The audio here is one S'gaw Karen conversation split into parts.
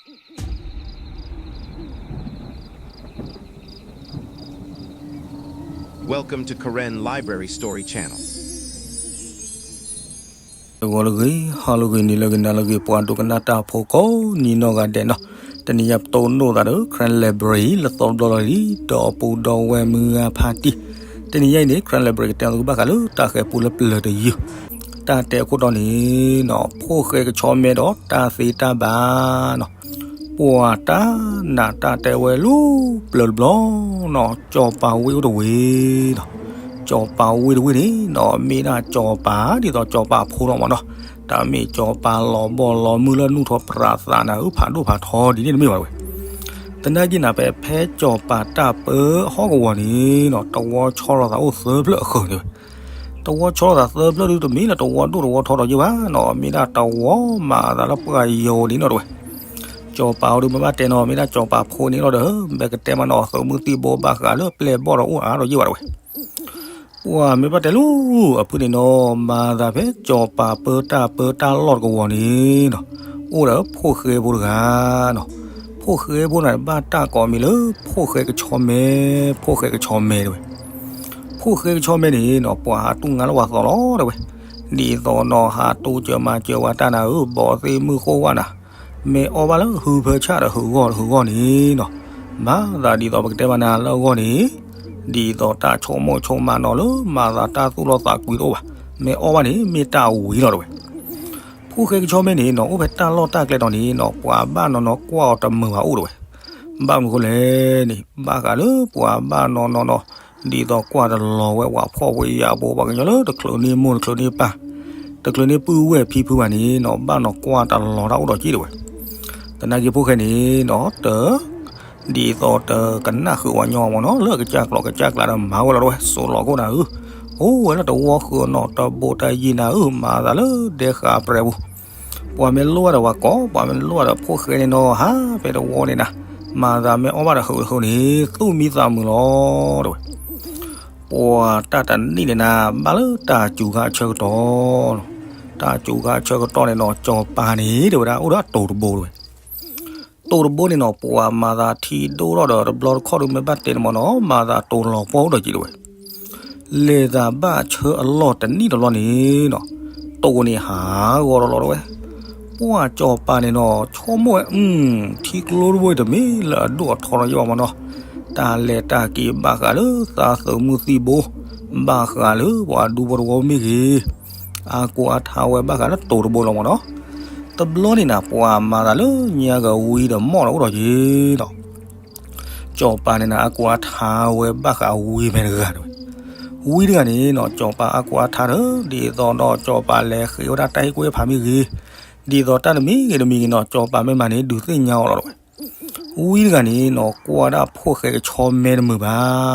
Welcome to Karen Library Story Channel. ဂီၤလၢဂ့ၤ, ဟါလၢဂ့ၤ, နံၤလၢဂ့ၤ, နၤလၢဂ့ၤ, ပှၤဒိကနၣ်တၢ်ဖိကိးနံၤနီၢ်ဂၤဒဲးနီၤ, တနံၤညါပတိၢ်နီၣ်သးဒီး Karen Library လၢသီတဘျီလီၤလံ, ဒီးပူၤဒီးဝဲၢ်မုၢ်ဂၤဖါတံၢ်, တနံၤညါအံၤန့ၣ် Karen Library ကတဲအီၤသုဘၣ်ဃးလၢတၢ်ဃဲၤပူလၢပျၢၤတယုၢ်, တၢ်တဲအခိၣ်တီန့ၣ်နီၤ, ဖိၣ်ဃဲကဆီမဲဒီးတၢ်သ့တၢ်ဘၣ်နီၤ, ပှၤတၢ်နာ်တၢ်တဲဝဲလၢပျၢၤတဘျီနီၤ, ကၠီၤပၤဝ့ၢ်အိၣ်တဝ့ၢ်နီၤ, ကၠီၤပၤဝ့ၢ်တဝ့ၢ်န့ၣ်နီၤ, မ့ၢ်ဒၣ်ကၠီၤပၤဒ်သိးကၠီၤပၤဖိလီၤမးနီၤ, တၢ်မ့ၢ်ကၠီၤပၤလီၤဘီၣ်လီၤမုၢ်လၢနူၢ်ထီၣ်ပြးသးနၤဧၢ, ဖးဒိၣ်ဖးထီဒ်န့ၣ်တမ့ၢ်ဘၣ်ဝဲ, သနာ်က့နၤ ဖဲဖဲကၠီၤပၤတၢ်ပၢဟီၣ်ကဝီၤန့ၣ်နီၤ, တဝီဆီလိာ်သးအိၣ်သၢဖျၢၣ်အဃၢၤန့ၣ်ဝဲ, တဝီဆီလိာ်သးသၢဖျၢၣ်ဒုးတမ့ၢ်လၢတဝီဒိၣ်တဝီထီဒီးယ့ၢ်ဘၣ်နီၤ, မ့ၢ်ဒၣ်တဝီမၤသးလၢပှၤယိၤဒ်နီၤတဝဲ, ကၠီၤပၤအီၤဒုးမ့ၢ်ဘၣ်တဲနီၤ, မ့ၢ်ဒၣ်ကၠီၤပၤဖိန့ၣ်လီၤဒီး, မ့ၢ်ကတဲမးနီၤ, သုးမုၢ်သံၣ်ဘိဘၣ်ဃးလၢပျဲၢ်ဘီၣ်ဒီးအိၣ်အါဒီးယ့ၢ်ဘၣ်တဝဲ, ပှၤမ့ၢ်ဘၣ်တဲလၢအဖုၣ်န့ၣ်နီၤ, မၤသးဖဲကၠီၤပၤပၢတၢ်ပၢတၢ်လီၢ်တကဝီၤန့ၣ်နီၤ, အိၣ်ဒီးဖိၣ်ဃဲဖိတဂၤနီၤ, ဖိၣ်ဃဲဖိန့ၣ်ဘၣ်တၢ်ကိးမံၤလၢ ဖိၣ်ဃဲကဆီမဲ, ဖိၣ်ဃဲကဆီမဲတဝဲ, ဖိၣ်ဃဲကဆီမဲန့ၣ်နီၤ, ပှၤဟးတူၢ်ငါလၢပှၤသီလီၤတဝဲ, ဒ်သိးနီၤ ဟးတူၢ်စၢၤမၤစၢၤဝဲတၢ်နၤဧၢ, ဘီးသ့ၣ်မုၢ်ဃိၣ်ဝဲနၤ, မ့ၢ်အီၣ်ဘၣ်လၢဟုဖၢဆၣ်ဒီးဟုးဂီၢ်ဟုးဂီၢ်န့ၣ်နီၤ, မၤသးဒ်သိးပကတဲဘၣ်နၤလၢအဂီၢ်န့ၣ်, ဒ်သိးတၢ်ဆိကမိၣ်ဆိကမးနီၤလၢ မၤသးတၢ်သူၣ်လီၤသးကွံတအိၣ်ဘၣ်, မ့ၢ်အီၣ်ဘၣ်န့ၣ် မ့ၢ်တၢ်ဝံၤလီၤတဝဲ, ဖိၣ်ဃဲကဆီမဲန့ၣ်နီၤ, အိၣ်ဖဲတၢ်လီၢ်တၢ်ကျဲတီၤန့ၣ်နီၤ, ပှၤဘၣ်နီၢ်နီၢ်ကွၢ်အီၤတမုာ်ဘၣ်အိၣ်တဝဲ, ဘၣ်မနုၤဃိလဲၣ်န့ၣ်, ဘၣ်ဃးလၢပှၤဘၣ်နီၢ်နီၢ်နီၤ, ဒ်သိးကွၢ်တလီၤဝဲပှၤဖှီၣ်ဖိယာ်ဖိ ပှၤကညီလၢတချုးန့ၢ်မိၢ်တချုးန့ၢ်ပၢ်, တချုးန့ၢ်ပုၢ်ဝဲၢ်ဖံဖုဘၣ်န့ၣ်နီၤ, ဘၣ်နီၢ်ကွၢ်တလီၤတၢ်အိၣ်ဒီးက့တဝဲ, သနာ်က့ဖိၣ်ဃဲန့ၣ်နီၤ, တ ဒ်သိးတကနၣ်ဃုာ်ဝဲညီမးနီၤ, လၢအကစၢ်ကျိာ်ကစၢ်ကျါဒီးမၤဝဲလီၤတဝဲ, စိးလီၤခိၣ်နၤဧၢ, အိၣ်ဝဲလၢတဝီဃုာ်နီၤ, တဘိးတယံၤနၤဧၢ, မၤသးလၢဒဲဃာ်ပြဲၤပူၤ, ပှၤမ့ၢ်လိၣ်ဘၣ်ဒီးပှၤကိး, ပှၤမ့ၢ်လိၣ်ဘၣ်ဒီးဖိၣ်ဃဲန့ၣ်နီၤ, ဟးဖဲတဝီန့ၣ်နၤ, မၤသးမ့ၢ်အီၣ်ဘၣ်ဒီးဟုးတဟုးန့ၣ် သူၣ်မံသးမုာ်လီၤတဝဲ, ပှၤတၢ်တနံၣ်န့ၣ်နၤ, ဘၣ်လၢတၢ်စူၤခါဆၢကတီၢ်, တၢ်စူၤခါဆၢကတီၢ်န့ၣ်နီၤ, ကၠီၤပၤန့ၣ် တဲဝဲဒၣ် အိၣ်ဒီးတိၤတဘိတဝဲ, တိၤတဘိန့ၣ်နီၤ, ပှၤမၤသးထံဒိၣ်ထီၣ်ဒီးတဘျီတခီၣ်ဒုးမ့ၢ်ဘၣ်တဲန့ၣ်မးနီၤ, မၤသးတိၤလီၤပှီၢ်အိၣ်ဒီးက့တဝဲ, လဲၤသးဘၣ်ဆၢအလီၢ်တနံၣ်တလီၢ်န့ၣ်နီၤ, တိၤန့ၣ်ဟးဂီၤလီၤလီၤတဝဲ, ပှၤကၠီၤပၤန့ၣ်နီၤ, ဆိကမိၣ်ဝဲ ထံကျိတဘိအံၤတမ့ၢ်လၢအဒိၣ်အထီလီၤယ့ၢ်ဘၣ်မးနီၤ, တၢ်လဲၤတၢ်က့ၤဘၣ်ဃးလၢသးသုးမုၢ်သံၣ်ဘိ, ဘၣ်ဃးလၢပှၤဒူဖိတဝီမ့ၢ်ဂ့ၤ, အါကိးအါထါဝဲဘၣ်ဃးလၢတိၤတဘိလီၤမးနီၤ, တဘျီန့ၣ်နၤ ပှၤမၤသးလၢညါကဝံၤဒီးမီၢ်ဒီးအိၣ်ဒီးက့နီၤ ကၠီၤပၤန့ၣ်နၤ အါကိးအါထါဝဲဘၣ်ဃးဝံၤမဲာ်တဂၤတဝဲ, ဝံၤတဂၤန့ၣ်နီၤ ကၠီၤပၤအါကိးအါထါဒီး ဒ်သိးဒီးကၠီၤပၤလဲၤဃ့ဝဲဒၣ်တၢ်ဟ့ၣ်ကူၣ်ဟ့ၣ်ဖးမ့ၢ်ဂ့ၤ, ဒ်သိးတၢ်တမံၤဂ့ၤတမံၤဂ့ၤနီၤ ကၠီၤပၤမ့ၢ်မၤန့ၣ် ဒုးသ့ၣ်ညါအီၤလီၤတဝဲ, ဝံၤတဂၤန့ၣ်နီၤ ကွၢ်ဒၣ်ဖိၣ်ဃဲကဆီမဲတမုာ်ဘၣ်နီၤ,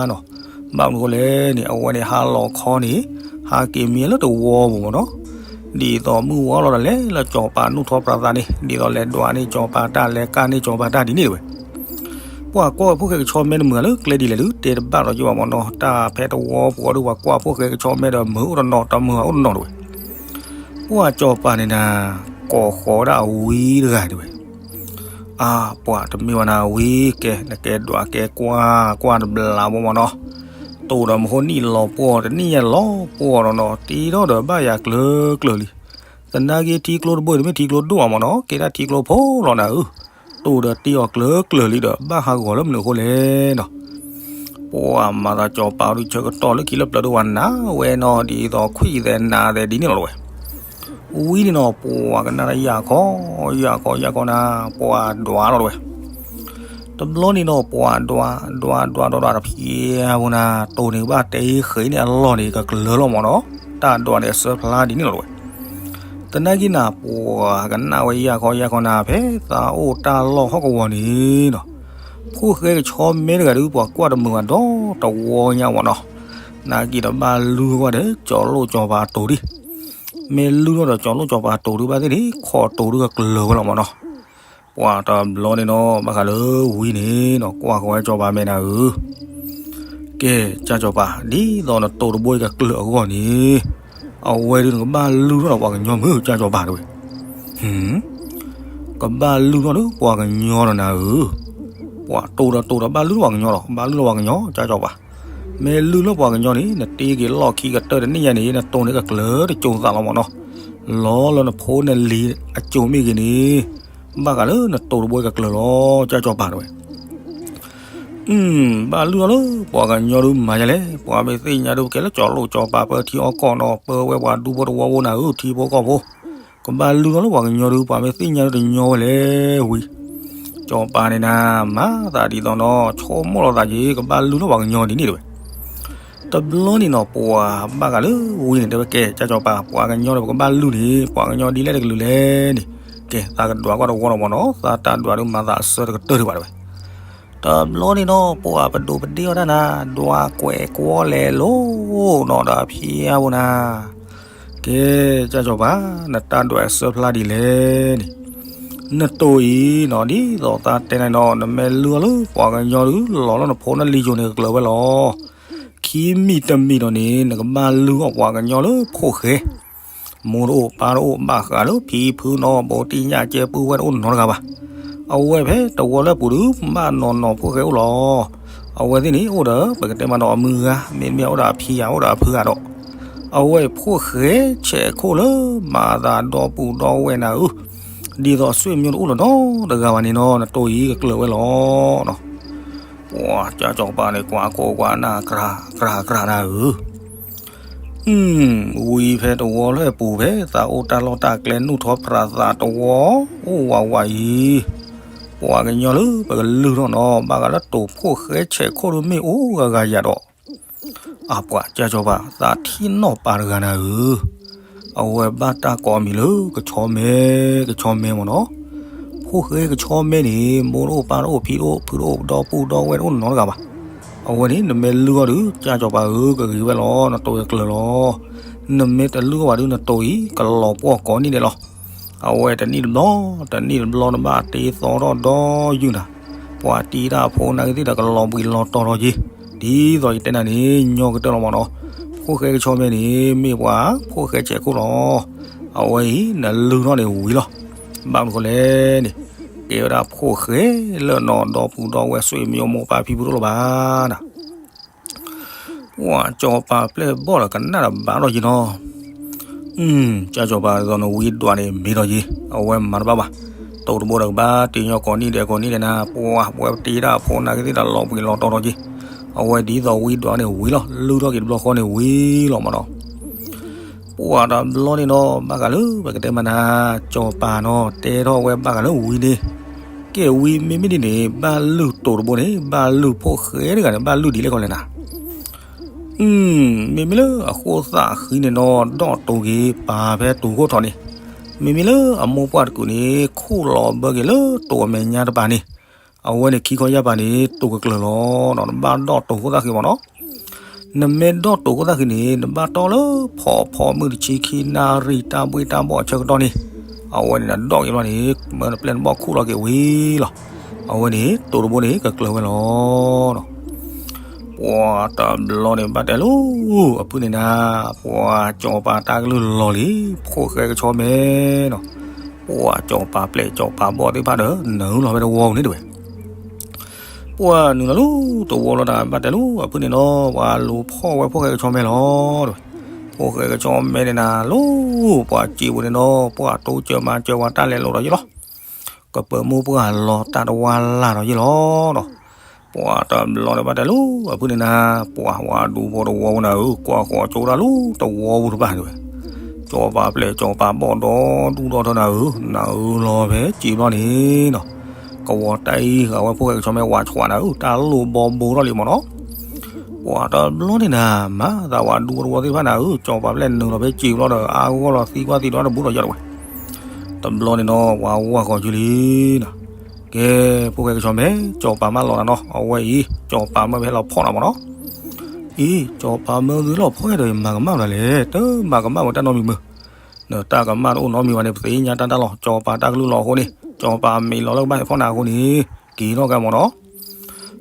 ဘၣ်မနုၤဃိလဲၣ်န့ၣ် အဝဲန့ၣ်ဟးလီၤခီန့ၣ် ဟးက့ၤမံလၢတဝီပူၤမးနီၤ, ဒ်သိးမုၢ်ဝါလီၤဒီးလဲၤလၢကၠီၤပၤနူၢ်ထီၣ်ပြးသးန့ၣ် ဒ်သိးလဲၤဒွးန့ၢ်ကၠီၤပၤတၢ်လဲၤကၢ်န့ၢ်ကၠီၤပၤတၢ်ဒ်န့ၣ်တဝဲ ပှၤကွၢ်ဝဲဖိၣ်ဃဲကဆီမဲတမုာ်ဂ့ၤလၢကျဲဒ်လဲၣ်ဒုး တဲတဘၣ်ဒီးယဘၣ်မးနီၤ, တၢ်ဖဲတဝီပူၤဒီးပှၤကွၢ်ဖိၣ်ဃဲကဆီမဲဒီးမုာ်အိၣ်တနီၤ တမုာ်အိၣ်တနီၤတဝဲ, ပှၤကၠီၤပၤန့ၣ်နၤ ကိးဃီၤဒၣ်ဝံၤတဂၤတဝဲ, အါ ပှၤတမ့ၢ်ဝဲနၤဝံၤ ကဲ နကဲဒွးကဲကွၢ် ကွၢ်တဘျးဘိမးနီၤ, တိၤဒီးမဟိနံၣ်လီၤပှီၢ် တနံၣ်ညါလီၤပှီၢ်ဒီးနီၤ တ့ထီၣ်ဒီးဘၣ်ယၤကျၢၤကျၢၤလံ, သနာ်က့ထံကျိတဘိအံၤတမ့ၢ်ထံကျိဒိၣ်အါမးနီၤ ကဲဒၣ်ထံကျိဖိလီၤနၤဧၢ, တိၤဒီးတ့အီၤကျၢၤကျၢၤလံဒီး ဘၣ်ဟးဂီၤလၢမနုၤအဃိလဲၣ်နီၤ, ပှၤမၤသးကၠီၤပၤအီၤဒုးဆၢကတီၢ်လၢခံလၢပျၢၤဒုးဝဲနၤဝဲနီၤ ဒ်သိးခွံၣ်သဲးနးသဲးဒ်န့ၣ်လီၤတဝဲ, ဝံၤန့ၣ်နီၤ ပှၤကနၣ်တၢ်ယၢ်ခီ ယၢ်ခီ ယၢ်ခီနၤ ပှၤဒွးလီၤတဝဲ တဘျီန့ၣ်နီၤ ပှၤဒွး ဒွး ဒွး ဒွး ဒွး တဖျဲးဖိနၤ တိၤန့ၣ်ဘၣ်တဲဃ့န့ၢ်အလီၢ်န့ၣ် ကကျၢၤလီၤမးနီၤ, တၢ်ဒွးန့ၣ်အစၢဖျါဒ်န့ၣ်လီၤတဝဲ. သနာ်က့နၤ ပှၤကနၣ်ဝဲယၢ်ခီယၢ်ခီနၤ ဖဲသးအိၣ်တၢ်လီၢ်ဟီၣ်ကဝီၤန့ၣ်နီၤ, ဖိၣ်ဃဲကဆီမဲတဂၤဒုး ပှၤကွၢ်တမုာ်ဘၣ်ဒီးတဝီညါမးနီၤ, နာ်က့ဒီးဘၣ်လုၢ်ဝဲဒီး ကၠီၤလိၣ်ကၠီၤပၤအတိၤဒံး မ့ၢ်လုၢ်ထီၣ်ဒီးကၠီၤလိၣ်ကၠီၤပၤတိၤဒုးဘၣ်သ့ၣ်န့ၣ် ခီၣ်တိၤဒုးကကျၢၤဝဲလီၤမးနီၤ. ပှၤတဘျီန့ၣ်နီၤ ဘၣ်ဃးလၢဝံၤန့ၣ်နီၤ ကွၢ်ဃီၤဝဲကၠီၤပၤမဲာ်နၤဧၢ, ကဲ ကၠၢ်ကၠီၤပၤ ဒ်သိးနတိၤတဘိအံၤကကျၢၤအဂီၢ်န့ၣ် အဝဲဒုးနကဘၣ်လုၢ်ထီၣ်ဒီးပှၤကညီမုၢ် ကၠၢ်ကၠီၤပၤတဝဲ ကဘၣ်လုၢ်ထီၣ်ဒီးပှၤကညီဒီးနၤဧၢ, ပှၤတိၢ်ဒီးတိၢ်ဒီးဘၣ်လုၢ်လၢပှၤကညီဒီး ဘၣ်လုၢ်လၢပှၤကညီ ကၠၢ်ကၠီၤပၤ, မ့ၢ်လုၢ်လၢပှၤကညီန့ၣ် နတ့က့ၤလီၢ်ခံကတၢၢ်တန့ၢ်ညါန့ၣ် နတိၢ်န့ၣ်ကကျၢၤတကၠိၤသးလီၤမၢ်နီၤ, လီၤလၢနဖိနလံၤအကၠိၤမ့ၢ်ဂ့ၤန့ၣ်, ဘၣ်ဃးလၢနတိၢ်တဘိကကျၢၤလီၤ ကၠၢ်ကၠီၤပၤတဲဝဲ ဘၣ်လုၢ်ထီၣ်လၢပှၤကညီဒုးမၤယလဲၣ်, ပှၤမ့ၢ်သ့ၣ်ညါဒုးကဲလၢကၠီၤလိၣ်ကၠီၤပၤပၢထံအီကီၢ်နီၤ ပၢဝဲပှၤဒူဖိတဝီဖိနၤဧၢ ထံဖိကီၢ်ဖိ, ကဘၣ်လုၢ်ထီၣ်လၢပှၤကညီဒုး ပှၤမ့ၢ်သ့ၣ်ညါဒုးတညီဝဲလဲၣ်ဝံၤ, ကၠီၤပၤန့ၣ်နၤ မၤသးဒ်သိးနီၤ ဆိကမိၣ်လီၤသးက့ၤ ကဘၣ်လုၢ်ထီၣ်ပှၤကညီဒ်န့ၣ်တဲဝဲ တဘျီန့ၣ်နီၤ ပှၤဘၣ်ဃးလၢဝံၤန့ၣ်တဲဝဲ ကဲ ကၠၢ်ကၠီၤပၤ ပှၤကညီဒီးပကဘၣ်လုၢ်န့ၣ် ပှၤကညီဒ်လဲၣ်တကလုာ်လဲၣ်န့ၣ်, ကဲ သးကဒွးကွၢ်တဝီလီၤမၢ်နီၤ သးတၢ်ဒွးဒုးမၤသးအဆၢတကတၢၢ်ဒံးဘၣ်တဲဝဲ တဘျီန့ၣ်နီၤ ပှၤပဒိးပဒ့အီၣ်တၢ်နၤ ဒွးကွဲးကွီၢ်လဲၤလိၤနီၤဒီးအဖံအါဖိနၤ, ကဲ ကၠၢ်ကၠီၤပၤ နတၢ်ဒွးအဆၢဖျါဒ်လဲၣ်န့ၣ်, နတိၢ်အံၤနီၤ ဒ်သိးသးတဲန့ၣ်နီၤ နမ့ၢ်လုၢ်အီၣ်လၢပှၤကညီဒုး လီၤလၢနဖိနလံၤယိာ်န့ၣ်ကကျၢၤဝဲလီၤ, ခံမံၤတမံၤဒီးန့ၣ် နကဘၣ်လုၢ်အီၣ်ပှၤကညီလၢဖိၣ်ဃဲ မိၢ်တအိၣ်ပၢ်တအိၣ် ဘၣ်ဃးလၢဖံဖုနီၤ ဘူးတံၢ်ညၣ်ကဲပုၢ်ဝဲၢ်တအိၣ်နီတဂၤဘၣ်. အဝဲဖဲတဝီလၢအပူၤဒုး ဘၣ်နီၢ်နီၢ်ဖိၣ်ဃဲအိၣ်လီၤ. အဝဲသ့ၣ်န့ၣ် အိၣ်ဒီးပကတဲမးနီၤ အမုၢ်ဂၤ မ့တမ့ၢ်အိၣ်ဒီးအဖံဂၤ အိၣ်ဒီးအဖုဂၤဒီး အဝဲဖိၣ်ဃဲဆဲးခိၣ်လၢမၤအသးဒီပုၢ်ဒီဝဲၢ်နၤဧၢ, ဒ်သိးအဆွေမျိုးတအိၣ်လီၤနီတဂၤဘၣ်န့ၣ်နီၤ နတိၢ်အံၤကကျၢၤဝဲလီၤ. ပှၤကၠၢ်ကၠီၤပၤန့ၣ် ကွၢ်ကိးကွၢ်နၢ် ကြၢးကြၢးနၤဧၢ ဝံၤဖဲတဝီလၢအပူၤဖဲ သးအိၣ်တၢ်လီၢ်တၢ်ကျဲနူၢ်ထီၣ်ပြးသးတဝီ အိၣ်ဝးဝးအံၤ, ပှၤကညီလၢပကလုၢ်ထီၣ်နီၤ ဘၣ်ဃးလၢတိၢ်ဖိၣ်ဃဲဆဲးခိၣ်ဒုးမ့ၢ်အိၣ်ဂၤဂၤယၤဒီး အပှၤကၠၢ်ကၠီၤပၤ သးထံၣ်နီၣ်ပာ်တဂၤနၤဧၢ, အဝဲဘၣ်တၢ်ကိးအမံၤလၢ ကဆီမဲ ကဆီမဲမၢ်နီၤ. ဖိၣ်ဃဲကဆီမဲန့ၣ် မိၢ်တအိၣ်ပၢ်တအိၣ်ဖံတအိၣ်ဖုတအိၣ်ဒီပုၢ်ဒီဝဲၢ်တအိၣ်နီတဂၤဘၣ်. အဝဲန့ၣ် နမ့ၢ်လုၢ်အီၤဒီး ကၠၢ်ကၠီၤပၤဧၢ ကဂ့ၤဝဲလီၤ နတိၢ်ကကျၢၤလီၤ. နမ့ၢ်တလုၢ်အီၤဘၣ်ဒီး နတိၢ်အံၤ ကလီၤပှီၢ်ကိးနံၣ်ဒဲးလီၤ. အဝဲတနံၣ်တဘျီ တနံၣ်တဘျီနဘၣ်တ့သီထီၣ်ဒီယုၢ်နၤ, ပှၤတ့တၢ်ဖိနာ်က့ၤသ့ၣ်ဒီးကလီၤဘှံးလီၤတီၤထီၣ်က့ၤ, ဒ်သိးယတဲနၤန့ၣ် ညီကတၢၢ်လီၤမၢ်နီၤ. ဖိၣ်ဃဲကဆီမဲန့ၣ် မ့ၢ်ပှၤဖိၣ်ဃဲဆဲးခိၣ်လီၤ. အဝဲအံၤ နလုၢ်ထီၣ်န့ၣ်ဝံၤလီၤ. ဘၣ်မနုၤဃိလဲၣ်န့ၣ် ကဲဝဲဒၣ်ဖိၣ်ဃဲလၢနီၤ ဒီပုၢ်ဒီဝဲၢ် ဆွေမျိုးမိၢ်ပၢ်ဖံဖုတအိၣ်လၢၤဘၣ်နၤ ပှၤကၠီၤပၤပျဲၢ်ဘီၣ်ဒီးကနၣ်တဘၣ်ထီၣ်က့ၤနီၤ. ကၠၢ်ကၠီၤပၤဒ်သိးနဝံဒွးန့ၣ် မ့ၢ်ထီၣ်က့ၤ အဝဲမၤတဘၣ်ဘၣ်. တိၢ်တဘိဒီးကဘၣ်တ့ညီကိးနံၣ်ဒဲးကိးနံၣ်ဒဲးနၤ ပှၤ ပဝဲတ့တၢ်ဖိနာ်က့ၤသ့ၣ်ဒီးလီၤဘှံးလီၤတီၤထီၣ်က့ၤ. အဝဲဒ်သိးဝံဒွးန့ၣ်ဝံၤလီၤ လုၢ်ထီၣ်က့ၤတဘျီဃီန့ၣ်ဝံၤလီၤမၢ်နီၤ. ပှၤတဘျီန့ၣ်နီၤ ဘၣ်ဃးလၢပကတဲမးနၤ ကၠီၤပၤနီၤ တဲထီၣ်ဝဲဘၣ်ဃးလၢဝံၤန့ၣ်, ကဲဝံၤမ့မ့ၢ်ဒ်န့ၣ် ဘၣ်လုၢ်တိၢ်တဘိန့ၣ် ဘၣ်လုၢ်ဖိၣ်ဃဲတဂၤန့ၣ် ဘၣ်လုၢ်ဒ်လဲၣ်ခီလဲၣ်နၤ မ့မ့ၢ်လၢအဃိသးဃံန့ၣ်နီၤ ဒီၣ်တိၢ်က့ၤပာ်ဖဲတိၢ်ခိၣ်ထီၣ်န့ၣ်, မ့မ့ၢ်လၢအမိၢ်ပှၢ်တကုာ်န့ၣ် ခူၣ်လီၤဘၢက့ၤလၢတိၢ်အမဲာ်ညါတပၤန့ၣ်, အဝဲန့ၣ်ခံခီယၢ်ပၤန့ၣ် တိၢ်ကကျၢၤလီၤ. နဘၣ်ဒီၣ်တိၢ်ခိၣ်သၣ်ဃံမၢ်နီၤ. နမ့ၢ်ဒီၣ်တိၢ်ခိၣ်သၣ်ဃံန့ၣ် နဘၣ်တီၢ်လၢဖီဖီမုၢ်တဆံခံနၣ်ရံၣ် တၢ်ဘှ့ၣ်တၢ်ဘီၣ်အဆၢကတီၢ်န့ၣ်, အဝဲန့ၣ်နဒီၣ်က့ၤဘျီန့ၣ် မၢနပျဲၢ်နဘီၣ်ခူၣ်လီၤက့ၤဝံၤလီၤ. အဝဲန့ၣ် တိၢ်တဘိန့ၣ် ကကျၢၤဝဲလီၤ. ပှၤတဘျီန့ၣ်ဘၣ်တဲလီၤ, အဖုန့ၣ်နၤ, ပှၤကၠီၤပၤတၢ်ကလုၢ်လီၤလံ, ဖိၣ်ဃဲကဆီမဲနီၤ, ပှၤကၠီၤပၤပျဲၢ်ကၠီၤပၤဘီၣ်သ့ၣ်တဖၣ်ဒီး နုာ်လီၤဖဲတဝီပူၤန့ၣ်တဲဝဲ ပှၤနုာ်လီၤလၢတဝီလီၤဒီး ဘၣ်တဲလီၤ အဖုန့ၣ်နီၤ, ပှၤလူၤဖီၣ်ဝဲဖိၣ်ဃဲကဆီမဲလီၤ. ဖိၣ်ဃဲကဆီမဲန့ၣ်နၤလီၤ, ပှၤစံးဝဲန့ၣ်နီၤ, ပှၤတိစၢၤမၤစၢၤပှၤတၢ်လဲၤလိာ်ဒီးယ့လီၤ. ကပၢၤမိၢ်ပှၢ်လီၤတၢ်တဝါလၢ်ဒီးယ့လီၤနီၤ. ပှၤတဘျီန့ၣ်ဘၣ်တဲလီၤ အဖုန့ၣ်နၤ, ပှၤဝဲဒူဖိတဝီပူၤနၤဧၢ, ကွၢ်ဃီၤကၠိတၢ်လၢတဝီပူၤတဖၣ်တဲဝဲ, ကၠီၤပၤပျဲၢ်ကၠီၤပၤဘီၣ်ဒီဒူၣ်ဒီထၢနၤဧၢ, နၤဧၢလီၤဖဲစံးဘျီန့ၣ်နီၤ, ကဝီၤတၢ်အံၤဃာ်ဝဲဖိၣ်ဃဲကဆီမဲဝးဆှးနၤဧၢ, တၢ်လိၣ်ဘီဘိထီၣ်လံမၢ်နီၤ. ပှၤတဘျီန့ၣ်နၤ, မၤသးဝဲဒူဖိတဝီသ့ၣ်တဖၣ်နၤဧၢ, ကၠီၤပၤပျဲၢ်နုာ်လီၤဖဲစံးဘျီဒီး အါဂီၢ်လီၤသံကွၢ်သံဒီးတဘူးဒီးယဲၢ်တဝဲ တဘျီန့ၣ်နီၤ ပှၤဝၤဃီၤကၠူလံနီၤ. ကဲ, ဖိၣ်ဃဲကဆီမဲ, ကၠီၤပၤမၢလီၤနၤနီၤ, အဝဲအံၤ ကၠီၤပၤမၢဖဲလီၤဖီၣ်နၤမၢ်နီၤ. အံၤ ကၠီၤပၤမၢသုလီၤဖီၣ်ဒီး မၤကမၣ်မနုၤလဲၣ်, တမၤကမၣ်ဝဲတၢ်နီတမံၤမုၢ်, နတၢ်ကမၣ်တအိၣ်နီတမံၤဘၣ်န့ၣ် ပသ့ၣ်ညါတၢ်တၢ်လီၤ, ကၠီၤပၤတၢ်ကလုၢ်လီၤအဃိန့ၣ်, ကၠီၤပၤမံၤလီၤလၢကဘၣ်ဟဲဖီၣ်နၤအဃိန့ၣ်, က့ၤထီၣ်ကဲမၢ်နီၤ.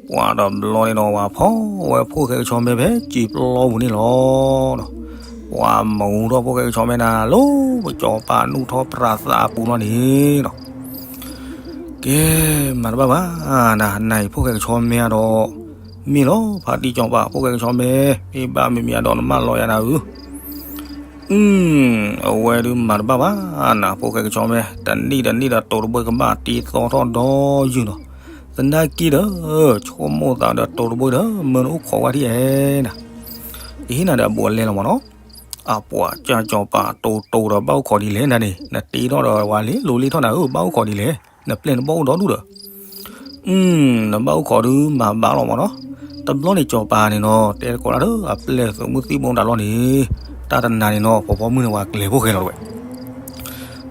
ပှၤတဘျီန့ၣ်နီၤ ပှၤဖီၣ်ဝဲဖိၣ်ဃဲကဆီမဲဖဲစံးပျီပူၤန့ၣ်လီၤ. ပှၤမူထီၣ်ဖိၣ်ဃဲကဆီမဲနၤ လၢကၠီၤပၤနူၢ်ထီၣ်ပြးသးအပူၤလီၤန့ၣ်နီၤ. ကဲ, မၤတဘၣ်ဘၣ်, နၤနၤအံၤဖိၣ်ဃဲကဆီမဲအဒီး, မ့ၢ်လီၤ ဖါတံၢ်စီၤပၤ ဖိၣ်ဃဲကဆီမဲ, မ့ၢ်ဘၣ်မံၤမံၤအဒီးနမၢလီၤယၤနၤဧၢ. အဝဲဒုးမၤတဘၣ်ဘၣ်, နၤဖိၣ်ဃဲကဆီမဲ, တနံၣ်တနံၣ်ဒီးတိၤတဘိကဘၣ်တ့သီထီၣ်ဒီးယုၢ်နီၤ, သနာ်က့ဒီး, ဆိကမိၣ်သးဒီးတိၤတဘိဒီး မၢနအိၣ်ခိးဝဲဒ်အဲၣ်နၤ, ကဟ့ၣ်နၤဒီးအဘူးအလဲလီၤမးနီၤ. အပှၤကၢ်စီၤပၤတိၤတိၤဒီးဘၣ်အိၣ်ခိးဒ်လဲၣ်နၤန့ၣ် နတ့ထီၣ်ဒီးဝဲလ့လိၤလ့ထီၣ်နၤဧၢ ဘၣ်အိၣ်ခိးဒ်လဲၣ်, နပျဲၢ်နဘၣ်အိၣ်ဒီဒူၣ်ဒီး နဘၣ်အိၣ်ခိးဒုးမၤဘၣ်လီၤမးနီၤ. တဘျီန့ၣ်စီၤပၤန့ၣ်နီၤ တဲသကိးတၢ်ဒီးအပျဲၢ်သုးမုၢ်သံၣ်ဘိတၢ်လီၢ်န့ၣ်, တၢ်တနၤန့ၣ်နီၤ ဖီဖီမုၢ်န့ၣ်ဝဲကျဲၤဖိၣ်ဃဲလီၤတဝဲ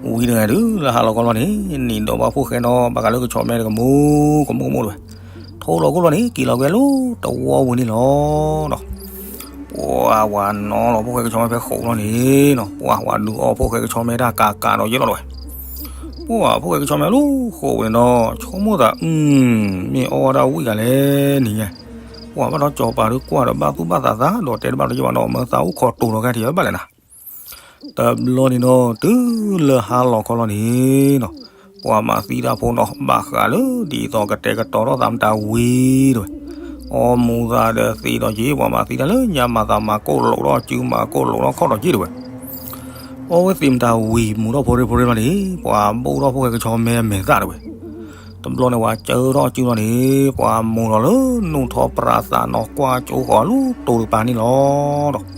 ဝံတဂၤဒုးလၢဟါလီၤခီလီၤန့ၣ် နံၤဒီးဘၣ်ဖိၣ်ဃဲနီၤ ဘၣ်ဃးလၢကဆီမဲတကမူ, ကမူကမူတဝဲ, ထိလီၤခိၣ်လီၤန့ၣ် က့ၤလီၤကွံာ်လၢတဝီပူၤန့ၣ်လီၤ. ပှၤဝၤနီၤလီၤဖိၣ်ဃဲကဆီမဲဖဲဃိးလီၤန့ၣ်နီၤ ပှၤဝၤဒုးအီၣ်ဖိၣ်ဃဲကဆီမဲတၢ်ကးကးဒီးယဲလီၤတဝဲ ပှၤဖိၣ်ဃဲကဆီမဲလၢဃိးဝဲန့ၣ်ဒီး ဆိကမိၣ်သး မ့ၢ်အီၣ်ဝဲဒၣ်ဝံၣ်ဂၤလဲၣ်န့ၣ်ညါ, ပှၤဘၣ်ဒီးစီၤပၤဒုးကွၢ်ဒီးဘၣ်သူၣ်ဘၣ်သးသးဒီးတဲတဘၣ်ဒီးယဲဘၣ်နီၤ မၢသးအိၣ်ခိးတိၤလီၤခဲထံးဝဲဘၣ်လဲၣ်နၤ. တဘျီန့ၣ်နီၤ တုၤလၢဟါလီၤခီလီၤန့ၣ်နီၤ, ပှၤမၤသံတၢ်ဖိနီၤ ဘၣ်ဃးလၢဒ်သိးကတဲာ်ကတီၤထီၣ်သးမတၤဝံၤတဝဲ, အီမူသးဒီးသံးဒီးက့ၤ ပှၤမၤသံတၢ်လၢညါမၤသးမၤကိၢ်လိာ်ထီၣ်စုမၤကိၢ်လိာ်ထီၣ်ခီၣ်ဒီးက့ၤတဝဲ အီဝဲသ့ၣ်မတၤဝံၤမူထီၣ်ဖိရ့ဖိရ့လီၤန့ၣ် ပှၤဘိၣ်ထီၣ်ဖိၣ်ဃဲကဆီမဲအမဲာ်သၣ်တဝဲ, တဘျီန့ၣ်ပှၤကၢထီၣ်စုလီၤန့ၣ် ပှၤမူလီၤလၢနူၢ်ထီၣ်ပြးသးနီၤ ကွၢ်ကၠိဃီၤလူတိၤတပၤန့ၣ်လီၤဒီး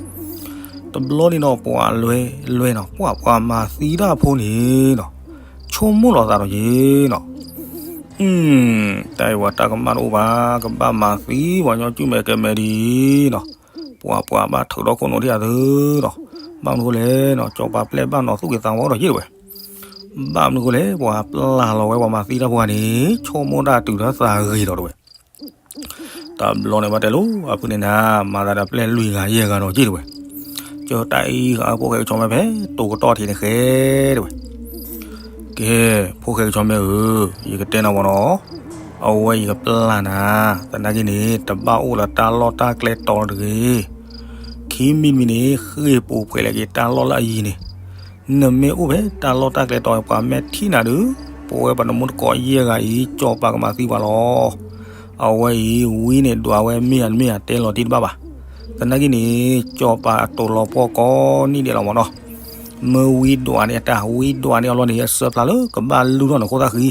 တဘျီန့ၣ်နီၤ ပှၤလွဲလွဲနီၤ ပှၤပှၤမၤသံတၢ်ဖိန့ၣ်နီၤ ဆိကမိၣ်လီၤသးဒီးယဲနီၤ, တၢ်အံၤဝဲတၢ်ကမၣ်တအိၣ်ဘၣ် ကဘၣ်မၤသံပှၤညီစုမဲာ်ကဲမဲာ်ဒ်အံၤနီၤ, ပှၤပှၤဘၣ်ထုးထီၣ်ခိၣ်နူာ်ဒံးအသိးနီၤ, ဘၣ်မနုၤဃိလဲၣ်နီၤ စီၤပၤပျဲၢ်ဘၣ်နီၤသူၣ်က့ၤသးဝီဒီးယဲတဝဲ, ဘၣ်မနုၤဃိလဲၣ် ပှၤပျၢ်လီၤဝဲပှၤမၤသံတၢ်ဖိဂၤန့ၣ် ဆိကမိၣ်တၢ်တုၤဒီးသးဂ့ၤဒီးတဝဲ တဘျီန့ၣ်ဘၣ်တဲလိၤ အဖုန့ၣ်နၤ မၤသးဒီးပျဲၢ်လွံၢ်ဂၤယဲၢ်ဂၤဒီးက့ၤတဝဲ, ကၢတၢ်အံၤဃာ်ဖိၣ်ဃဲကဆီမဲဖဲတိၤကတီၢ်ထံးန့ၣ်ဃဲတဝဲ, ကဲ ဖိၣ်ဃဲကဆီမဲဧၢ, ယကတဲနၤမ့ၢ်နီၤ, အဝဲယကပျၢ်နၤ, သနာ်က့န့ၣ် တဘၣ်အိၣ်လၢတၢ်လီၢ်တၢ်ကျဲတီၤတဂ့ၤ, ခံမံၤတမံၤန့ၣ် ဃ့ၢ်ပူၤဖှဲးလဲၤက့ၤတၢ်လီၢ်လၢအယံၤန့ၣ် နမ့ၢ်အိၣ်ဖဲတၢ်လီၢ်တၢ်ကျဲတီၤ ပှၤမ့ၢ်ထံၣ်နၤဒုး, ပဝဲပှၤနမူတကိးယဲၢ်ဂၤအံၤ စီၤပၤကမၤသံပှၤလီၤ. အဝဲအံၤ ဝံန့ၣ်ဒွးဝဲမ့ၢ်ဧါတမ့ၢ်ဧါ တဲလီၤတံၢ်တဘၣ်ဘၣ်. သနာ်က့န့ၣ် စီၤပၤအတိာ်လီၤပှီၢ်ကိးနံၣ်ဒဲးလီၤမ့ၢ်နီၤ. မ့ၢ်ဝံဒွးန့ၢ်အတၢ် ဝံဒွးန့ၢ်အလီၢ်န့ၣ် အဆၢဖျါလၢကဘၣ်လုၢ်ထီၣ်နခိၣ်သၣ်ဃံ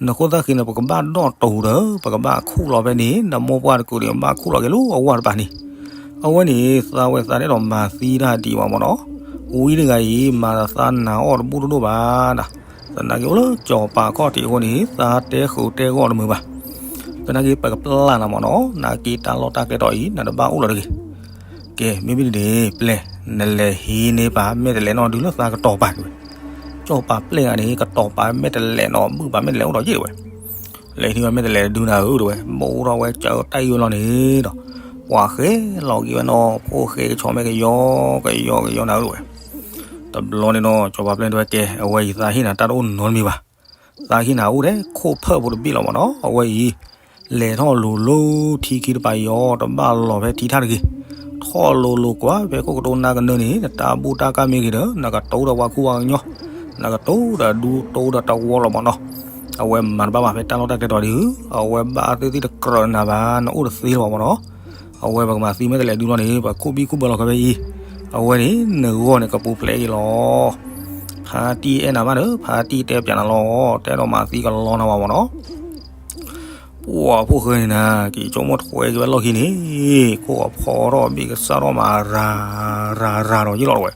နခိၣ်သၣ်ဃံန့ၣ် ပကဘၣ်ဒီၣ်တူာ်ဒီး ပကဘၣ်ခူၣ်လီၤဖဲန့ၣ် နမိၢ်ပှၢ်တကုာ်န့ၣ် ဘၣ်ခူၣ်လီၤက့ၤလၢအဝၢ်တပၤန့ၣ်. အဝဲန့ၣ် သးဝဲသးဒဲးဒီးမၤသံတၢ်ဒံးဘၣ်မ့ၢ်နီၤ. ဝံတဂၤအံၤ မၤသးနၤအီၣ်တဘူၣ်တဒိၣ်ဘၣ်နၤ. သနာ်က့အိၣ်လၢစီၤပၤခီၣ်ထံးအဃိန့ၣ် သးတဲဃုာ်တဲဂီၢ်တမုာ်ဘၣ်. သနာ်က့ပကပျၢ်နၤမ့ၢ်နီၤ နာ်က့တၢ်လီၢ်တၢ်ကျဲတီၤအံၤ နတဘၣ်အိၣ်လီၤတဂ့ၤ. ကဲ မ့မ့ၢ်ဒ်န့ၣ် ပျဲၢ် နလဲၤဟံးန့ၢ်ပာ်မဲာ်တလဲးနီၢ်ဒုးလၢသးကတီၤပာ်တဝဲ. စီၤပၤပျဲၢ်ဂၤန့ၣ် ကတီၤပာ်မဲာ်တလဲးနီၢ် ဘုၣ်ပာ်မဲာ်တလဲးအိၣ်ဒီးယ့ၢ်တဝဲ. လဲၤဟံးဝဲမဲာ်တလဲးတဒုနၤဧၢတဝဲ ဘိၣ်ထီၣ်ဝဲစၢတၢ်အံၤဝဲလီၤန့ၣ်ဒီး ပှၤဃဲလီၤက့ၤဝဲနီၤ ဖိၣ်ဃဲကဆီမဲာ်ကယီကယီကယီနၤဧၢတဝဲ. တဘျီန့ၣ်နီၤ စီၤပၤပျဲၢ်တဲဝဲ ကဲ အဝဲအံၤသးဟ့ၣ်နၤတၢ်တအိၣ်နီတမံၤဘၣ်. သးဟ့ၣ်နၤအိၣ်ထဲခိၣ်ဖၢၣ်ဖိတဘ့ၣ်လီၤမ့ၢ်နီၤ အဝဲအံၤ လဲၤထီၣ်လိၤလိၤထံခံတပၤအံၤအီၤ တဘၣ်လီၤဖဲထံထၣ်တဂ့ၤ. ထီၣ်လိၤလိၤကွၢ်ဖဲခိၣ်ကတိၤနၢ်ကနၢန့ၣ် နတၢ်ဘူၣ်တၢ်ကၢ်မ့ၢ်ဂ့ၤဒီး နကတိၤဒီးပှၤခူပှၤကညီ နကတိၤဒီးဒူတိၤဒီးတဝီလီၤမ့ၢ်နီၤ. အဝဲမၤတဘၣ်ဘၣ်ဖဲတၢ်လီၢ်တၢ်ကျဲတီၤဒ်အံၤ အဝဲဘၣ်သ့ၣ်သ့ၣ်တကြၢးနၤဘၣ် နအိၣ်တသ့လၢၤဘၣ်မ့ၢ်နီၤ. အဝဲပကမၤသံမဲာ်တလဲးဒုလီၤန့ၣ် ပခိၣ်ဘံၣ်ခိၣ်ဘၢလီၤခဲဖဲအံၤ အဝဲန့ၣ် နဂီၢ်န့ၣ်ကပူၤဖျဲးအံၤလီၤ. ဖါတံၢ်အဲၣ်နၤမးဒီး ဖါတံၢ်တဲပၠးနၤလီၤ တဲဒီးမၤသံကလီနၤဘၣ်မ့ၢ်နီၤ. ပှၤဖိၣ်ဃဲန့ၣ်နၤ က့ၤဆိကမိၣ်ထွဲက့ၤဝဲလီၢ်ခံန့ၣ် ခိၣ်အဖီထီၣ်ဘ့ၣ်ကစၢ်ထီၣ်မး ရၤရၤရၤဒီးယ့ၢ်လီၤတဝဲ.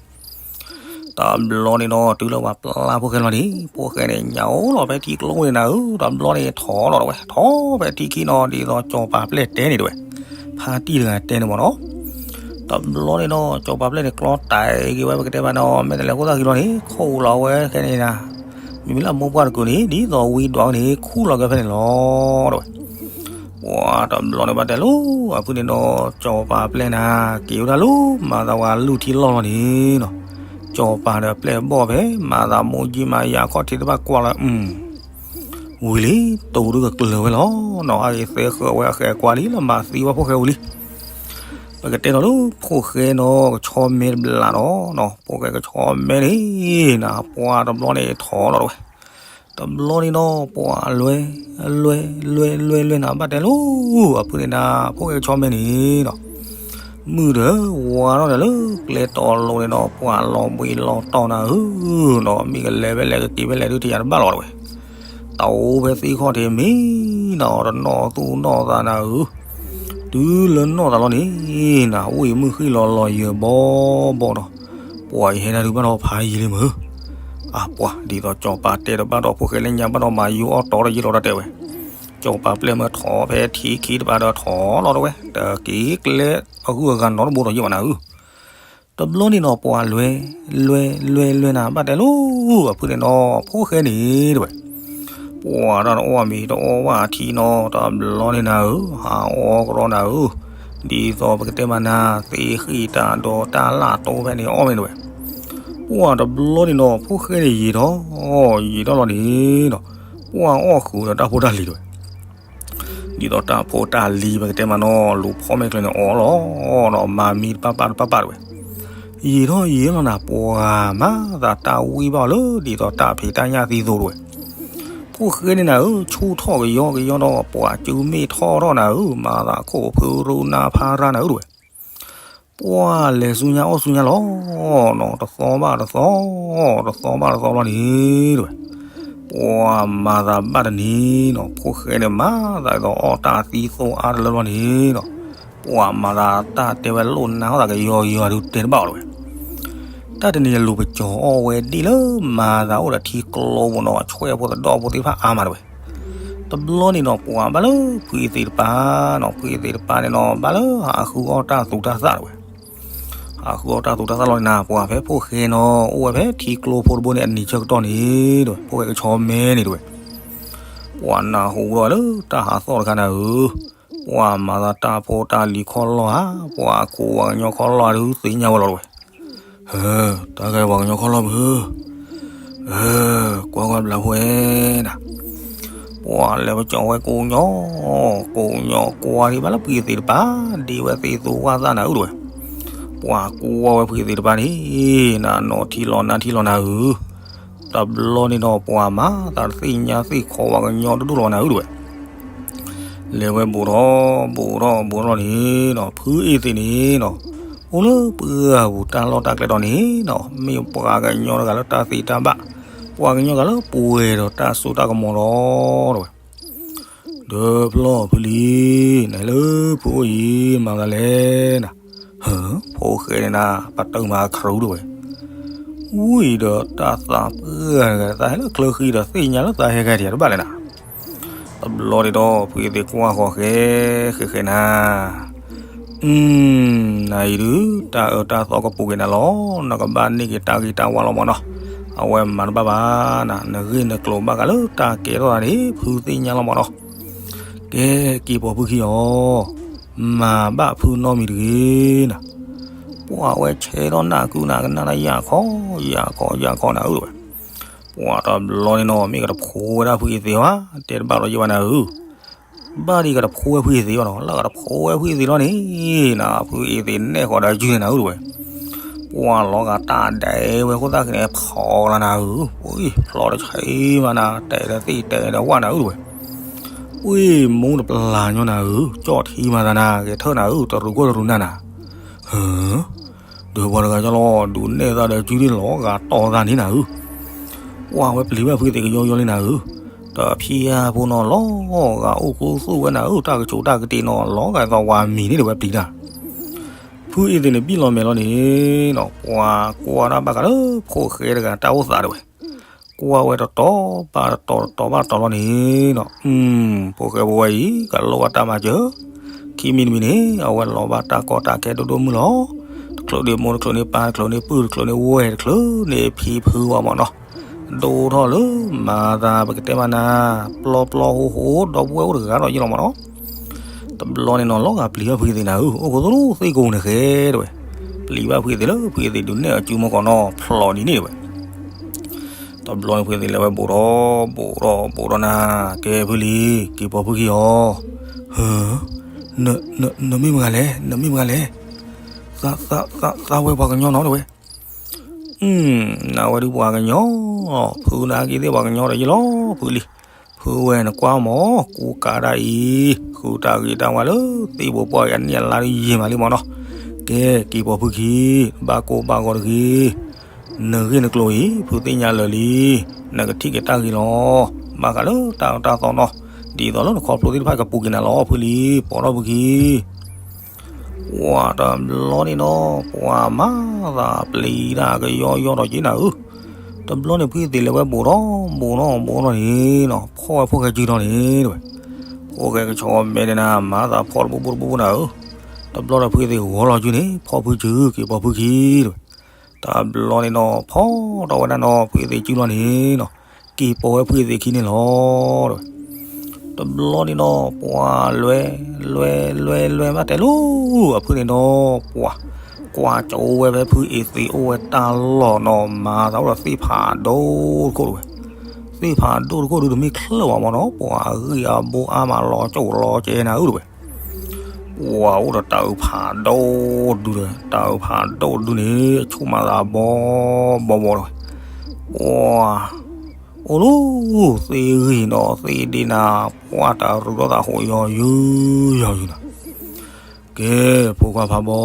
တဘျီန့ၣ်ဒီး တုၤလၢပှၤပျၢ်ဖိၣ်ဃဲလီၤန့ၣ် ဖိၣ်ဃဲန့ၣ် ညၣ်အိၣ်လီၤဖဲထံကျိန့ၣ်နၤဧၢ တဘျီန့ၣ်ထီၣ်လီၤတဝဲ ထီၣ်ဖဲထံခံနီၤ ဒ်သိးစီၤပၤပျဲၢ်တဲန့ၣ်တဝဲ ဖါတံၢ်တဂၤတဲန့ၣ်မ့ၢ်နီၤ. တဘျီန့ၣ်ဒီး စီၤပၤပျဲၢ်န့ၣ် ကျီတၢ်က့ၤဝဲ ပကတဲဘၣ်နီၤ မဲာ်တလဲးခိၣ်သၣ်ဃံလီၤန့ၣ် ခိၣ်လီၤဝဲခဲန့ၣ်နၤ မ့မ့ၢ်လၢအမိၢ်ပှၢ်တကုာ်န့ၣ် ဒ်သိးဝံဒွးန့ၣ် ခူၣ်လီၤကဲဖဲန့ၣ်လီၤတဝဲ. ပှၤတဘျီန့ၣ်ဘၣ်တဲလိၤ အဖုန့ၣ်ဒီး စီၤပၤပျဲၢ်နၤ က့ၤဝဲဒၣ်လၢ မၤသးဝဲလုၢ်ထံလီၢ်လီၤန့ၣ်နီၤ စီၤပၤဒီးပျဲၢ်ဘီၣ်ဖဲ မၤသးမိၢ်ကံမၤယၤခီၣ်ထံးတဘၣ်ကွၢ်လၢ ဝံၤလံ တိၤဒုကကျၢၤဝဲလီၤနီၤ အဂ့ၤသဲဃၢၤဝဲအဃဲးကွၢ်လံလၢမၤသံဝဲဖိၣ်ဃဲဝံၤလံ. ပကတဲနီၤလၢဖိၣ်ဃဲနီၤ ကဆီမဲတဘျးနီၤ ဖိၣ်ဃဲကဆီမဲန့ၣ် နပှၤတဘျီန့ၣ်ထီၣ်လီၤတဝဲ. တ တဘျီန့ၣ်ဒီး ပှၤလွဲ, လွဲ, လွဲ, လွဲ, လွဲနၤဘၣ်တဲလိၤ, အဖုန့ၣ်နၤ ဖိၣ်ဃဲကဆီမဲန့ၣ်ဒီး မုၢ်တဝါထီၣ်ဒီးလၢကျဲတီၤလိၤန့ၣ်ဒီး ပှၤလီၤဘှံးလီၤတီၤနၤဧၢ, ဒီးမ့ၢ်ကလဲၤဖဲလဲၣ်ကက့ၤဖဲလဲၣ်ဒုးတယၤတဘၣ်လီၤတဝဲ, တအိၣ်ဖဲသ့ၣ်ခီၣ်ထံးမံၤနီၤ တနီၣ်သူၣ်နီၣ်သးနၤဧၢ, တုၤလၢနီၢ်သးလီၤန့ၣ် နၤအိၣ်အံၤမုၢ်ဃံလီၤလီၤယၢၤဘီဘီဒီး ပှၤအံၤဟဲနၤဒုးဘၣ်ဒီးဖးယံာ်လံမၢ်ဧၢ, အပှၤ ဒ်သိးကၠီၤပၤတဲတဘၣ်ဒီးဖိၣ်ဃဲလၢညါဘၣ်ဒီးမၤယိအီၣ်တီဒီးယ့ၢ်လီၤတၢ်တဲဝဲ, ကၠီၤပၤပျဲၢ်မၢထီၣ်ဖဲထံခံတပၤဒီးထီၣ်လီၤတဝဲ, တက့ၤကျဲအဂုၤအဂၤနီတဘိဒီးယ့ၢ်ဘၣ်နၤဧၢ တဘျီန့ၣ်နီၤ ပှၤလွဲ, လွဲ, လွဲ, လွဲနၤဘၣ်တဲလိၤ, အဖုန့ၣ်နီၤ ဖိၣ်ဃဲန့ၣ်တဝဲ, ပှၤတၢ်တအီၣ်မံၤတအီၣ်ဝၣ်အထံနီၤ တဘျီန့ၣ်နၤဧၢ, ဟးအီၣ်ကရီနၤဧၢ, ဒ်သိးပကတဲမးနၤ သ့ဃံတၢ်ဒီးတၢ်လၢ်တိဖဲန့ၣ်အီၣ်မ့ၢ်တဝဲ, ပှၤတဘျီန့ၣ်နီၤ ဖိၣ်ဃဲန့ၣ်ယံာ်ထီၣ်, ယံာ်ထီၣ်လီၤန့ၣ်နီၤ, ပှၤအီၣ်ဃုာ်ဒီးတၢ်ဖိတၢ်လံၤတဝဲ ဒ်သိးတၢ်ဖိတၢ်လံၤပကတဲမးနီၤ လူၤဖီၣ်မဲာ်ချၢန့ၣ်အီၣ်လီၤ, ဒီးမၤမံတပၣ်ပၣ်တပၣ်ပၣ်တဝဲ, ယံာ်ထီၣ်ယံာ်လီၤနၤ ပှၤမၤသးတၢ်ဝံဘၣ်အီၤလၢ ဒ်သိးတၢ်ဖံးတၢ်ညၣ်သံသိးတဝဲ, ဖိၣ်ဃဲန့ၣ်နၤဧၢ ဆူၣ်ထီၣ်ကယီကယီဒီး ပှၤစုမ့ၢ်ထီၣ်ထီၣ်နၤဧၢ မၤသးခိၣ်ဖုရူနါဖါရါနၤဧၢတဝဲ ပှၤလဲၤဆူညါအီၣ်ဆူညါလီၤနီၤ, တသီဘၣ်တသီ, တသီဘၣ်တသီလီၤန့ၣ်တဝဲ, ပှၤမၤသးဘၣ်တနံၤနီၤ ဖိၣ်ဃဲန့ၣ်မၤသးဒ်သိးအီၣ်တၢ်သံသိအါတလၢလီၤန့ၣ်နီၤ, ပှၤမၤသးတၢ်တဲဝဲလိၣ်နါထီၣ်သးကယီယီဒုးတဲတဘၣ်အီၤတဝဲ, တၢ်တနံၤအလိၤပကၠီၤအီၣ်ဝဲဒ်လၢမၤသးအိၣ်ဒီးထံကျိဖိနီၤ ဆွဲၣ်ဖိသဒီၣ်ဖိသ့ၣ်တဖၣ်အါမးတဝဲ တဘျီန့ၣ်နီၤ ပှၤဘၣ်လၢဖုအံၤသ့ၣ်တပၤနီၤ ဖုအံၤသ့ၣ်တပၤန့ၣ်နီၤ ဘၣ်လၢဟးဃုအီၣ်တၢ်သူတၢ်သၣ်တဝဲ, ဟးဃုအီၣ်တၢ်သူတၢ်သၣ်လီၤန့ၣ်နၤ ပှၤဖဲဖိၣ်ဃဲနီၤ အိၣ်ဝဲဖဲထံကျိဖိတဘိန့ၣ် အနံၤဆၢကတီၢ်န့ၣ်တဝဲ ဖိၣ်ဃဲကဆီမဲန့ၣ်တဝဲ, ပှၤနၢ်ဟူဒီးလၢတၢ်ဟးသီၣ်တခါနၤဧၢ, ပှၤမၤသးတၢ်ဖိတၢ်လံၤခီလီၤဧါ, ပှၤကူပှၤကညီခီလီၤဧါဒုးသ့ၣ်ညါဝဲလီၤတဝဲ ဟၢ, တၢ်ဂဲၤပှၤကညီခီလီၤမုၢ်, ဟၢ, ကွၢ်ကွၢ်ဘျးဖှဲနၤ, ပှၤလဲၤပကၠီၤဝဲကိးညီ, ကိးညီကွၢ်ဒံးဘၣ်လၢဖုအံၤသ့ၣ်တပၤ, ဒ်ဝဲသ့ၣ်သူဝၣ်သၣ်နၤဧၢတဝဲ, ပှၤကူဝဲဖုအံၤသ့ၣ်တပၤန့ၣ်, နနီၤထံလီၤနါထံလီၤနၤဧၢ, တဘျီန့ၣ်နီၤ ပှၤမၤသးတသ့ၣ်ညါသ့ၣ်ခီပှၤကညီတဒူၣ်လီၤနၤဧၢတဝဲ လဲၤဝဲဘူးထီၣ်ဘူးထီၣ်ဘူးထီၣ်န့ၣ်နီၤ ဖုအံၤသ့ၣ်န့ၣ်နီၤ အိၣ်လၢပှၢ်ပူၤတၢ်လီၢ်တၢ်ကျဲတီၤန့ၣ်နီၤ မ့ၢ်ပှၤကညီတဂၤလၢတၢ်သ့တၢ်ဘၣ်, ပှၤကညီတဂၤလၢပှဲၤဒီးတၢ်စိတၢ်ကမီၤလီၤတဝဲ, ဒီဖျီၣ်ဖုလံၤ, နလၢဖုအိၣ်အံၤ မၤသးလဲၣ်နၤ, ဟၢ, ဖိၣ်ဃဲန့ၣ်နၤ ပတုာ်မၤခရူတဝဲ ဝံၤဒီးတၢ်သးပှၢ်တဂၤ သးဟဲလၢချၢဃံဒီးသ့ၣ်ညါလၢသးဟဲဂၤဒံးတဘၣ်လဲၣ်နၤ, တဘျီဒံးဒီး ဖုအံၤသ့ၣ်ကွၢ်ဃီၤဃဲ, ဃဲဃဲနၤ, အု နၤအံၤဒုး တၢ်အၢတၢ်သီကပူၤက့ၤနၤလီၤ, နကဘၣ်န့ၢ်က့ၤတၢ်ဂ့ၤတၢ်ဝါလီၤမးနီၤ, အဝဲမၤတဘၣ်ဘၣ်နၤ, နဂ့ၢ်နကျိၤဘၣ်ဃးလၢတၢ်ကဲထီၣ်သးန့ၣ် ဖုသ့ၣ်ညါလီၤမးနီၤ, ကဲ က့ၤပိာ်ဖုခံအီၤ မၤဘၣ်ဖုနီတမံၤတဂ့ၤနၤ, ပှၤဝဲဆဲထီၣ်နၢ်ကုနၤကနၣ်တၢ်ယၢ်ခီ, ယၢ်ခီ ယၢ်ခီနၤဧၢတဝဲ, ပှၤတဘျီန့ၣ်နီၤ မ့ၢ်ကတဖိဝဲဒၣ်ဖုအံၤသ့ဘၣ်, တဲတဘၣ်ဒီးယဘၣ်နၤဧၢ, ဘၣ်ဒ်ကတဖိဝဲဖုအံၤသ့ဘၣ်နီၤ, လၢကတဖိဝဲဖုအံၤသ့လီၤန့ၣ်, နဖုအံၤသ့ၣ်နဲၣ်ဃီၤဒီးကုန့ၣ်နၤဧၢတဝဲ, ပှၤလီၤဂာ်တၢ်ဒဲးဝဲအဃိသတးကန့ၣ် ဖီလီၤနၤဧၢ, ဖျီတဆံးမးနၤ, တဲဒီးသ့ၣ်တဲဒီးဝၣ်နၤဧၢတဝဲ ဝ့ၢ်မူတပျၢ်ညီနၤဧၢ, ကၠီၣ်ထံမၤသးနၤ, ဂဲၤထၢၣ်နၤဧၢ, တရူးကီၢ်တရူးနၤနၤ, ဟၢ, ဒီးပှၤတဂၤကၠီလီၤ ဒုးနဲၣ်သးဒီးကုန့ၣ်လီၤဂာ်တီၢ်သးန့ၣ်နၤဧၢ, ပှၤဝဲပျံၤဘၣ်ဖုအံၤသ့ၣ်ကယီယီလံနၤဧၢ, တဖျံအါဖိနီၤ လီၤဂာ်အိၣ်ခူသူၣ်ဝဲနၤဧၢ, တၢ်ကဆူးတၢ်ကတ့ၢ်နီၤ လီၤဂာ်သီဝါမံၤန့ၣ်ဒီးဝဲပျံၤတၢ် ဖုအံၤသ့ၣ်န့ၣ်ဘံၣ်လီၤမဲာ်လီၤန့ၣ်နီၤ, ပှၤကွၢ်တၢ်ဘၣ်ဃးလၢဖိၣ်ဃဲတဂၤတၢ်အိၣ်သးတဝဲ, ကွၢ်ဝဲတတီၤဘၣ်တတီၤ တတီၤဘၣ်တတီၤလီၤန့ၣ်နီၤ, ဖိၣ်ဃဲဖိဝဲအံၤ ကလိၣ်ဘၣ်တၢ်မၤစၢၤ, ခံမံၤတမံၤန့ၣ် အဝဲလီၤဘၣ်တၢ်ကီတၢ်ခဲဒိၣ်ဒိၣ်မုၢ်လီၤ, တချုးန့ၣ်မိၢ် တချုးန့ၣ်ပၢ် တချုးန့ၣ်ပုၢ် တချုးန့ၣ်ဝဲၢ် တချုးန့ၣ်ဖံဖုဝဲမးနီၤ, ဒိၣ်ထီၣ်လၢမၤသးပကတဲမးနၤ, ပျီပျီဟိဟိ ဒီပုၢ်ဝဲၢ်အိၣ်တဂၤဒီးယ့ၢ်လီၤမးနီၤ တဘျီန့ၣ်နီၤ လီၤဂာ်ပျံၤဘၣ်ဖုအံၤသ့ၣ်နၤဧၢ, အိၣ်ခိးသရူးသ့ၣ်ကိာ်န့ၣ်ဃဲတဝဲ, ပျံၤဘၣ်ဖုအံၤသ့ၣ်လၢဖုအံၤသ့ၣ်ဒုးနဲၣ်အီၤစုမီၢ်ကီးနီၤ ဖျိးဒ်န့ၣ်တဝဲ, တဘျီန့ၣ်ဖုအံၤသ့ၣ်လဲၤဝဲဘူးထီၣ်ဘူးထီၣ်ဘူးထီၣ်နၤ, ကဲဖုလံၤ က့ၤပိာ်ဖုခံအီၤ, ဟၢ, နမ့ၢ်မတၤလဲၣ် နမ့ၢ်မတၤလဲၣ်, သးဝဲပှၤကညီနီၤတဝဲ, နဝဲဒုးပှၤကညီ ဖုနာ်က့သ့ၣ်ပှၤကညီဒီးယလီၤ ဖုလံ. ဖုဝဲနကွၢ်မး ကူကၤတၢ်အံၤ ဃုတၢ်ဂ့ၤတၢ်ဝါလၢသ့ၣ်ပူၤပှၢ်အံၤ အနံၣ်အလါဒုးယံာ်မးလံမးနီၤ. ကဲ က့ၤပိာ်ဖုခံ ဘၣ်ကိၢ်ဘၣ်ဂီၤတဂ့ၤ. နဂ့ၢ်နကျိၤအံၤ ဖုသ့ၣ်ညါလၢာ်လံ. နကထံၣ်က့ၤတၢ်ဂ့ၤလီၤ. ဘၣ်ဃးလၢတၢ်အၢတၢ်သီနီၤ ဒ်သိးလၢနခီဖျိသ့ၣ်တဖၣ်ကပူၤက့ၤနၤလီၤ ဖုလံ. ပိာ်ထီၣ်ဖုခံ ပှၤတဘျီန့ၣ်နီၤ ပှၤမၤသးပျံၤတၢ်ကယီကယီဒီးက့ၤနၤဧၢ. တဘျီန့ၣ်ဖုအသ့ၣ်လဲၤဝဲဘူးဒီးဘူးနီၤဘူးနီၤန့ၣ်နီၤ ဖီၣ်ဝဲဖိၣ်ဃဲစုဒီးန့ၣ်တဝဲ. ဖိၣ်ဃဲကဆီမဲန့ၣ်နၤ မၤသးဖီၣ်တဘိဘိတဘိဘိနၤဧၢ. တဘျီဒီးဖုအသ့ၣ်ဂီၤလီၤစုန့ၣ် ဖီၣ်ဖုစု က့ၤပိာ်ဖုခံတဝဲ. တဘျီန့ၣ်နီၤ ဖီၣ်ထီၣ်ဝဲဒၣ်နီၤ ဖုအသ့ၣ်စုလီၤန့ၣ်နီၤ က့ၤပိာ်ဝဲဖုအသ့ၣ်ခံန့ၣ်လီၤတဝဲ. တဘျီန့ၣ်နီၤ ပှၤလွဲ လွဲ လွဲ လွဲဘၣ်တဲလိၤ အဖုန့ၣ်နီၤ ပှၤ ကွၢ်ကၠိဝဲဖဲဖုအသ့ၣ်အိၣ်ဝဲတၢ်လီၢ်နီၤ မၤသးအိၣ်ဒီးသ့ၣ်ဖးဒိၣ်တခိၣ်တဝဲ. သ့ၣ်ဖးဒိၣ်တခိၣ်ဒုးတမ့ၢ်ချၢဘၣ်မးနီၤ ပှၤအဂံၢ်အဘိအါမးလီၤကၠိလီၤကဲနၤဧၢတဝဲ. ပှၤအိၣ်ဒီးတၢ်အုးဖးဒိၣ်တဒုဒီး တၢ်အုးဖးဒိၣ်တဒုန့ၣ် အဆိကမိၣ်သးဘီဘီဘီတဝဲ. ပှၤ အိၣ်လီၤ သ့ၣ်ဂံၢ်နီၤသ့ၣ်ဒ့နၤ ပှၤတၢ်ရူးဒီးသးဟိးယီၤယုာ်ယီၤယုာ်နီၤ. ကဲ ဖိခွါဖးဘီ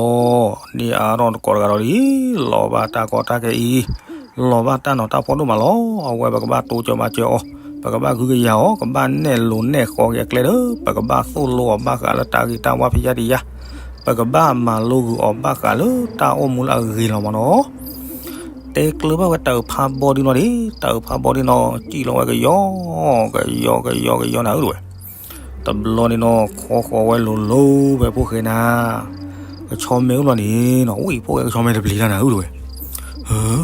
န့ၢ်အါထီၣ်တကိးတဂၤဒီးလံ လီၤဘၣ်တၢ်ကီတၢ်ခဲအံၤ လီၤဘၣ်တၢ်နီၤတၢ်ဖှီၣ်ဒိၣ်မးလီၤ. အဝဲပကဘၣ်တိစၢၤမၤစၢၤအီၤ ပကဘၣ်ဂုာ်ကယၤအီၤ ကဘၣ်နဲၣ်လိၤနဲၣ်ဃီက့ၤအကျဲဒီး ပကဘၣ်သိၣ်လိအီၤဘၣ်ဃးလၢတၢ်ဂ့ၤတၢ်ဝါဖံးယါတယါ ပကဘၣ်မၤလိဂုာ်အီၤဘၣ်ဃးလၢတၢ်အိၣ်မူလၢအဂ့ၤလီၤမးနီၤ. တဲကျၢၤဘၣ်ဝဲတၢ်အုးဖးဘီဒုနီၤဒံး တၢ်အုးဖးဘီဒုနီၤ စံၣ်လီၤဝဲကယီ ကယီကယီကယီနၤဧၢတဝဲ. တဘျီန့ၣ်နီၤ ခီဃီၤဝဲလိၤလိၤဖဲဖိၣ်ဃဲနၤ ကဆီမဲအိၣ်လီၤန့ၣ်နီၤ ဝံၣ်ဖိၣ်ဃဲကဆီမဲတပျံၤတၢ်နၤဧၢတဝဲ.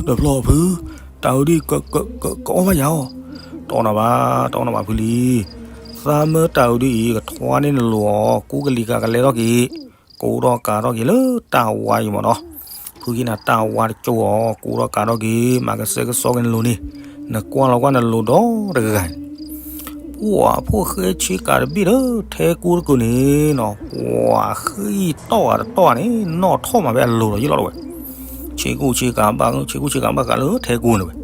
တဘျီဖု တၢ်အုးဒုး ကအီၣ်ဘၣ်ယၤအီၤ တအီၣ်နၤဘၣ် တအီၣ်နၤဘၣ်ဖုလံ. သးမၢတၢ်အုးဒုးအံၤ ကထွါန့ၢ်နလိၤအီၤ ကူကလံၤကၤကလဲထီၣ်က့ၤ ကူထီၣ်ကၤထီၣ်က့ၤလၢတၢ်ဝါအံၤမးနီၤ. ဖုက့ၤနၤတၢ်ဝါတကၠိအီၤ ကူထီၣ်ကၤထီၣ်က့ၤ မၤကစဲကစီက့ၤနလိၤန့ၣ် နကွၢ်လီၤကွၢ်နလိၤဒီတဂၤန့ၣ် ပှၤဖိၣ်ဃဲဆ့ကၤတဘ့ၣ်ဒီး ထဲကူတကုာ်န့ၣ်နီၤ ပှၤဃံၣ်တီၢ်ဂၤတတီၢ်ဂၤန့ၣ် နီၣ်ထီၣ်မးဖဲအလိၤလီၤယ့ၣ်လီၤတဝဲ. ဆ့ကူဆ့ကၤဘၣ် ဆ့ကူဆ့ကၤဘၣ်ဃးလၢထဲကူန့ၣ်ဝဲ.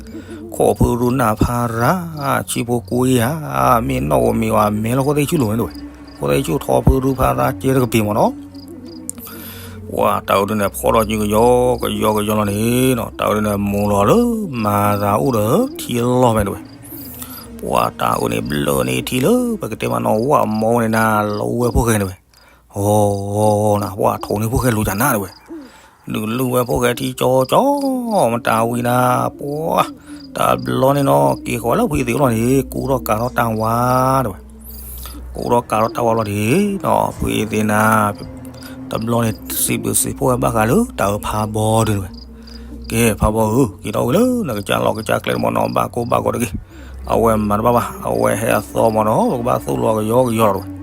ခိၣ်ဖုရူနၢ်ဖးရၤ ဆံဖိကူယၤ မ့ၢ်နီၣ်ဧိၤမ့ၢ်ဝဲ မဲလၢခိၣ်သ့ၣ်ဆူၣ်လိၤန့ၣ်တဝဲ. ခိၣ်သ့ၣ်ဆူၣ်ထီဖုရူဖးရၤကဲတကပ့ၤမးနီၤ ပှၤတၢ်အုးဒုန့ၣ် ဖီထီၣ်က့ၤကယီကယီကယီလီၤန့ၣ်နီၤ တၢ်အုးဒုန့ၣ် မိၢ်လီၤလၢမၤသးအိၣ်ဒီးထံလီၢ်ဖဲန့ၣ်တဝဲ. ပှၤတၢ်အုးန့ၣ် ဘျၢန့ၢ်ထံလၢ ပကတဲမးနီၤ ဝၣ်မီန့ၣ်နၤ လီၤဝဲဖိၣ်ဃဲန့ၣ်ဝဲ. အီ နၤ ပှၤထိးန့ၢ်ဖိၣ်ဃဲလူၤကနၣ်တဝဲ. ဒုးလုၢ်ဝဲဖိၣ်ဃဲထံကၠီကၠီ မတၤဝံၤနၤ ပှၤ တဘျီန့ၣ်နီၤ က့ၤဃီၤလၢဖုအသ့ၣ်အိၣ်လီၤန့ၣ် ကူထီၣ်ကၤထီၣ်တၢ်ဝါတဝဲ. ကူထီၣ်ကၤထီၣ်တၢ်ဝါလီၤန့ၣ်နီၤ ဖုအသ့ၣ်နၤ တဘျီန့ၣ် စံးဘျုးစံးဖှိၣ်ဝဲဘၣ်ဃးလၢတၢ်အုးဖးဘီဒုန့ၣ်ဝဲ. ကဲ ဖးဘီဧၢ က့ၤထီၣ်ဝံၤလၢနကစၢ်လီၢ်ကစၢ်ကျဲတမးနီၤ ဘၣ်ကိၢ်ဘၣ်ဂီၤတဂ့ၤ. အဝဲမၤတဘၣ်ဘၣ် အဝဲဟဲအသီမးနီၤ ပကဘၣ်သိၣ်လိအကယီကယီလီၤတဝဲ.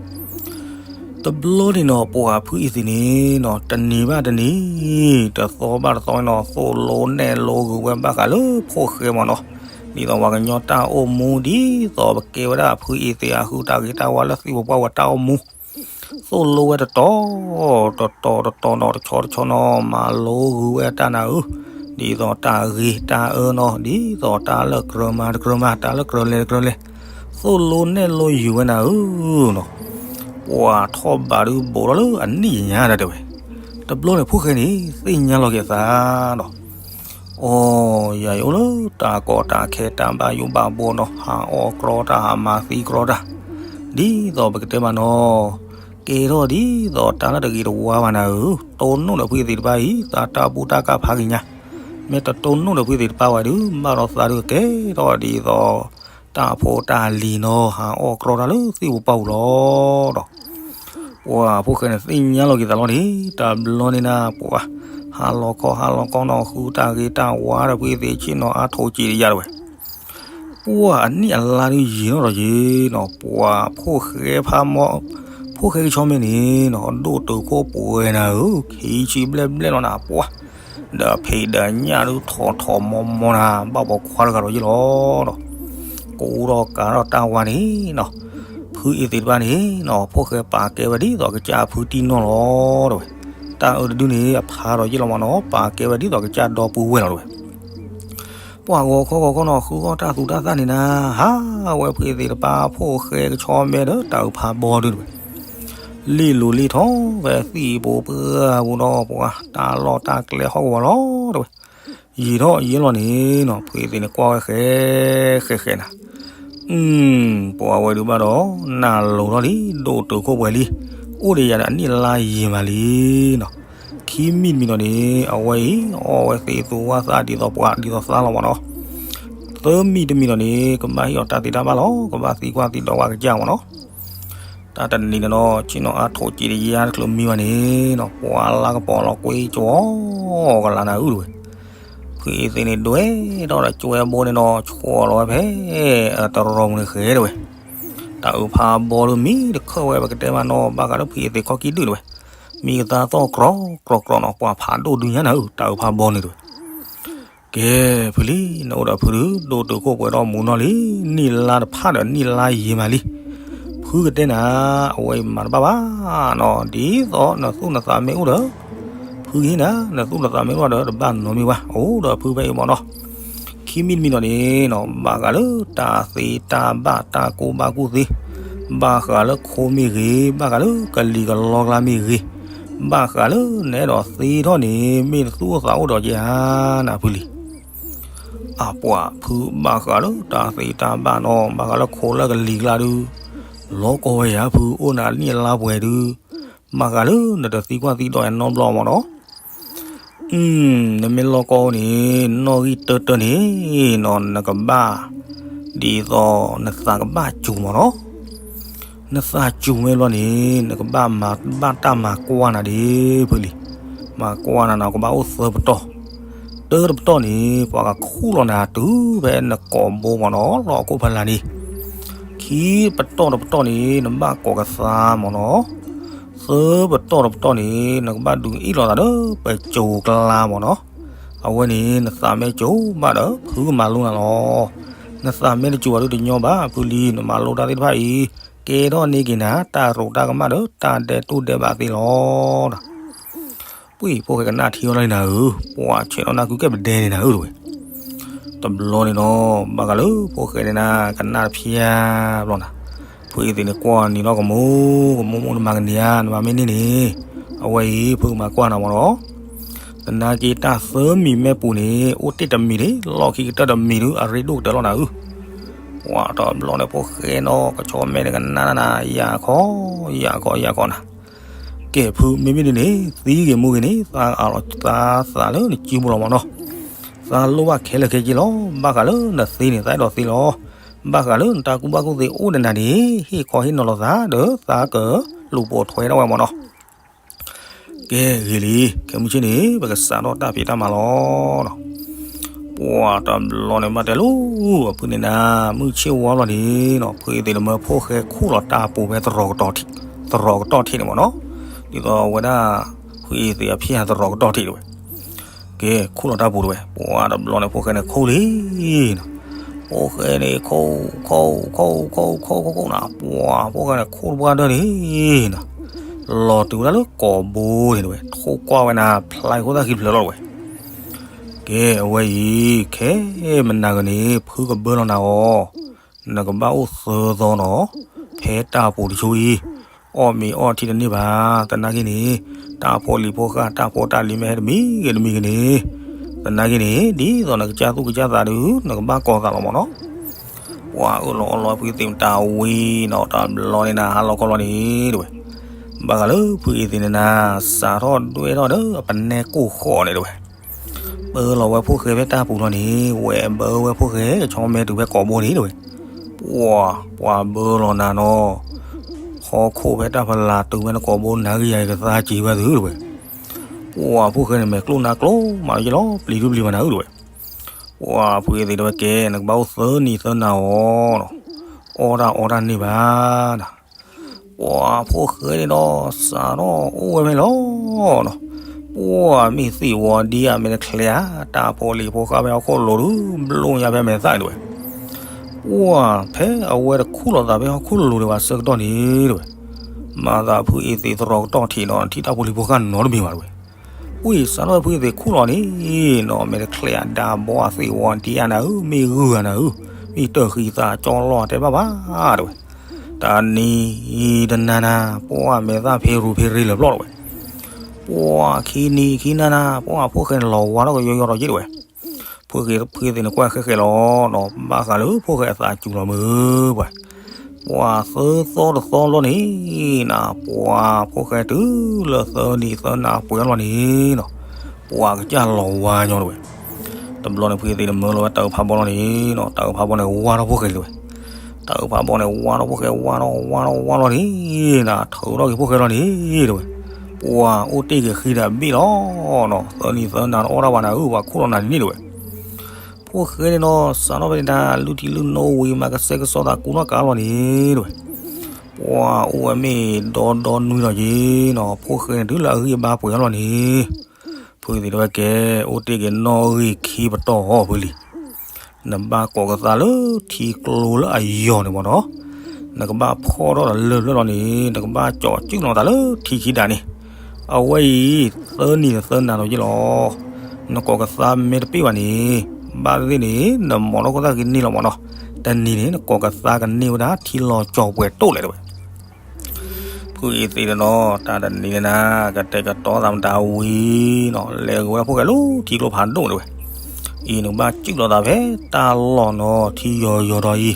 တဘျီန့ၣ်နီၤ ပှၤဖုအသ့ၣ်န့ၣ်နီၤ တနံၤဘၣ်တနံၤ တသီဘၣ်တသီန့ၣ်နီၤ သိၣ်လိနဲၣ်လိဂုာ်ဝဲဘၣ်ဃးလၢဖိၣ်ဃဲမးနီၤ. ဒ်သိးပှၤကညီတၢ်အိၣ်မူ ဒ်သိးပကဲဝဲဒၣ်ဖုအသ့ၣ်အဃုတၢ်ဂ့ၤတၢ်ဝါလၢသ့ၣ်ပပှၢ်ဝဲတၢ်အိၣ်မူ သိၣ်လိဝဲတတီၤ တတီၤတတီၤနီၤ တဆီတဆီနီၤ မၤလိဂုာ်ဝဲတၢ်နၤဧၢ, ဒ်သိးတၢ်ဂ့ၤတၢ်အၢနီၤ ဒ်သိးတၢ်လၢကြၢးမၤတကြၢးမၤ တၢ်လၢကြၢးလဲၤတကြၢးလဲၤ သိၣ်လိနဲၣ်လိယုာ်ဝဲနၤဧၢနီၤ, ပှၤထီၣ်ဘးဒုးဘူးထီၣ်လၢအနံၣ်ညါတၢ်တဲဝဲ, တဘျီန့ၣ်ဖိၣ်ဃဲန့ၣ် သ့ၣ်ညါလီၤက့ၤအသးနီၤ အိ ယၤယအိၣ်လၢတၢ်ကီတၢ်ခဲတၢ်ဘၣ်ယိၣ်ဘၣ်ဘီနီၤ ဟးအီၣ်ကြီတၢ် ဟးမၤသံကြီတၢ်, ဒ်သိးပကတဲမးနီၤ, ကဲထီၣ်ဒ်သိးတၢ်လၢတဂ့ၤတဝါဘၣ်နၤဧၢ, တိၢ်နီၣ်ဒီးဖုအသ့ၣ်တဖၣ်အံၤ သးတၢ်ဘူၣ်တၢ်ကၢ်ဖးဂ့ၤညါ, မ့ၢ်တတိၢ်နီၣ်ဒီးဖုအသ့ၣ်တဖၣ်ဝဲဒုး ဘၣ်ဒီးသးဒုးကဲထီၣ်ဒ်သိး တၢ်ဖိတၢ်လံၤနီၤ ဟးအီၣ်ကြီတၢ်လၢသ့ၣ်ပူၤပာ်ပူၤလီၤ ဒီး ပှၤဖိၣ်ဃဲန့ၣ်သ့ၣ်ညါလီၤက့ၤသးလီၤန့ၣ် တဘျီန့ၣ်နၤ ပှၤ ဟးလီၤခီဟးလီၤခီနီၤ ဃုတၢ်ဂ့ၤတၢ်ဝါဒီးဖုအသ့ၣ်ဆ့ၣ်နီၤအါထိးက့ၤတယါတဝဲ, ပှၤအနံၣ်အလါဒုးယံာ်နီၤဒီးယံာ်နီၤ ပှၤဖိၣ်ဃဲဖးမီ ဖိၣ်ဃဲကဆီမဲန့ၣ်နီၤ ဒိၣ်တုာ်ခိၣ်ပှဲၤနၤဧၢ, ခံဆံဘျဲၣ်ဘျဲၣ်လီၤနၤ ပှၤ ဒီးဖံးဒီးညၣ်ဒုးထီၣ်ထီၣ်မီမီနၤ ဘၣ်ပိာ်ခွါတဂၤဒီးယ့ၢ်လီၤဒီး ကူထီၣ်ကၤထီၣ်တၢ်ဝါန့ၣ်နီၤ, ဖုအသ့ၣ်တဖၣ်န့ၣ်နီၤ ဖိၣ်ဃဲပာ်ကဲဝဲဒ်သိးကစၢ်ဖုတံၢ်နီၢ်လီၤတဝဲ, တၢ်အၢတဒုန့ၣ် အဖးဒီးယ့ၢ်လီၤမးနီၤ ပာ်ကဲဝဲဒ်သိးကစၢ်ဒီပုၢ်ဝဲၢ်လီၤတဝဲ, ပှၤဂီၤခီဂီၤခီနီၤ ဃုအီၣ်တၢ်သူတၢ်သၣ်န့ၣ်နၤ, ဟးဝဲဖုအသ့ၣ်တဖၣ်ဖိၣ်ဃဲကဆီမဲဒီးတၢ်အုးဖးဘီဒုတဝဲ, လ့ၣ်လိၤလ့ၣ်ထီၣ်ဝဲသံၣ်ပူၤပှၢ်ပူၤဒီးပှၤတၢ်လီၢ်တၢ်ကျဲဟီၣ်ကဝီၤလီၤတဝဲ, ယံာ်ထီၣ်ယံာ်လီၤန့ၣ်နီၤ ဖုအသ့ၣ်န့ၣ်ကွၢ်ဝဲဃဲဃဲဃဲနၤ ပှၤဝဲဒုးဘၣ်ဒီး နၢ်လိၤထီၣ်လံ ဒိၣ်တုာ်ခိၣ်ပှဲၤလံ, အိၣ်ဒီးယၤဒီးအနံၣ်အလါယံာ်မးလံနီၤ, ခံမံၤတမံၤဒီးန့ၣ် အဝဲအံၤ အီၣ်ဝဲသ့ၣ်သူဝၣ်သၣ်ဒ်သိးပှၤဒ်သိးသးလီၤမးနီၤ, သၢမံၤတမံၤဒီးန့ၣ် ကဘၣ်ဟ့ၣ်အီၤတၢ်သ့တၢ်ဘၣ်လီၤ, ကဘၣ်သံကွၢ်သံဒိးဝဲကစၢ်မးနီၤ တၢ်တနံၤန့ၣ်ဒီး ဆ့ၣ်နီၤအါထိးက့ၤတယါတချုးမံဘၣ်န့ၣ်နီၤ ပှၤလါကပီၤလီၤကွ့ကၠီကလးနၤအုၣ်တဝဲ, ဖုအသ့ၣ်န့ၣ်ဒွဲၣ်ထီၣ်ဒီးကွဲဘိန့ၣ်နီၤ ဆှီလီၤဝဲဖဲ တရီမုၢ်န့ၣ်ဃဲတဝဲ, တၢ်အုးဖးဘီဒုးမံတခၢၣ်ဝဲ ပကတဲမးနီၤ ဘၣ်ဃးလၢဖုအသ့ၣ်ခီၣ်ကံၣ်ဒုတဝဲ, မံကသါသီၣ်ကြီကြီကြီနီၤ ပှၤဖးဒိၣ်ဒုညါနၤဧၢ တၢ်အုးဖးဘီန့ၣ်တဝဲ ကဲ ဖုလံ နအိၣ်ဒီးဖုဒုး ဒိၣ်တုာ်ခိၣ်ပှဲၤထီၣ်မူနီၢ်လံ, နံၣ်လါတဖၣ်ဒီးနံၣ်လါယံာ်မးလံ, ဖုကတဲနၤ အဝဲအံၤမၤတဘၣ်ဘၣ်နီၤ, ဒ်သိးနသူၣ်နသးမ့ၢ်အိၣ်ဒီး ဖုကဟ့ၣ်နၤ, နသူၣ်နသးမ့ၢ်အိၣ်ဒီး တဘၣ်နီတမံၤဘၣ်, အိၣ်ဒီးဖုဖဲအံၤမးနီၤ, ခံမံၤတမံၤဒီးန့ၣ်နီၤ ဘၣ်ဃးလၢတၢ်သ့တၢ်ဘၣ်တၢ်ကိၢ်ဘၣ်ကူၣ်သ့, ဘၣ်ဃးလၢခိမ့ၢ်ဂ့ၤ, ဘၣ်ဃးလၢကလံၤကလီကျါမ့ၢ်ဂ့ၤ, ဘၣ်ဃးလၢနအဲၣ်ဒိးသ့ထီၣ်န့ၣ် မ့ၢ်နသူၣ်အိၣ်သးအိၣ်ဒီးက့ၤဧါ နဖုလံ အပှၤဖုဘၣ်ဃးလၢတၢ်သ့တၢ်ဘၣ်နီၤ ဘၣ်ဃးလၢခိလၢကလံၤကျါဒုး, လီၤကီဝဲယၤဖုအိၣ်နၤနံၣ်အလါပှဲၤဒုး, ဘၣ်ဃးလၢနတသံကွၢ်သံဒိးယၤနီတဘျီမးနီၤ, နမ့ၢ်လီၤကီဝဲန့ၣ် နီၣ်ဂံၢ်တၢတၢန့ၣ်နီၤ နကဘၣ် ဒ်သိးနသးကဘၣ်စူၤမးနီၤ နသးစူၤမ့ၢ်ဘျီန့ၣ် နကဘၣ်မၤဘၣ်တၢ်မၤကွၢ်နၤဒ်ဖုလံ, မၤကွၢ်နၤနီၤ ကဘၣ်အိၣ်သၢပတီၢ်, တၢတပတီၢ်န့ၣ် ပှၤကခူၣ်လီၤနၤတုၤဖဲနကိာ်ဘိမးနီၤ လီၢ်အခိၣ်ဖီလာ်န့ၣ်, ခံပတီၢ်တပတီၢ်န့ၣ် နဘၣ်ကိးကသါမးနီၤ, သၢပတီၢ်တပတီၢ်န့ၣ် နကဘၣ်ဒုးအ့ၣ်လိာ်သးဒီးပစိၤကျါမးနီၤ, အဝဲန့ၣ် နသးမ့ၢ်စူၤဘၣ်ဒီး ဖုကမၤလိနၤလီၤ. နသးမ့ၢ်တစူၤဘၣ်ဒုးတညီဘၣ် ဖုလံ နမၤလိတၢ်သ့ၣ်တဖၣ်အံၤ ကဲထီၣ်န့ၢ်က့ၤနၤ တၢ်ရူးတၢ်ကမၣ်ဒီး တၢ်ဒဲးတူၢ်ဒဲးဘးသ့လီၤ. ပှၤဖိၣ်ဃဲကနၣ်ထံအီၤလီၤန့ၣ်နၤဧၢ, ပှၤဆဲးနီၣ်နၢ်ကုကဲပဒဲန့ၣ်နၤဧၢတဝဲ တဘျီန့ၣ်နီၤ ဘၣ်ဃးလၢဖိၣ်ဃဲန့ၣ်နၤ ကနၣ်တဖျါဘျီနၤ, ဖုအသ့ၣ်န့ၣ်ကွၢ်နံၤလီၤကမိၢ်, ကမိၢ်မိၢ်နမၤကန့ၢ်ဧါ, နမၤမ့ၢ်န့ၢ်န့ၣ်, အဝဲအံၤ ဖုကမၤကွၢ်နၤမးနီၤ, သနာ်က့တၢ်သၢမံၤမဲာ်ပူၤန့ၣ် အိၣ်တ့ၢ်တမံၤန့ၣ် လီၢ်ခံကတၢၢ်တမံၤဒုး အရ့ဒိၣ်ကတၢၢ်လီၤနၤဧၢ. ပှၤတဘျီန့ၣ်ဖိၣ်ဃဲနီၤ ကဆီမဲာ်န့ၣ်ကနၣ်နၤ ယၤခီ, ယၤခီ ယၤခီနၤ ကဲဖုမ့မ့ၢ်ဒ်န့ၣ် သံဂ့ၤမူဂ့ၤန့ၣ် သးအးလီၤသးသးလၢနစုပူၤလီၤမးနီၤ, သးလိၣ်ဘၣ်ခဲလၢာ်ခဲဆ့လီၤ. ဘၣ်ဃးလၢနသ့န့ၣ် သးအဲၣ်ဒိးသ့လီၤ. ဘၣ်ဃးလၢနတၢ်ကူၣ်ဘၣ်ကူၣ်သ့အိၣ်ဒီးနၤန့ၣ် ဟ့ၣ်ခီဟ့ၣ်နီၤလိာ်သးဒီးသးကလူၤပိာ်ထွဲထီၣ်ဝဲမးနီၤ. ကဲဂ့ၤလံ ခဲမုၢ်ဆ့ၣ်န့ၣ် ပကစးထီၣ်တၢ်ဖံးတၢ်မၤလီၤ. ပှၤတဘျီန့ၣ်ဘၣ်တဲလီၤ အဖုန့ၣ်နၤ မုၢ်ဆ့ၣ်ဝါဘျီန့ၣ်နီၤ ဖုအသ့ၣ်တမၢဖိၣ်ဃဲခူၣ်လီၤတၢ်ပူၤဖဲ သရီကတီၢ်ထံးန့ၣ်မးနီၤ, ဒ်သိးအဝဲဒၣ် ဖုအသ့ၣ်အဖံးသရီကတီၢ်ထံးတဝဲ, ကဲခူၣ်လီၤတၢ်ပူၤတဝဲ ပှၤတဘျီန့ၣ်ဖိၣ်ဃဲန့ၣ်ခူၣ်လံနီၤ, ဖိၣ်ဃဲန့ၣ်ခူၣ် ခူၣ် ခူၣ် ခူၣ် ခူၣ် ခူၣ် ခူၣ်နၤ ပှၤဖိၣ်ဃဲန့ၣ်ခူၣ်တပှၢ်ဒၢန့ၣ်နီၤ, လီၤတုၤဝဲဒၣ်လၢကိာ်ဘိန့ၣ်တဝဲ ထိၣ်ကွၢ်ဝဲနၤ ဖျါခိၣ်သၣ်ခံဖျၢၣ်လီၤတဝဲ ကဲအဝဲအံၤ ခဲမနၤဂၤန့ၣ် ဖုကဘၢလီၤနၤအီၤ, နကဘၣ်အိၣ်သၢသီနီၤ, ဖဲတၢ်ပူၤတဆိအံၤ, အီၣ်မ့ၤအီထံတန့ၢ်ဘၣ်, သနာ်က့န့ၣ်, တၢ်ဖိလံၤဖိဃၢ် တၢ်ဖိတၢ်လံၤမ့ၢ်ဟဲတမံၤဂ့ၤတမံၤဂ့ၤန့ၣ်, သနာ်က့န့ၣ် ဒ်သိးနကစၢ်သူၣ်ကစၢ်သးဒုး နကဘၣ်ကိးသးလီၤမးနီၤ. ပှၤအၢၣ်လီၤအီလီၤဖုအသ့ၣ်တၢ်ဝံၤနီၤ တဘျီန့ၣ်နၤ ဟါလီၤခီလီၤန့ၣ်တဝဲ, ဘၣ်ဃးလၢဖုအသ့ၣ်န့ၣ်နၤ စးထီၣ်ဒွဲၣ်ထီၣ်ဒီးအပနဲကိၢ်ဃီန့ၣ်တဝဲ ပၢလီၤဝဲဖိၣ်ဃဲဖဲတၢ်ပူၤလီၤန့ၣ် ဝဲဘၢဝဲဖိၣ်ဃဲကဆီမဲာ်တုၤဖဲကိာ်ဘိန့ၣ်တဝဲ, ပှၤ ပှၤဘၢလီၤနၤနီၤ, ဟီၣ်ခိၣ်ဖဲတၢ်ဖီလာ်တုၤဖဲနကိာ်ဘိနၤဂ့ၤယၤကသါစံးဝဲသုတဝဲ, ပှၤဖိၣ်ဃဲန့ၣ်မဲာ်ကျိၣ်နါကျိၣ်မးယလီၤ ပျံၤဒုပျံၤဘၣ်နၤဧၢတဝဲ, ပှၤဖုအသ့ၣ်တဝဲကဲ နကဘၣ်အိၣ်သၢနံၤသၢနၤအီၤနီၤ, အီၣ်တၢ်အီတၢ်န့ၢ်ဘၣ်နၤ ပှၤဖိၣ်ဃဲန့ၣ်ဒီး စးထီၣ်အိၣ်ဝဲဖဲလီၤနီၤ, ပှၤမ့ၢ်သံၣ်ဝီဒံဧါ မ့ၢ်တချဲဧါ, တၢ်ဖိလံၤဖိဃၢ်ဖဲဟီၣ်ခိၣ်လိၤဒုး ဘျိညါဖဲမဲာ်သၣ်န့ၣ်တဝဲ, ပှၤဖဲအဝဲတခူၣ်လိာ်သးဖဲဟီၣ်ခိၣ်လိၤဒံးဘၣ်ဆၢကတီၢ်န့ၣ်တဝဲ, မၤသးဖုအသ့ၣ်သရီကတီၢ်ထံးနီၤ ထံၣ်တၢ်ဖိလံၤဖိဃၢ်နီတမံၤဘၣ်တဝဲ, ပှ့ၤစးထီၣ်ဖုသ့ၣ်ခူၣ်လီၤန့ၣ်နီၤ, မ့ၢ်တချဲးအဒၣ်ဘီအသ့ၣ်ဝီဒံအနၢ်ဧၢ, မ့ၢ်ဂုၢ်အနၢ်ဧၢ, မ့ၢ်တၢ်ဃံသးကၠီလီၤတဲဘၣ်ဘၣ်တဲဝဲ, တနံၤတနၤနၤ ပှၤမဲာ်သၣ်ဖ့ရူၤဖ့ရ့လၢာ်ပျီၢ်တဲဝဲ, ပှၤခံနံၤခံနၤနၤ ပှၤဖိၣ်ဃဲန့ၣ်လီၤဝါထီၣ်ကယီယီဒီးက့တဲဝဲ, ဖုသ့ၣ်န့ၣ်ကွၢ်ဃဲဃဲလီၤနီၤ, ဘၣ်ဃးလၢဖိၣ်ဃဲအသးစူၤလီၤမုၢ်ပှၤ ပှၤသၢသီတသီလီၤန့ၣ်နီၤ, ပှၤဖိၣ်ဃဲတုၤလၢသၢနံၤသၢနၤပှဲၤလီၤန့ၣ်နီၤ, ပှၤကစၢ်လီၤဝါညီတဲဝဲ, တဘျီန့ၣ်ဖုသ့ၣ်န့ၣ်မၢလီၤဝဲတၢ်အုးဖးဘီလီၤန့ၣ်နီၤ, တၢ်အုးဖးဘီန့ၣ်ဝါထီၣ်ဖိၣ်ဃဲတဲဝဲ, တၢ်အုးဖးဘီန့ၣ်ဝါထီၣ်ဖိၣ်ဃဲ ဝါထီၣ်ဝါထီၣ်ဝါလီၤန့ၣ်နီၤ, ထုးထီၣ်က့ၤဖိၣ်ဃဲလီၤန့ၣ်တဲဝဲ, ပှၤအိၣ်တ့ၢ်က့ၤဃံဒီးဘ့ၣ်လီၤနီၤ, သၢနံၤသၢနၤတအီၣ်တၢ်ဘၣ်နၤဧၢ, ပှၤခူၣ်လီၤနၤန့ၣ်တဲဝဲ ဖိၣ်ဃဲန့ၣ်နီၤ စးထီၣ်ဖဲန့ၣ်ဒၣ် လုၢ်ထံလုၢ်နိဝံၤ မၤကစဲကစီသးကူထီၣ်ကါလီၤန့ၣ်တဲဝဲ, ပှၤအိၣ်ဝဲမ့ၢ်ဒီဒီနွံလီၤက့ၤနီၤ, ဖိၣ်ဃဲန့ၣ်တုၤလၢအဂံၢ်အဘါပှဲၤလီၤန့ၣ်, ဖုသ့ၣ်တဲဝဲကဲ, အိၣ်တ့ၢ်က့ၤနီၣ်ဂံၢ်ခံပတီၢ်အီၤဖုလံ နဘၣ်ကိးကသါလၢထံကျိလၢအယီၤန့ၣ်မ့ၢ်နီၤ, နကဘၣ်ဖီၣ်ထီၣ်ဒီးလၢၢ်ဖျၢၣ်လီၤန့ၣ်, နကဘၣ်ကၠီၤစုၣ်လီၤသးလၢထံခံဒၣ်န့ၣ်, အဝဲအံၤ သၢနံၤဒီးသၢနၤလီၤက့ၤလီၤ, နကိးကသါမ့ၢ်တပ့ၢ်ဘၣ်န့ၣ်, ဘၣ်သ့ၣ်န့ၣ် နမိၢ်ဒီးခိၣ်သၣ်ကန့ၢ်လီၤမ့ၢ်နီၤ, တနံၤန့ၣ် နကိးကသါကန့ၢ်ဝဲဒၣ်ထံလီၤကၠီၤပှဲၤတိၢ်လဲၣ်တဲဝဲ ဖုအံၤသ့ၣ်တနီၤ တၢ်တနံၤန့ၣ်နၤ ကတဲာ်ကတီၤသးမတၤဝံၤနီၤ လဲၤဂ့ၤဝဲဒၣ်ဖိၣ်ဃဲလၢထံကျိဖးဒိၣ်တဲဝဲ, အံၤနကဘၣ်စုၣ်လီၤသးဖဲတၢ်လီၢ်နီၤ ထံယီၤယီၤဒီးအံ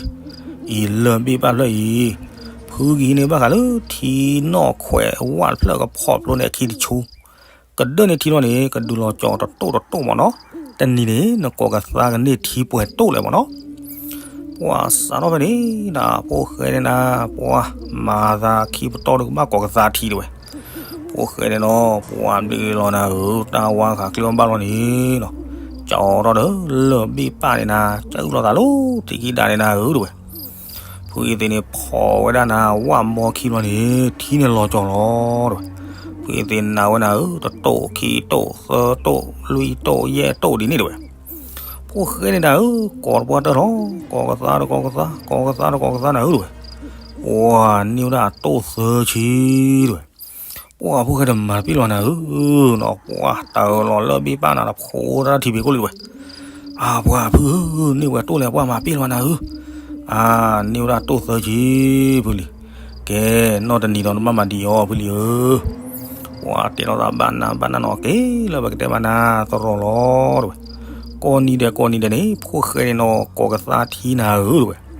ၤ, အံၤလၢၢ်ဘ့ၣ်ပၢ်ဖျၢၣ်အံၤ, ဖုကဟံးန့ၢ်ဘၣ်ဃးလၢထံနီၣ်ခွဲးဝၣ်တဖျၢၣ်ကဖီၣ်ဖျိန့ၣ်အခံတဆူ ကဒၢၣ်န့ၢ်ထံလီၤန့ၣ် ကဒုးလီၤကၠီၤတတိၢ်တတိၢ်မ့ၢ်နီၤ, တနံၤန့ၣ် နကိးကသါကန့ၢ်ထံပှဲၤတိၢ်လဲၣ်မ့ၢ်နီၤ ပှၤစးထီၣ်ဖဲန့ၣ်ဒၣ် ဖိၣ်ဃဲန့ၣ်နၤ ပှၤမၤသးခံပတီၢ်ဒီးကဘၣ်ကိးကသါထံတဲဝဲ, ဖိၣ်ဃဲန့ၣ်နီၤ ပှၤဘျုးလီၤနၤဧၢ တၢ်ဝါဃးကျိဘၣ်လီၤန့ၣ်နီၤ, ကၠီထီၣ်ဒီးလၢၢ်ဘ့ၣ်ပၢ်န့ၣ်နၤ ကၠီလီၤသးလၢထံခံဒၣ်န့ၣ်နၤဧၢတဲဝဲ, ဖုအံၤသ့ၣ်န့ၣ်ဖီၣ်ဝဲဒၣ်နၤ ဝၣ်မီခံဘျီန့ၣ် ထံန့ၣ်လီၤကၠီၤလီၤတဲဝဲ, ဖုအံၤသ့ၣ်နၤဝဲနၤဧၢ တတိၢ်ခံတိၢ်သၢတိၢ်လွံၢ်တိၢ်ယဲၢ်တိၢ်ဒ်န့ၣ်တဲဝဲ ဖိၣ်ဃဲန့ၣ်နၤဧၢ ကိးတပှၢ်တၢၢ်လီၤ, ကိးကသါဒီးကိးကသါ ကိးကသါဒီးကိးကသါနၤဧၢတဲဝဲ, ပှၤန့ၢ်ဝဲဒၣ်တိၢ်သၢဆံတဲဝဲ, ပှၤဖိၣ်ဃဲတမၤတပ့ၢ်လီၤနၤဧၢနီၤ ပှၤတၢ်လီၤလၢၢ်ဘ့ၣ်ပၢ်နၤဒီးဖိတၢ်ထံဖံးကိၣ်လံတဲဝဲ, အၢ ပှၤဖုဧၢ န့ၢ်ဝဲတိၢ်လဲၣ် ပှၤမၤတပ့ၢ်လီၤနၤဧၢ, အၢ န့ၢ်ဝဲဒၣ်တိၢ်သၢဆံဖုလံ, ကဲ နီၢ်တနံၤဒီးနဘၣ်မၤဒံးအီၤဖုလံဧၢ ပှၤတဲလိာ်သးဘၣ်နၤဘၣ်နၤနီၤ က့ၤလၢပကတဲဘၣ်နၤသရိာ်လီၤတဲဝဲ, ကိးနံၤဒဲးကိးနံၤဒဲးန့ၣ် ဖိၣ်ဃဲန့ၣ်နီၤ ကိးကသါထံနၤဧၢတဲဝဲ, ဒ်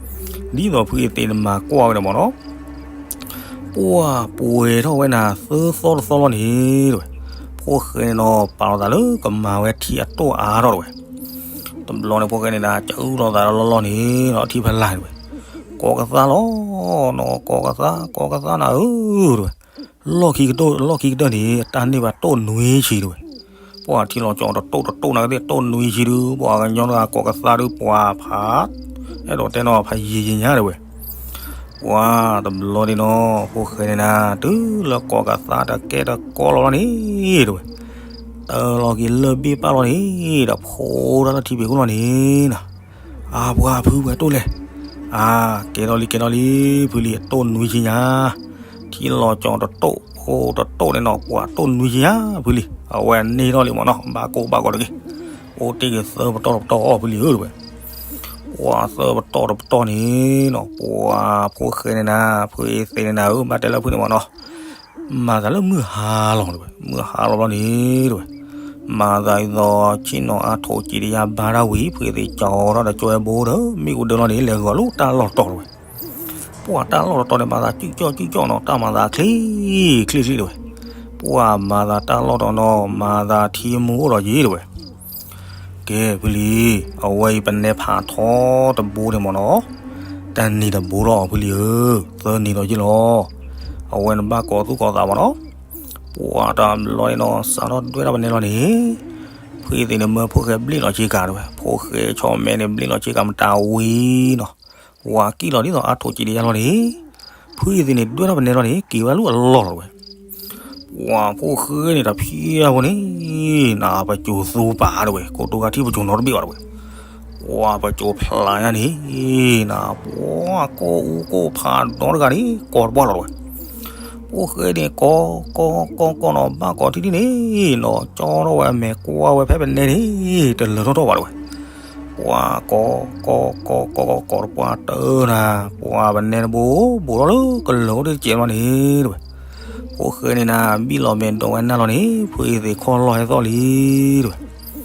သိးဖုအံၤသ့ၣ်န့ၣ်မၤကွၢ်ဝဲန့ၣ်မ့ၢ်နီၤ ပှၤပှဲၤထီၣ်ဝဲနၤသၢသီတသီလီၤန့ၣ်တဲဝဲ, ဖိၣ်ဃဲန့ၣ်နီၤ ပာ်လီၤသးလၢကမၤဝဲထံအတိၢ်အါထီၣ်တဲဝဲ, တဘျီန့ၣ်ဖိၣ်ဃဲန့ၣ်ဒၣ် ကၠူထီၣ်သးလီၤလီၤန့ၣ်နီၤ ထံဖးလၢ်န့ၣ်ဝဲ, ကိးကသါလီၤနီၤ ကိးကသါ ကိးကသါနၤဧၢတဲဝဲ, လီၢ်ခံကတၢၢ် လီၢ်ခံကတၢၢ်န့ၣ် တၢ်န့ၢ်ဘၣ်တိၢ်နွံဆံတဲဝဲ, ပှၤထံလီၤကၠီၤတတိၢ်တတိၢ်နၤကသ့ၣ်တိၢ်နွံဆံဒုး ပှၤကညီတဂၤကိးကသါဒုး ပှၤဖး အဲၣ်ဒိးတဲနီၤ ဖးယံာ်ယံာ်ညါတဲဝဲ, ပှၤတဘျီန့ၣ်နီၤ ဖိၣ်ဃဲန့ၣ်နၤ တုၤလၢကိးကသါတကဲတကီလီၤလီၤန့ၣ်တဲဝဲ, တၢ်လီၤက့ၤလၢၢ်ဘ့ၣ်ပၢ်လီၤန့ၣ် ဒီးဖိတၢ်လၢထံဖံးခိၣ်လီၤန့ၣ်နီၤ, အၢ ပှၤဖုပှဲၤတိၢ်လဲၣ်, အၢ ကဲထီၣ်လံ ကဲထီၣ်လံ ဖုလံ တိၢ်နွံဆံညါ, ထံလီၤကၠီၤတတိၢ် အိၣ်တတိၢ်န့ၣ်နီၤ ပှၤတိၢ်နွံဆံညါ ဖုလံ အဝဲန့ၢ်ထီၣ်လံမ့ၢ်နီၤ ဘၣ်ကိၢ်ဘၣ်ဂီၤတဂ့ၤ, အိၣ်တ့ၢ်က့ၤသၢပတီၢ်တပတီၢ်အီၤဖုလံဧၢတဲဝဲ, ပှၤသၢပတီၢ်တပတီၢ်န့ၣ်နီၤ ပှၤဖိၣ်ဃဲန့ၣ်နၤ ဖုအံၤသ့ၣ်န့ၣ်နၤဧၢ ဘၣ်တဲလၢဖုန့ၣ်မ့ၢ်နီၤ မၤသးလၢမုၢ်ဟါလီၤတဲဝဲ, မုၢ်ဟါလီၤဘျီန့ၣ်တဲဝဲ, မၤသးဒ်သိးဆ့ၣ်နီၤအါထိးကံးတယါဘါတၢ်ဝံၤ ဖုအံၤသ့ၣ်ကၠီထီၣ်ဒီးကၠွဲဘိဒီး မ့ၣ်အူဒၢလီၤန့ၣ် လဲၤဂီၤလၢတၢ်လီၢ်တတီၤတဲဝဲ, ပှၤတၢ်လီၢ်တတီၤန့ၣ် မၤသးစုၣ်ကၠီၣ်စုၣ်ကၠီၣ်နီၤ တၢ်မၤသးချ့ချ့ချ့တဲဝဲ, ပှၤမၤသးတၢ်လီၢ်တတီၤနီၤ မၤသးထံမူအိၣ်ဒီးယ့ၢ်တဲဝဲ ကဲ ဖုလံ, အဝဲအံၤပနဲဖးထီတဘိန့ၣ်မ့ၢ်နီၤ, တနံၤတဘိလီၤ ဖုလံဧၢ, သၢနံၤဒီးယ့ၢ်လီၤ, အဝဲန့ၣ်ဘၣ်ကိးသူၣ်ကိးသးမ့ၢ်နီၤ, ပှၤတဘျီန့ၣ်နီၤ စးထီၣ်ဒွဲၣ်ထီၣ်ပနဲလီၤန့ၣ်, ဖုအံၤသ့ၣ်န့ၣ်မၢဖိၣ်ဃဲဘျ့ၣ်လီၤဆ့ကၤတဲဝဲ, ဖိၣ်ဃဲဆီမဲန့ၣ် ဘျ့ၣ်လီၤဆ့ကၤမတၤဝံၤနီၤ, ဝၤကံၣ်လီၤဒ်သိးအါထိးကံးတယါလီၤန့ၣ်, ဖုအံၤသ့ၣ်န့ၣ် ဒွဲၣ်ထီၣ်ပနဲလီၤန့ၣ် က့ၤဝဲလၢအလီၢ်လီၤတဲဝဲ ပှၤဖိၣ်ဃဲန့ၣ်တၢ်ဖံးအါဖိန့ၣ်, နပစိၤသူပာ်တဲဝဲ, ကိတိၤဂၤထံၣ်ပစိၤနီတဘ့ၣ်ဘၣ်တဲဝဲ, ပှၤပစိၤဖျါညါန့ၣ်, နပှၤကိၢ်အူကိၢ်ဖးဒီတဂၤန့ၣ် ကိးတပှၢ်လီၤတဲဝဲ, ဖိၣ်ဃဲန့ၣ် ကိး ကိး ကိး ကိးနီၤ ဘၣ်ကိးထံထံန့ၣ်နီၤ ကၠီထီၣ်ဝဲအမဲာ်ကွၢ်ဝဲဖဲပနဲန့ၣ် တလၢၤထီၣ်ထီၣ်ဘၣ်တဲဝဲ. ပှၤကိး ကိး ကိး ကိး ကိး ကိးတပှၢ်တၢၢ်နၤ ပှၤပနဲတဘိ ဘူးထီၣ်လၢကလၢၤအိၣ်တကဲးလီၤန့ၣ်တဲဝဲ. ဖိၣ်ဃဲန့ၣ်နၤ ဘံၣ်လီၤမဲာ်ဒိးဝဲနၢ်လီၤန့ၣ် ဖုအသ့ၣ်ခီၣ်လီၢ်ဟဲသီၣ်လံတဲဝဲ.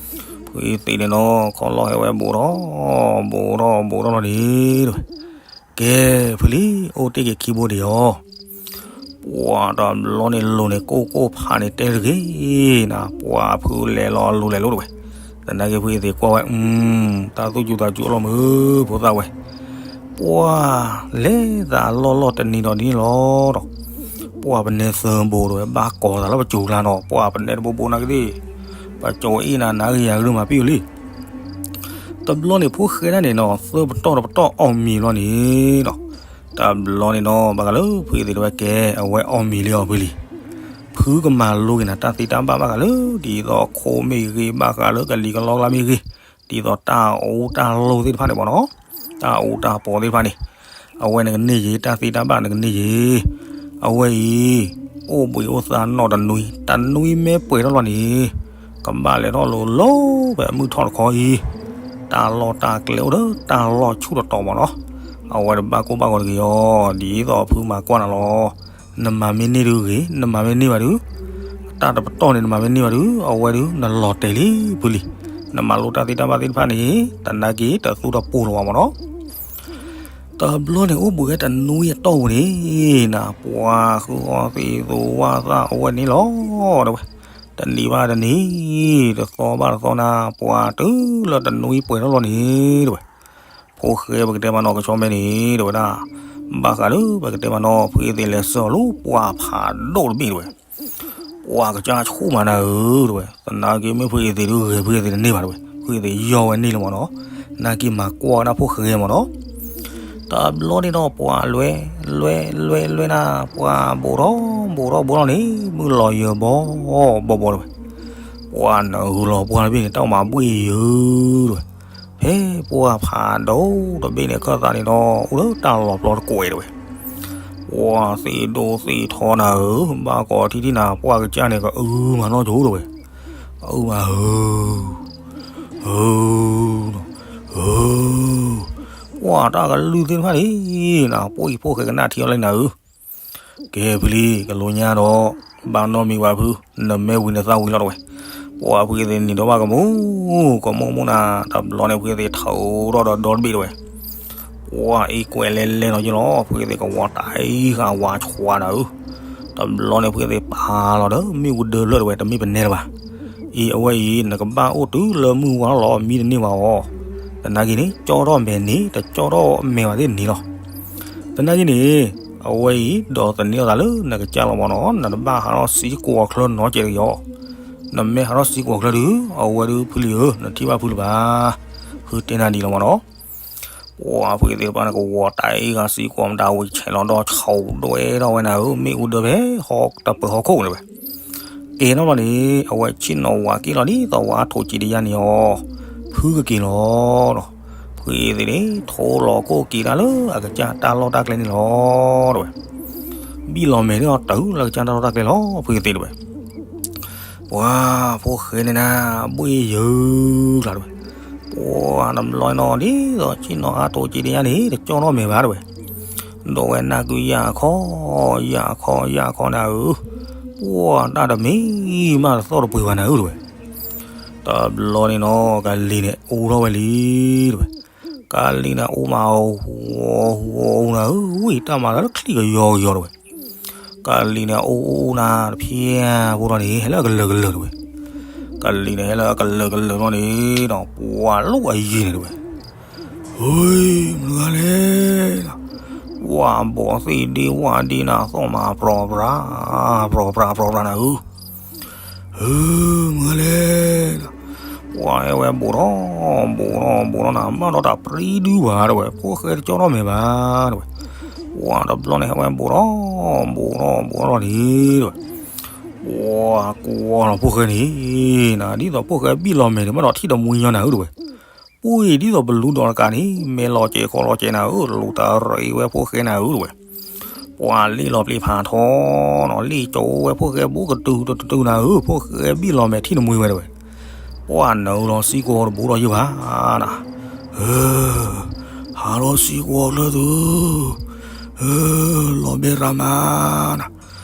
ဖုအသ့ၣ်န့ၣ်နီၤ ခီၣ်လီၢ်ဟဲဝဲဘူးထီၣ် ဘူးထီၣ် ဘူးထီၣ်လီၤန့ၣ်တဲဝဲ. ကဲ ဖုလံ အိၣ်တ့ၢ်က့ၤခံဘိဒံးအီၤ ပှၤတဘျီန့ၣ်လိၤန့ၣ် ကိၢ်ကိၢ်ဖးန့ၣ်တဲတဂ့ၤနၤ ပှၤဖုလဲၤလီၤလိၤလဲၤလိၤတဲဝဲ. သနာ်က့ဖုအသ့ၣ်ကွၢ်ဝဲ တၢ်သူၣ်စူၤသးစူၤအလီၢ်မုၢ် ဖိသၣ်ဝဲ ပှၤလဲၤသးအလီၢ်လီၢ်တနံၤဒီးဒ်န့ၣ်လီၤဒီး ပှၤပနဲသၢဘိတဲဝဲ ဘၣ်ကိးသးလၢပစိၤကျါနီၤ ပှၤပနဲတဘိဘိနာ်က့သ့ၣ် ပစိၤအ့ၣ်နၤနၤဂ့ၤယၤဂ့ၤမၤပံၣ်ဝဲလံ တဘျီန့ၣ်ဖိၣ်ဃဲဒၣ်န့ၣ်နီၤ သၢပတီၢ်တပတီၢ်အီၣ်မံၤဘျီန့ၣ်ဒီး တဘျီန့ၣ်နီၤ ဘၣ်ဃးလၢဖုအသ့ၣ်တဲဝဲကဲ အဝဲအီၣ်မံၤလံအီၤဖုလံ. ဖုကမၤလိက့ၤနၤတၢ်သ့တၢ်ဘၣ်ဘၣ်ဃးလၢ ဒ်သိးခိၣ်မ့ၢ်ဂ့ၤ ဘၣ်ဃးလၢကလံၤကလီကလါမ့ၢ်ဂ့ၤ ဒ်သိးတၢ်အိၣ်တၢ်လိၣ်သ့ၣ်တဖၣ်န့ၣ်မ့ၢ်နီၤ တၢ်အူတၢ်ပီသ့ၣ်တဖၣ်န့ၣ် အဝဲနကန့ၢ်ယ့ၤ တၢ်သ့တၢ်ဘၣ်နကန့ၢ်ယ့ၤ အဝဲအံၤ အိၣ်ဘှံးအိၣ်သါနီၢ်တနွံ တနွံမ့ၢ်ပှဲၤထီၣ်လီၤန့ၣ် ကဘၣ်လဲၤထီၣ်လိၤလိၤဖဲမုၢ်ထီၣ်တခီအံၤ တၢ်လီၢ်တၢ်ကျဲအိၣ်ဒီးတၢ်လီၢ်ဆူၣ်တတီၤမ့ၢ်နီၤ အဝဲတဘၣ်ကိၢ်ဘၣ်ဂီၤတဂ့ၤအီၤ ဒ်သိးဖုမၤကွၢ်နၤလီၤ နမၤမ့ၢ်န့ၢ်ဒုဂ့ၤ နမၤမ့ၢ်န့ၢ်ဘၣ်ဒု တၢ်တပတီၢ်န့ၣ် နမၤမ့ၢ်န့ၢ်ဘၣ်ဒု အဝဲဒု နလီၤတဲာ်လံဖုလံ. နမၤလိတၢ်သ့တၢ်ဘၣ်သ့ၣ်တဖၣ်န့ၣ် တနာ်က့ တသူတပိၢ်လၢၤဘၣ်မ့ၢ်နီၤ. တဘျီန့ၣ်အိၣ်ဘှံးဝဲတနွံအတီၢ်ပူၤန့ၣ် နၤပှၤဃုအီသံးသူဝၣ်သၣ်အဝဲန့ၣ်လီၤ တဲဝဲ. တနံၤဘၣ်တနံၤ တသီဘၣ်တသီနၤ ပှၤတုၤလၢတနွံပှဲၤထီၣ်လီၤန့ၣ် တဲဝဲ. ဖိၣ်ဃဲပကတဲမ့ၢ်နီၤ ကဆီမဲန့ၣ် တဲဝဲဒၣ် ဘၣ်ဃးလၢပကတဲမ့ၢ်နီၤ ဖုအသ့ၣ်လဲၤစၢၤလၢပှၤဖးဒိၣ်တဘ့ၣ်တဲဝဲ. ပှၤကစၢ်ဆူၣ်မးနၤဧၢ တဲဝဲ. သနာ်က့မ့ၢ်ဖုအသ့ၣ်ဒုဂဲၤဖုအသ့ၣ်တန့ၢ်ဘၣ်တဲဝဲ. ဖုအသ့ၣ်ယီၢ်ဝဲန့ၢ်လၢမ့ၢ်နီၤ. နာ်က့မၤကွၢ်ဝဲဒၣ်ဖိၣ်ဃဲမ့ၢ်နီၤ. တဘျီန့ၣ်ဒီးပှၤလွဲ လွဲ လွဲ လွဲနၤ ပှၤဘူးထီၣ် ဘူးထီၣ် ဘူးထီၣ်န့ၣ် မုၢ်လီၤယၢၤဘီ ဘီ ဘီ တဲဝဲ. ပှၤနၢ်ဟူလီၤပှၤတဘ့ၣ်န့ၣ် တၢ်မၤဘှ့ၣ်ယၢၤတဲဝဲ. ဖဲပှၤဖးဒိၣ်တဘ့ၣ်န့ၣ် ခၢၣ်သးန့ၣ်ဒီး အိၣ်လၢတၢ်လီၤပျီတကွဲးတဲဝဲ. ပှၤသ့ၣ်ဒိၣ်သ့ၣ်ထီနၤဧၢ ဘၣ်ကိးထံထံနၤ ပှၤကစၢ်န့ၣ် ကအုမၤနီၢ်ကၠိတဲဝဲ. အုမၤဧၢ ဧၢ ဧၢ ပှၤတၢ်ကလုၢ်သ့ၣ်တဖၣ်န့ၣ် နၤ ပှၤအံၤဖိၣ်ဃဲကနၣ်ထံအီၤလံနၤဧၢ ကဲဖုလံ ကလိညါဒီး ဘၣ်နီတမံၤဘၣ်ဖု နမဲာ်ဝံၤနသးဝံၤလီၤတဲဝဲ. ပှၤဖုအသ့ၣ်နံၤဒီးဘၣ်ကမူၣ် ကမူၣ်မူၣ်နၤ တဘျီန့ၣ်ဖုအသ့ၣ်ထီၣ်ဒီးဒီတဘ့ၣ်တဲဝဲ. ပှၤအံၤကွဲးလဲၤလဲၤနီၤက့လီၤ ဖုအသ့ၣ်ကဝီၤတၢ်အံၤဃာ်ဝၤဆှးနၤဧၢ တဘျီန့ၣ်ဖုအသ့ၣ်ပာ်လီၤဒီး မ့ၣ်အူဒၢလၢတဲဝဲ တမ့ၢ်ပနဲလၢၤဘၣ်. အံၤအဝဲအံၤ နကဘၣ်အိၣ်တုၤလၢမုၢ်ဝါထီၣ်လီၤ မံတန့ၢ်ဘၣ်အီၤ. သနာ်က့န့ၣ် ကၠီထီၣ်မဲာ်န့ၣ် တကၠီထီၣ်မဲာ်ဘၣ်သ့ၣ်န့ၣ်လီၤ. သနာ်က့န့ၣ် အဝဲအံၤ ဒီးသန့ၤထီၣ်သးလၢနကစၢ်လီၤမ့ၢ်နီၤ နတဘၣ်ဟးထီၣ်စံကဝီၤချၢနီတစဲးတဂ့ၤအီၤ. နမ့ၢ်ဟးထီၣ်စံကဝီၤချၢဒုး အဝဲဒုးဖုလံဧၢ နထံၣ်ဘၣ်ဖုလၢၤဘၣ်. ဖုတဲနၤဒ်လီၤမ့ၢ်နီၤ. ပှၤဖုသ့ၣ်တဖၣ်န့ၣ် ကဝီၤတၢ်အံၤဃာ်စံကဝီၤမတၤဝံၤဆဲးလီၤဒီး ဆူၣ်ဒွဲထီၣ်ဝဲနၤဧၢ မ့ၣ်အူဒၢဖဲဟီၣ်တပၢၤဟီၣ်ခိၣ်တဲဝဲ. ကဲထီၣ်လီၤန့ၣ် အဝဲဆ့ၣ်နီၤဝၤက့ၤလီၤဒ်သိးဝၤထိၣ်ကံၤတယါန့ၣ်အီၤ ဖုကက့ၤလီၤဒီး ဖုအံၤသ့ၣ်န့ၣ် ထိလီၤကိၣ်က့ၤတၢ်လၢအကစၢ်တၢ်လီၢ်တၢ်ကျဲန့ၣ်လီၤတဲဝဲ. ဘံၣ်လီၤမဲာ်န့ၣ်အီၤတုၤလၢအကစၢ်တၢ်လီၢ်တၢ်ကျဲလီၤ ဖုအံၤသ့ၣ်တဲဝဲ. ပှၤဖိၣ်ဃဲန့ၣ်နၤ ဘှ့ၣ်ယၢၤကျါတဲဝဲ. ပှၤတဘျီနီၤ ဒ်သိးဆ့ၣ်နီၤအါထိၣ်ကံၤတယါန့ၣ် တကၠီထီၣ်မဲာ်ဘၣ်တဲဝဲ. ဒီးဝဲနၢ်ကုယၢ်ခီ ယၢ်ခီ ယၢ်ခီနၤဧၢ, ပှၤတၢ်တမံၤမးတသီၣ်တပှဲၤဘၣ်နၤဧၢတဲဝဲ. တဘျီန့ၣ်နီၤ ကလံၤန့ၣ်အိၣ်ထီၣ်ဝဲလံတဲဝဲ. ကလံၤန့ၣ်အိၣ်မးအီၣ်ဟူးအီၣ်ဟူးအီၣ်နၤဧၢ, ဝံၣ်တၢ်မၤလၢချံၣ်ကယီကယီတဲဝဲ. ကလံၤန့ၣ်အိၣ်အိၣ်နၤတဖျဲၣ်ဖိထီၣ်န့ၣ် ဟဲလၢအကလၢာ်ကလၢာ်တဲဝဲ. ကလံၤန့ၣ်ဟဲလၢအကလၢာ်ကလၢာ်လီၤန့ၣ်ဒီး ပှၤလိၣ်အယံၤန့ၣ်တဲဝဲ. ဟူး မတၤတဂၤလဲၣ်, ဝၣ်ဘီၣ်သ့ၣ်ဒ့ဝၣ်ဒ့နၤသီၣ်မၤပြီၤပြီၤ ပြီၤပြီၤပြီၤနၤဧၢ. ဟူး မတၤတဂၤလဲၣ်, ပှၤဟဲဝဲဘူးထီၣ် ဘူးထီၣ် ဘူးထီၣ်နၤ မၤဒီးတၢ်ပြံဒုဘၣ်တဲဝဲ, ဖိၣ်ဃဲတကၠီထီၣ်မဲာ်ဘၣ်တဲဝဲ. ပှၤတဘျီန့ၣ်ဟဲဝဲဘူးထီၣ် ဘူးထီၣ် ဘူးထီၣ်န့ၣ်တဲဝဲ. ပှၤကွၢ်လီၤဖိၣ်ဃဲန့ၣ်နၤ ဒ်သိးဖိၣ်ဃဲဘံၣ်လီၤမဲာ်န့ၣ် မၤဒီးထံၣ်တမှံညီနၤဧၢတဲဝဲ. ပှ့ၤဒ်သိးပလူဒီးတကးန့ၣ် မဲာ်လီၤစဲးခီလီၤစဲးနၤဧၢ, လူၤတရံးဝဲဖိၣ်ဃဲနၤဧၢတဲဝဲ. ပှၤလ့ၣ်လီၤပျံၤဖးထီနီၤ, လ့ၣ်ကၠီဝဲဖိၣ်ဃဲဘူးကတုၤတတုၤနၤဧၢ, ဖိၣ်ဃဲဘံၣ်လီၤမဲာ်ထံၣ်နမှံဝဲတဝဲ, ပှၤနုာ်လီၤစံၣ်ကွီၤတဘူးဒီးယုၢ်ဘၣ်နၤ, ဟးထီၣ်စံၣ်ကွီၤချၢသု, လီၤဘဲရၤမးနၤ,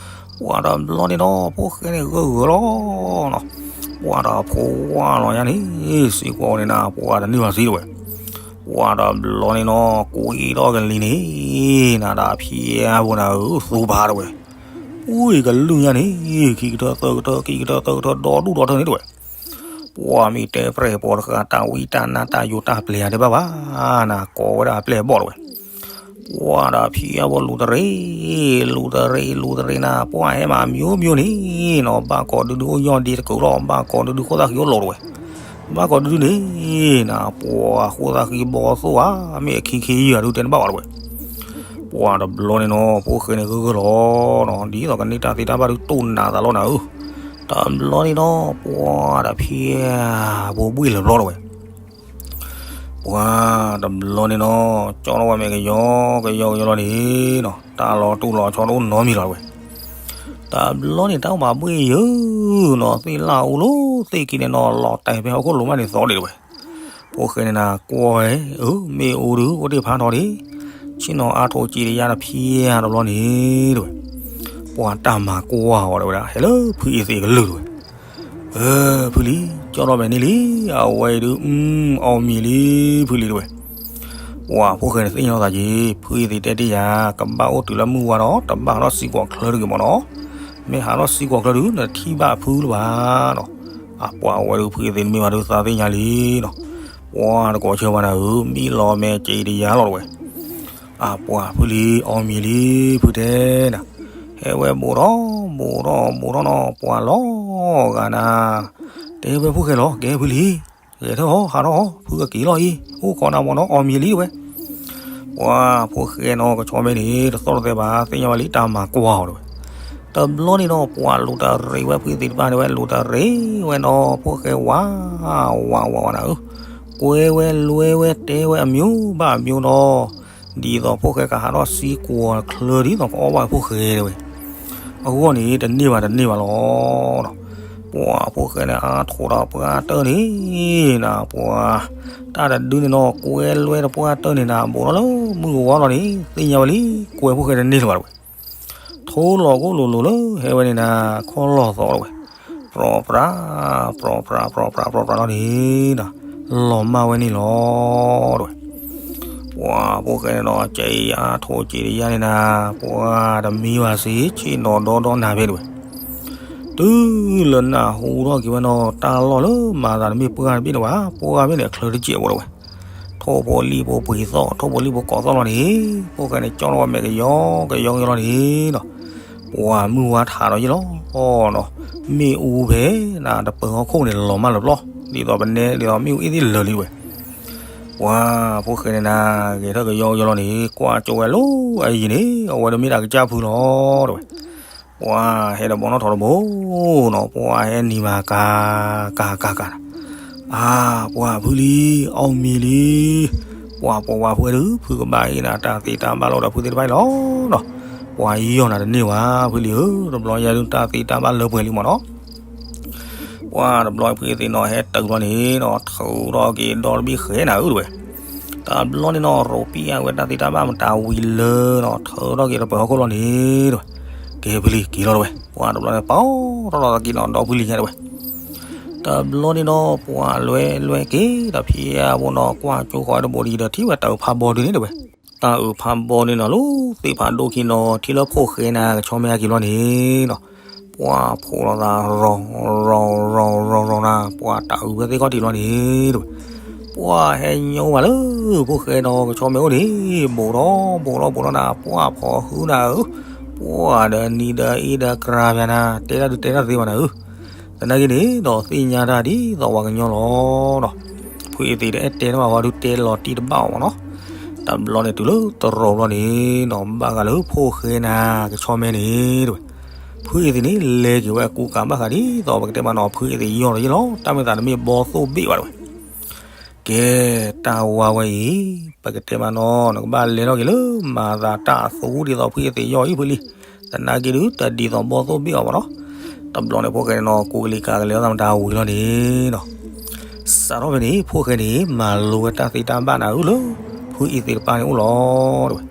ပှၤတဘျီန့ၣ်နီၤ ဖိၣ်ဃဲန့ၣ်ဂၢၢ်ဂၢၢ်လီၤ ပှၤတဖိဝါလီၤယါန့ၣ်, စံၣ်ကွီၤန့ၣ်နၤ ပှၤတန့ၢ်ဘၣ်စံးတဝဲ, ပှၤတဘျီန့ၣ်နီၤ ကွံထီၣ်ကလံၤန့ၣ်, နၤတၢ်ဖံးအါဘိနၤဧၢ သူပၢ်တဝဲ, အူအံၤကလုၢ်ညါန့ၣ်, ခံကထၢသၢကထၢ ခံကထၢသၢကထၢ ဒီဒူၣ်ဒီထၢန့ၣ်တဝဲ, ပှၤမ့ၢ်တဲပြဲၢ်ပှၤတဃာ် တၢ်ဝံတၢ်နါတၢ်ယိာ်တၢ်ပျဲၤဧါတဘၣ်ဘၣ်နၤ, ကိးဝဲဒၣ်အပျဲၢ်အဘီၣ်တဝဲ ပှၤဒီးဖံးအါဘိလူၤတရံး, လူၤတရံး လူၤတရံးနၤ ပှၤဟဲမၤမိမိန့ၣ်နီၤ ဘၣ်ကိးဒုဒုအိၣ်ညီဒ့တကုးလီၤ ဘၣ်ကိးဒုဒုဃိသးဃံအိၣ်လိာ်တဝဲ, ဘၣ်ကိးဒုဒုန့ၣ်နၤ ပှၤဃိသးဃံဘီသိၣ်ဧါ မ့ၢ်အခံခ့ယုၢ်ဧါဒုတဲတဘၣ်ဝဲတဝဲ, ပှၤတဘျီန့ၣ်နီၤ ဖိၣ်ဃဲန့ၣ်ဂၢၢ်ဂၢၢ်လီၤနီၤ ဒ်သိးကန့ၢ်တၢ်သ့တၢ်ဘၣ်ဒုတိၢ်နးသးလီၤနၤဧၢ, တဘျီန့ၣ်နီၤ ပှၤဒီးဖံးအါဘိဘှံၣ်လၢၤဘျီတဝဲ ပှၤတဘျီန့ၣ်နီၤ ကၠီထီၣ်ဝဲမဲာ်ကယီကယီကယီလီၤန့ၣ်နီၤ တၢ်လီၤတူၢ်လီၤဆီတအိၣ်နီတမံၤလီၤတဝဲ, တဘျီန့ၣ်တၢ်အိၣ်မၤဘှ့ၣ်ယုာ်နီၤ သ့ၣ်လၢအူလီၤသ့ၣ်က့ၤန့ၣ်နီၤ လီၤတဲာ်ဖဲဟီၣ်ခိၣ်လိၤမးန့ၣ်သီဒံးတဝဲ, ဖိၣ်ဃဲန့ၣ်နၤ ကွၢ်ဝဲ, အၢ မ့ၣ်အူဒုးအိၣ်တ့ၢ်ဖးထီဒံး, ဆ့ၣ်နီၤအါထီၣ်က့ၤတယါတဖံးအါတဘျီန့ၣ်တဝဲ, ပှၤတၢ်မၤကွၢ်ဝဲဒၣ် ဟဲလၢဖုအ့သ့ၣ်ကလုၢ်တဝဲ ဖုလံၤ ကၠီထီၣ်မဲာ်န့ၣ်လံ, အဝဲအံၤဒုး အီၣ်မံၤလံ ဖုလံၤတဝဲ, ပှၤဖိၣ်ဃဲန့ၣ်သ့ၣ်ညါသးက့ၤ ဖုအ့သ့ၣ်တဲတ့ၢ်ယၤ ကဘၣ်အိၣ်တုၤလၢမုၢ်ဝါဒီး တဘၣ်ဟးထီၣ်စံၣ်ကွီၤချၢတဂ့ၤမ့ၢ်နီၤ, မ့ၢ်ဟးထီၣ်စံၣ်ကွီၤချၢဒုး နထံၣ်ဘၣ်ဖုလၢၤဘၣ်နီၤ, အပှၤဝဲဒုး ဖုအ့သ့ၣ်တမ့ၢ်ဘၣ်ဒုး သးသ့ၣ်ညါလံနီၤ, ပှၤတကိးဆၢဘၣ်နၤဧၢ ဘံၣ်လီၤမဲာ်က့ၤတယါလီၤတဝဲ အပှၤဖုလံၤ အီၣ်မံၤလံ ဖုတဲနၤ, ဟဲဝဲဘူးထီၣ် ဘူးထီၣ် ဘူးထီၣ်နီၤ ပှၤလီၤဂာ်နၤ, တဲဝဲဖိၣ်ဃဲလီၤ ကဲဖုလံၤ, ဂဲၤထၢၣ်ဟီ ဟးထီၣ်ဟီ ဖုကက့ၤလီၤအံၤ အိၣ်ခိးနၤမ့ၢ်နီၤ အီၣ်မံၤလံတဝဲ ပှၤဖိၣ်ဃဲနီၤ ကဆီမဲန့ၣ် တသီၣ်တသဲဘၣ် သ့ၣ်ညါဝဲလံ တၢ်မၤကွၢ်အီၤတဝဲ, တဘျီန့ၣ်နီၤ ပှၤလူၤတရံးဝဲဖုအ့သ့ၣ်တဖၣ်န့ၣ်ဝဲ လူၤတရံးဝဲနီၤ ဖိၣ်ဃဲဝး ဝး ဝး ဝးနၤဧၢ, ကွဲဝဲလွဲဝဲတဲဝဲအမျိုးဘၣ်အမျိုးနီၤ, ဒ်သိးဖိၣ်ဃဲကဟးထီၣ်စံၣ်ကွီၤချၢဒ်သိးကအီၣ်ဘၣ်ဖိၣ်ဃဲတဲဝဲ, အဂီၢ်န့ၣ် တန့ၢ်ဘၣ်တန့ၢ်ဘၣ်လီၤ ပှၤဖိၣ်ဃဲန့ၣ် အါထီၣ်ဒီးပှၤတၢၢ်န့ၣ်နၤ ပှၤ တၢ်တဒုန့ၣ်နီၤ ကွဲလွဲဒီးပှၤတၢၢ်န့ၣ်နၤ ဘူးထီၣ်လၢမုၢ်ကဝါလီၤန့ၣ် သ့ၣ်ညါဝဲလံ ကွဲဖိၣ်ဃဲတန့ၢ်လၢၤဘၣ်တဝဲ, ထိလီၤကိၣ်လိၤလိၤလၢဟဲဝဲန့ၣ်နၤ ခီလီၤသီးတဝဲ, ပြီပြး ပြီပြး ပြီပြး ပြီပြးလီၤန့ၣ်နၤ လီၤမၢ်ဝဲန့ၣ်လီၤတဝဲ ပှၤဖိၣ်ဃဲန့ၣ်နီၤ ကဲအံၤအါထီၣ်က့ၤတယါန့ၣ်နၤ ပှၤတမံဘၣ်စ့ၢ် ဆ့ၣ်နီၤဒီဒီနၤဖဲတဝဲ, တုၤလၢနၢ်ဟူထီၣ်က့ၤဝဲနီၤ တၢ်လီၢ်လၢမၤသးတမ့ၢ်ပှၢ်တဘ့ၣ်န့ၣ်ဘၣ် ပှၢ်ဘ့ၣ်န့ၣ် အချၢတစဲးဖိတဝဲ, ထိၣ်ဖိလံၣ်ဖိပှ့ၤသီၣ် ထိၣ်ဖိလံၣ်ဖိကိးသီၣ်လီၤန့ၣ်, ဖိၣ်ဃဲန့ၣ် ကၠီထီၣ်ဝဲမဲာ်ကယီကယီကယီလီၤန့ၣ်နီၤ, ပှၤမုၢ်ဝါထးဒီးယဲလီၤနီၤ, မ့ၣ်အူဖဲနၤတပၢၤဟီၣ်ခိၣ်န့ၣ် လီၤမၢ်လၢၤပျီ, ဒ်သိးပနဲ ဒ်သိးမ့ၣ်အူအ့ၣ်သ့ၣ်လၢာ်လံတဝဲ ပှၤဖိၣ်ဃဲန့ၣ်နၤ ဂဲၤထၢၣ်ကယီကယီလီၤန့ၣ် ကွၢ်ကၠိဝဲလၢအယံၤန့ၣ် အဝဲတမ့ၢ်တၢ်ကစၢ်ဖုလီၤတဝဲ, ပှၤဟဲတဘီနီၣ်ထီၣ်တဘီနီၤ ပှၤဟဲနံၤမၤကၤ ကၤကၤကၤ, အါ ပှၤဖုလံၤ အီၣ်မံၤလံ, ပှၤပိာ်ဝဲဖုဝဲဒုး ဖုကဘၣ်အ့ၣ်နၤတၢ်သ့တၢ်ဘၣ်လီၤဒီးဖုသ့ၣ်တဖၣ်အံၤလီၤနီၤ, ပှၤယီၢ်နၤတန့ၢ်ဘၣ် ဖုလံၤဧၢ, တဘျီယဲဒုးတၢ်သ့တၢ်ဘၣ်လၢပှဲၤလံမ့ၢ်နီၤ ပှၤတဘျီဖုအ့ၣ်သ့ၣ်နီၤ ဟဲတုၤဘျီန့ၣ်နီၤ ထုးထီၣ်က့ၤဒီတဘ့ၣ်ဃဲနၤဧၢတဝဲ, တဘျီန့ၣ်နီၤ ရိးပံအဝဲတၢ်သ့တၢ်ဘၣ်မတၤဝံၤလၢနီၤ ထုးထီၣ်က့ၤတပၢၤဟီၣ်ခိၣ်လီၤန့ၣ်တဝဲ, ကဲဖုလံၤက့ၤလီၤတဝဲ, ပှၤတဘျီန့ၣ် ပီထီၣ်လီၤသးက့ၤနီၤ ဒီဖုလံၤညါတဝဲ တဘျီန့ၣ်နီၤ ပှၤလွဲလွဲက့ၤဒီးဖံးအါဘိနီၤ ကွၢ်ကၠိဃီတဘိဒီး ထံၣ်ဝဲတၢ်အုးဖးဘီဒုန့ၣ်တဝဲ, တၢ်အုးဖးဘီန့ၣ်နီၤ လၢသ့ၣ်ဖးဒိၣ်ခံနီၤ ထံလၢဖိၣ်ဃဲနၤ ကဆီမဲအက့ၤဘျီန့ၣ်နီၤ, ပှၤဖိးလီၤသး ရီၤ ရီၤ ရီၤ ရီၤ ရီၤနၤ ပှၤတၢ်အုးဖဲသ့ၣ်ခီၣ်ထံးဘျီန့ၣ်တဝဲ, ပှၤဟဲညိဘၣ်လၢ ဖိၣ်ဃဲနီၤ ကဆီမဲအိၣ်န့ၣ် ဘူးထီၣ်ဘူးထီၣ်ဘူးထီၣ်နၤ ပှၤဖီၣ်ဟုနၤဧၢ, ပှၤဒီးနံၤဒီးအ့ဒီးကြၤပၠးနၤ တဲတၢ်ဒုးတဲတၢ်သ့ဘၣ်နၤဧၢ, သနာ်က့န့ၣ်ဒီးသ့ၣ်ညါတၢ်ဒ်သိးပှၤကညီလီၤနီၤ, ဖုအ့ၣ်သ့ၣ်တအဲၣ်တဲတၢ်ဘၣ် ပှၤဒုးတဲလီၤတံၢ်တဘၣ်အီၤမ့ၢ်နီၤ, တဘျီန့ၣ်တုၤလၢတရီးဘျီန့ၣ်နီၤ ဘၣ်ဃးလၢဖိၣ်ဃဲနၤ ကဆီမဲန့ၣ်တဝဲ, ဖုအ့ၣ်သ့ၣ်န့ၣ် လဲၤက့ၤဝဲအကူကၤဘၣ်ဃးဒ်သိးပကတဲဘၣ်နီၤ ဖုအ့ၣ်သ့ၣ်ယီၢ်လီၤယဲလီၤ တၢ်မ့ၢ်သးတမ့ၢ်ဘီသိၣ်ဘ့ၣ်ဘၣ်တဝဲ ကဲ, တၢ်ဝါဝဲအံၤ, ပကတဲမးနီၤ, နကဘၣ်လဲၤထီၣ်က့ၤလၢမၤသးတၢ်အသူဒ်သိးဖုအ့သ့ၣ်ယီၤအံၤဖုလံ. သနာ်က့ဒုး တဒ်သိးဘီသိၣ်ဘ့ၣ်အီၤဘၣ်နီၤ. တဘျီန့ၣ်ဖိၣ်ဃဲန့ၣ်နီၤ ကူကလံၤကၤကလဲၤအီၣ်သးမတၤဝံၤလီၤန့ၣ်နီၤ. စးထီၣ်ဖဲန့ၣ် ဖိၣ်ဃဲန့ၣ် မၤလိဝဲတၢ်သ့တၢ်ဘၣ်နၤဧၢလၢ ဖုအ့သ့ၣ်တဖၣ်န့ၣ်အိၣ်လီၤတဝဲ.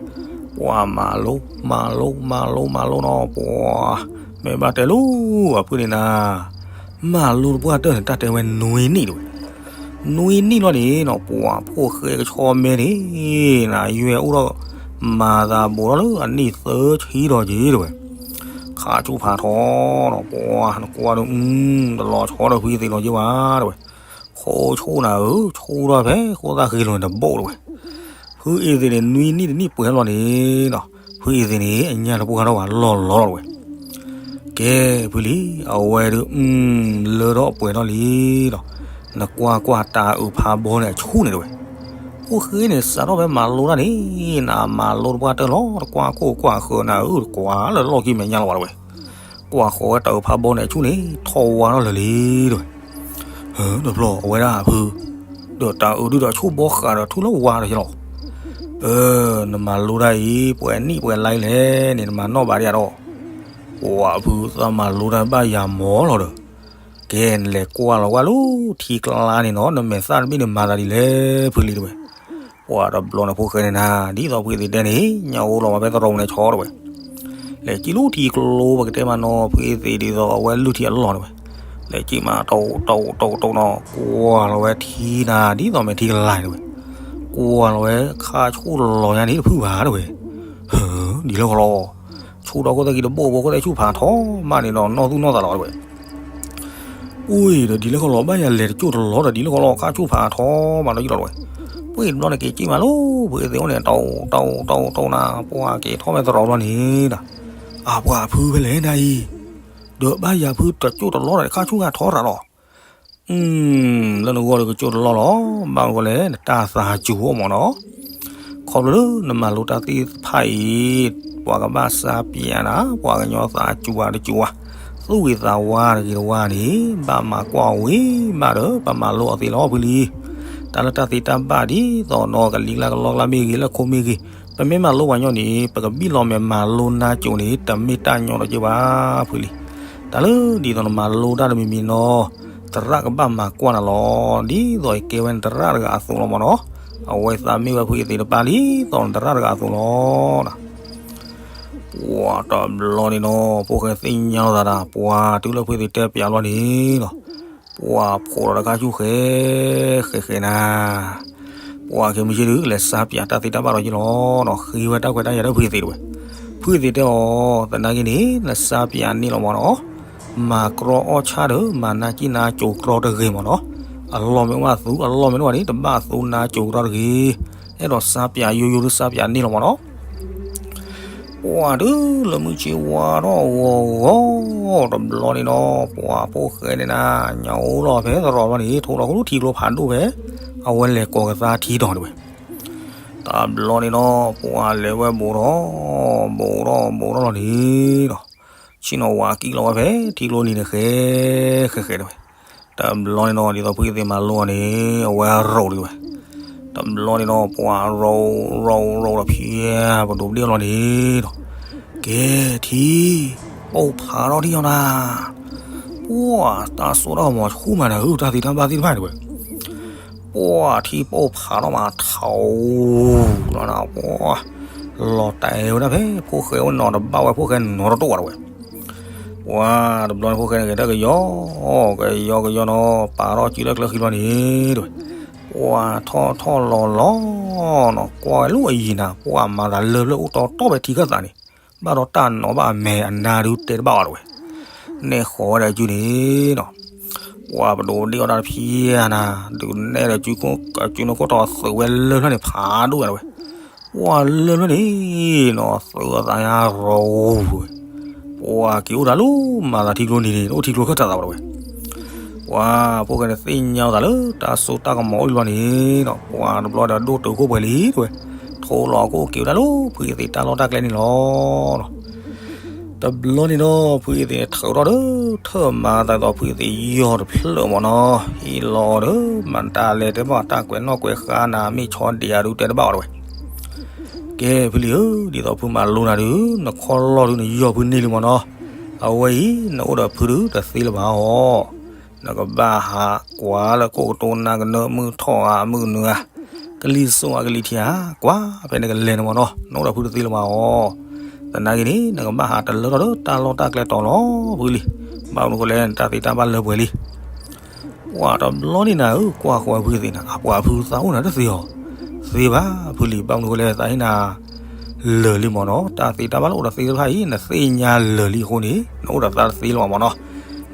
ပှၤမၤလိ မၤလိ မၤလိ မၤလိနီၤ ပှၤ, မ့ၢ်ဘၣ်တဲလိၤ အဖုန့ၣ်နၤ, မၤလိတပှၢ်တၢၢ်န့ၣ် တၢ်တဲဝဲနွံနံၣ်တဝဲ. နွံနံၣ်လီၤန့ၣ်နီၤ ပှၤဖိၣ်ဃဲကဆီမဲန့ၣ် နယွဲၢ်အိၣ်ထီၣ် မၤသးဘူးထီၣ်လၢအနံၣ်သၢဆံဒီးက့ၤတဝဲ. ခါဆူၣ်ဖးထီနီၤ ပှၤနကွၢ်ဒီး တလီၤဆီဒီးဖုအ့သ့ၣ်လီၤက့ၤဘၣ်တဝဲ. ခိးဆူၣ်နၤဧၢ, ဆူၣ်ထီၣ်ဖဲဃိသၣ်ဃ့လိၤန့ၣ်တဘိတဝဲ. ဖုအ့သ့ၣ်န့ၣ် နွံနံၣ်တနံၣ်ပှဲၤထီၣ်လီၤန့ၣ်နီၤ ဖုအ့သ့ၣ်န့ၣ် အညၣ်တပှၢ်ထီၣ်ဘၣ်လီၢ်လီၢ်လီၤတဝဲ. ကဲ, ဖုလံ, အဝဲဒုး လၢထီၣ်ပှဲၤထီၣ်လံနီၤ. နကွၢ်ကွၢ်တၤအုးဖးဘီန့ၣ်အဆူၣ်န့ၣ်တဝဲ. ဖိၣ်ဃဲန့ၣ် စးထီၣ်ဖဲမၤလိတၢ်န့ၣ် နမၤလိတပှၢ်တၢၢ်လီၤ တကွၢ်ခိၣ်ကွၢ်ဃၢၤနၤဧၢ တကွၢ်လၢလီၢ်ခံမဲာ်ညါလီၤဘၣ်တဝဲ. ကွၢ်ဃီၤဝဲတၤအုးဖးဘီန့ၣ်အဆူၣ်န့ၣ် ထီၣ်ဝါထီၣ်လၢာ်လံတဝဲ. တဘျီအဝဲဒၣ်ဖု, ဒီးတၤအုးဒုးဒီးဆူၣ်ဘီဃာ်ဒီးထူၣ်လၢဝါဒီးယလီၤ. အၢ, နမၤလိတၢ်အံၤ ပှဲၤနံၣ်ပှဲၤလါလဲၣ်န့ၣ် နမၤနီၣ်ဘၣ်ဒံးဧါဒီး. ပှၤဖုသးမၤလိတၢ်ဘၣ်ယၤမီၤလီၤဒီး. ကဲ, နလဲၤကွၢ်လီၤဝဲလၢထံကျါန့ၣ်နီၤ နမဲာ်သၣ်တဘ့ၣ်န့ၣ်မၤသးဒ်လဲၣ်ဖုလံတဝဲ. ပှၤတဘျီန့ၣ်ဖိၣ်ဃဲန့ၣ်နၤ ဒ်သိးဖုအ့သ့ၣ်တဲန့ၣ် ညၣ်အိၣ်လီၤဝဲဖဲသရိာ်ပူၤန့ၣ်ဆီတဝဲ. လဲၤကံလိထံကျိပကတဲမးနီၤ ဖုအ့သ့ၣ်ဒ်သိး အဝဲလုၢ်ထံအလီၢ်တဝဲ. လဲၤကံမး တိၢ်တိၢ်တိၢ်တိၢ်နီၤ ကွၢ်လီၤဝဲထံနၤ ဒ်သိးမ့ၢ်ထံကလၤတဝဲ. ကွၢ်လီၤဝဲခါဆူၣ်လီၤညါန့ၣ်တဖုၣ်ဘၣ်တဝဲ. ဒ်လဲၣ်ဃီလီၤ, ဆူၣ်ဒီးခိၣ်သၣ်ခံတဘိဘိ ခိၣ်သၣ်ဆူၣ်ဖးထီမးန့ၣ်ဒီး နီၢ်သူၣ်နီၢ်သးလီၤတဝဲ. အံၤဒီးဒ်လဲၣ်ဃီလီၤ ဘၣ်ယၤလဲၤတကၠိၢ်တလီၤဒီး ဒ်လဲၣ်ဃီလီၤ ခါဆူၣ်ဖးထီမးဒီးယလီၤတဝဲ. ပှ့ၤတဘျီန့ၣ်က့ၤကံမးလီၤ ဖုအ့သ့ၣ်အိၣ်န့ၣ် တိၢ်တိၢ်တိၢ်တိၢ်နၤ ပှၤက့ၤထီၣ်ဖဲသရိာ်ဘျီန့ၣ်ဒီး. အပှၤဖုဖဲလဲၣ်နၤအံၤ, ဒီးဘၣ်ယၤဖုတကၠိၢ်တလီၤဒီး ခါဆူၣ်ဂၤထီရၤလီၤ. လၢနဂီၢ်ဒီးကကၠိၢ်တလီၢ်လီၤ, ဘၣ်မနုၤဃိလဲၣ် နတၢ်သးစူၤအိၣ်မးနီၤ. ခီဖျိလၢနမၤလိတၢ်သ့ၣ်တဖၣ်အံၤ, ပှၤကဘၣ်စါပၠးနၤ, ပှၤကညီသးစူၤတစူၤဝါ, သူၣ်ဂ့ၤသးဝါတဂ့ၤတဝါန့ၣ်, ဘၣ်မၤကွၢ်ဝံၤဘၣ်ဒီး ပမၤလိအီၤသ့လီၤဖုလံ. တၢ်လၢတၢ်သ့တၢ်ဘၣ်ဒ်သိးနီၤ ကလံၤကျါကလီကျါမ့ၢ်ဂ့ၤ လၢခိမ့ၢ်ဂ့ၤ, ပမ့ၢ်မၤလိပှၤညီန့ၣ် ပကဘံၣ်လီၤမဲာ်မၤလိနါစိၤန့ၣ် တမ့ၢ်တၢ်ညီတက့ၢ်ဘၣ်ဖုလံ. တၢ်လၢဒ်သိးနမၤလိတၢ်တမံၤမံၤနီၤ, သရၣ်ကဘၣ်မၤကွၢ်နၤလီၤ. ဒ်သိးအကဲဝဲနသရၣ်တဂၤအသိးလီၤမးနီၤ. အဝဲသးမ့ၢ်ဝဲဖုအ့သ့ၣ်တဖၣ်ဒ်သိးနသရၣ်တဂၤအသိးလီၤ. ပှၤတဘျီန့ၣ်နီၤ ဖိၣ်ဃဲသ့ၣ်ညါလိာ်သးဒီး ပှၤတုၤလၢဖုအ့သ့ၣ်တဲပၠးဘျီန့ၣ်နီၤ, ပှၤဖိးဒီးတခါဆူၣ်ဃဲဃဲဃဲနၤ ပှၤက့ၤမုၢ်ဆ့ၣ်ဒုး ကလဲၤစါပၠးတၢ်သ့တၢ်ဘၣ်ဒီးယလီၤနီၤ. ဃ့ဝဲတၢ်ခွဲးတၢ်ယာ်ဒီးဖုအ့သ့ၣ်တဝဲ. ဖုအ့သ့ၣ်တဲအီၤ, သနာ်က့န့ၣ် နစါပၠးန့ၢ်လီၤမးနီၤ. မၤကြီအီၣ်ဆၣ်ဒီး မၤနါစံၣ်နါစိၤကြီတဂ့ၤမးနီၤ. အလီၢ်မ့ၢ်အိၣ်ဘၣ်သူ အလီၢ်မ့ၢ်တအိၣ်ဘၣ်န့ၣ် တဘၣ်သူနါစိၤကြီတဂ့ၤ. အဲၣ်ဒိးစါပၠးယိယိဒုးစါပၠးန့ၢ်လီၤမးနီၤ. ပှၤဒုးလၢမုၢ်ဆ့ၣ်ဝါထီၣ်ဂီၤဂီၤ တဘျီန့ၣ်နီၤ ပှၤဖိၣ်ဃဲန့ၣ်နၤ ညၣ်အိၣ်လီၤဖဲသရိာ်ဘျီန့ၣ် ထိးလီၤကလူထံကျိဖးဒိၣ်ဖဲ အဝဲလဲၤကိးကသါထံတီၤတဝဲ. တဘျီန့ၣ်နီၤ ပှၤလဲၤဝဲဘူးထီၣ် ဘူးထီၣ်ဘူးထီၣ်လီၤန့ၣ်ဒီး ဆ့ၣ်နီၤဝၤကံၣ်လီၤဝဲဖဲထံကျိနံၤန့ၣ် ဃဲဃဲဃဲတဝဲ. တဘျီန့ၣ်နီၤ ဒ်သိးဖုအ့သ့ၣ်မၤလိအီၤန့ၣ် အဝဲရိၤတဝဲ. တဘျီန့ၣ်နီၤ ပှၤရိၤရိၤရိၤဒီးဖဲ ပဒိးဘျ့ၣ်လီၤန့ၣ်ဒီး ကဲထံ ပိာ်ဖးထီၣ်ထံၣ်အီၤနၤ. ပှၤတၢ်စိတၢ်ကမီၤဆူၣ်မးနၤဧၢ တၢ်သ့တၢ်ဘၣ်သ့ၣ်တဖၣ်တဝဲ. ပှၤထံပိာ်ဖးထီၣ်မးထီလီၤနၤ ပှၤ လီၤတဲာ်ဝဲဒၣ်ဖဲဖိၣ်ဃဲအိၣ်နီၤတဘၣ်ဝဲ ဖိၣ်ဃဲနီၤတတိၢ်ဝဲတဝဲ. ပှၤတဘျီန့ၣ် ဖိၣ်ဃဲန့ၣ်ဂဲၤတၢ်ကယီ ကယီကယီနီၤ ပာ်ထီၣ်စုလၢကျဲဃံလီၤန့ၣ်တဝဲ. ပှၤထီၣ်ထီၣ်လီၤလီၤနီၤ ကွၢ်ဝဲလၢအယံၤနၤ ပှၤမၤသးလၢဖျၢၣ်အိၣ်တီတီဖဲထံခၢၣ်သးန့ၣ် ဘၣ်ဒီးတၢ်နီၤဘၣ်အမဲာ်အနါဒုးတဲတဘၣ်ဝဲတဝဲ. နဲၣ်ဃီၤဝဲဒီးစုန့ၣ်နီၤ ပှၤပဒိးဒ့ၣ်အီၣ်တၢ်တဖံးနၤ ဒုးနဲၣ်ဒီးစုန့ၣ်ခိၣ်တီသုးဝဲလၢဖျၢၣ်န့ၣ် ဖးဒိၣ်ဝဲတဝဲ. ပှၤလၢဖျၢၣ်န့ၣ်နီၤ သုးအသးညါရိၤဝဲ ပှၤက့ၤအိၣ်တၢ်လၢ မၤသးထံကျိနံၤန့ၣ် တအိၣ်ထံကျိခၢၣ်ထးသးဝဲတဝဲ. ပှၤဖိၣ်ဃဲန့ၣ်သ့ၣ်ညါအသးလၢ တၢ်စိတၢ်ကမီၤအိၣ်လံလီၤန့ၣ်နီၤ ပှၤတဘျီဒီးဒိၣ်တုာ်ခိၣ်ပှဲၤလံတဝဲ. ထိးလီၤခိၣ်က့ၤဝဲဒၣ်လၢ ဖုအ့သ့ၣ်တၢ်လီၢ်တၢ်ကျဲန့ၣ်လီၤ. တဘျီန့ၣ်နီၤ ဖုအ့သ့ၣ်န့ၣ်ထုးထီၣ်ဒီး ထၢၣ်မၤသးဒ်သိးဖုအသ့ၣ်ယီၢ်တဖျၢၣ်မ့ၢ်နီၤ, ဟံးလီၤဒီး မၤတၢ်လဲၤတဲဘၣ်တၢ်ကွဲးနီၣ်ကွဲးဃါနၤ မ့ၢ်ဆီဒံးဧါဒုးတဲတဘၣ်အီၤတဝဲ. ကဲ ဖုလံဧၢ, ဒ်သိးဖုမၤလိနၤဒုး နခီလီၢ်ဒုးနယီၢ်ဖုန့ၢ်လံမ့ၢ်နီၤ, အဝဲအံၤ နအိၣ်ဒီးဖုဒုးတသ့လၢၤဘၣ်အီၤ, နကဘၣ်ဟးကွၢ်လၢခိၣ်ကတိၤနၢ်ကနၢမုၢ်ထီၣ်ဧါမုၢ်နုာ်ဧါ, ကလံၤစိးဧါကလံၤထံးဧါ, ကွၢ်ဖဲနကလဲၤန့ၣ်မ့ၢ်နီၤ, နအိၣ်ဒီးဖုတသ့လၢၤဘၣ်အီၤ, သနာ်က့န့ၣ် နကဘၣ်ဟးတလၢထီၣ်ဒီးတၢ်လီၢ်တၢ်ကျဲတီၤလီၤ ဖုလံ, ဘၣ်မနုၤဃိလဲၣ် နတၢ်သ့တၢ်ဘၣ်လၢပှဲၤလံ ပှၤတဘျီန့ၣ်နၤဧၢ, ကွၢ်ဃီဖုသ့ၣ်နၤ အပှၤဖုသးအိၣ်နၤတသ့အီၤ, သ့ဘၣ်ဖုလံ, ဘၣ်မနုၤဃိလဲၣ် သးဟ့ၣ်နၤ လၢာ်လံမ့ၢ်နီၤ, တၢ်သ့တၢ်ဘၣ်လၢအိၣ်ဒီးသ့တဖၣ်အံၤ နသ့ၣ်ညါလၢာ်လံအဃိန့ၣ် နအိၣ်ဒီးသးတသ့လၢၤဘၣ်မ့ၢ်နီၤ,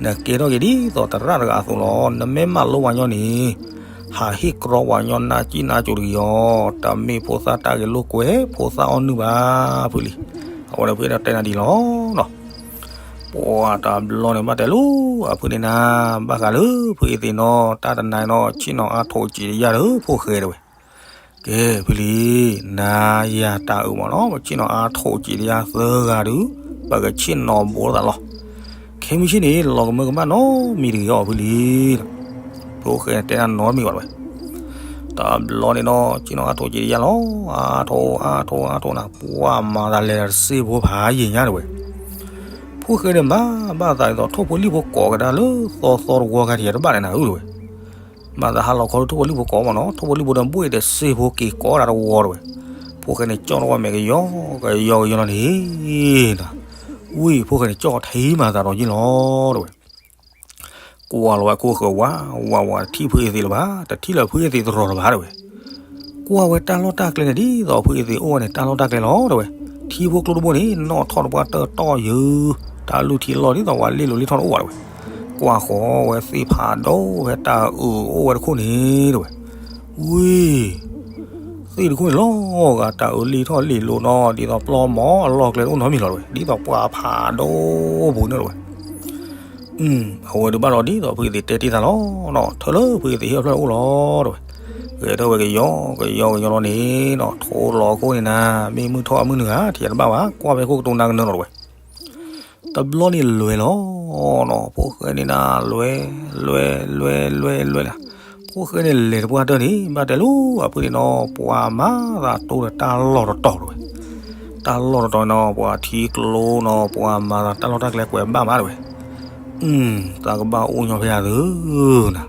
နကဲထီၣ်က့ၤဒ်သိးသရၣ်တဂၤအသိးလီၤ, နမ့ၢ်မၤလိပှၤညီန့ၣ် ဟးဟ့ၣ်ကြီပှၤညီနါစံၣ်နါစိၤတဂ့ၤအီၤ, တမ့ၢ်ဖိသၣ်တၢ်ဂဲၤလိာ်ကွဲ ဖိသၣ်အီၣ်နုၢ်ဘၣ်ဖုလံ, အဝဲန့ၣ်ဖုအဲၣ်ဒိးတဲနၤဒ်လီၤနီၤ ပှၤတဘျီန့ၣ်ဘၣ်တဲလီၤ, အဖုန့ၣ်နၤ, ဘၣ်ဃးလၢဖုအသ့ၣ်နီၤ တၢ်တနၤနီၤ ဆ့ၣ်နီၤအါထိးစံးတယၢ်ဒီးဖိၣ်ဃဲတဝဲ, ကဲ ဖုလံ, နၤယၤတၢ်အုးမ့ၢ်နီၤ ပဆ့ၣ်နီၤအါထိးစံးတယၢ်သၢဂၤဒုး ပကဆ့ၣ်နီၤဘူးလိာ်သးလီၤ, ခဲမုၢ်ဆ့ၣ်န့ၣ် လီၤကမၢကမၣ်နီတမံၤတဂ့ၤအီၤဖုလံ ဖိၣ်ဃဲတဲနၤနီတမံၤဘၣ်တဝဲ, တဘျီန့ၣ်နီၤ ဆ့ၣ်နီၤအါထိးစံးတယၢ်လီၤ, အါထိးအါထိးအါထိးနၤ ပှၤမၤသးလဲၤဒီးတစ့ဖိဖးယံာ်ညါတဝဲ ဖိၣ်ဃဲန့ၣ်မၤဘၣ်သးဒ်သိးထိၣ်ဖိလံၣ်ဖိကိးကဒါလၢသီသီတဝီခါထံးတဘၣ်န့ၣ်နၤဧၢတဝဲ, မၤသးဟးလီၤခီလၢထိၣ်ဖိလံၣ်ဖိကိးမ့ၢ်နီၤ, ထိၣ်ဖိလံၣ်ဖိဒီးဘှ့ၣ်ဒီးစ့ဖိက့ၤကိးဒၣ်တဝီတဝဲ, ဖိၣ်ဃဲန့ၣ်ကၠီၣ်ထီၣ်ဝဲမဲာ်ကယီကယီကယီလီၤန့ၣ်နၤ, ဝံၤဖိၣ်ဃဲန့ၣ်ကၠီၣ်ထံမၤသးဒီးယ့ၢ်လီၤတဝဲ ကွၢ်လီၤဝဲခိၣ်ဃၢၤဝးဝးဝး တထံၣ်ဖုအသ့ၣ်လၢၤဘၣ်, တထံၣ်လၢဖုအသ့ၣ်တရီၤလၢၤဘၣ်တဝဲ, ကွၢ်ဝဲတၢ်လီၢ်တၢ်ကျဲန့ၣ် ဒ်သိးဖုအသ့ၣ်အိၣ်ဝဲန့ၣ် တၢ်လီၢ်တၢ်ကျဲလီၤတဝဲ, ထံဖိကျိတဘိန့ၣ် နီၣ်ထီၣ်တပှၢ်တၢၢ်တီၢ်ယၢၤ, တၢ်လုၢ်ထံလီၢ်ဒ်သိးပှၤလ့ၣ်လိၤလ့ၣ်ထီၣ်တအိၣ်ဘၣ်တဝဲ, ကွၢ်ဃီဝဲသ့ၣ်ဖးဒိၣ်ဖဲတၢ်အုးအိၣ်ဝဲတခိၣ်န့ၣ်တဝဲ, ဝံၤ သ့ၣ်တခိၣ်န့ၣ်လီၤဂာ်တၢ်အုးလ့ၣ်ထီၣ်လ့ၣ်လိၤနီၤ ဒ်သိးပျီမီအလီၢ်ကျဲတအိၣ်နီတမံၤလီၤတဝဲ, ဒ်သိးပှၤဖးဒိၣ်ပူၤန့ၣ်တဝဲ, အဝဲဒုးဘၣ်ဒီးဒ်သိးဖုအသ့ၣ်တဲတ့ၢ်သးလီၤနီၤ, ထၢလၢဖုအသ့ၣ်ဟ့ၣ်ဖျၢၣ်အိၣ်လီၤတဝဲ, ဂဲၤထၢၣ်ဝဲကယီကယီကယီလီၤန့ၣ်နီၤ, ထိလီၤခိၣ်န့ၣ်နၤ မ့ၢ်မုၢ်ထီၣ်အမုၢ်နုာ်ဧါ ထံၣ်တဘၣ်ဘၣ် ကွၢ်ဖဲခိၣ်ကတိၤနၤကနၢလီၤတဝဲ တဘျီန့ၣ်လဲၤလီၤနီၤ, ဖိၣ်ဃဲန့ၣ်နၤ လဲၤ လဲၤ လဲၤ လဲၤ လဲၤလီၤ, ဖိၣ်ဃဲန့ၣ်လဲၤတပှၢ်တၢၢ်န့ၣ် ဘၣ်တဲလီၤအဖုန့ၣ်နီၤ, ပှၤမၤသးတိၢ်ဒီးတၢ်လီၢ်တတီၤတဝဲ, တၢ်လီၢ်တတီၤနီၤ ပှၤထံကျိနီၤ ပှၤမၤသးတၢ်လီၢ်တၢ်ကျဲကွဲးဘၣ်မးတဝဲ, သးကဘၣ်အိၣ်ညီဖဲအသးနၤ,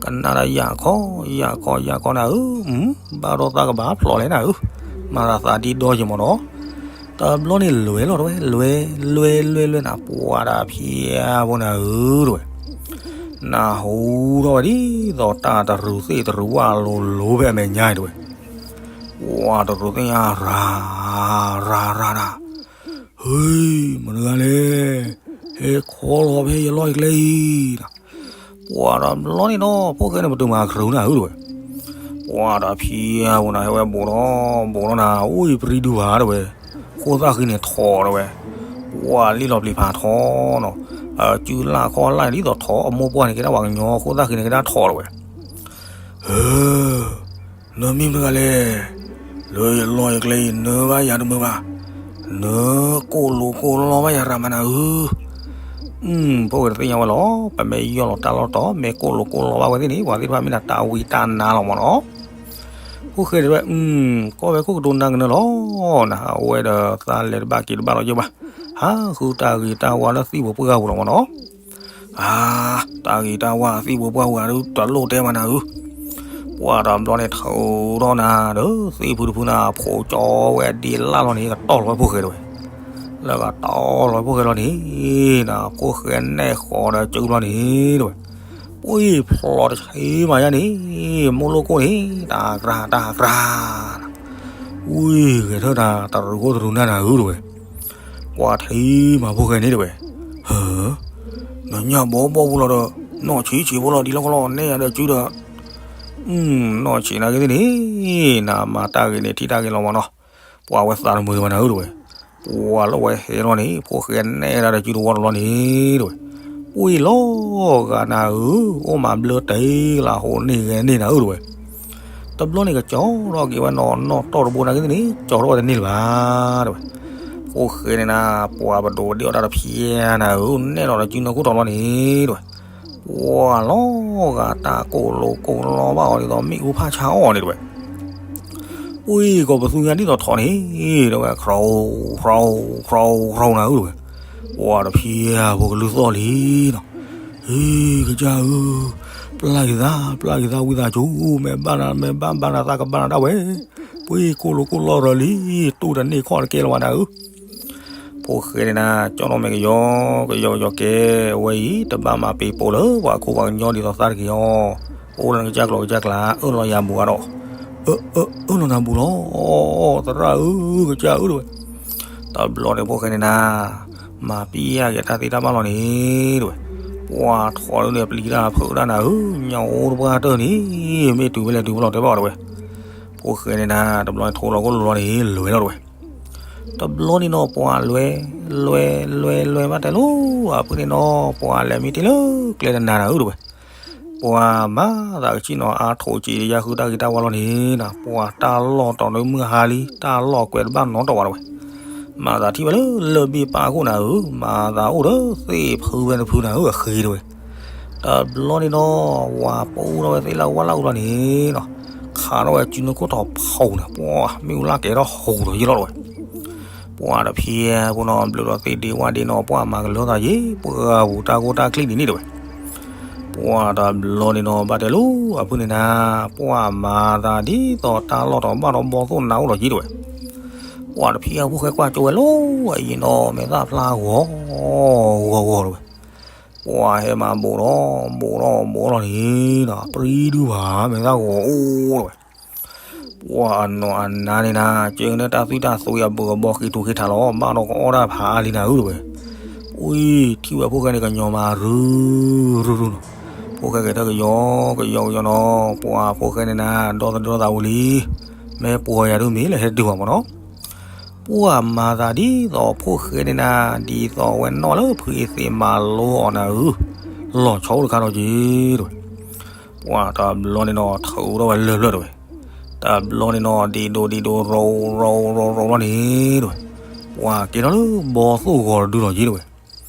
ကနၣ်ဒၣ်ယၢ်ခီ ယၢ်ခီ ယၢ်ခီနၤဧၢ, ဘၣ်ဒီးသးကဘၣ်ဖျိးလဲၣ်နၤဧၢ, မၤသးသးဒံးဒီယံၤမ့ၢ်နီၤ တဘျီန့ၣ်လဲၤလီၤတဝဲ လဲၤ လဲၤ လဲၤ လဲၤနၤ ပှၤဒီးဖံးအါဖိနၤဧၢတဝဲ, နၢ်ဟူထီၣ်ဝဲဒ်သိးတၢ်တရူးသ့ၣ်တရူးဝၣ်လိၤလိၤဖဲအမဲာ်ညါအံၤတဝဲ, ပှၤတရူးသ့ၣ်ညါရၤ ရၤ ရၤနၤ, ဟ့ မနုၤဂၤလဲၣ်, ဟဲခီလီၤဖဲယလီၢ်ယကျဲအံၤနၤ, ပှၤတဘျီန့ၣ်နီၤ ဖိၣ်ဃဲန့ၣ် ပတုာ်မၤခရူနၤဧၢတဝဲ, ပှၤဒီးဖံးအါဖိနၤ ဟဲဝဲဘူးထီၣ် ဘူးထီၣ်နၤ အိၣ်အံၤပရံဒူဘၣ်တဝဲ, ဃိသၣ်ဃံန့ၣ်ထီၣ်တဝဲ, ပှၤလံၣ်လီၤပျံၤဖးထီနီၤ, စုလၢ်ခီလၢ်ဒ်သိးထီၣ် အမိၢ်ပှၢ်န့ၣ်ကဲဒၣ်ပှၤကညီ ဃိသၣ်ဃံန့ၣ်ကဲဒၣ်ထီၣ်တဝဲ ဟ့ နမ့ၢ်မတၤတဂၤလဲၣ်, လၢယလီၢ်ယကျဲအံၤ နၢဘၣ်ယၤတမုာ်ဘၣ်, နကိၢ်လိာ်ကိၢ်လီဘၣ်ယၤရၤမးနၤဧၢ, ဖိၣ်ဃဲတသ့ၣ်ညါဝဲလီၤ, ပမ့ၢ်ယီၢ်လီၤတၢ်လီၢ်တတီၤ မ့ၢ်ကိၢ်လိာ်ကိၢ်လီဘၣ်ဝဲသ့ၣ်န့ၣ် ပှၤသ့ၣ်တဖၣ်မ့ၢ်ဒၣ်တၢ်ဝံတၢ်နါလီၤမ့ၢ်နီၤ, ဖိၣ်ဃဲတဲဝဲ, ကီၢ်ဝဲခိၣ်ကတိၤနၤကနၢလီၤနၤ, အဝဲဒီးသးလဲၤတဘၣ်က့ၤတဘၣ်လီၤယဲၢ်ဘၣ်, ဟးဃုတၢ်ဂ့ၤတၢ်ဝါလၢသံၣ်ဖိပှၢ်ပူၤလီၤမ့ၢ်နီၤ အါ, တၢ်ဂ့ၤတၢ်ဝါသံၣ်ဖိပှၢ်ပူၤဂၤဒုး တလိၣ်တဲမးနၤဧၢ, ပှၤတဘျီန့ၣ်ထုးထီၣ်နၤဒီး သ့ၣ်ဖုတဖုနၤ ဖိးကၠီဝဲဒ်လၢ်လီၤန့ၣ် ကတီၢ်လီၤဝဲဖိၣ်ဃဲတဝဲ, လၢကတီၢ်လီၤဝဲဖိၣ်ဃဲလီၤန့ၣ်, နဖိၣ်ဃဲနဲၣ်ဃီၤဒီးစုဘျီန့ၣ်တဝဲ, ပှၤဖျိးတဆံမးယါန့ၣ်, မိၢ်လိၣ်ကိၣ်န့ၣ် တၢ်ကြၢးတၢ်ကြၢး ဝံၤဂဲၤထၢၣ်တၢ်တရူးခိၣ်တရူးနၢ်နၤဧၢတဝဲ, ပှၤထံၣ်မးဖိၣ်ဃဲန့ၣ်တဝဲ, ဟၢ, နညၣ်ဘီဘီဖိလီၤဒီး နီၢ်ဆံးဆံးဖိလီၤဒ်လီၢ်ခီလီၤ နဲၣ်ယၤဒီးစုဒီး, နီၢ်ဆံးနၤဂ့ၤသ့ၣ်န့ၣ်, နမၤတၢ်ဂ့ၤန့ၣ်ထံၣ်တၢ်ဂ့ၤလီၤမးနီၤ, ပှၤဝဲသးတမုာ်တဝဲနၤဧၢတဝဲ, ပှၤလၢဝဲဟဲလီၤန့ၣ် ဖိၣ်ဃဲနဲၣ်ဒၣ်ဒီးစုတဝီတလီၤန့ၣ်တဝဲ, ပှၤလီၤဂာ်နၤဧၢ, အိၣ်မးဘျၢတဲလၢဟိးန့ၢ်ဂဲၤန့ၢ်နၤဧၢတဝဲ တဘျီန့ၣ်ကကၠီထီၣ်က့ၤဝဲနီၢ်နီၢ်တီၢ်တဘိနၤဂ့ၤသ့ၣ်န့ၣ် ကၠီထီၣ်ဝဲတန့ၢ်လၢၤဘၣ်တဝဲ, ဖိၣ်ဃဲန့ၣ်နၤ, ပှၤပဒိးဒ့အီၣ်တၢ်တဖျဲနၤဧၢ, နဲၣ်လီၤဒီးစုနၢခိၣ်တီလီၤန့ၣ် တဲဝဲ. ပှၤလီၤဂာ်တၢ်ကိၢ်လိာ်ကိၢ်လီဘၣ်အီၤဒ်သိးမ့ၣ်အူဖးဆါအီၤန့ၣ် တဲဝဲ. ပှၤကိးပသူညါဒ်သိးထိးန့ၣ် တဲဝဲ, ခရီ ခရီ ခရီနၤဧၢ တဲဝဲ. ပှၤတဖျဲဖိကလုၢ်သီၣ်လံနီၤ. ဟ့ ကစၢ်ဧၢ, ပျၢ်က့ၤသး, ပျၢ်က့ၤသးဝံသးစူၤ, မ့ၢ်ဘၣ်နၤ, မ့ၢ်ဘၣ်ဘၣ်နၤသးကဘၣ်နၤဒၣ်ဝဲ. ပှၤကိၢ်လိာ်ကိၢ်လီရၢလံ, တူၢ်တန့ၢ်ခီၣ်တကဲလၢၤဘၣ်နၤဧၢ. ဖိၣ်ဃဲန့ၣ်နၤ, ကၠီၣ်နီၣ်မဲာ်ကယီ, ကယီကယီကဲ, အဝဲအံၤ တဘၣ်မၤပ့ၤပိာ်လၢပှၤခိၣ်ပှၤကညီဒ်သိးသးတဂ့ၤအီၤ. အိၣ်လၢနကစၢ်ကျိာ်ကစၢ်ကျါ, အၢၣ်လီၤယၤဘူးအါဒီး, အၢ အၢၣ်လီၤနၤဘူးလီၤ, သရၣ်ဧၢ, ကစၢ်ဧၢ တဲဝဲ. တဘျီန့ၣ်ဖိၣ်ဃဲန့ၣ်နၤ, မၤပျဲက့ၤတၢ်သ့တၢ်ဘၣ်လီၤန့ၣ် တဲဝဲ. ပှၤထိးဒုန့ၣ် ပျံၤတၢ်ဖုးတၢ်နၤဧၢ, ညၣ်အိၣ်တပှၢ်တၢၢ်န့ၣ်, မ့ၢ်တုၤဝဲလဲၣ်တုၤဝဲလီၤတဲဘၣ်အီၤတဲဝဲ. ဖိၣ်ဃဲန့ၣ်နၤ, တဘျီန့ၣ်ထိးလီၤကိၢ်လိာ်လီၤန့ၣ် လဲၤဝဲလီၤတဲဝဲ. တဘျီန့ၣ်နီၤ ပှၤလဲၤ, လဲၤ, လဲၤ, လဲၤဘၣ်တဲလီၤ, အဖုန့ၣ်နီၤ ပှၤလဲၤမ့ၢ်တ့ၢ်လၢကျဲတနၤနၤဧၢတဲဝဲ. ပှၤမၤသးကဆံၣ်နီၤ အါထိးစံးယါဃုတၢ်ဂ့ၤတၢ်ဝါလီၤန့ၣ်နၤ, ပှၤတၢ်လီၢ်တီၤဒုမုၢ်ဟါလံ, တၢ်လီၢ်ကွဲးတဘၣ်နီတဘျီဘၣ်တဲဝဲ. မၤသးထံၣ်ဝဲလၢလၢၢ်ဘ့ၣ်ပၢ်ခိၣ်နၤဧၢ, မၤသးအိၣ်ဒီးသ့ၣ်ဖုဝဲတဖုနၤဧၢ အဃ့တဲဝဲ. တဘျီန့ၣ်နီၤ ဝၤပူထီၣ်ဝဲသ့ၣ်လၢဝၣ်လၢအူလီၤန့ၣ်နီၤ, ခးထီၣ်ဝဲစုနၢခိၣ်တီဖီန့ၣ်, ပှၤမ့ၣ်အူလၢကဲထီၣ်ဟူးဒီးယံလီၤတဲဝဲ. ပှၤတဖျဲဖိနီၤ ဘျုးဒီးသ့ၣ်ဒ့ဝၣ်ဒ့နီၤ ပှၤမၤကလၢသးယံၤ ပှၤပူၤတၢ်ကိၢ်တၢ်ချံဒ်န့ၣ်တဲဝဲ. ပှၤတဘျီန့ၣ်နီၤ ဘၣ်တဲလီၤအဖုန့ၣ်နၤ, ပှၤမၤသးဒ်သိးတၢ်လီၢ်တီၤဘၣ်ဒီးဘီသိၣ်နါအိၣ်လီၤယံၤတဲဝဲ. ပှၤတဖျဲဖိၣ်ဃဲကွၢ်ကၠိဝဲလီၤ, အံၤနီၤ မဲာ်သၣ်ဖျါဂီၤဂီၤဂီၤတဲဝဲ. ပှၤဟဲမၤဘူးဒီး, ဘူးဒီး, ဘူးလီၤန့ၣ်ဒီး ပြံဒုဘၣ် မဲာ်သၣ်ဂီၤအိၣ်တဲဝဲ. ပှၤအနီၢ်အနါန့ၣ်နၤ, ကဲကနၣ်တၢ်သွံၣ်တၢ်သွံအဘုးအဘီ ဃ့ထူဃ့ထးလီၤ, ဘၣ်ဒီးကအီၣ်တၢ်ဖးအါလံနၤဧၢတဲဝဲ. အံၤ ထံၣ်ဝဲဖိၣ်ဃဲန့ၣ် ကညီၤမၤရုရုရုနီၤ. ဖိၣ်ဃဲကဲထီၣ်ကယီကယီကယီနီၤ, ပှၤဖိၣ်ဃဲန့ၣ်နၤ ဒီသဒၢသးဝံၤလံ. မ့ၢ်ပှၤယၤဒုမ့ၢ်လၢဟဲတုၤဘၣ်မနီၤ. ပှၤမၤသးဒ်သိးဖိၣ်ဃဲန့ၣ်နၤ, ဒ်သိးဝဲနီၢ်လၢဖုအ့သ့းမၤလိအီၤနၤဧၢ, လီၤဆီအိၣ်တခါဒီးက့ၤတဲဝဲ. ပှၤတဘျီန့ၣ်နီၤ ထုးထီၣ်ဝဲလၢၢ်ဖျၢၣ်တဲဝဲ. တဘျီန့ၣ်နီၤ ဒ့ဒိးဒ့ဒိး ရိၤရိၤရိၤရိၤလီၤန့ၣ်တဲဝဲ. ပှၤကဲထီၣ်လၢဘီသိၣ်ဂီၤတဒုလီၤက့ၤတဲဝဲ.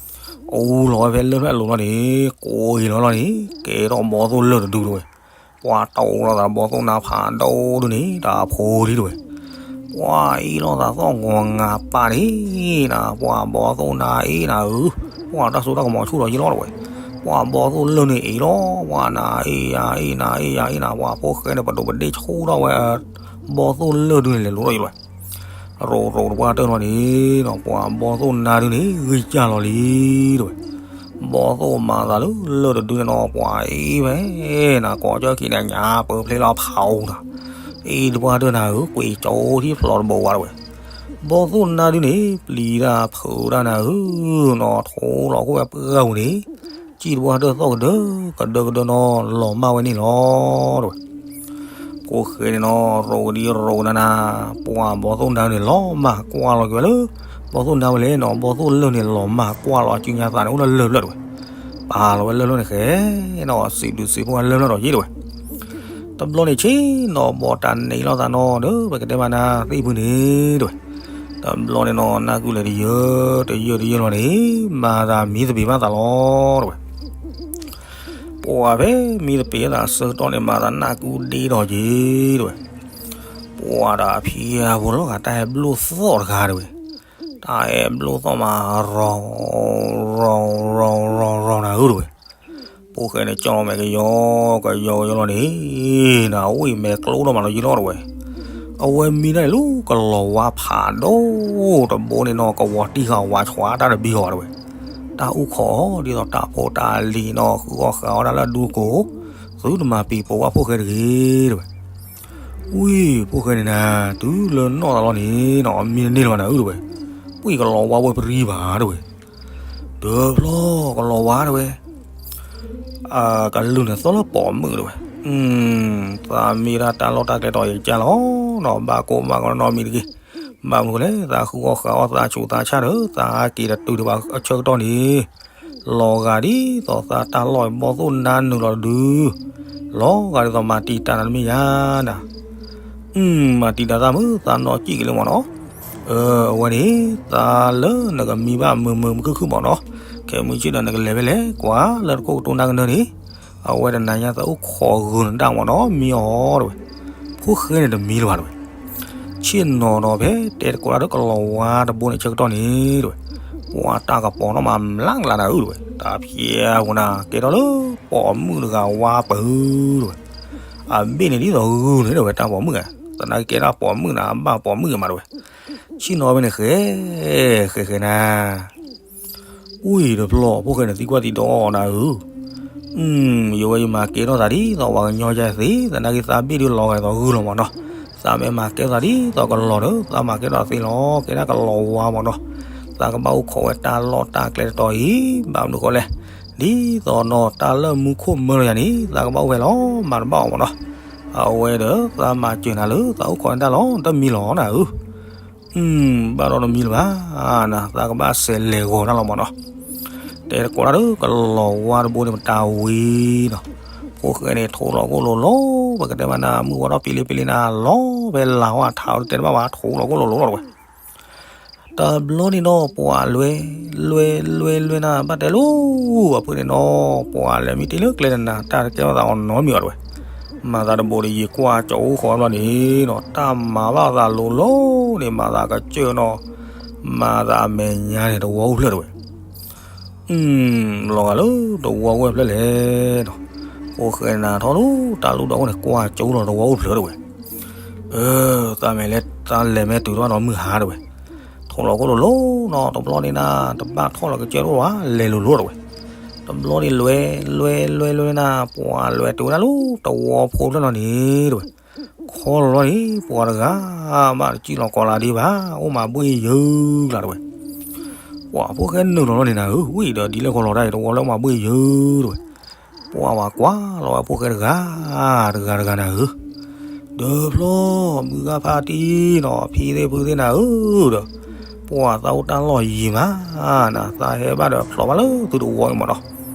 အူလီၤဝဲဖဲလၢၢ်ဖျၢၣ်အလိၤလီၤန့ၣ်, ကိးအံၤလီၤလီၤန့ၣ် ကဲထီၣ်ဘီသိၣ်လၢၢ်တဒုတဲဝဲ. ပှၤတီၢ်လီၤသးဘီသိၣ်နါဖးဒိၣ်ဒုန့ၣ် တၢ်ဖိလံတဲဝဲ. ပှၤအ့ၣ်လိာ်သးသီၣ်ဂီၤငါပၢ်န့ၣ်နၤ, ပှၤဘီသိၣ်နါအ့ၣ်နၤဧၢ, ပှၤတၢ်စိတၢ်ကမီၤဆူၣ်ဒီးယံလီၤတဲဝဲ. ပှၤဘီသိၣ်လၢၢ်န့ၣ်အ့ၣ်လီၤ, ပှၤနၤအ့ၣ်ယၤအ့ၣ်နၤအ့ၣ်ယၤအ့ၣ်နၤ, ပှၤဖိၣ်ဃဲန့ၣ် ပဒိးပဒ့ၣ်ဆူၣ်ထီၣ်ဝဲ ဘီသိၣ်လၢၢ်ဒုန့ၣ်လဲၤလိၤထီၣ်ယံလီၤ. ရိၤရိၤတပှၢ်တၢၢ်လီၤန့ၣ်နီၤ ပှၤဘီသိၣ်နါဒုန့ၣ် ဂံၢ်စၢ်လီၤလံတဲဝဲ. ဘီသိၣ်မၤသးလၢလၢၢ်တဒုန့ၣ်နီၤ ပှၤအ့ၣ်ဝဲနၤ ကိးကၢၢ်ခံန့ၣ် ညါပၢဖျဲလီၤဖးအူနၤ, အ့ၣ်တပှၢ်တၢၢ်နၤဧၢ, ကွံာ်ကၠိထံၣ်ဖျိးတဘိဝါတဲဝဲ. ဘီသိၣ်နါဒုန့ၣ် ပျံၤတၢ်ဖုးတၢ်နၤဧၢနီၤ, ထိးလီၤခိၣ်ဝဲပှၢ်ပူၤန့ၣ် စံၣ်တပှၢ်တၢၢ်သီၣ်ကဒၢကဒၢကဒၢနီၤ လီၤမၢ်ဝဲန့ၣ်လီၤတဲဝဲ. ဖိၣ်ဃဲန့ၣ်နီၤ ရိၤကဒံရိၤကဒါနၤ, ပှၤဘီသိၣ်နါန့ၣ် လီၤမၢ်ကွၢ်လီၤက့ၤဝဲလၢ ဘီသိၣ်နါဝဲလဲၣ်နီၤ, ဘီသိၣ်လၢၢ်န့ၣ် လီၤမၢ်ကွၢ်လီၤအစုညါသးန့ၣ် အိၣ်လၢလၢၢ်ဖျၢၣ်တဲဝဲ. ပာ်လီၤဝဲလၢလၢၢ်န့ၣ်ဃဲနီၤ, စံးဘျုးစံးဖှိၣ်ဝဲလၢလၢၢ်ဒီးယံတဲဝဲ. တဘျီန့ၣ်ဆ့ၣ်နီၤ ဘီတၢ်န့ၢ်လိာ်သးနီၤဒီး ပကတဲမးနၤသ့ၣ်ဖုန့ၣ်တဲဝဲ. တဘျီန့ၣ်နီၤ နၢ်ကုလဲၤတယၢၢ်တယၢၢ်တယၢၢ်လီၤန့ၣ် မၤသးမံသပ့ၤဘၣ်သးလီၤတဲဝဲ. ပှၤဖဲမံသပ့ၤသးအဆၢကတီၢ်န့ၣ် မၤသးနၢ်ကုဒ့ဒီးက့ၤတဲဝဲ. ပှၤဒီးအဖံအဖိလီၤဂာ် တၢ်ဟဲဘျိၣ်သီၣ်တဂၤတဲဝဲ. တၢ်ဟဲဘျိၣ်သီၣ်မး ရီၤ ရီၤ ရီၤ ရီၤ ရီၤနၤဧၢတဲဝဲ. ဖိၣ်ဃဲန့ၣ် ကၠီၣ်မဲာ်ကယီ ကယီကယီလီၤန့ၣ် နဝံၣ်မဲာ်ကျိဒီးမးလီၤယံလီၤတဲဝဲ. အဝဲမံဒၣ်န့ၣ်လၢကလီၤဝါဖးဒိၣ်တဘိန့ၣ်နီၤ ကဝီၤတံၢ်ဃာ်ဝါဆှးတၢ်တဘံဃီတဲဝဲ. တၢ်အူခီၣ်အီၤ ဒ်သိးတၢ်ဖိတၢ်လံၤနီၤ ဃုအီၣ်ဃုအီတၢ်လၢအဒူကိး, သုတမၤပံၤပိာ်ဝဲဖိၣ်ဃဲတဂ့ၤတဲဝဲ. ဝံၣ် ဖိၣ်ဃဲန့ၣ်နၤ တုၤလၢနီၢ်သးလီၤန့ၣ်နီၤ မံတန့ၢ်လၢၤဘၣ်နၤဧၢတဲဝဲ. ပှၤကလီၤဝါဝဲပရံဘၣ်တဲဝဲ. တဖျီကလီၤဝါတဲဝဲ. ကလုၢ်န့ၣ်သီၣ်လၢပိာ်မုၣ်တဲဝဲ. သးမ့ၢ်ဒၣ်တၢ်လီၢ်တၢ်ကျဲတီၤယကစၢ်လီၤနီၤ ဘၣ်ကိၢ်ဘၣ်ဂီၤနီတမံၤတဂ့ၤ. ဘၣ်မနုၤလဲၣ် သးဃုအီၣ်ဃုအီသးဆူးသးဆါဒီး သးက့ၤတတုၤဒံးဘၣ်အဆၢကတီၢ်န့ၣ် လီၤဂာ်ဒ်သိးသးတၢ်လီၢ်ဘီသိၣ်နါနုာ်လီၤတဒု လီၤဂာ်ဒ်သိးမၤတံာ်တာ်နၤတမ့ၢ်ဧါနၤ. မၤတံာ်တာ်သးမုၢ်သးနီၢ်ကံၣ်က့ၤလၢမ့ၢ်နီၤ. အဝဲန့ၣ် သးလၢနကမံဘၣ်မုာ်မုာ်ခုၣ်ခုၣ်မ့ၢ်နီၤ, ခဲမုၢ်ဆ့ၣ်ဒီးနကလဲၤဖဲလဲၣ်ကွၢ်လၢတခိၣ်ကတိၤနၢ်ကနၢန့ၣ်, အဝဲတနၤညါသးအိၣ်ခိးဂုာ်နတၢ်မ့ၢ်နီၤ, မံအီၤတဲဝဲ, ဖိၣ်ဃဲန့ၣ်တမံလၢၤဘၣ်တဲဝဲ, ဆ့ၣ်နီၤဒီးဖဲတဲသကိးတၢ်ဒီးကလီၤဝါတဘိန့ၣ်ဆၢကတီၢ်န့ၣ်တဲဝဲ, ပှၤတၢ်ကပီၤနီၣ်မးမျးကလးနၤဧၢတဲဝဲ, တၢ်ဖျဲးဖိနၤ ကဲထီၣ်လၢပိာ်မုၣ်တဂၤဝါပၢၤတဲဝဲ, အဘ့ၣ်န့ၣ်ဒ်သိးဂုၢ်န့ၣ်တဲဝဲ တၢ်ပိာ်မုၣ်ဧါ, သနာ်က့ကဲထီၣ်ပိာ်မုၣ်နၤ အဘၣ်ပိာ်မုၣ်မးတဲဝဲ, ဆ့ၣ်နီၤဖဲန့ၣ်ဃဲ, ဃဲဃဲနၤ ဝံၤတဖျီၣ်ဖိၣ်ဃဲန့ၣ်သံကွၢ်သံဒိးနၤဧၢ, ယဝဲယမၤကဲထီၣ်သးဒ်သိးပှၤကညီယဲသ့, သနာ်က့သးဘ့ၣ်ဒုးလီၤဂာ်သိးဂုၢ်လီၤမ့ၢ်နီၤ, သးမ့ၢ်မၤကဲထီၣ်သးဒ်သိးကလီၤဒီး သးမၤကဲထီၣ်သ့လီၤ, ကဲဒၣ်ကလီၤဝါမ့ၢ်နီၤ, သးကဘၣ်အိၣ်ခိးဝဲတၢ်လီၢ်တၢ်ကျဲတတီၤအံၤ, ဘၣ်မနုၤဃိလဲၣ်, ဒ်သိးနီၤတၢ်လၢမူခိၣ်မၢလီၤယၤန့ၣ် သးကဘၣ်အိၣ်ဖဲလီၤ မၤတဘၣ်အီၤမ့ၢ်နီၤ, အဝဲဒီးသးမၤစၢၤနၤလၢသးအိၣ်ခိးန့ၢ်တၢ်လီၤ တမံလီၤနၤဧၢ ဘၣ်ဒီးတမံလၢၤဘၣ်, နသးကဘၣ်စဲးလဲၤဂီၤတၢ်လီၤမ့ၢ်နီၤ, တဲသကိးတၢ်ဒီးကလီၤဝါတဘိန့ၣ်မတၤဝံၤနီၤ, ဖိၣ်ဃဲန့ၣ်ထိးလီၤကိၣ်လိၤလိၤ, ပကတဲမးနၤ မုၢ်ဝါထီၣ်ပ့လ့ပ့လ့နၤလီၤ, ဖဲလၢဝါထးအီၤတတဲတဘၣ်ဘၣ် ထိးလီၤကိၣ်လိၤလိၤလီၤတဲဝဲ တဘျီန့ၣ်ဒီးပှၤလွဲ, လွဲလွဲလွဲနၤ ဘၣ်တဲလိၤ, အဖုန့ၣ်ဒီး ပှၤလဲၤမံတ့ၢ်လၢကျဲနၤ တၢ်တကဲထီၣ်သးအီၤနီတမံၤဘၣ်တဲဝဲ, မၤသးတဘိးဒီးယံာ်ကွၢ်ကၠီအိၣ်ဃီဘျီန့ၣ်နီၤ တၢ်မၤဘၣ်သးလိၤလိၤန့ၣ် မၤသးကစၢၢ်နီၤ, မၤသးအမဲာ်ညါန့ၣ် တဝီအိၣ်ဖျၢၣ်တဲဝဲ လီၤဂာ်လၢတဝီအိၣ်ဝဲဖျၢၣ်လဲၣ်နီၤ, ဖိၣ်ဃဲနၤထီၣ်လၢတၢ်လူၢ်ဒီးအိၣ်န့ၣ် ကွၢ်ကၠိလီၤတဝီအိၣ်ဖျၢၣ်တဲဝဲ, အၢ သးမဲာ်လဲၤသးလဲၤမဲာ်တုၤထီၣ်ဒီးမုၢ်ဟါတဲဝဲ, ထိးလီၤကိၣ်လိၤလိၤနီၤ တဘျီန့ၣ်နၤ တဘၣ်ထီၣ်လီၤကစၢၢ်တအိၣ်ဘၣ် လဲၤလိၤလိၤတဲဝဲ, တဘျီန့ၣ်လွဲ, လွဲလွဲလွဲနၤ ပှၤလွဲတုၤဝဲဒၣ်လၢတဝီဖိဖျၢၣ်လီၤန့ၣ်တဲဝဲ, ခီလီၤလီၤန့ၣ် ပှၤတဂၤ ဘၣ်တစံၣ်လီၤကီးလၢဒံးဘၣ် အိၣ်မးဘှ့ၣ်ယၢၢ်ကျါတဲဝဲ ပှၤဖိၣ်ဃဲနုာ်လီၤလီၤန့ၣ်နၤဧၢ, ဝံၤဒီးဒ်လဲၣ်ခီလီၤတၢ်အံၤ တဝီလၢမၤဘှ့ၣ်ယၢၢ်တဲဝဲ, ပှၤဝဲကွၢ်လီၤဝဲဖိၣ်ဃဲတဂၤ, တဂၤတဂၤနၤဧၢ, ဒီးဖျီၣ်မုၢ်ဂၤဖးတံၢ်နီၤ ဖံသ့ၣ်ဖုသ့ၣ်နၤဧၢဒီး, ပှၤသးအိၣ်တၢ်လီၢ်ယံၤမး, နသးဟဲဘၣ်ဒီးဖျိးဘၣ်လၢသုတဝီအံၤမးနီၤ,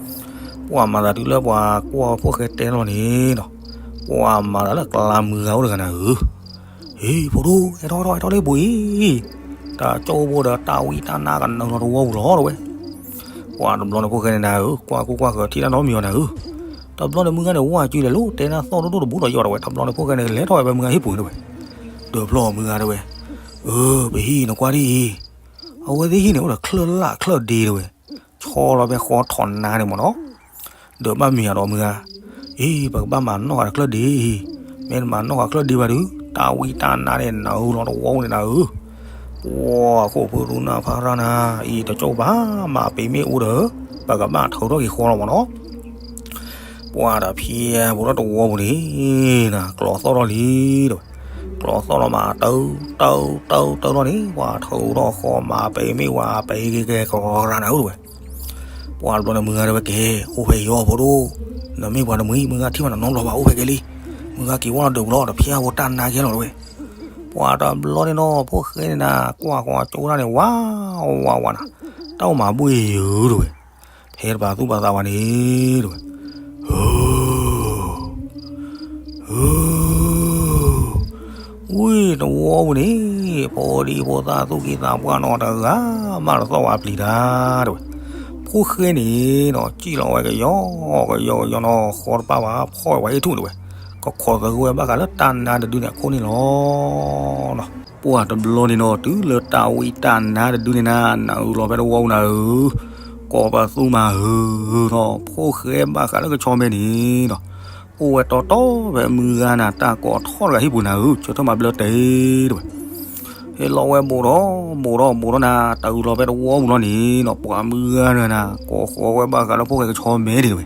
ပှၤမၤသးတုၤလၢပှၤကွၢ်ဖိၣ်ဃဲတဲလီၤန့ၣ်နီၤ, ပှၤမၤသးလၢကျါမုၢ်ဂၤအိၣ်တဂၤနၤဧၢ ဟ့ၣ် ဖိဒိၣ် ဟဲထီၣ်ထီၣ်ဟဲထီၣ်လၢပူၤအံၤ, တၢ်ကၠီၣ်ဖိဒီးတၢ်ဝံတၢ်နါကနုာ်လီၤတဝီပူၤလီၤတဲဝဲ, ပှၤတဘျီန့ၣ်ဖိၣ်ဃဲန့ၣ်နၤဧၢ ကွၢ်ကူကွၢ်ဃၢၤထံၣ်တၢ်နီတမံၤအီၤနၤဧၢ, တဘျီန့ၣ်မုၢ်ဂၤန့ၣ် ဝါစုလဲၤလိၤ တဲနၢ်သီၣ်ဒိၣ်ဒိၣ်တဘိဒီးယီၤတဲဝဲ, တဘျီန့ၣ်ဖိၣ်ဃဲန့ၣ် လဲၤထီၣ်ဝဲဖဲမုၢ်ဂၤဟံၣ်ပူၤန့ၣ်တဲဝဲ, ဒီးဖျီၣ်မုၢ်ဂၤတဲဝဲ, အၢ ပဟံၣ်နကွၢ်ဒ်အံၤ, အဝဲသ့ၣ်ဟံၣ်န့ၣ်အိၣ်ဒီးချၢၣ်လၣ်ချၢၣ်ဒ့တဲဝဲ, ဆီလီၤဖဲဃီထီၣ်နါန့ၣ်မ့ၢ်နီၤ ဒီးဘၣ်မ့ၢ်ဧါဒီးမုၢ်ဂၤ, အံၤ ပကဘၣ်မၤနီၣ်ဃာ်တချၢၣ်ဒ့အံၤ, မ့ၢ်တမၤနီၣ်ဃာ်ချၢၣ်ဒ့ဘၣ်ဒီး တၢ်ဝံတၢ်နါန့ၣ်နုာ်လီၤတဝီပူၤန့ၣ်နၤဧၢ, ပှၤခိၣ်ဖုရူနၢ်ဖးရၣ်နၤ, အံၤတကၠီၣ်ဘၣ်မၤပ့ၤမ့ၣ်အူဒီး ပကဘၣ်ထုးထီၣ်က့ၤဃီလီၤမ့ၢ်နီၤ ပှၤတဖျဲးဖိလၢတဝီပူၤန့ၣ် ကျီသီၣ်ထီၣ်လံတဲဝဲ, ကျီသီၣ်ထီၣ်မးတၢ်တၢ်တၢ်တၢ်လီၤန့ၣ် ပှၤထုးထီၣ်ဃီမၤပ့ၤမ့ၣ်ဝဲပ့ၤကဲကရၢနၤဧၢတဲဝဲ ပှၤတဘျီန့ၣ်မုၢ်ဂၤတဲဝဲကဲ, အိၣ်ဖဲယီၤဖိဒိၣ်, နမ့ၢ်ပှၤတမှံၤ မုၢ်ဂၤထံၣ်ဘၣ်နနီတဘျီဘၣ် အိၣ်ဖဲကဲလံ, မုၢ်ဂၤက့ၤဝဲလီၤဒုးပူၤလီၤ တဖျဲးဖိတၢ်နါကဲလီၤတဲဝဲ, ပှၤတဘျီန့ၣ်နီၤ ဖိၣ်ဃဲန့ၣ်နၤ ကွၢ်ကွၢ်ကၠိတၢ်န့ၣ် ဝါဝါဝါနၤ, တၢ်အိၣ်မၤဘှ့ၣ်ယၢၢ်တဲဝဲ, ဖဲတပာ်သူၣ်ပာ်သးဝဲန့ၣ်တဲဝဲ, ဝံၤတဝီပူၤန့ၣ် ဖိဒံဖိသၣ်သူၣ်က့သးပှၢ်နီတဂၤမးတသီၣ်ဝဲပျံၤတၢ်တဲဝဲ, ဖိၣ်ဃဲန့ၣ်နီၤ စံၣ်လီၤဝဲကယီကယီကယီနီၤ ဃီတပၣ်ဝဲဖီၣ်ဝဲပှၤဟ့ၣ်ထူၣ်တဲဝဲ, ကခိးသဂၢၢ်ဝဲဘၣ်ဃးလၢတၢ်နါတဒုန့ၣ်အခိၣ်န့ၣ်လီၤ. ပှၤတဘျီန့ၣ်နီၤ တုၤလၢတၢ်ဝံတၢ်နါတဒုန့ၣ်နၤ နၤအုလီၤဖဲတဝီပူၤနၤဧၢ, ကိးပသူမၤဧၢနီၤ ဖိၣ်ဃဲဘၣ်ဃးလၢကဆီမဲန့ၣ်နီၤ အိၣ်ဝဲတီတီဖဲမုၢ်ဂၤနၤ တၢ်ကိးထီၣ်တဂၤဟံၣ်ပူၤနၤဧၢ, ဆၢထၢၣ်မၤဘျၢတဲာ်တဲဝဲ, ဟဲလီၤဝဲဘိးဒီးဘိးဒီးဘိးဒီးနၤ တၢ်အုလီၤဖဲတဝီပူၤလီၤန့ၣ်နီၤ ပှၤမုၢ်ဂၤနၤ ကိးဃီၤဝဲဘၣ်ဃးလၢဖိၣ်ဃဲကဆီမဲန့ၣ်တဲဝဲ,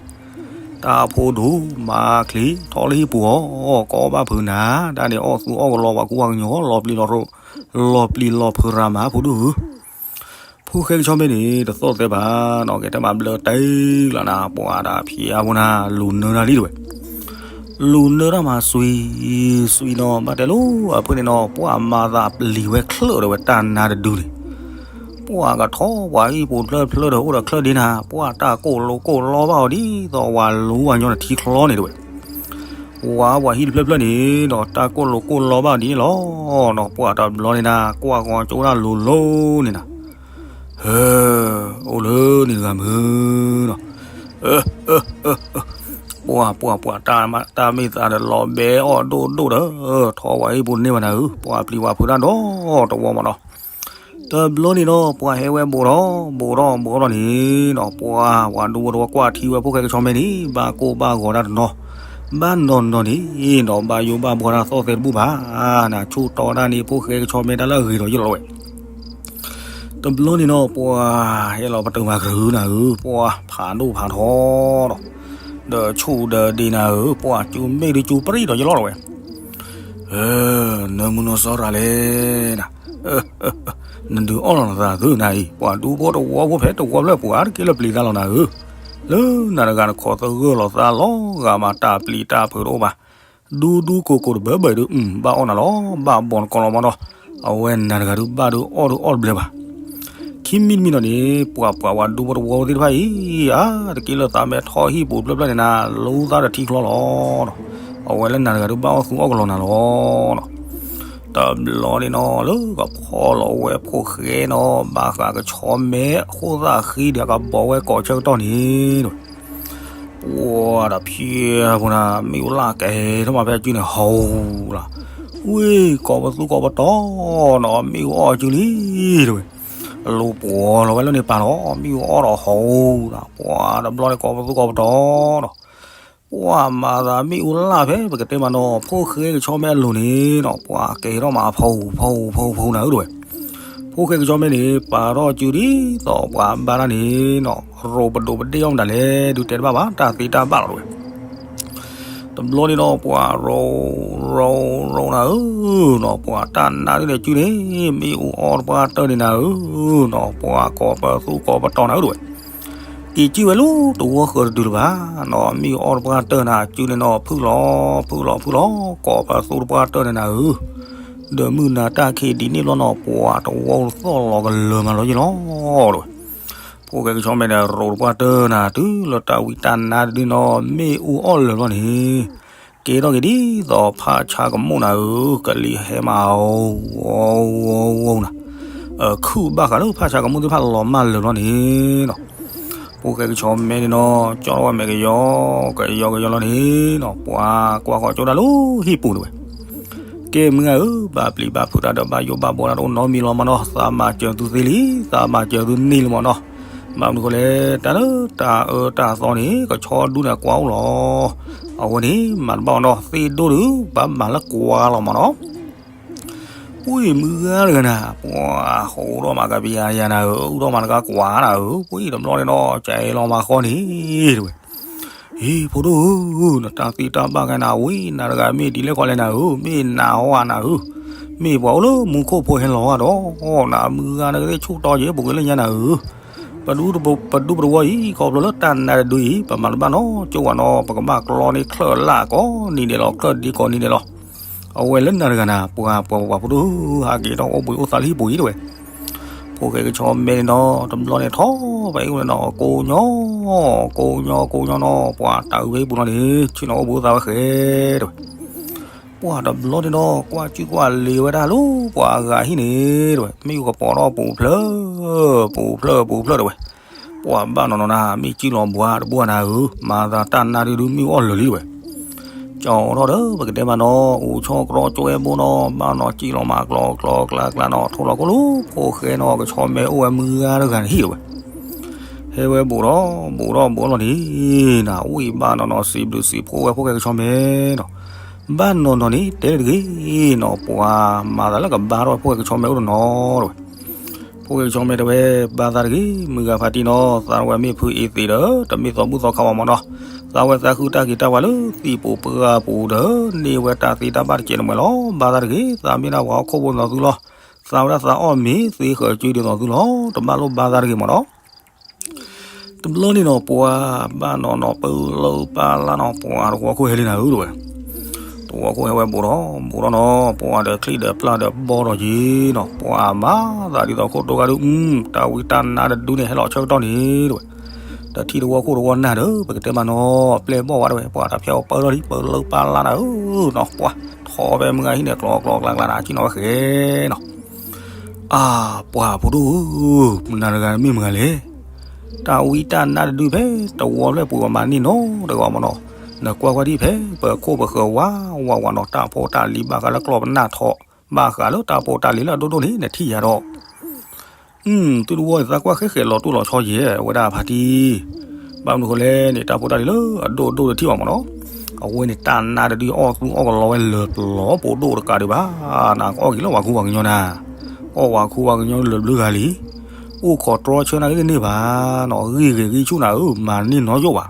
တၢ်ဖိဒိၣ်မၤချံထီၣ်လၢဟံၣ်ပူၤအီၤ ကိးဘၣ်ဖုးနၤ တၢ်န့ၣ်အီၣ်သူအီၣ်ကလီပှၤကူပှၤကညီ လီၤပျံၤလီၤ လီၤပျံၤလီၤဖုးရၤမး ဖိဒိၣ်ဧၢ, ဖိၣ်ဃဲကဆီမဲန့ၣ် တသီၣ်သဲဘၣ်နီၤ ကဲတၢ်မၤဘျၢတဲာ်လီၤနၤ ပှၤတဖျဲးဖိနၤ လူၤနၢတၢ်လံတဲဝဲ, လူၤနၢတၢ်မၤစွံစွံနီၤ ဘၣ်တဲလိၤ အဖုန့ၣ်နီၤ ပှၤမၤသးပျံၤဝဲချၢၣ်တဲဝဲ တၢ်နါတဒုန့ၣ် ပှၤကထီၣ်ပှၤဟံၣ်ပူၤဖျၢၣ်ဖျၢၣ်ဒီးအိၣ်ဒီးချၢၣ်ဒ့နၤ ပှၤတၢ်ကိၢ်လိကိၢ်လီဘၣ်အီၤဒ်သိးဝၤလူၤဝၤညီနထံချီန့ၣ်တဲဝဲ, ဝါပှၤဟံၣ်တဖျၢၣ်ဖျၢၣ်န့ၣ်ဒီး တၢ်ကိၢ်လိာ်ကိၢ်လီဘၣ်ဒ်န့ၣ်လီၤ. ဒီးပှၤတဘျီန့ၣ်နၤ ကွၢ်ဃီၤကၠိဒၣ်လိၤလိၤန့ၣ်နၤ, ဟၢ, အိၣ်လၢန့ၣ်တဂၤမုၢ်ဒီး, ပှၤပှၤပှၤ တၢ်မ့ၢ်သးဒီးလီၤဘဲအီၣ်ဒိၣ်ဒိၣ်ဒီး, ထီၣ်ဝဲဟံၣ်ပူၤတန့ၢ်ဘၣ်နၤဧၢ, ပှၤပျံၤဝဲဖုးတၢ်ဒီတဝီမးနီၤ. တဘျီန့ၣ်ဒီး ပှၤဟဲဝဲဘူးထီၣ်ဘူးထီၣ်ဘူးထီၣ်န့ၣ်ဒီး ပှၤပှၤဒူဖိတဝီကွၢ်ထံဝဲဖိၣ်ဃဲကဆီမဲန့ၣ် ဘၣ်ကိၢ်ဘၣ်ဂီၤတၢ်တနီၤ, ဘၣ်နီၤနီၤန့ၣ်ဒီး ဘၣ်ယိၣ်ဘၣ်ဘှီတၢ်သီၣ်သဲတဘူၣ်ဘၣ်, နဆိၣ်တီတၢ်န့ၣ် ဖိၣ်ဃဲကဆီမဲတၢ်လၢအဂ့ၤဒီးယလီၤဝဲ. တဘျီန့ၣ်ဒီး ပှၤဟဲလီၤပတုာ်မၤကရၢနၤဧၢ, ပှၤဖးဒိၣ်ဖးထီဒီး, ဒီးဆူၣ်ဒီးဒ့နၤဧၢ, ပှၤကၠူမ့ၢ်ဒုးကၠူပရံၣ်ဒီးယလီၤဝဲ. နမုၢ်နီၢ်စီရၤလဲၣ်နၤ, နဒုးအီၣ်လီၤနသးသုနၤအံၤ, ပှၤဒူဖိတဝီဖိဖဲတဝီဖျၢၣ်ပှၤတက့ၢ်လၢပျံၤသးလီၤနၤဧၢ, လၢနၤတဂၤနခီသဂၢၢ်လီၤသးလီၤဂာ်မးတၢ်ပျံၤတၢ်ဖုးတအိၣ်ဘၣ်, ဒူဒူကိးကိးတဘၢဘၢဒုး ဘၣ်အီၣ်နၤလီၤ, ဘၣ်ဘီနကီလီၤမးနီၤ, အဝဲနၤတဂၤဒုးဘၣ်ဒုးအီၣ်ဒုးအီၣ်တဘျဲဘၣ်. ခံမံၤတမံၤနီၤန့ၣ် ပှၤပှၤဝဲဒူဖိတဝီဖိသ့ၣ်တဖၣ်အံၤ, အါတက့ၢ်လၢသးမဲထီၣ်ဟံၣ်ပူၤတဖျၢၣ်ဖျၢၣ်န့ၣ်နၤ လူသးဒီးထံချီလီၤဒီး, အဝဲလၢနၤတဂၤဒုးဘၣ်အီၣ်သူအီၣ်ကလီၤနၤလီၤဒီး တဘျီန့ၣ်နီၤ လၢကဖီလီၤဝဲဖိၣ်ဃဲနီၤ ဘၣ်ဃးကဆီမဲအခိၣ်သၣ်ဃံဒီးကဘီဝဲကိးဆၢကတီၢ်န့ၣ်, ပှၤဒီးဖျဲဖိနၤ မ့ၣ်အူလၢ်ကဲထီၣ်မးဖဲအစုန့ၣ် ဟီၣ်လီၤ, ဝ့ၢ်ကိးပသူကိးပတီၤနီၤ မ့ၣ်အူအီၣ်အစုလံ တဲဝဲ, အလိၤပှီၤလီၤဝဲလၢန့ၣ်ပာ်လီၤ မ့ၣ်အူအီၣ်ဒီးဟီၣ်လီၤ, ပှၤတဘျီန့ၣ်ကိးပသူကိးပတီၤနီၤ ပှၤမၤသးမ့ၣ်အူလၢ်ဖဲပကတဲမးနီၤ ဖိၣ်ဃဲကဆီမဲအလိၤန့ၣ်နီၤ ပှၤကဲထီၣ်မးအဖီအူဖီအူဖီအူဖီအူနၤဧၢတဲဝဲ, ဖိၣ်ဃဲကဆီမဲန့ၣ် ပာ်ထီၣ်စုဒ်သိးပှၤဘါတၢ်န့ၣ်နီၤ ရိးပဒိးပဒ့ၣ်အီၣ်မတၤလဲၣ် ဒုးတဲတဘၣ်ဘၣ် တၢ်သ့တၢ်ဘၣ်လီၤတဲဝဲ. တဘျီန့ၣ်နီၤ ပှၤရိးရိးရိးနၤဧၢနီၤ ပှၤတၢ်နါဒုးန့ၣ်စုန့ၣ် မ့ၣ်အူအီၣ်တပှၢ်တၢၢ်န့ၣ်နၤဧၢနီၤ ပှၤကိးပသူကိးပတီၤနၤဧၢတဲဝဲ က့ၤစုဝဲလၢတဝီဃၢၤတဒုလၢၤဘၣ်နီၤ မ့ၣ်အူအီၣ်တပှၢ်တၢၢ်နၤစုန့ၣ်နီၤ ဖုၣ်လီၤဖုၣ်လီၤဖုၣ်လီၤ ကိးပသူတပှၢ်တၢၢ်န့ၣ်နၤဧၢ, ဒီးမုၢ်နၤတၢ်ခံးဒ်န့ၣ်ဘျီနီၤ ပှၤတဝီသီၣ်လီၤကလၢၤမးလီၤယလီၤတဲဝဲ ဖိၣ်ဃဲကဆီမဲန့ၣ် ရိးတပှၢ်တၢၢ်နၤ တုၤလၢတၢ်ဝံတၢ်နါတဒုနီၤ မ့ၣ်အူအီၣ်လၢာ်ဘျီန့ၣ်, ကဲထီၣ်က့ၤဒ်သိးဖးဆါကမူၣ်နၤဧၢ, ကလံၤဟဲမးအီၤ, အီၤ, အီၤ, အီၤနၤ, အခုၣ်ဘၣ်ဃးလၢဖးဆါကမူၣ်သ့ၣ်တဖၣ်လီၤမၢ်လၢာ်ဘျီန့ၣ်နီၤ, ဖိၣ်ဃဲကဆီမဲန့ၣ်နီၤ ကၠီထီၣ်ဝဲမဲာ်ကယီ, ကယီကယီလီၤန့ၣ်နီၤ ပှၤကွၢ်ဃီၤကၠိဒၣ်လၢဟံၣ်ပူၤတဲဝဲ ကဲမုၢ်ဂၤဧၢ, ဘၣ်ပျံၤဘၣ်ဖုးတၢ်ဒီး ဘၣ်ယိၣ်ဘၣ်ဘှီတၢ်တအိၣ်နီတမံၤလီၤမးနီၤ, သးမၤစၢၤသုသ့လံ, သးမၤစၢၤသုန့ၢ်လံမးနီၤ, ဘၣ်မနုၤဃိလဲၣ်, တၢ်လၢတၢ်အၢတၢ်သီန့ၣ် ကဆီဒူန့ၣ်ကွၢ်အိၣ်လီၤ, အဝဲန့ၣ် မၤတဘၣ်အီၤနီၤ, သ့ၣ်ဒိၣ်ဒုး ဘၣ်မၤလၢကွၢ်လီၤမးနီၤ ပှၤမုၢ်ဂၤတဂၤနၤ, ပှၤဟိးထီၣ်မးကပယၤယၤနၤဧၢ, အူထီၣ်မးတကါကွၢ်နၤဧၢ, ပှၤတဘျီန့ၣ်နီၤ ကဲလီၤမးဃီန့ၣ်တဲဝဲ ဟံ, ဖိဒိၣ်ဧၢ, နတၢ်သ့တၢ်ဘၣ်ကဲနၤဝံၤ နၤတဂၤမ့ၢ်ဒ်လဲၣ်ဃီလဲၣ်နၤဧၢ, မ့ၢ်နၤဟီဧါနၤဧၢ, မ့ၢ်ပှၤအိၣ်လၢမူခိၣ်ဖိဟဲလီၤဧါဒီး, နၤမုၢ်ဂၤနကသ့ၣ်ဆူၣ်တီယဲၢ်ပူၤက့ၤလၢညါနၤဧၢ, ပဒူပတဝီအံၤ ခီဖျိလၢတၢ်နါတဒုအံၤ ပမၤတဘၣ်နီတကၠိဘၣ်နီၤ, ပကဘၣ်ကျီန့ၢ်ချၢၣ်လၢ်ကိးနံၤဒဲးလီၤ, ချၢၣ်ဒ့ကိးနံၤဒဲးလီၤ. အဝဲလၢနၤတဂၤနၤ ပှၤပှၤပှၤဖိဒိၣ်ဧၢ, ဟးက့ၤထီၣ်အိၣ်ဘှံးအိၣ်သါလၢဟံၣ်ပူၤအံၤတဲဝဲ ဖိၣ်ဃဲကဆီမဲန့ၣ်နီၤ တဘျီန့ၣ်ထီၣ်ဖဲအံၤဝဲနီၤ ကိးညီ, ကိးညီကိးညီနီၤ ပှၤတၢ်အုးဖဲအံၤပူၤလီၤန့ၣ် ဆ့ၣ်နီၤအိၣ်ဘှံးအိၣ်သါဝဲဃဲတဲဝဲ, ပှၤတဘျီန့ၣ်နီၤ ကွၢ်စုကွၢ်လ့ၤဝဲဒၣ်လၢ ပှၤအဂၤဟံၣ်န့ၣ်တဲဝဲ မ့ၣ်အူကပီၤထီၣ်ပူၤဖျၢၣ်, ပူၤဖျၢၣ်ပူၤဖျၢၣ်တဲဝဲ, ပှၤဘၣ်နီၤနီၤနၤ မ့ၢ်စုလီၤဘှါတဘှီနၤဧၢ, မၤသးတၢ်နါဒုဒုမ့ၣ်အူအီၣ်လၢာ်လံတဲဝဲ ကၠီထီၣ်ဒီး ပကတဲမးနီၤ အိၣ်ဆီကြီကၠိဝဲဘိနီၤ ဘၣ်နီၤစံၣ်လီၤမးကျီကျီကျါကျါနီၤ ထိၣ်လီၤခိၣ်လၢ ဖိၣ်ဃဲနီၤ ကဆီမဲအိၣ်ဝဲမုၢ်ဂၤတဂၤန့ၣ်ဟံၣ်တဲဝဲ, ဟဲဝဲဘူးထီၣ်ဘူးထီၣ်ဘူးလီၤန့ၣ် နဝံၣ်ဘၣ်နီၤနီၤ စံးဘျုးစံးဖှိၣ်ဝဲဖိၣ်ဃဲကဆီမဲနီၤ, ဘၣ်နီၤနီၤန့ၣ် တဲတဂ့ၤနီၤ ပှၤမၤသးလၢကဘါထီၣ်ဝဲဖိၣ်ဃဲကဆီမဲအိၣ်တနီၤတဲဝဲ ဖိၣ်ဃဲကဆီမဲတဲဝဲ ဘၣ်သးတဂ့ၤ မုၢ်ဂၤဖးတံၢ်နီၤ သးဝဲမ့ၢ်ဖုအ့သ့းဒီး တမ့ၢ်သီဘူၣ်သီခါဘၣ်မးနီၤ, သးဝဲသးဃုတၢ်ဂ့ၤတၢ်ဝါလၢသံၣ်ပူၤပှၢ်ပူၤဒီး န့ၢ်ဝဲတၢ်သ့တၢ်ဘၣ်တကဲးတမှဲၤလီၤ. ဘၣ်သးတဂ့ၤ သးမ့ၢ်ဒၣ်ပှၤဟီၣ်ခိၣ်ဖိနီၤသုလီၤ. သးဝဲဒၣ်သးအီၣ်မ့ၤသ့ဃၢၤစုဒ်သိးသုလီၤ. တဘၣ်လိၣ်ဘၣ်သးတဂ့ၤမးနီၤ. တဘျီန့ၣ်နီၤ ပှၤဘၣ်နီၤနီၤ ပလၢပၢ်လၢ်နီၤ ပှၤတဝီခိၣ်ဟဲလံနၤဧၢ တဲဝဲ တဝီခိၣ်ဟဲဝဲဘူးထီၣ်ဘူးထီၣ်နီၤ ပှၤဒီးချံၣ်ဒီးပျၢ်ဒီးဘီဒီးက့ၤနီၤ ပှၤမၤသးဒ်သိးခိၣ်တိဂၤဒုး တၢ်ဝံတၢ်နါတဒုန့ၣ် ဟဲလီၤဆၢကတီၢ်န့ၣ် တဲဝဲ ဒီးထံၣ်တဝီခိၣ်တဝီနၢ်ဒီး ပကတဲမးနီၤ ပျဲၢ်ဘီၣ်ဝဲဒၣ်ဝဲ ပှၤတၢ်ဖျဲၣ်အီၤပၢလီၤလံ ပၢလၢပၢ်လၢ်နၤဧၢနီၤ ပှၤထီၣ်ဖဲမုၢ်ဂၤဟံၣ်န့ၣ် ကျီကျီကျါကျါနၤ ကံၣ်နီၤဝဲဃဲနီၤ အၢ ပှၤဖိဒိၣ်ဧၢ, နၤတဂၤမ့ၢ်မတၤလဲၣ်. တၢ်ဝံတၢ်နါတဒုဖဲတဝီဖျၢၣ်ပူၤအမၤန့ၢ်နီတဂၤမးနီၤ. နကွၢ်ကွၢ်ဒံးဖဲပခိၣ်ပဃၢၤဝးဝးဝးနီၤ တၢ်ဖိတၢ်လံၤဘၣ်ဃးလၢကျီၢ်ပနၢ်ထီၣ် ဘၣ်ဃးလၢတၢ်ဖိတၢ်လံၤလၢအဒိၣ်ဒိၣ်န့ၣ် နထံၣ်ယၤဒီး သုတဝီန့ၣ် သးကွၢ်ဃဲဃဲလီၤတိၢ်လီၤဆီယဲၢ် အဝဲဒၣ်ဖါတံၢ်, ဘၣ်မနုၤဃိလဲၣ်န့ၣ် တၢ်ဖိတၢ်လံၤလၢအဒိၣ်ဒိၣ်တထံၣ်ဘၣ်မးနီၤ. အဝဲန့ၣ်တၢ်နါတဒုအီၣ်သူအီၣ်ကလီဝဲလၢာ်ပျီဖိဒိၣ်တကးဒံးဘၣ်, နကအီၣ်က့ၤလၢပှၤခူပှၤကညီနၤ, အီၣ်ပှၤခူပှၤကညီလၢာ်ဘျုးဂၤလံ, အိၣ်ခိးတြီဆၢနၤဂ့ၤတန့ၢ်ဘၣ်နီၤ, ဂ့ၢ်ဂ့ၤဂ့ၢ်ဆူၣ်နၤဧၢ မၤန့ၢ်နီယိၣ်ဘၣ်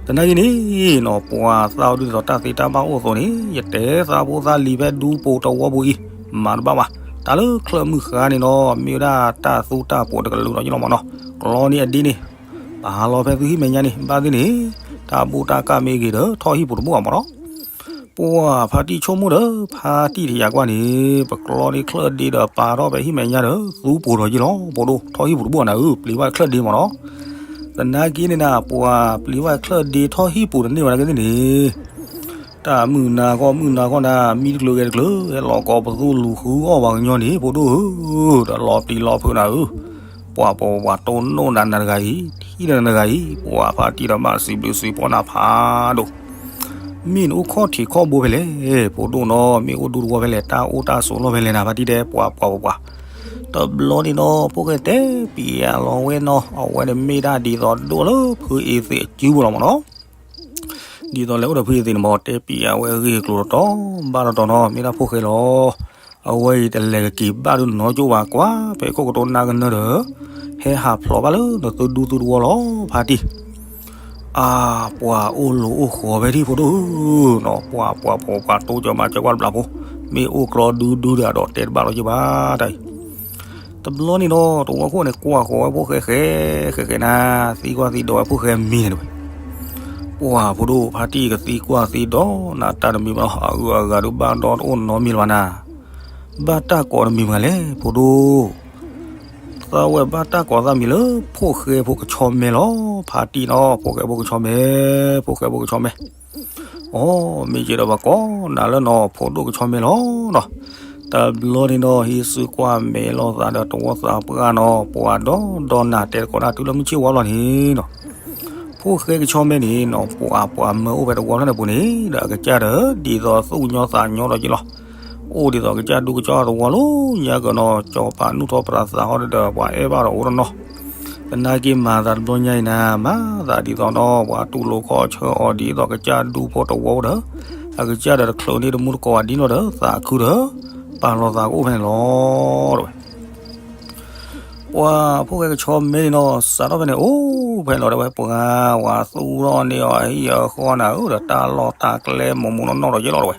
သနာ်က့န့ၣ်နီၤ ပှၤသးအိၣ်ဒ်သိးတၢ်သ့တၢ်ဘၣ်အိၣ်အသိးန့ၣ် ယတဲသးဖိသၣ်လံၤဖဲဒူပူၤတဝီပူၤအံၤ မၤတဘၣ်ဘၣ်, တၢ်လၢချၢၣ်မုၢ်ဃါန့ၣ်နီၤ မ့ၢ်ဝဲဒၣ်တၢ်သူတၢ်ပိာ်တကလုာ်ဒီးယလီၤမးနီၤ, ကျီန့ၣ်အဒ့န့ၣ် ပာ်လီၤဖဲသုဟံၣ်မဲာ်ညါန့ၣ် ဘၣ်သ့ၣ်န့ၣ် တၢ်ဘူၣ်တၢ်ကၢ်မ့ၢ်ဂ့ၤဒီးထီၣ်ဟံၣ်ပူၤတဘူၣ်အမးနီၤ ပှၤဖါတံၢ်ဆိကမိၣ်ဒီး ဖါတံၢ်တယာ်ကွၢ်န့ၣ် ပကျီန့ၣ်ချၢၣ်ဒ့ဒီးပာ်ထီၣ်ဖဲဟံၣ်မဲာ်ညါဒီး သူပူၤဒီးယလီၤ ဖိဒိၣ် ထီၣ်ဟံၣ်ပူၤတဘူၣ်နၤဧၢ ပျံၤဘၣ်ချၢၣ်ဒ့မးနီၤ. သနာ်က့န့ၣ်နၤ ပှၤပျံၤဘၣ်ချၢၣ်ဒ့ထီၣ်ဟံၣ်ပူၤတန့ၢ်ဘၣ်နာ်က့သ့ၣ်န့ၣ် တၢ်မုၢ်နၤခီမုၢ်နၤခီနၤ မံတချုးဂဲၤတချုး ဟဲလီၤကိးပသူလူၤဃုအီၣ်ပှၤကညီန့ၣ် ဖိဒိၣ်ဧၢ, ဒီးလီၤပျံၤလီၤဖုးနၤဧၢ, ပှၤပှၤပှၤတိၢ်နီၣ်နၤနၤတဂၤအံၤ ထံၣ်နၤနၤတဂၤအံၤ ပှၤဖါတံၢ်ဒီးဘၣ်စံးဘျုးစံးဖှိၣ်နၤဖးဒိၣ် မ့ၢ်နအိၣ်ခီၣ်ထံးခီၣ်ဘိဖဲလဲၣ် ဖိဒိၣ်နီၤ မ့ၢ်အိၣ်ဒူသဝီဖဲလဲၣ် တၢ်အိၣ်တၢ်ဆိးလီၢ်ဖဲလဲၣ်နၤ ဖါတံၢ်တဲ ပှၤပှၤပှၤပှၤ, တဘျီန့ၣ်နီၤ ဖိၣ်ဃဲတဲပျးလီၤဝဲနီၤ အဝဲန့ၣ်မ့ၢ်ဒၣ်ဒ်သိးဒိၣ်လၢဖုအ့သ့းအစုပူၤလီၤမးနီၤ. ဒ်သိးလဲၤအိၣ်ဒီးဖုအ့သ့းန့ၣ်မး တဲပျးဝဲအဂ့ၢ်အကျိၤတတီၤဘၣ်တတီၤနီၤ မ့ၢ်ဒၣ်ဖိၣ်ဃဲလီၤ. အဝဲအံၤတလဲၤကက့ၤဘၣ်ဒုးနီကၠိဘၣ်ကွၢ် ဖဲခိၣ်ကတိၤနါကနၢဒီး ဟဲဟးဖျိးဘၣ်လၢနသုဒူသုသဝီလီၤ ဖါတံၢ် အါ ပှၤအိၣ်လိၤအိၣ်ဃီၤဖဲဒံၣ်ဖိဒိၣ်ဧၢနီၤ ပှၤပှၤပှၤပှၤတိစၢၤမၤစၢၤကွၢ်တဘျီဖိ မ့ၢ်အိၣ်ကျီဒုဒုဒၣ်ဒီးတဲတဘၣ်လီၤက့ၤဘၣ်တၢ်အံၤ. တဘျီန့ၣ်ဒီး တဝီခိၣ်န့ၣ် ကွၢ်ဃီၤဝဲဖိၣ်ဃဲဃဲ ဃဲဃဲနၤ သံကွၢ်သံဒိးဝဲဖိၣ်ဃဲမံၤန့ၣ်တဝဲ ပှၤဖိဒိၣ်ဖါတံၢ်ကသံကွၢ်သံဒိး နတၢ်တမံၤမးနီၤ အဂုၤအဂၤဒုးဘၣ်ဒီတအိၣ်နီတမံၤလၢၤဘၣ်နၤ ဘၣ်တၢ်ကိးတမံၤမးလဲၣ် ဖိဒိၣ် သးဝဲဘၣ်တၢ်ကိးသးမံၤလၢ ဖိၣ်ဃဲဖိကဆီမဲလီၤ ဖါတံၢ်နီၤ ဖိၣ်ဃဲဖိကဆီမဲ ဖိၣ်ဃဲဖိကဆီမဲ အိ မ့ၢ်က့ၤဒီးပှၤကိးနၤလၢနီၤ ဖိဒိၣ်ကဆီမဲလီၤနီၤ. တဘျီန့ၣ်ဒီး ဟံးစုကွၢ်မဲာ်လိာ်သးဒီးတဝီသးပှၢ်နီၤ ပှၤဒီဒီနၤတဲတကိးနၤတုၤလၢမုၢ်ဆ့ၣ်ဝါလီၤန့ၣ်နီၤ ဖိၣ်ဃဲကဆီမဲန့ၣ်နီၤ ပှၤပှၤမၢအိၣ်ဖဲတဝီဖျၢၣ်န့ၣ်ပူၤန့ၣ် ဒီးအကစၢ်ဒီး ဒ်သိးသူၣ်ကညီသးကညီဒီးက့ၤလီၤ. အိၣ်ဒ်သိးကစၢ်ဒူကစၢ်သဝီလီၤ ညါက့ၤနီၤ ကၠီၤပာ်နုာ်ထီၣ်ပတြၢၤသးဟီဒီး ပှၤအဲၣ်ဘၣ်ဒီးအိၣ်ဒီးနီၤ သနာ်က့မၤသးတဘျီညါအံၤနၤ မၤသးဒ်သိးနီၤ ပှၤတူၢ်လိာ်ခီၣ်ဆၢအီၤဒ်သိးကစၢ်ဒူဖိတဝီဒီး အကစၢ်ဒီးတချုးန့ၢ်တမူတကိးဘၣ်ဒ်နီၤဒီး သးခုဒီး ပာ်လီၤသးကအိၣ်ဖဲန့ၣ်လီၤ တဝဲ ပှၤဖိၣ်ဃဲကဆီမဲန့ၣ်နီၤ စးထီၣ်ဖဲန့ၣ် အိၣ်ဖဲလီၤဒၣ်ဝဲ ပှၤဝၤသူၣ်ထီၣ်န့ၢ်အီၤအဟံၣ်အဃီနၤဧၢ ဒီးတၢ်လီၢ်တၢ်ကျဲမိၢ်မိၢ်နီၢ်နီၢ်ဒီးယ့ၢ်လီၤတဝဲ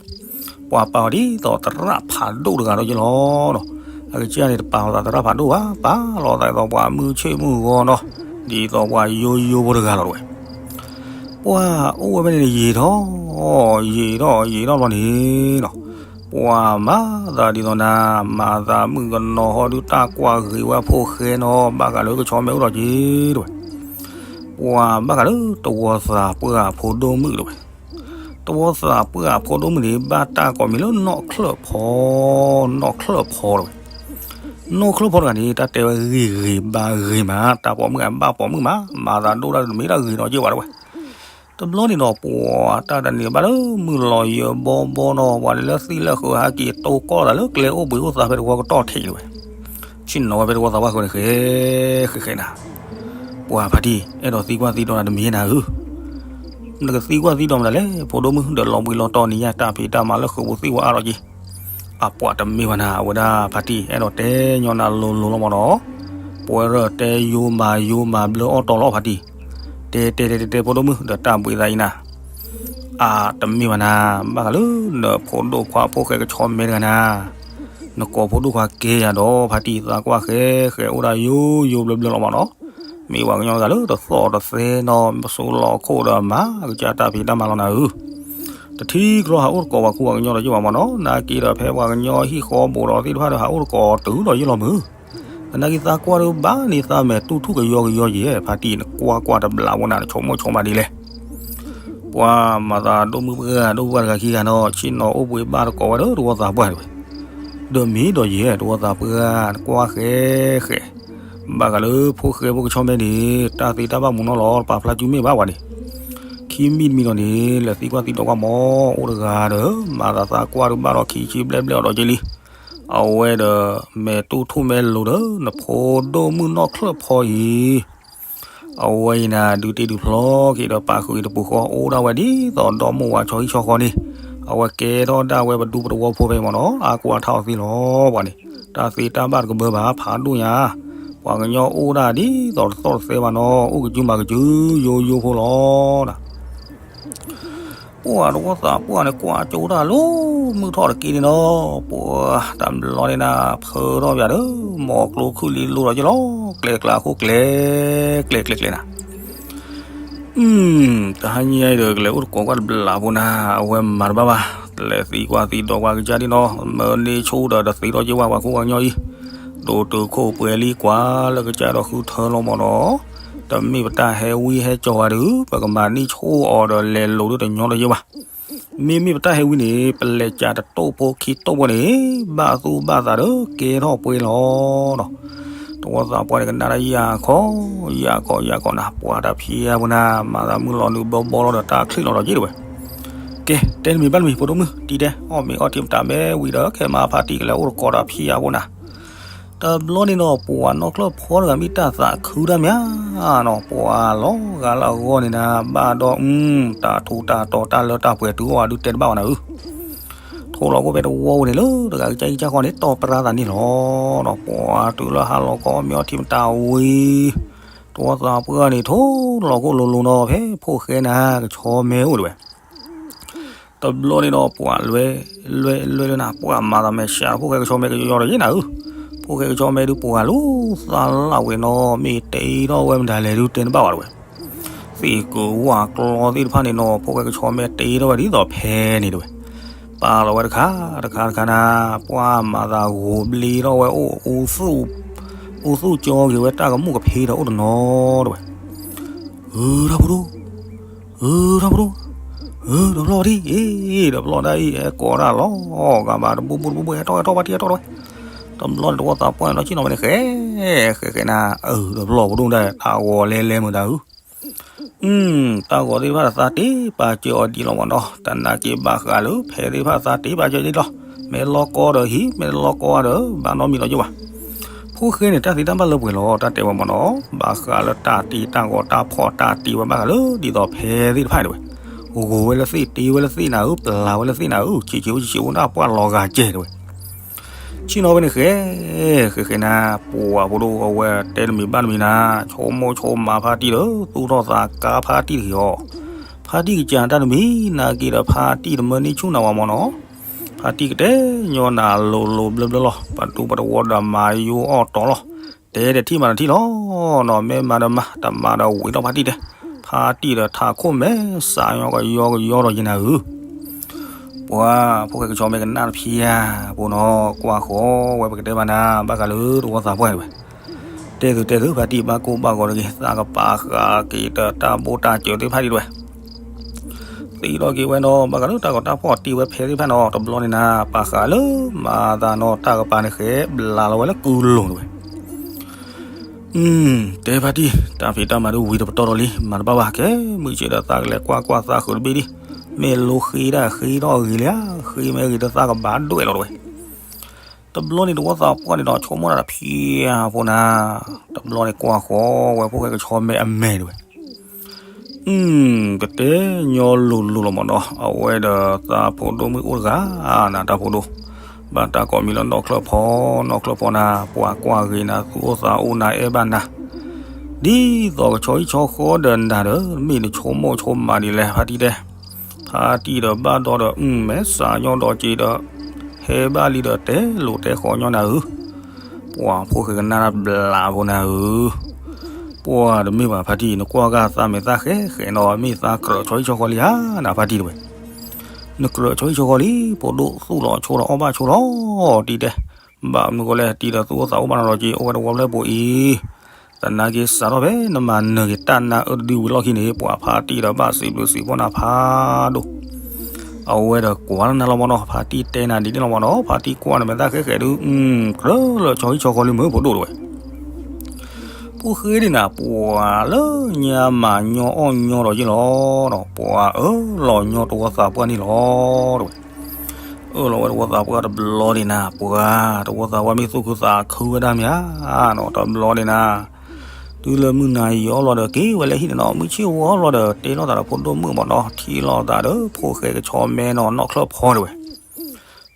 ပှၤပာ်အီၤဒ်သိးသရၣ်ဖးဒိၣ်တဂၤဒီးယ့ၢ်လီၤနီၤ အကစၢ်န့ၣ်တပာ်လီၤသးသရၣ်ဖးဒိၣ်ဘၣ် ပာ်လီၤသးဒ်သိးပှၤမုၢ်ဆ့ၣ်မုၢ်ဂီၤနီၤ ဒ်သိးပှၤယိယိဖိတဂၤလီၤတဝဲ ပှၤအိၣ်ဝဲဖဲန့ၣ်ယံာ်ထီၣ် ယံာ်ထီၣ်ယံာ်ထီၣ်ဘျီန့ၣ်နီၤ ပှၤမၤသးဒ်သိးနၤ မၤသးမုၣ်ကနီၤဟီဒုးတၢ်ကွၢ်ဂ့ၤဝဲဖိၣ်ဃဲနီၤ ဘၣ်ဃးလၢကဆီမဲအိၣ်ဒီးက့ၤတဝဲ ပှၤဘၣ်ဃးလၢတဝီသးပှၢ်ဖိဒိၣ်မုၣ်တဝဲ တဝီသးပှၢ်ဖိဒိၣ်မုၣ်န့ၣ် ဘၣ်တၢ်ကိးမံၤလၢနီၢ်ချၢၣ်ဖီ နီၢ်ချၢၣ်ဖီတဝဲ နီၢ်ချၢၣ်ဖီတဂၤန့ၣ် တၢ်တဲဝဲဂ့ၤဂ့ၤဘၣ်ဂ့ၤမး တၢ်ပိာ်မုၣ်အဘၣ်ပိာ်မုၣ်မး မၤသးဒိၣ်တၢ်တမံၤတၢ်ဂ့ၤနီၤက့ၤဘၣ်တဝဲ တဘျီန့ၣ်ဒီး ပှၤတၢ်တနံၤဘၣ်လၢမုၢ်လီၤယၢၤဘီဘီနီၤ ပှၤလဲၤလၢသံလၢဃုာ်ဟးက့ၤတိကိၢ်သးလၢကျဲအိၣ်ဘှံးအိၣ်သါဖဲတဝီကတီၢ်ထံးတဝဲ ဆ့ၣ်နီၤဝဲဖဲတဝီသးပှၢ်ဃုာ်န့ၣ် ဃဲ ဃဲဃဲနၤ ပှၤဖါတံၢ် အဲၣ်ဒိးသံကွၢ်သံဒိးနၤတမံၤနၤဧၢ နကသံကွၢ်သံဒိးမတၤလဲၣ် ဖိဒိၣ်မုၣ်ဒီးလီၤဘှံးလီၤတီၤနံၤညါတၢ်ဖံးတၢ်မၤလၢဃုာ်ပူၤသံဝဲအါထီၣ်က့ၤ အပှၤတမ့ၢ်ဘၣ်နၤ အဝဲဒၣ်ဖါတံၢ် အဲၣ်ဒိးတဲညီနၤလိၤလိၤလီၤမးနီၤ ပဝဲဒၣ်တဲယိမၤယိမၤဘျၢအီၣ်တီလီၤဖါတံၢ် တဲတဲတဲတဲ ဖိဒိၣ်မုၣ်ဒီးတၢ်ဘှံးသးအံၤနၤ အတမ့ၢ်ဘၣ်နၤ ဘၣ်ဃးလၢနဖိဒိၣ်ခွါဖိၣ်ဃဲကဆီမဲတဂၤနၤ နကိးဖိဒိၣ်ခွါကဲယၤဒီး ဖါတံၢ်သးကွၢ်ဃဲဃဲအိၣ်ဒၣ်ယိယိဘျၢဘျၢလီၤမးနီၤ မ့ၢ်ပှၤကညီတဂၤလၢတသီၣ်တသဲနီၤ ပစိလီၤခိၣ်ဒီးမၤ ကစၢ်တၢ်ဖံးတၢ်မၤလီၤနၤဧၢ တထံၣ်ကျီဟးအိၣ်တကိးပှၤခူပှၤကညီဒီးယ့ၢ်ဘၣ်မးနီၤ နာ်က့ဒီးဖဲပှၤကညီဟံၣ်ဃီဘူးဒီးသ့ၣ်တဖၣ်ဒီးဟးအိၣ်တကိးတုၤဒီးယ့ၢ်လီၤမုၢ် နက့ၤသးကွၢ်ဒုးဘၣ်န့ၣ် သးမဲာ်တူၢ်ထူၣ်ကယီကယီယဲၢ် ဖါတံၢ် နကွၢ်ကွၢ်တဘျးဖိနၤ နဆိကမိၣ်ဆိကမးဒ်လဲၣ်. ပှၤမၤသးဒိၣ်မုၣ်ပှၢ် ဒိၣ်ပှၢ်တဂၤခံဂၤနီၤ ဆ့ၣ်နီၤအိၣ်ဘှံးဘၣ်တကိးဝဲဒီး တဝီသးပှၢ်တဝဲ ဒီးမ့ၢ်ဒီးယဲၢ် တဝီသးပှၢ် နကွၢ်ဃဲဃဲ ဘၣ်ဃးလၢဖိၣ်ဃဲဖိကဆီမဲန့ၣ် တၢ်သ့တၢ်ဘၣ်မူနီၤလီၤ တပာ်ဖျါစုမ့ၢ်ဘၣ်ပှၤန့ၣ် ခံမံၤတမံၤဒီးန့ၣ် လဲၤသံကွၢ်သံဒိးကွၢ်မး အိၣ်တဂၤဒီး မၤသးသးကွၢ်ဒုးဘၣ်ဒီးခံဆံဘျဲၣ်ဘျဲၣ်အီၤဒီးက့လံ. အဝဲဒီး မဲာ်တူၢ်ထူၣ်မဲာ်လိၤဒီး နဖိဒိၣ်မုၣ်နီၢ်ချၢၣ်ဖီအံၤ အဝဲအံၤနၤ ဒုးတ့ဒုးဖျီက့ၤဒီး ပာ်ဃုာ်အံၤတပူၤဃီ အိၣ်ဒၣ်ဝဲဒ်သိးဒီမိၢ်ဝၤဆီဟံၣ်ဆီဃီန့ၣ် အဝဲကဲထီၣ်ဒၣ်ဝဲပဒူပတဝီဖိဖဲအံၤမးနီၤ အါကွၢ်ထီၣ်အီၤသ့လီၤပှၤန့ၣ် တၢ်သ့တၢ်ဘၣ်တကဘၢဘၣ် ဖးဒိၣ်ညါ ပှၤကညီအိၣ်ဒၣ်ဒ်သိးတသီၣ်တသဲဘၣ်နီၤ အိၣ်ကစုမၤကစု ယိယိဖိလီၤ. ပှၤတဝီသးပှၢ်န့ၣ် ကွၢ်ကၠိတၢ်လၢ မုၢ်ထီၣ်တက့ၢ်န့ၣ်နီၤ ပှၤတဘျီန့ၣ်နၤ ဖၢထီၣ်ပၠးဒီး မိၢ်ကျိခုၣ်လံလိၤဒီးက့လီၤ ကျဲကျါအဃိကျဲ ကျဲကျဲကျဲနၤ တဟါညါအံၤဒီး ကလဲၤအိၣ်တကိးကွၢ်တဘျးဖိနၤ အဝဲမၤတဘၣ်ဘၣ် လဲၤသံကွၢ်သံဒိးကွၢ်ကစၢ်ဒ်နီၤ မၢန့ၢ်ဆူၣ်ဒီးတသ့ထီၣ်က့ၤဝဲပှၤခိၣ်ပှၤကညီအံၤ ဒိၣ်တုာ်ခိၣ်ပှဲၤလံကွၢ်လၢကစၢ်ဒီးဃုထၢလီၤမးနီၤ တမ့ၢ်ပတၢ်ဟဲဝံဟဲကၠီၤဝဲဒုး ပကမၤန့ၢ်ဆူၣ်အီၤဒီးလဲၤလိၤဒုးတညီတယဲၢ်ဘၣ် မ့မ့ၢ်ပတၢ်ဟဲဝံန့ၣ် ပလဲၤကးတတိၢ်ဖိခံတိၢ်ဖိန့ၣ် ဘၣ်သူၣ်ဘၣ်သးဒီးကဲထီၣ်ပှဲၤလီၤနီၤ တဝီသးပှၢ်န့ၣ် ကနၣ်တၢ်ယၢ်ခီ ယၢ်ခီ ယၢ်ခီနၤ ပှၤတၢ်ဖံးယၤဖိနၤ မၤသးမုၢ်လီၤနုာ်ဘီဘီလီၤဒီးတၢ်ချံးလီၤဒီးက့တဝဲ ကဲ တဲတမံၤဘၣ်တမံၤ ဖိဒိၣ်မုၣ် တံၤတဲ အီၣ်မ့ၤအီထံမတၤမဲဝံၤဒီး ခဲမၤဖါတံၢ်ကလဲၤအိၣ်တကိးဒီးဖံးယၤဖိနၤ တဘျီန့ၣ်နီၤ ပှၤနီၢ်ချၢၣ်ဖီတဂၤမ့ၢ်တၢ်သးခုတၢ်မးနီၤ ပှၤလီၤဂာ်လၢအဂီၢ်န့ၣ်နၤ ဘၣ်ဒီး တၢ်ထူးတၢ်တီၤတၢ်လၢတၢ်ပှဲၤတုၤအီၣ်အဒုးတဲတဘၣ်ဝဲနၤဧၢ ထိၣ်လီၤခိၣ်ဖဲတဝီဝဲန့ၣ်လၢ တဂၤကစၢ်အံၤကစၢ်ဃီန့ၣ် တီၢ်ပြၢသးန့ၣ်လီၤနီၤ ပှၤတုၤလၢဟါလီၤခီအီၣ်မ့ၤအီထံမတၤဝံၤ တဝီသးပှၢ်န့ၣ် ထိၣ်လီၤခိၣ်လိၤလိၤနီၤ ဖဲဖိၣ်ဃဲနၤ ကဆီမဲအိၣ်တဝဲ တဘျီန့ၣ်ဒီး ပှၤလွဲ လွဲ လွဲလၢနၤ ပှၤမၤသးမဲာ်ဆှး ဖိၣ်ဃဲကဆီမဲကယီယီဒီးယဲနၤဧၢ, ဖိၣ်ဃဲကဆီမဲဒုးပှၤလၢသးလၢ်ဝဲနီၤ မ့ၢ်တဲအံၤထီၣ်ဝဲမတၤလဲၣ်ဒုးတဲတဘၣ်ဝဲတဝဲ, သ့ၣ်ကုာ်ဝၣ်ကျီသ့ၣ်တဖၣ်န့ၣ်နီၤ ဖိၣ်ဃဲကဆီမဲတဲအံၤထီၣ်ဝဲဒ်သိးဖဲန့ၣ်တဝဲ, ပာ်လီၤဝဲတခါ တခါတခါနၤ ပှၤမၤသးဂိၤဘျ့ထီၣ်ဝဲအိၣ် အိၣ်သူၣ်ကၠီက့ၤဝဲတၢ်ကမူၣ်ကဖ့ဒီးအိၣ်တနီၤတဝဲ, ဧၢ ထီၣ်ဖိဒိၣ် ဧၢ ထီၣ်ဖိဒိၣ်, ဧၢ တဘျီဒ်အံၤ တဘျီဒ်အံၤ ဟဲကိးတၢ်လီၤ ဂၤဘၣ်တဘိဘိတဘိဘိ ဟဲထီၣ်ဟဲထီၣ်ဘၣ်ထံၣ်ဟဲထီၣ်တဝဲ, တဘျီန့ၣ်တဝီသးပှၢ်န့ၣ်ဒီး ဆ့ၣ်နီၤဝဲန့ၣ် ဃဲ ဃဲဃဲနၤ ဧၢ တဘျီဖိဒိၣ်ဒၣ် တၢ်ဂီၤလဲလဲမတၤဧၢ, တၢ်ဂီၤသ့ၣ်တဖၣ်သးတ့ပာ်စၢၤအီၤဒံးလီၤမးနီၤ, တနာ်က့ဘၣ်ဃးလၢဖဲသ့ၣ်တဖၣ်သးတ့ပာ်စၢၤဒံးလီၤ, မ့ၢ်လီၤကီဒီးဟံး မ့ၢ်လီၤကီဒီး ဘၣ်နီတမံၤလီၤယိၣ်ဘၣ် ဖိၣ်ဃဲန့ၣ် တၢ်သ့တၢ်ဘၣ်လၢပှဲၤလီၤ တၢ်တဲဝဲမးနီၤ, ဘၣ်ဃးလၢတၢ်တ့တၢ်ဂီၤတၢ်ဖီၣ်တၢ်တ့ဝဲဘၣ်ဃးလၢဒ်သိးဖဲသ့ၣ်တဖၣ်န့ၣ်တဝဲ, ဂိၤဝဲလၢသ့ၣ်တ့ဝဲလၢသ့ၣ်နၤဧၢ ပျၢ်ဝဲလၢသ့ၣ်နၤဧၢ ဆံးဆံးအိၣ်ဆံးဆံးအိၣ် တၢ်ပှၢ်လီၤဂာ်ကဲတဝဲ ဆ့ၣ်နီၤဝဲန့ၣ်ဃဲ ဃဲဃဲနၤ ပှၤဖိဒိၣ်အဝဲတဲတမံၤဘၣ်တမံၤနၤ, ဆိကမိၣ်ဆိကမးဖါတံၢ်ဒီး သူၣ်ထီၣ်သးကါဖါတံၢ်တဂ့ၤအီၤ, ဖါတံၢ်ကစၢ်တၢ်တမံၤ နာ်က့ဒီးဖါတံၢ်တမၢန့ၢ်ဆူၣ်နၤဝဲမးနီၤ, ဖါတံၢ်ကတဲညီနၤလိၤလိၤဘျၢဘျၢလီၤ, ပတူၢ်ပတဝီဒီးမၤယိအီၣ်တီၤလီၤ, တဲဒီးထံၣ်မၤဒီးထံၣ်လီၤနီၤ, မ့ၢ်မၤဒီးမၤ တမၤဒီးဝံၤထီၣ်ဖါတံၢ်တဲ, ဖါတံၢ်ဒီးထးခိၣ်မဲာ်စးညီကယီကယီဒီးယနၤဧၢ ပှၤဖိၣ်ဃဲကဆီမဲကနၣ်တဖံးဧါ, ပနီၤကွၢ်ဃီဝဲပကတဲဘၣ်နၤ ဘၣ်ဃးလၢတဝီသးပှၢ်တဝဲ, တဲသုတဲသု ဖါတံၢ်ဘၣ်ကိၢ်ဘၣ်ဂီၤတဂ့ၤ သးကပာ်ဃာ်က့ၤဒီးတၢ်ဘိၣ်တၢ်စၢၤသ့ၣ်တဖၣ်ဒံးတဝဲ, သ့ၣ်ထီၣ်က့ၤဝဲနီၤ ဘၣ်ဃးလၢတၢ်ဂီၤတၢ်ဖီၣ်တ့ဝဲဖဲသ့ၣ်တဖၣ်နီၤ တဘျီန့ၣ်နၤ ပာ်ဃာ်လၢမၤသးနီၤ တၢ်ကပၤန့ၣ်ဃဲ ဘျးလီၤဝဲလၢကုလိၤတဝဲ တဲဖါတံၢ် တၢ်ဖံးတၢ်မၤဒုးဝံၤတပတီၢ်ဒီးလံ မၤတဘၣ်ဘၣ် ကဲမုၢ်ဆ့ၣ်ဒီးသးကလဲၤကွၢ်ကွၢ်သးဃုာ်တဘ့ၣ်ဒံး, မ့ၢ်လိဃ့ဒၣ်ဃ့ထီၣ်ဂ့ၤလံဧါ, ဃ့မ့ၢ်ဂ့ၤဒီးသးကဘၣ်ဒွဲၣ်လီၤတဝဲ, တဘျီန့ၣ်တဝီသးပှၢ်န့ၣ်ဒီး ဆိကမိၣ်တၢ်တဖံးဧါဖိနၤ, တဘျီန့ၣ်ကွၢ်ဃီဝဲဖိၣ်ဃဲကဆီမဲအမဲာ်တဝဲ ကတဲညီလိၤလိၤလီၤမးနီၤ, အဝဲဒီးသးဖိဒိၣ်မုၣ်အိၣ်တဂၤနၤ တၢ်ဖိဒိၣ်, ဘၣ်တၢ်ကိးမံၤလၢနီၢ်ချၢၣ်ဖီ, နီၢ်ချၢၣ်ဖီနၤ ပှၤကွၢ်ဂ့ၤနၤ သူၣ်အိၣ်သးအိၣ်နၤ အဲၣ်ဘၣ်နၤ, ဒ်သိးကဆီဟံၣ်ဆီဃီဒီးနၤဒီး မ့ၢ်နဆိကမိၣ်ဆိကမးဒ်လဲၣ် ဖါတံၢ်တဲ, ဖါတံၢ်ဒီးဘၣ်ဒီးဒီး မဲာ်စးညီဒီးက့ၤဒီး ဟဲဘၣ်လံဒီးတဲလိာ်တဲဃီညီနၤဧၢ ပှၤဖိၣ်ဃဲကနၣ်တၢ်ဘျးဖိနၤဧၢ, ပှၤတမ့ၢ်ဘၣ်ဖါတံၢ် နကွၢ်ကၢ်သးမဲာ်သးဃဲဃဲနီၤ မ့ၢ်သးကြၢးဆီဟံၣ်ဆီဃီလံဧါ နဖါတံၢ်တဝဲ, နကြၢးဆီဟံၣ်ဆီဃီလံ ဖိဒိၣ်သူၣ်လီၤဆိဒီးအီၣ်ဘၣ်ဆိလီၤ, တံၢ်တဲ, ဘၣ်မနုၤဃိလဲၣ် တံၤဒီးသူၣ်အိၣ်သးအိၣ်ဘၣ်နီၤလီၤက့ အိၣ်ဝဲတဝီဖျၢၣ်ပူၤအံၤ, သနာ်က့စးထီၣ်ဖဲနမၤနၢၤက့ၤတၢ်နါအၢတဒုဝံၤလီၢ်ခံန့ၣ် ပှၤဖါတံၢ်ဒီးဘၣ်စံးဘျုးစံးဖှိၣ်နၤဖးဒိၣ်, အဝဲဒီးကွၢ်လၢနၤလီၤမ့ၢ်နီၤ ဖါတံၢ်တဲနၤဒ်န့ၣ်လီၤမ့ၢ်နီၤ ဖါတံၢ်ကွၢ်နမဲာ်သၣ်ဃဲဃဲဒုး ကြၢးလၢဆီဟံၣ်ဆီဃီလံမုၢ်ဖိဒိၣ်တဝဲ ဖိဃဲဒၣ်နၤ ပှၤလၢညါမၤညီအီၣ်ညီဒီးယ့ၢ်လီၤ, ပှၤအၢၣ်လီၤညီတဝီသးပှၢ်န့ၣ်လီၤ တဝဲ, အၢၣ်လီၤဝဲတဝီသးပှၢ်တဘျီဒၣ်နၤ ပှၤတဝီသးပှၢ်မ့ၢ်သူၣ်ခုသးခုဝဲဒၣ်မ့ၢ်ဧါနီၤ တဘျီဒၣ်နၤ တုၤလၢမုၢ်နၤယီၤလီၤဒီးက့ၤဝဲလၢဟံၣ်န့ၣ်နီၤ မုၢ်ဆ့ၣ်ဝီလီၤဒီး တဲလိာ်သးဒီးဖိဒိၣ်မုၣ်မ့ၢ်နီၤ ထံၣ်လိာ်သးဒီးဖိဃဲကဆီမဲနီၤ နီၣ်ချၢၣ်ဖီတဝဲ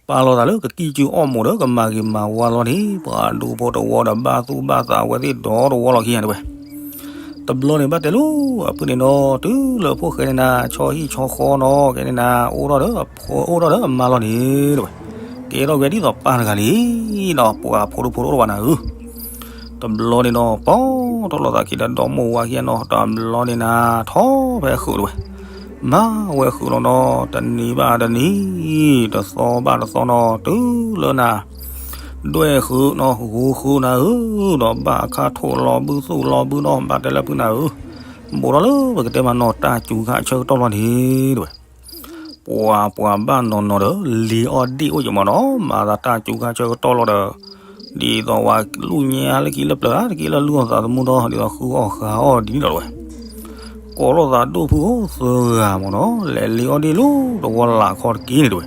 ပာ်လီၤသးလၢကကံၢ်ကၢ်အီၣ်မိာ်ဒီးကမၤဂ့ၤမၤဝါလီၤန့ၣ် ပှၤဒူဖိတဝီဒီးဘၣ်သူၣ်ဘၣ်သးဝဲသ့ၣ်ဒီတဝီလီၢ်ခံဂၤတဝဲ, တဘျီန့ၣ်ဘၣ်တဲလိၤ အဖုန့ၣ်နီၤ တုၤလၢဖိဃဲန့ၣ်နၤ ဆီဟံၣ်ဆီဃီနီၤ ကဲန့ၣ်နၤ အိၣ်ထီၣ်ဒီးအဖိ အိၣ်ထီၣ်ဒီးအမါလီၤန့ၣ်တဝဲ, ကဲထီၣ်ဝဲဒ်သိးပၢ်တဂၤလံနီၤ ပှၤဖိဒိၣ်ဖိတအိၣ်ဘၣ်နၤဧၢ တဘျီန့ၣ်နီၤ ပီထီၣ်လိာ်သးခံဒီးဒီမိၢ်ဝၤခံဂၤနီၤ တဘျီန့ၣ်နၤ ထီၣ်ဖဲဃုာ်တဝဲ, မၤဝဲဃုာ်လီၤနီၤ တနံၤဘၣ်တနံၤ တသီဘၣ်တသီနီၤ တုၤလၢနၤ ဒွဲၣ်ဃုာ်နီၤ ဂိၤဃုာ်နၤဧၢ, ဒီးဘၣ်အခါထိၣ်လီၤဘုသူၣ်လီၤဘုနီၤ ဘၣ်တဲလၢဖုနၤဧၢ, ဘူးထီၣ်လၢပကတဲမးနီၤ တၢ်စူၤခါဆၢကတီၢ်လီၤန့ၣ်တဝဲ ပှၤပှၤဘၣ်နီၤနီၤဒီး လံၤအီၣ်ဒ့ၣ်အိၣ်က့ၤမးနီၤ မၤသးတၢ်စူၤခါဆၢကတီၢ်လီၤဒီး ဒ်သိးဝဲလူၢ်ညါလၢခံလၢပျၢၤ တက့ၢ်လၢလူၢ်အီၣ်သးသမူဒီး ဒ်သိးဃုအီၣ်ဃုအီၣ်ဒ်န့ၣ်ဒီးတဝဲ ကိးလိာ်သးဒိၣ်ဖုအိၣ်သၢဂၤမးနီၤ လဲၤလံၤအီၣ်ဒ့ၣ်လၢတဝီလၢ်ခီတက့ၢ်န့ၣ်တဝဲ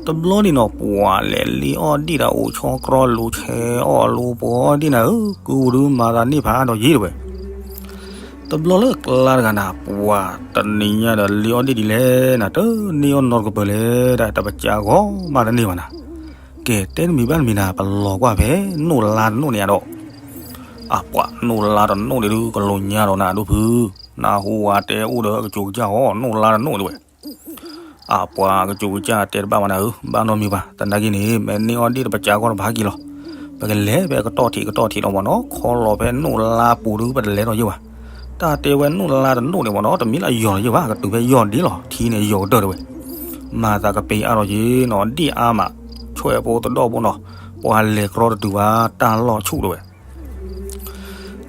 တဘျီန့ၣ်နီၤ ပှၤလဲၤလံၤအီၣ်ဒ့ၣ်ဒီးအိၣ်ဆီကြီလိၤဆဲးအီၣ်လိၤပှီၤဒ့ၣ်နၤဧၢ, ကုၢ်ဒုမၤသးန့ၢ်ဖးဒီးယ့ၢ်တဝဲ တဘျီလၢကျါတဂၤနၤ ပှၤတနံၤညါဒီးလံၤအီၣ်ဒ့ၣ်ဒ်လဲၣ်နၤ တန့ၢ်အီၣ်နီတကပၤလဲၣ် တၢ်တပစးဂီၢ်မးတန့ၢ်ဘၣ်နၤ, ကဲတဲတမံၤဘၣ်တမံၤနၤ ပလီၤကွၢ်ဖဲ နိၣ်လါတနိၣ်န့ၣ်ဒီး အပှၤနိၣ်လါတနိၣ်န့ၣ်ဒုး ကလိာ်ညါဒီးနၤဒိၣ်ဖု, နၢ်ဟူဝဲတဲအိၣ်ဒီးအကစိၤကစၢ်အီၤ နိၣ်လါတနိၣ်တဝဲ အပှၤကစိၤကစၢ်တဲတဘၣ်ဘၣ်နၤဧၢ, ဘၣ်နီတမံၤဘၣ်, သနာ်က့န့ၣ် မ့ၢ်န့ၢ်အီၣ်ဒ့ၣ်တပစးကီၢ်တဘၣ်က့ၤလီၤ, ပကလဲၤဖဲကတီၢ်ထံးကတီၢ်ထံးလီၤမးနီၤ, ခီလီၤဖဲနိၣ်လါပူၤဒုး ပတလဲၤဒီးယ့ၢ်ဘၣ်, တၢ်တဲဝဲနိၣ်လါတနိၣ်န့ၣ်မးနီၤ တမ့ၢ်လၢအယီၤဒီးယ့ၢ်ဘၣ်, ကတုၤဖဲယီၤဒ့လီၤ, ထံန့ၣ်ယီၤကတၢၢ်တဝဲ, မၤသးကပ့ၤအါထီၣ်က့ၤနီၤ, ဒ့ၣ်အါမး, ဆွဲၣ်ဖိတဒီၣ်ဖိနီၤ, ပှၤလဲၤကြီတတုၤဘၣ် တၢ်လီၢ်ဆူၣ်တဝဲ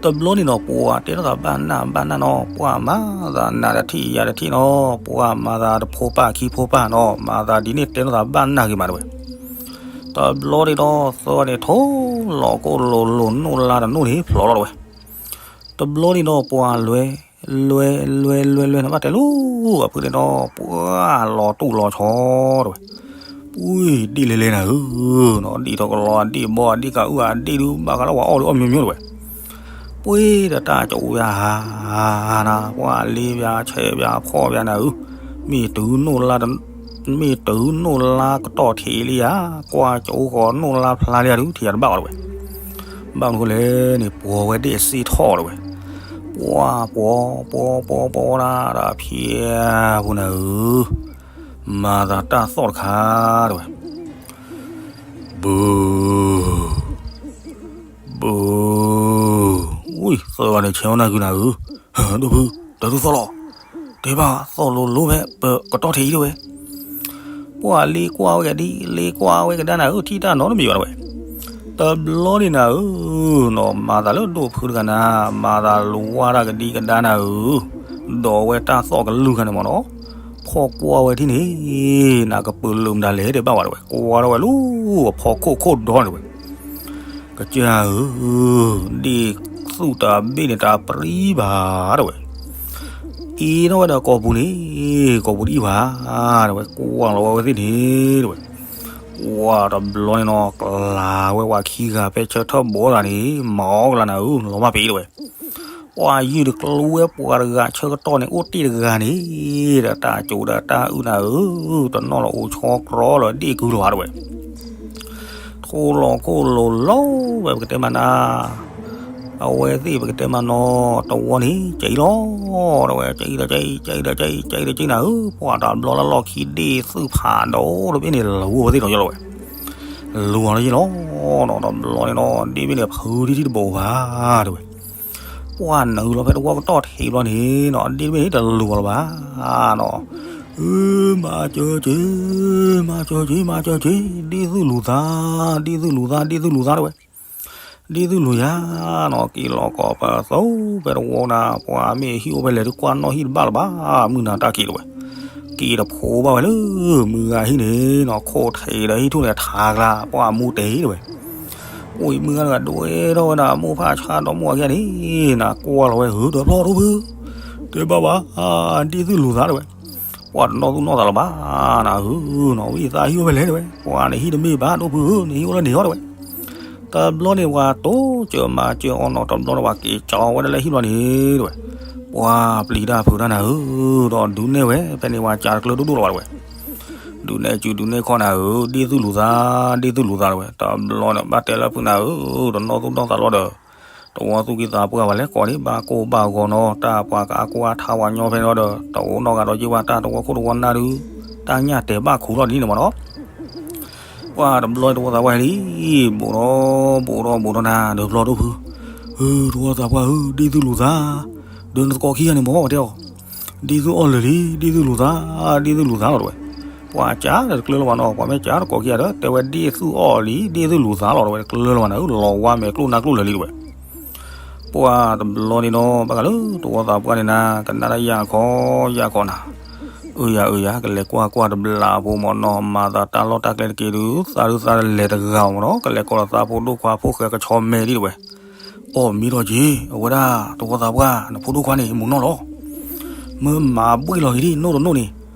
တဘျီန့ၣ်နီၤ ပှၤတဲထီၣ်သးဘၣ်နၢ်ဘၣ်နၢ်နီၤ, ပှၤမၤသးနးတထံၣ်ယၤတထံၣ်နီၤ, ပှၤမၤသးတဖိပၢ်ခံဖိပၢ်နီၤ, မၤသးဒ်န့ၣ်တဲထီၣ်သးဘၣ်နၢ်ဂ့ၤမးတဝဲ, တဘျီန့ၣ်ဒီးသၢဂၤန့ၣ် ထိၣ်လီၤကိၢ်လိၤလိၤ နိၣ်လါတနိၣ်န့ၣ် ဖျိးလီၤတဝဲ, တဘျီန့ၣ်ဒီးပှၤလဲၤ လဲၤ လဲၤ လဲၤ လဲၤ နဘၣ်တဲလီၤ အဖုန့ၣ်ဒီး ပှၤလီၤတူၢ်လီၤဆီတဝဲ ပှ့ၤဒ့ၣ်လဲၤလဲၤနၤဧၢ, ဒ့ၣ်ထီၣ်ကလီအဒ့ၣ်ဘီအဒ့ၣ်ကအုၣ်အဒ့ၣ်ဒုး ဘၣ်ဃးလၢပှၤအီၣ်ဒုးအီၣ်မ့ၢ်မ့ၢ်တဝဲ, ပှ့ၤဒီးတၢ်ကအိၣ်ယၤဧါနၤ, ပှၤလ့ပှၤဆဲးပှၤဖှီၣ်ပှၤနၤဧၢ, မ့ၢ်တုၤနိၣ်လါ မ့ၢ်တုၤနိၣ်လါကတီၢ်ထံးလံဧါ, ကွၢ်ကၠိဃီၤနိၣ်လါဖျါလံဧါဒုး ထံၣ်ယၤတဘၣ်ဘၣ်တဝဲ, ဘၣ်မနုၤဃိလဲၣ်န့ၣ် ပှီၤဝဲဒ့ၣ်စ့ၢ်ထီၣ်တဝဲ, ပှၤပှီၤ ပှီၤ ပှီၤ ပှီၤ ပှီၤဝဲဒၣ်ဒီးဖျဲးပူၤနၤဧၢ, မၤသးတၢ်သီၣ်တခါတဝဲ, ဘု ဘု ဝံၣ် သၢဂၤန့ၣ် ဆဲးအီၣ်နၢ်ကုနၤဧၢ, ဒိၣ်ဖု တၢ်ဒုးသီၣ်လီၤ, တဲဘၣ်သီၣ်လိၤလိၤဖဲ ပကတီၢ်ထံးအံၤတဝဲ, ပှၤလ့ကွၢ်ဝဲကဒံ လ့ကွၢ်ဝဲကဒါနၤဧၢ, ထံၣ်တၢ်နီတမံၤဘၣ်တဝဲ, တဘျီန့ၣ်နၤဧၢ, နီၤ မၤသးလၢဒိၣ်ဖုတဂၤနၤ, မၤသးလဝါတၢ်ကဒံကဒါနၤဧၢ, ဒီးဝဲတၢ်သီၣ်ကလုၢ်ခါန့ၣ်မ့ၢ်နီၤ, ဖီၣ်ကွၢ်ဝဲထံၣ်န့ၣ်, နကပၢၤလၢမတၤလဲၣ်တဲဘၣ်ဝဲတဝဲ, ကွၢ်ထီၣ်ဝဲလၢ အဖီခိၣ်ခိၣ်ဒီန့ၣ်ဝဲ ကစၢ်ဧၢ, ဒ့ၣ်သူၣ်တဘ့ၣ်န့ၣ်တပြံဘၣ်တဝဲ, အ့ၣ်ထီၣ်ဝဲဒီးကိာ်ပူၤန့ၣ်, ကိာ်ပူၤတအံၣ်ဘၣ်တဝဲ, ကွၢ်လီၤဝဲဝဲသ့ၣ်န့ၣ်တဝဲ, ကွၢ်တဘျီန့ၣ်နီၤ ကလၤဝဲဝဲခံဂၤဖဲဆၢထၢၣ်ဘီသးန့ၣ် မၤအီၣ်ကလၤနၤဧၢ, လီၤမၢ်ပ့ၤတဝဲ ပှၤယုၢ်တကျိဝဲပှၤတဂၤဆၢကတီၢ်န့ၣ် အိၣ်တ့ၢ်တဂၤန့ၣ်, ဒီးတၢ်ကၠိဒီးတၢ်အုၣ်နၤဧၢ, တနီၣ်လီၤအိၣ်ဆီကြီလီၤဒ့ၣ်ကုလီၤဘၣ်တဝဲ, ထိၣ်လီၤခိၣ်လိၤလီၤဝဲပကတဲမးနၤ, အဝဲသ့ၣ်ပကတဲမးနီၤ, တဝီန့ၣ် ကၠံလီၤ, တဝဲ ကၠံဒီးကၠံ ကၠံဒီးကၠံ ကၠံဒီးကၠံနၤဧၢ, ပှၤတဘျီလၢလီၢ်ခံဒ့ၣ်သုးဖးဒိၣ်တဘ့ၣ်န့ၣ် လူၤဝဲသ့ၣ်ဒီးယလီၤဝဲ, လူၤအီၤလၢယလီၤ, တဘျီန့ၣ်နီၤ ဒ့ၣ်ဘ့ၣ်န့ၣ် ဖုထံထံတဘိးဘၣ်တဝဲ ပှၤနုာ်လီၤဖဲတဝီကတီၢ်ထံးဘျီန့ၣ်နီၤ ဒ့ၣ်တဘ့ၣ်န့ၣ်တလူၤလၢၤဘၣ်နီၤ, မၤစၢၤက့ၤ, မၤစၢၤက့ၤ, မၤစၢၤက့ၤ, ဒ့ၣ်သုၣ်လူၤသး, ဒ့ၣ်သုၣ်လူၤသး, ဒ့ၣ်သုၣ်လူၤသးတဝဲ, ဒ့ၣ်သုၣ်လူၤယၤနီၤ, က့ၤလီၤကိးပသူဖဲတဝီနၤ, ပှၤမ့ၢ်ဟံၣ်အိၣ်ဖဲလဲၣ်ဒုးကွၢ်နီၣ်ဟံၣ်တဘၣ်လၢၤဘၣ်, မုၢ်နၤတၢ်က့ၤတဝဲ, က့ၤတဖိးဘၣ်ဝဲလၢမုၢ်ဂၤဟံၣ်န့ၣ်နီၤ, ခိၣ်ထံးဒီးဟံၣ်ထူၣ်န့ၣ်ထးကျါ, ပှၤမူတဲတဝဲ အိၣ်အံၤမုၢ်ဂၤတဂၤဒွဲထီၣ်ဝဲဒၣ် မိၢ်ဖးဆါဒီးမိၢ်အခံဂၤန့ၣ်, နၤကွၢ်လီၤဝဲဧၢ, ဒီးဖျီၣ်ဒိၣ်ဖု, တဲဘၣ်ဘၣ်, ဒ့ၣ်သုၣ်လူၤသးတဝဲ, ပှၤတနီၣ်သူၣ်နီၣ်သးလၢၤဘၣ်, နၤဧၢနီၤ, ဝံသးဟံၣ်အိၣ်ဖဲလဲၣ်တဝဲ, ပှၤန့ၣ်ဟံၣ်တမ့ၢ်ဘၣ်ဒိၣ်ဖုဧၢ, နဟံၣ်အိၣ်လၢန့ၣ်ဟီတဝဲ, တဘျီန့ၣ်ပှၤတိစၢၤမၤစၢၤအီၤနီၤ, တဘျီန့ၣ်ပှၤက့ၤကၠီဝဲဒၣ်လၢဟံၣ်ဘျီန့ၣ်တဝဲ, ပှၤပျံၤတၢ်ဖုးတၢ်နၤဧၢ, ဒီးဒုးနဲၣ်ဝဲ, ဖဲန့ၣ်ပှၤကးတကျၢၤဒိၣ်ဒိၣ်လီၤဘၣ်တဝဲ ဒုးနဲၣ်စုဒုးနဲၣ်ခီနၤဧၢ, ဒ့ၣ်သုၣ်လူၤသး, ဒ့ၣ်သုၣ်လူၤသးတဝဲ, တဘျီန့ၣ် ဘၣ်တဲလၢဖုနၤဧၢ, တနီၣ်သူၣ်နီၣ်သးလီၤဒီး, တဝီသူၣ်ကံၢ်သးပှၢ်ဘၣ်လဲၣ်ကိးန့ၣ် ဘၣ်ကိၢ်ဘၣ်ဂီၤနီၤ, တၢ်ပှၤကအါကိၢ်အါထါဝဲညီဖဲန့ၣ်ဒီး, တအိၣ်နီတဂၤဒီးက့ၤဘၣ် တၢ်တဝီခိၣ်တဝီနၢ်ဒုး, တၢ်ညၣ်တဲာ်ဘၣ်ခူးလီၤဒ်န့ၣ်မးနီၤ ပှၤတဘျီတဝီသးပှၢ်ဟဲလံ, ဘူးထီၣ်ဘူးထီၣ်ဘူးထီၣ်နၤ, ဒီးဖျီၣ်ဒိၣ်ဖု, တဝီသးပှၢ်ဧၢ, ဒ့ၣ်သုၣ်လူၤသး, ဒီးနသကိးခံဂၤန့ၣ်မ့ၢ်တဲအီၤ, ဒ့ၣ်သုၣ်အီၣ်လၢာ်လံ, ဒ့ၣ်သုၣ်လူၤသး, ဒ့ၣ်သုၣ်လူၤသးလီၤတဝဲ, ပှၤကးတကျၢၤလၢၤဘၣ်နီၤ, ပှၤမ့ၢ်ကးတကိးခံဂၤဒီး တဲဝဲဒ့ၣ်သုၣ်အီၣ်လံ, ဒ့ၣ်သုၣ်လူၤသးလီၤတဝဲ, တကျၢၤလၢၤဘၣ်နၤဧၢ, လီၤဝါမဲာ်ကျိၣ်နါကျိၣ်လၢာ်လံတဝဲ ပှၤတဘျီန့ၣ်နီၤ, ဘၣ်ဃးလၢတဝီသးပှၢ်န့ၣ်နၤ, ကနၣ်တၢ်ယၢ်ခီယၢ်ခီနၤ, အၢယၤအၢယၤ, ကလဲၤကွၢ်ကွၢ်တဘျီဖိမ့ၢ်နီၤ, မၤသးတၢ်လီၢ်တၢ်ကျဲတက့ၢ်ဒုး, သးဒုးသးတလဲၤတဂၤမ့ၢ်နီၤ, ကလဲၤကိးလီၤသးဖိဒိၣ်ခွါဖိၣ်ဃဲကဆီမဲဒ်တဝဲ, အီၣ်မ့ၢ်ထီၣ်က့ၤ, အဝဲဒၣ်တဝီသးပှၢ်, နဖိဒိၣ်ခွါန့ၣ် မုၢ်နီၢ်လီၤ, မ့ၢ်မၤဘှ့ၣ်လီၤက့ၤဒ်နိၣ်တနိၣ်န့ၣ်,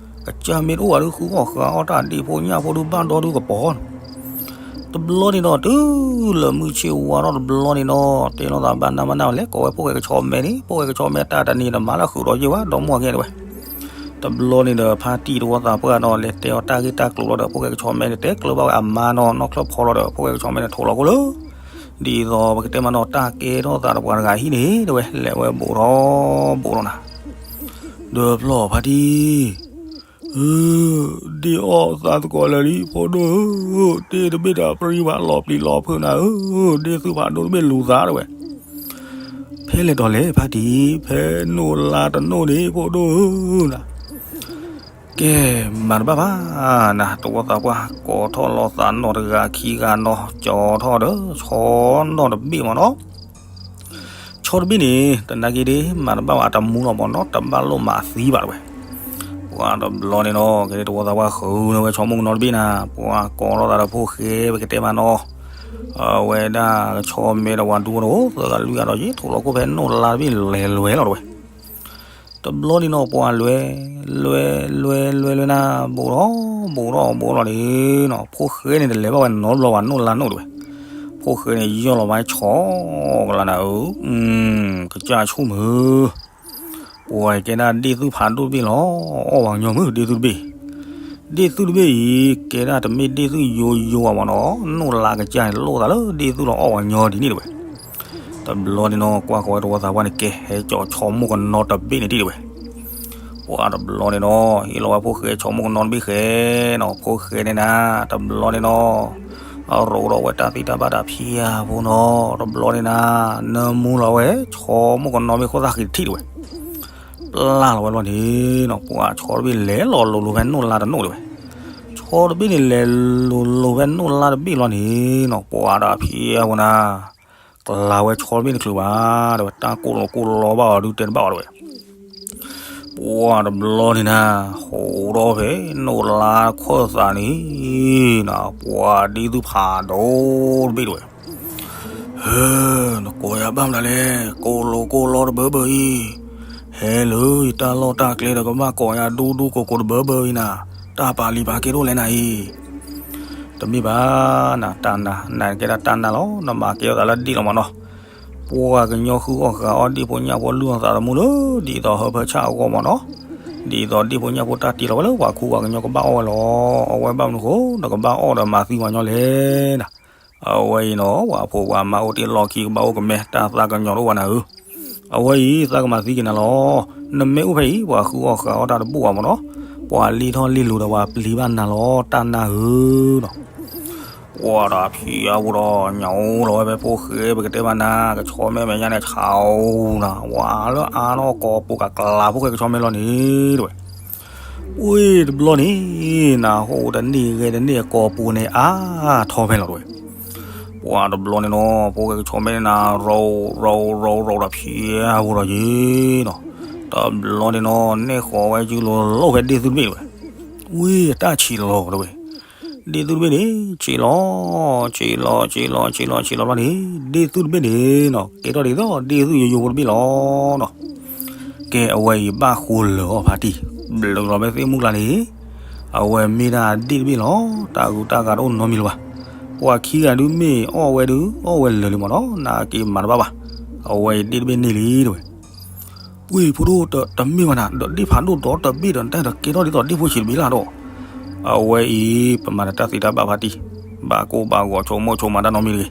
ကစၢ်မ့ၢ်တအိၣ်ဘၣ်ဒုး ဃုအီၣ်ဃာ်အီၣ်တၢ်ဒ့ၣ်ဖိညၣ်ဖိဒုး ဘၣ်ဒီဒုးကပီၤ တဘျီန့ၣ်ဒီး တုၤလၢမုၢ်ဆ့ၣ်ဝါထီၣ်တဘျီန့ၣ်ဒီး တဲလိာ်သးဘၣ်နၢ်ဘၣ်နၢ်ဝဲလဲၣ်, ကိးဝဲဖိၣ်ဃဲကဆီမဲန့ၣ်, ဖိၣ်ဃဲကဆီမဲတၢ်တနံၤတမၤလၢဃုာ်ဒီးယ့ၢ်ဝဲ ဒီမါဝၤကဲတဝဲ, တဘျီန့ၣ်ဒီး ဖါတံၢ်တဝီသးပှၢ်နီၤ လဲၤတဲအီၤတၢ်ဂ့ၢ်တၢ်ကျိၤလီၤဒီး ဖိၣ်ဃဲကဆီမဲန့ၣ် တဲကျၢၤဘၣ်ဝဲအမါနီၤ, နီၢ်ချၢၣ်ဖီလီၤဒီး ဖိၣ်ဃဲကဆီမဲန့ၣ် ထိးလီၤကိၣ်လၢ ဒ်သိးပကတဲမးနီၤ တၢ်ကဲထီၣ်သးတပှၤတဂၤဟံၣ်န့ၣ်တဝဲ, လဲၤဝဲဘူးထီၣ်ဘူးထီၣ်နၤ, ဒီးဖျီၣ်ဖါတံၢ် ဒ့ၣ်အီၣ်သးသကိးလၢာ်လံ ဖိဒိၣ်ဧၢ, ဒ့ၣ်တဘ့ၣ်တပျံၤဘၣ် လီၤပျံၤလီၤဖုးနၤဧၢ, ဒ့ၣ်သုဖးဒိၣ်တဘ့ၣ်လူၤသးတဝဲ, ဖဲလဲၣ်တီၤလဲၣ်ဖါတံၢ်, ဖဲနိၣ်လါတနိၣ်န့ၣ် ဖိဒိၣ်ဧၢနၤ, ကဲ မၤတဘၣ်ဘၣ်နၤ, တဝီသးပှၢ် ကိးထီၣ်လီၤသးနီၢ်တဂၤခံဂၤနီၤ ကၠီထီၣ်ဒီး ဆီနီၢ်တဘ့ၣ်မးနီၤ ဆီတဘ့ၣ်န့ၣ် တနာ်က့ဒ့ၣ် မၤတဘၣ်ဘၣ်အတမူလီၤမးနီၤ, တဘၣ်လိၣ်မၤသံဘၣ်တဝဲ, ပှၤတဘျီန့ၣ်နီၤ ကဲတဝီသးပှၢ်ဃုန့ၢ်ဝဲဆီမိၢ်ကနီၤတဘ့ၣ်နၤ, ပှၤကိးထီၣ်သးဒီးဖိၣ်ဃဲ ပကတဲမးနီၤ, အဝဲဒၣ်ကဆီမဲဒီးပှၤဒူဖိတအိၣ်သၢဂၤလွံၢ်ဂၤဒီး ယထိးလီၤကိၣ်ဖဲနိၣ်လါတဘ့ၣ်လဲၤလွဲလီၤတဝဲ တဘျီန့ၣ်နီၤ ပှၤလွဲ လွဲ လွဲ လွဲ လွဲနၤ ဘူးထီၣ် ဘူးထီၣ် ဘူးထီၣ်န့ၣ်နီၤ ဖိၣ်ဃဲန့ၣ် တလဲၤဘၣ်ဝဲနီတဘျီဘၣ် နိၣ်လါနိၣ်တဝဲ, ဖိၣ်ဃဲန့ၣ် ယီၢ်လီၤဘၣ်ဆီကလါနၤဧၢ, ကစၢ်ဆူၣ်မုၢ်, ပှၤကဲဒၣ်ဒ့ၣ်သုဖးဒိၣ်တဘ့ၣ်လီၤ, အီၣ်ဝဲညီမုၢ် ဒ့ၣ်သုတဘ့ၣ်, ဒ့ၣ်သုတဘ့ၣ်အံၤ ကဲဒၣ်တမ့ၢ်ဒ့ၣ်သုယိယိဘၣ်မးနီၤ, နိၣ်လါကစၢ်န့ၣ် လိၣ်သးလၢဒ့ၣ်သုလီၤ အီၣ်ဝဲညီဒ်န့ၣ်တဝဲ တဘျီန့ၣ်နီၤ ကွၢ်ဃီၤဝဲတဝီသးပှၢ်န့ၣ် ကဲဟဲကၠီၤဆီမိၢ်ကနီၤတဘ့ၣ်န့ၣ်ဒံးတဝဲ, ပှၤတဘျီန့ၣ်နီၤ ဟ့ၣ်လီၤဝဲဖိၣ်ဃဲဆီမိၢ်ကနီၤတဘ့ၣ်ဃဲနီၤ ဖိၣ်ဃဲန့ၣ်နၤ တဘျီန့ၣ်နီၤ အရိးထီၣ်ဝဲတၢ်သံတၢ်ဘၣ်တၢ်ဖံးအါဖိနီၤ တဘျီန့ၣ်နၤ နၢမူလီၤဝဲဆီမိၢ်ကနီၤမ့ၢ်ခိၣ်သၣ်ဃံးတထံၣ်တဝဲ ပျၢ်လီၤဝဲတဘျီန့ၣ်နီၤ ပှၤဆီတဘ့ၣ်လဲၤလီၤလိၤလိၤဖဲနိၣ်လါတနိၣ်တဝဲ, ဆီတဘ့ၣ်န့ၣ် လဲၤလိၤလိၤဖဲနိၣ်လါတဘ့ၣ်တဘျီန့ၣ်နီၤ ပှၤဒီးဖံးအါဖိနၤ ကလၤဝဲဆီတဘ့ၣ်န့ၣ်ချုးဘၣ် တဝဲ တၢ်ကိၢ်လိာ်ကိၢ်လီဘၣ်အီၤဒုးတဲတဘၣ်အီၤတဝဲ, ပှၤတဘျီန့ၣ်နၤ ဟူးထီၣ်ဖဲနိၣ်လါခၢၣ်သးန့ၣ် ပှၤဒ့ၣ်သုဖးဒိၣ်တဘ့ၣ်တဝဲ, ဟၢ နကိးယၤဘၣ်မနုၤလဲၣ် ကိၢ်လိာ်ကိၢ်လီတဘၢဘၢအံၤ, ဟဲလၢယတၢ်လီၢ်တၢ်ကျဲဒီးကဘၣ်ကိးယၤဒူဒူကိးကိးတဘၢဘၢအံၤနၤ, တၢ်ပာ်လံၤပာ်ကဲဒိၣ်လဲၣ်နၤအံၤ တမ့ၢ်ဘၣ်နၤ တၢ်နၤ နကဲဒၣ်တၢ်နၤလီၤ နမၤကဲထီၣ်သးလၢဒ့ၣ်လီၤမးနီၤ, ပှၤကညီဃုအီၣ်ဃာ်အီၣ်ဒ့ၣ်ဖိညၣ်ဖိလုၢ်အီၣ်သးသမူလၢ ဒ်သိးဟၢဖၢဆၣ်အဂီၢ်မးနီၤ, ဒ်သိးဒ့ၣ်ဖိညၣ်ဖိတၢ်တ့လီၤဝဲလၢပှၤခူပှၤကညီကဘၣ်အီၣ်ဝဲလီၤ, အဝဲဘၣ်မနုၤဃိ နကဘၣ်အီၣ်ဒီးမၤသံပှၤကညီလဲၣ်နၤ, အဝဲအံၤနီၤ ပှၤဖိပှၤမါအိၣ်တ့ၢ်လီၢ်ခံကဘၣ်အိၣ်ကမဲ တၢ်သးကညီၤတအိၣ်ဘၣ်နၤဧၢ အဝဲအံၤ သးကမၤသံက့ၤနၤလီၤ. နမ့ၢ်အိၣ်ဖဲအံၤ ပှၤဃုအီၣ်ဃာ်အီၣ်တၢ်တဘူၣ်ဘၣ်မးနီၤ, ပှၤလံၣ်ထီၣ်လံၣ်လိၤဒီးပှၤပျံၤဘၣ်နၤလီၤ တၢ်နၢ်ဧၢနီၤ. ပှၤဒီးဖံးအါဝဲဒီး ညၣ်အိၣ်လီၤဝဲဖဲဖိၣ်ဃဲ ပကတဲဘၣ်နၤ ကဆီမဲမဲာ်ညါန့ၣ် ဆါအိၣ်နၤ ဝဲလၢအါနီၢ်ကီၢ်ပူၤကကျါ ဖိၣ်ဃဲကဆီမဲလီၤန့ၣ် တဲဝဲ ဝ့ၢ်တဘျီန့ၣ် နဟီၣ်ဝဲတန့ၢ်ဂဲၤတန့ၢ်အကိာ်ပူၤန့ၣ် အါထီၣ်ဖဲလီၤတဝဲ. ပှၤတဘျီန့ၣ်နီၤ ဖိၣ်ဃဲကဆီမဲန့ၣ်နၤ ရိရိရိရိဒီးဖျဲးဖိဒီးယ့နီၤ, တဘျီန့ၣ်နီၤ နဲၣ်ဃီၤဝဲကၠူလိၤလိၤဖဲဒ့ၣ်သုတဘ့ၣ်တဝဲ. ဝ့ၢ်တၢ်ဆံးလီၤတဝဲ. ဒ့ၣ်သုတဘ့ၣ်န့ၣ် ဆံးလီၤ ဆံးလီၤ ဆံးလီၤ ဆံးလီၤ ဆံးလီၤဘျီန့ၣ် ဒ့ၣ်သုတဘ့ၣ်န့ၣ်နီၤ ကဲထီၣ်ဒ်သိးဒ့ၣ်သုယိယိဖိတဘ့ၣ်လီၤနီၤ. ကဲအဝဲအံၤဘၣ်ဃိလၢာ်အီၤဖါတံၢ်, ဘျုးလီၤဖဲသ့ၣ်မုၢ်ကျါန့ၣ်, အဝဲမ့ၢ်ဒၣ်ဒ့ၣ်တဘ့ၣ်လီၤ. တၢ်ဂုၤတၢ်ဂၤတအိၣ်နီတမံၤလၢၤဘၣ်. ပှၤခံဂၤဒုးမ့ၢ်အီၣ်ဝဲဒုး အီၣ်ဝဲလၢာ်လံမ့ၢ်နီၤ နက့ၤမၤတဘၣ်ဘၣ်. အဝဲအံၤဒ့ၣ်တဘ့ၣ်န့ၢ်လံတဝဲ. ပှ့ၤဖိဒိၣ်တမ့ၢ်ဘၣ်နၤ ဒီးဒ့ၣ်ဖးဒိၣ်ဒီတဘ့ၣ်ဒီး နတၢ်ဒီးကဲထီၣ်ဒ်သိးဒ့ၣ်ဖိဆံးတဘ့ၣ်လၢ်ဒီး, အဝဲအံၤ ပမၤတၢ်သ့တၢ်ဘၣ်ဖါတံၢ်, ဘၣ်ကိၢ်ဘၣ်ဂီၤဆိကမိၣ်ဆိကမးတၢ်နီတမံၤတဂ့ၤ.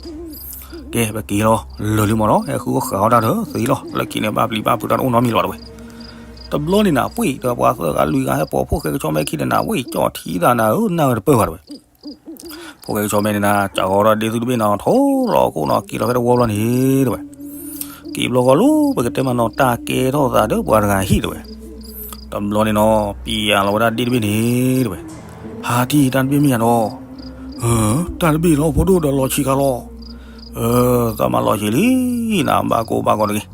ကဲပက့ၤလီၤ လၢာ်လံမ့ၢ်နီၤ ဟဲဃုအီၣ်ဃုအီၣ်တၢ်ဒီးသ့လီၤ လၢခံန့ၣ်ဘၣ်ပျံၤဘၣ်ဖုးတၢ်တအိၣ်နီတမံၤလီၤတဝဲ. တဘျီန့ၣ်နၤ ပှ့ၤဒီးပှၤသၢဂၤလွံၢ်ဂၤဟဲပိာ်ဖိၣ်ဃဲကဆီမဲခံန့ၣ်နၤ ဝ့ၢ်ကၠီၣ်ထံသးနၤဧၢ နၢ်ဝဲတပၢၢ်ဘၣ်တဝဲ. ဖိၣ်ဃဲကဆီမဲန့ၣ်နၤ စးဂီၤဒီးဒ့ၣ်သုတဘ့ၣ်နီၤ ထိလီၤခိၣ်နီၤ က့ၤလီၤဖဲတဝီဘျီန့ၣ်တဝဲ. က့ၤဘျီဃီလၢပကတဲမးနီၤ တၢ်ကဲထီၣ်သးဒီးပှၤတဂၤဟံၣ်တဝဲ. တဘျီန့ၣ်နီၤ ပျံၤယၤလီၤဝဲဒၣ်ဒ့ၣ်တဘ့ၣ်န့ၣ်တဝဲ. ဖါတံၢ်တၢ်တဘ့ၣ်မ့ၢ်ယၤဒီး, တၢ်တဘ့ၣ်လီၤဖိဒိၣ်ဒီးလီၤဆံးခါလီၤ. သးမၤလီၤဆံးလံ, နဘၣ်ကိၢ်ဘၣ်ဂီၤတဂ့ၤ.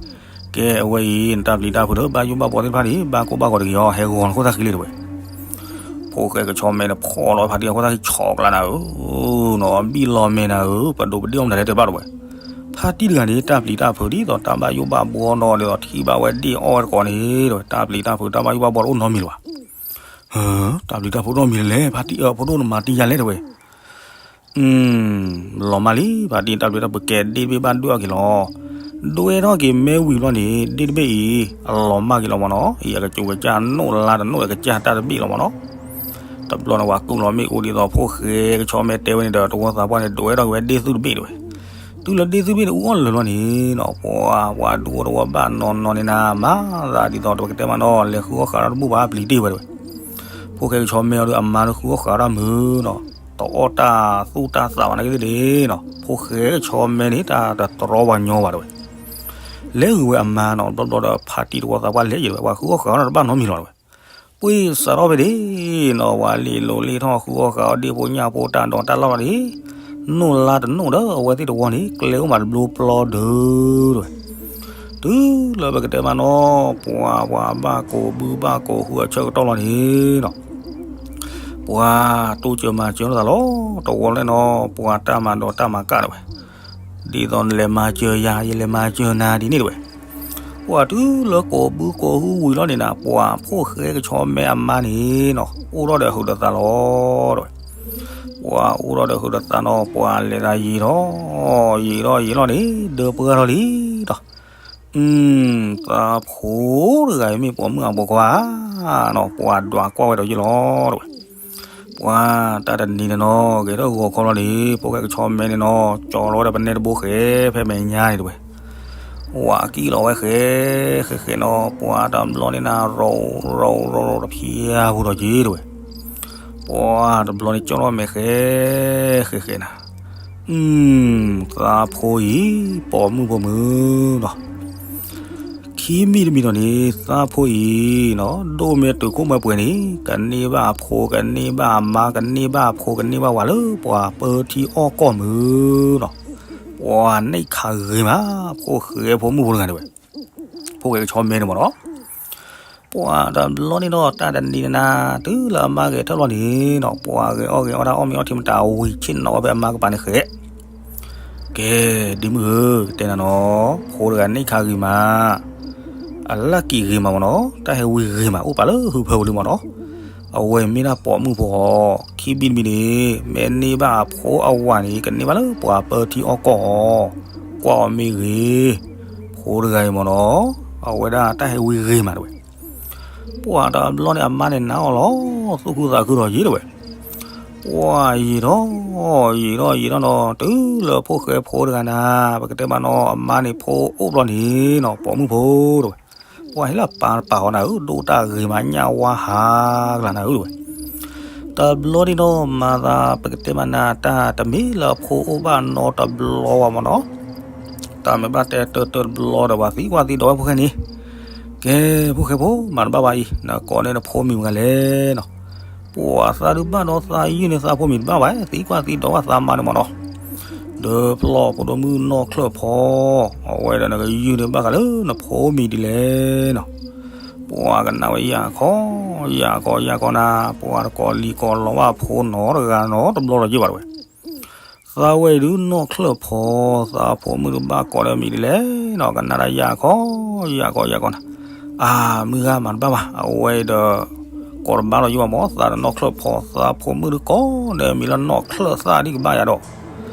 ကဲအဝဲအံၤ နတၢ်ပျံၤတၢ်ဖုးဒီးဘၣ်ယိၣ်ဘၣ်ဘှီသ့ၣ်တဖၣ်န့ၣ် ဘၣ်ကိၢ်ဘၣ်ဂီၤတဂ့ၤအီၤ ဟဲဂီၤနခိၣ်သၣ်ဃံလံတဝဲ. ဖိၣ်ဃဲကဆီမဲန့ၣ် ဖီၣ်လီၤဖါတံၢ်အခိၣ်သၣ်ဃံဆီကျါနၤဧၢ, နီၤဘံၣ်လီၤမဲာ်နၤဧၢ, ပဒိးပဒ့ၣ်အီၣ်မတၤလဲၣ်တဘၣ်တဝဲ. ဖါတံၢ်တဂၤန့ၣ် တၢ်ပျံၤတၢ်ဖုးဒ်သိးတၢ်ဘၣ်ယိၣ်ဘၣ်ဘှီနီၤ ဒ်သိးထံၣ်ဘၣ်ဝဲဒ့ၣ်အီၣ်ဝဲတကိးန့ၣ်တဝဲ တၢ်ပျံၤတၢ်ဖုးတၢ်ဘၣ်ယိၣ်ဘၣ်ဘှီတအိၣ်နီတမံၤလၢၤဘၣ်. တၢ်ပျံၤတၢ်ဖုးတအိၣ်နီတမံၤလၢၤလဲၣ် ဖါတံၢ်အဖိဒိၣ်နမၤတံၢ်ယၤလဲၣ်တဝဲ. လီၤမၢ်လံ ဖါတံၢ်တၢ်ပျံၤတၢ်ဖုးကဲဒ့ၣ်တဘ့ၣ်ဘၣ်ဒွဲၣ်အီၣ်က့ၤလီၤ. ဒွဲၣ်ထီၣ်က့ၤမ့ၢ်ဝံၤဘျီန့ၣ် ဒ့ၣ်တဘ့ၣ်အံၤ အလီၤမၢ်က့ၤလီၤမ့ၢ်နီၤ အံၤအကစူးကစၢ်နိၣ်လါတနိၣ် အကစၢ်တၢ်တဘ့ၣ်လီၤမ့ၢ်နီၤ. တဘျီန့ၣ် ပှၤကူၣ်လီၤမ့ၣ်အူဒ်သိးဖိၣ်ဃဲကဆီမဲတဲဝဲန့ၣ်ဒီး တဝီသးပှၢ်န့ၣ် ဒွဲၣ်ထီၣ်က့ၤဝဲဒ့ၣ်သုတဘ့ၣ်တဝဲ. တုၤလၢဒ့ၣ်သုတဘ့ၣ်န့ၣ် အူအီၣ်လၢာ်လီၤန့ၣ်နီၤ ပှၤ ပှၤဒူဖိတဝီဘၣ်နီၤနီၤန့ၣ်နၤ မၤသးဒ်သိးတဝဲကတဲမးနီၤ လဲၤဃုအီၣ်ဃုအီၣ်တၢ်တဘူၣ်ဘၣ်ပျံၤတ့ၢ်ဝဲတဝဲ. ဖိၣ်ဃဲကဆီမဲအီၤဒီးအမါဒီးဃုအီၣ်ဃုအီၣ်တၢ်မုာ်နီၤ တအီၣ်တၢ်သူၣ်တၢ်သးဘၣ်နာ်က့သ့ၣ်န့ၣ်နီၤ ဖိၣ်ဃဲကဆီမဲန့ၣ် တၢ်တတြီပှၤညီဘၣ်တဝဲ. လဲၤဂုာ်ဝဲအမါနီၤ ဘျီဘျီဒီးဖါတံၢ်တဝီသးပှၢ်လဲၤယံၤတဝဲ ပှၤဃုအီၣ်ဃုအီၣ်တၢ်တဘၣ်နီတမံၤလီၤတဝဲ. ပှ့ၤစးထီၣ်ဖဲန့ၣ်နီၤ ပှၤလ့ၤလိၤလ့ၤထီၣ်ဃုအီၣ်ဃုအီၣ်ဒ့ၣ်ဖိညၣ်ဖိတၢ်ဒိးတၢ်လီၢ်လီၤန့ၣ် နိၣ်လါတနိၣ်ဒီးအဝဲသ့ၣ်တဝီန့ၣ် ကျဲအိၣ်မးတဘျီပျီဒုးတဝဲ. တုၤလၢပကတဲမးနီၤ ပှၤ ပှၤဘၣ်ကိးဘုဘၣ်ကိးဟုအဆၢကတီၢ်လီၤန့ၣ်နီၤ ပှၤတိစၢၤမၤစၢၤလိာ်သးလီၤ တဝီလၢနီၤ ပှၤတၢ်မၤဒိးတၢ်မၤကၣ်တဝဲ. ဒ်သိးနလဲၤမၤစၢၤယၤ ယလဲၤမၤစၢၤနၤဒ်န့ၣ်တဝဲ. ပှၤတုၤလၢကိးဘုကိးဟုဝံၤလီၤန့ၣ်နၤ ပှၤဖိၣ်ဃဲကဆီမဲအမါန့ၣ်နီၤ အိၣ်ထီၣ်ဒီးဟုးဒီးသးလီၤတဝဲ. ပှၤအိၣ်ထီၣ်ဒီးဟုးဒီးသးနီၤ ပှၤလဲၤသးယံၤထီၣ် ယံၤထီၣ်ယံၤလီၤန့ၣ် ဒၢပှၢ်ထီၣ်လံဒီး သးဖိတဂၤအံၤမ့ၢ်ပိာ်မုၣ်အဘိခွါနီၤ ပှၤဒွးကွၢ်ဝဲဒီးယ့ၢ်လီၤတဝဲ. ပှၤတၢ်တနံၤန့ၣ်နီၤ ဂဲၤထီၣ်ဂီၤခီလီၤန့ၣ် ဖိၣ်ဃဲကဆီမဲန့ၣ်နီၤ ကၠီလီၤဝဲဒီးပနဲတဘိဃဲ ဖဲမဲာ်ညါန့ၣ်တဝဲ. ဝးကံၣ်လီၤဝဲဃဲ ဃဲဃဲနီၤ ပှၤတဘျီန့ၣ်နၤ ရိရိရိရိ တဖျဲၣ်ဖိဒီးက့ၤတဝဲ. ပှၤတဘျီန့ၣ်ကၠီထီၣ်မဲာ်ဃဲ ဃဲဃဲနၤ သးဖိအံၤ ပိာ်မုၣ်ဖိမုၣ်နီၤ ခံမံၤတမံၤဒီးန့ၣ် သးဖိအံၤနီၤ ဒိၣ်မ့ၢ်တုၤခိၣ်မ့ၢ်ပှဲၤန့ၣ် ကန့ၢ်ဘၣ်အဖိ ကန့ၢ်ဘၣ်အမါ ကန့ၢ်ဘၣ်အဖိ ကန့ၢ်ဘၣ်ဝၤလၢပှၤပၢထံအီၣ်ကီၢ်မုၣ်နီၤ. ပှၤန့ၢ်ခးဂ့ၤမး ဖိၣ်ဃဲဖိမုၣ်ဖိတဂၤန့ၣ်ဝဲ ဖိၣ်ဃဲကဆီမဲန့ၣ်မ့ၢ်နီၤ ပှၤတဘျီန့ၣ်ဒီး တၢ်တနံၤန့ၣ်နၤ တုၤလၢအမါဂဲၤထၢၣ်လီၤန့ၣ်နီၤ ပှၤဂဲၤအီၣ်ဂဲၤအီၣ်တၢ်အီၣ်မ့ၤအီထံမတၤဝံၤ ဆ့ၣ်နီၤဝဲဖဲအမါကပၤန့ၣ်ဃဲ ကဲ ဒ့မုၣ်ဧၢ ကတဲနၤနီၤ ဖိတဂၤန့ၢ်ခးဂ့ၤမး အလၢ်ကံၢ်ဂ့ၤမးမ့ၢ်နီၤ တၢ်ဟဲဝံၤဂ့ၤမး အိၣ်ပာ်လၢဟုဖၢပူၤလံမ့ၢ်နီၤ. အဝဲမ့ၢ်ဒၣ်ပိာ်မုၣ်ဖိဃီ ခံဘံၣ်တဘံၣ်န့ၣ် မ့ၢ်န့ၢ်ဘၣ်အဖိအဝၤန့ၣ် ကန့ၢ်ဘၣ်လၢပှၤပၢထံအီၣ်ကီၢ်ဃီ ကွၢ်အီၤမ့ၢ်ဂ့ၤ ဖိတဂၤအံၤမ့ၢ်နီၤ အဝဲဒၣ်တၢ်ဟဲဝံၤဂ့ၤမးတဝဲ. ပှၤတဘျီန့ၣ် အမါန့ၣ်နာ်အီၤလီၤ သူၣ်ခုသးခုဒီးယံၤတဝဲ. ပှၤယံာ်ထီၣ် ယံာ်ထီၣ်ယံာ်ထီၣ်နီၤ တုၤလၢဖိၣ်ဃဲဖိတဂၤနၤ ပကတဲမးနီၤ အမါန့ၣ်ဖိအိၣ်ဘျီန့ၣ်နီၤ ပိာ်မုၣ်ဖိတဝဲ. ပှၤဟ့ၣ်လၢပာ်ပာ်ဃီနၤဧၢ ဒိၣ်တၢ်ဂ့ၤမး ညၣ်ဝါဟးကလၤနၤဧၢတဝဲ. တဘျီန့ၣ်နီၤ မၤသးပကတဲမးနၤ တၢ်တမ့ၢ်လၢအဖိအိၣ်ဘၣ်နီတဘျီဘၣ်မ့ၢ်နီၤ တၢ်မ့ၢ်ဘၣ်တဲတၢၢ်တၢၢ်တဘျီဒီး ပှၤသံကွၢ်သံဒိးဝဲဖိၣ်ဃဲန့ၣ် ကဲ, ဖိၣ်ဃဲဖိ မၤတဘၣ်ဘၣ်အံၤ နကိးန့ၢ်နဖိမံၤမတၤလဲၣ်နီၤ. ပှၤသးဒုးဘၣ်ဒီးသးယုၢ်န့ၢ်သးဖိမံၤတဘၣ်ဘၣ်, သံကွၢ်သံဒိးဘၣ်သးမါန့ၣ်မၢ်နီၤ. ဒီးပျီၢ်ဖိဒိၣ်မုၣ်နီၢ်ချၢၣ်ဖီ, အဝဲဒီးနကယုၢ်န့ၢ်ဘၣ်ဃးလၢနဖိမံၤဒ်လဲၣ်နီၤ. ပှၤကနၣ်ဝဲယၢ်ခီ, ယၢ်ခီ ယၢ်ခီနၤ, ပှၤတကိးလံၤကိးလီၤဘၣ်ဖိနီတဂၤနီတဘျီလီၤယ့ၢ်ဘၣ်တဝဲ သးဝဲအံၤဒုးနီၢ်ချၢၣ်ဖီ, သးဖိမုၣ်တဘၣ်ကိးဒီးမံၤဒ်လဲၣ်နီၤ, ကနၣ်ဒၣ်ယၢ်ခီ, ယၢ်ခီ ယၢ်ခီနၤ. အၢ မုၢ်ဂၤမၤတဘၣ်ဘၣ်, အဝဲအံၤဒီး ကိးတဘၣ်လီၤယ့ၢ်ဘၣ်မၢ်, သးဒီးနီၢ်ချၢၣ်ဖီ, သးဖိမုၣ်ဒုးကိးဒီးမံၤလၢနီၢ်ချၢၣ်သၣ်ဒ်ကဘၣ်ယၤဒီး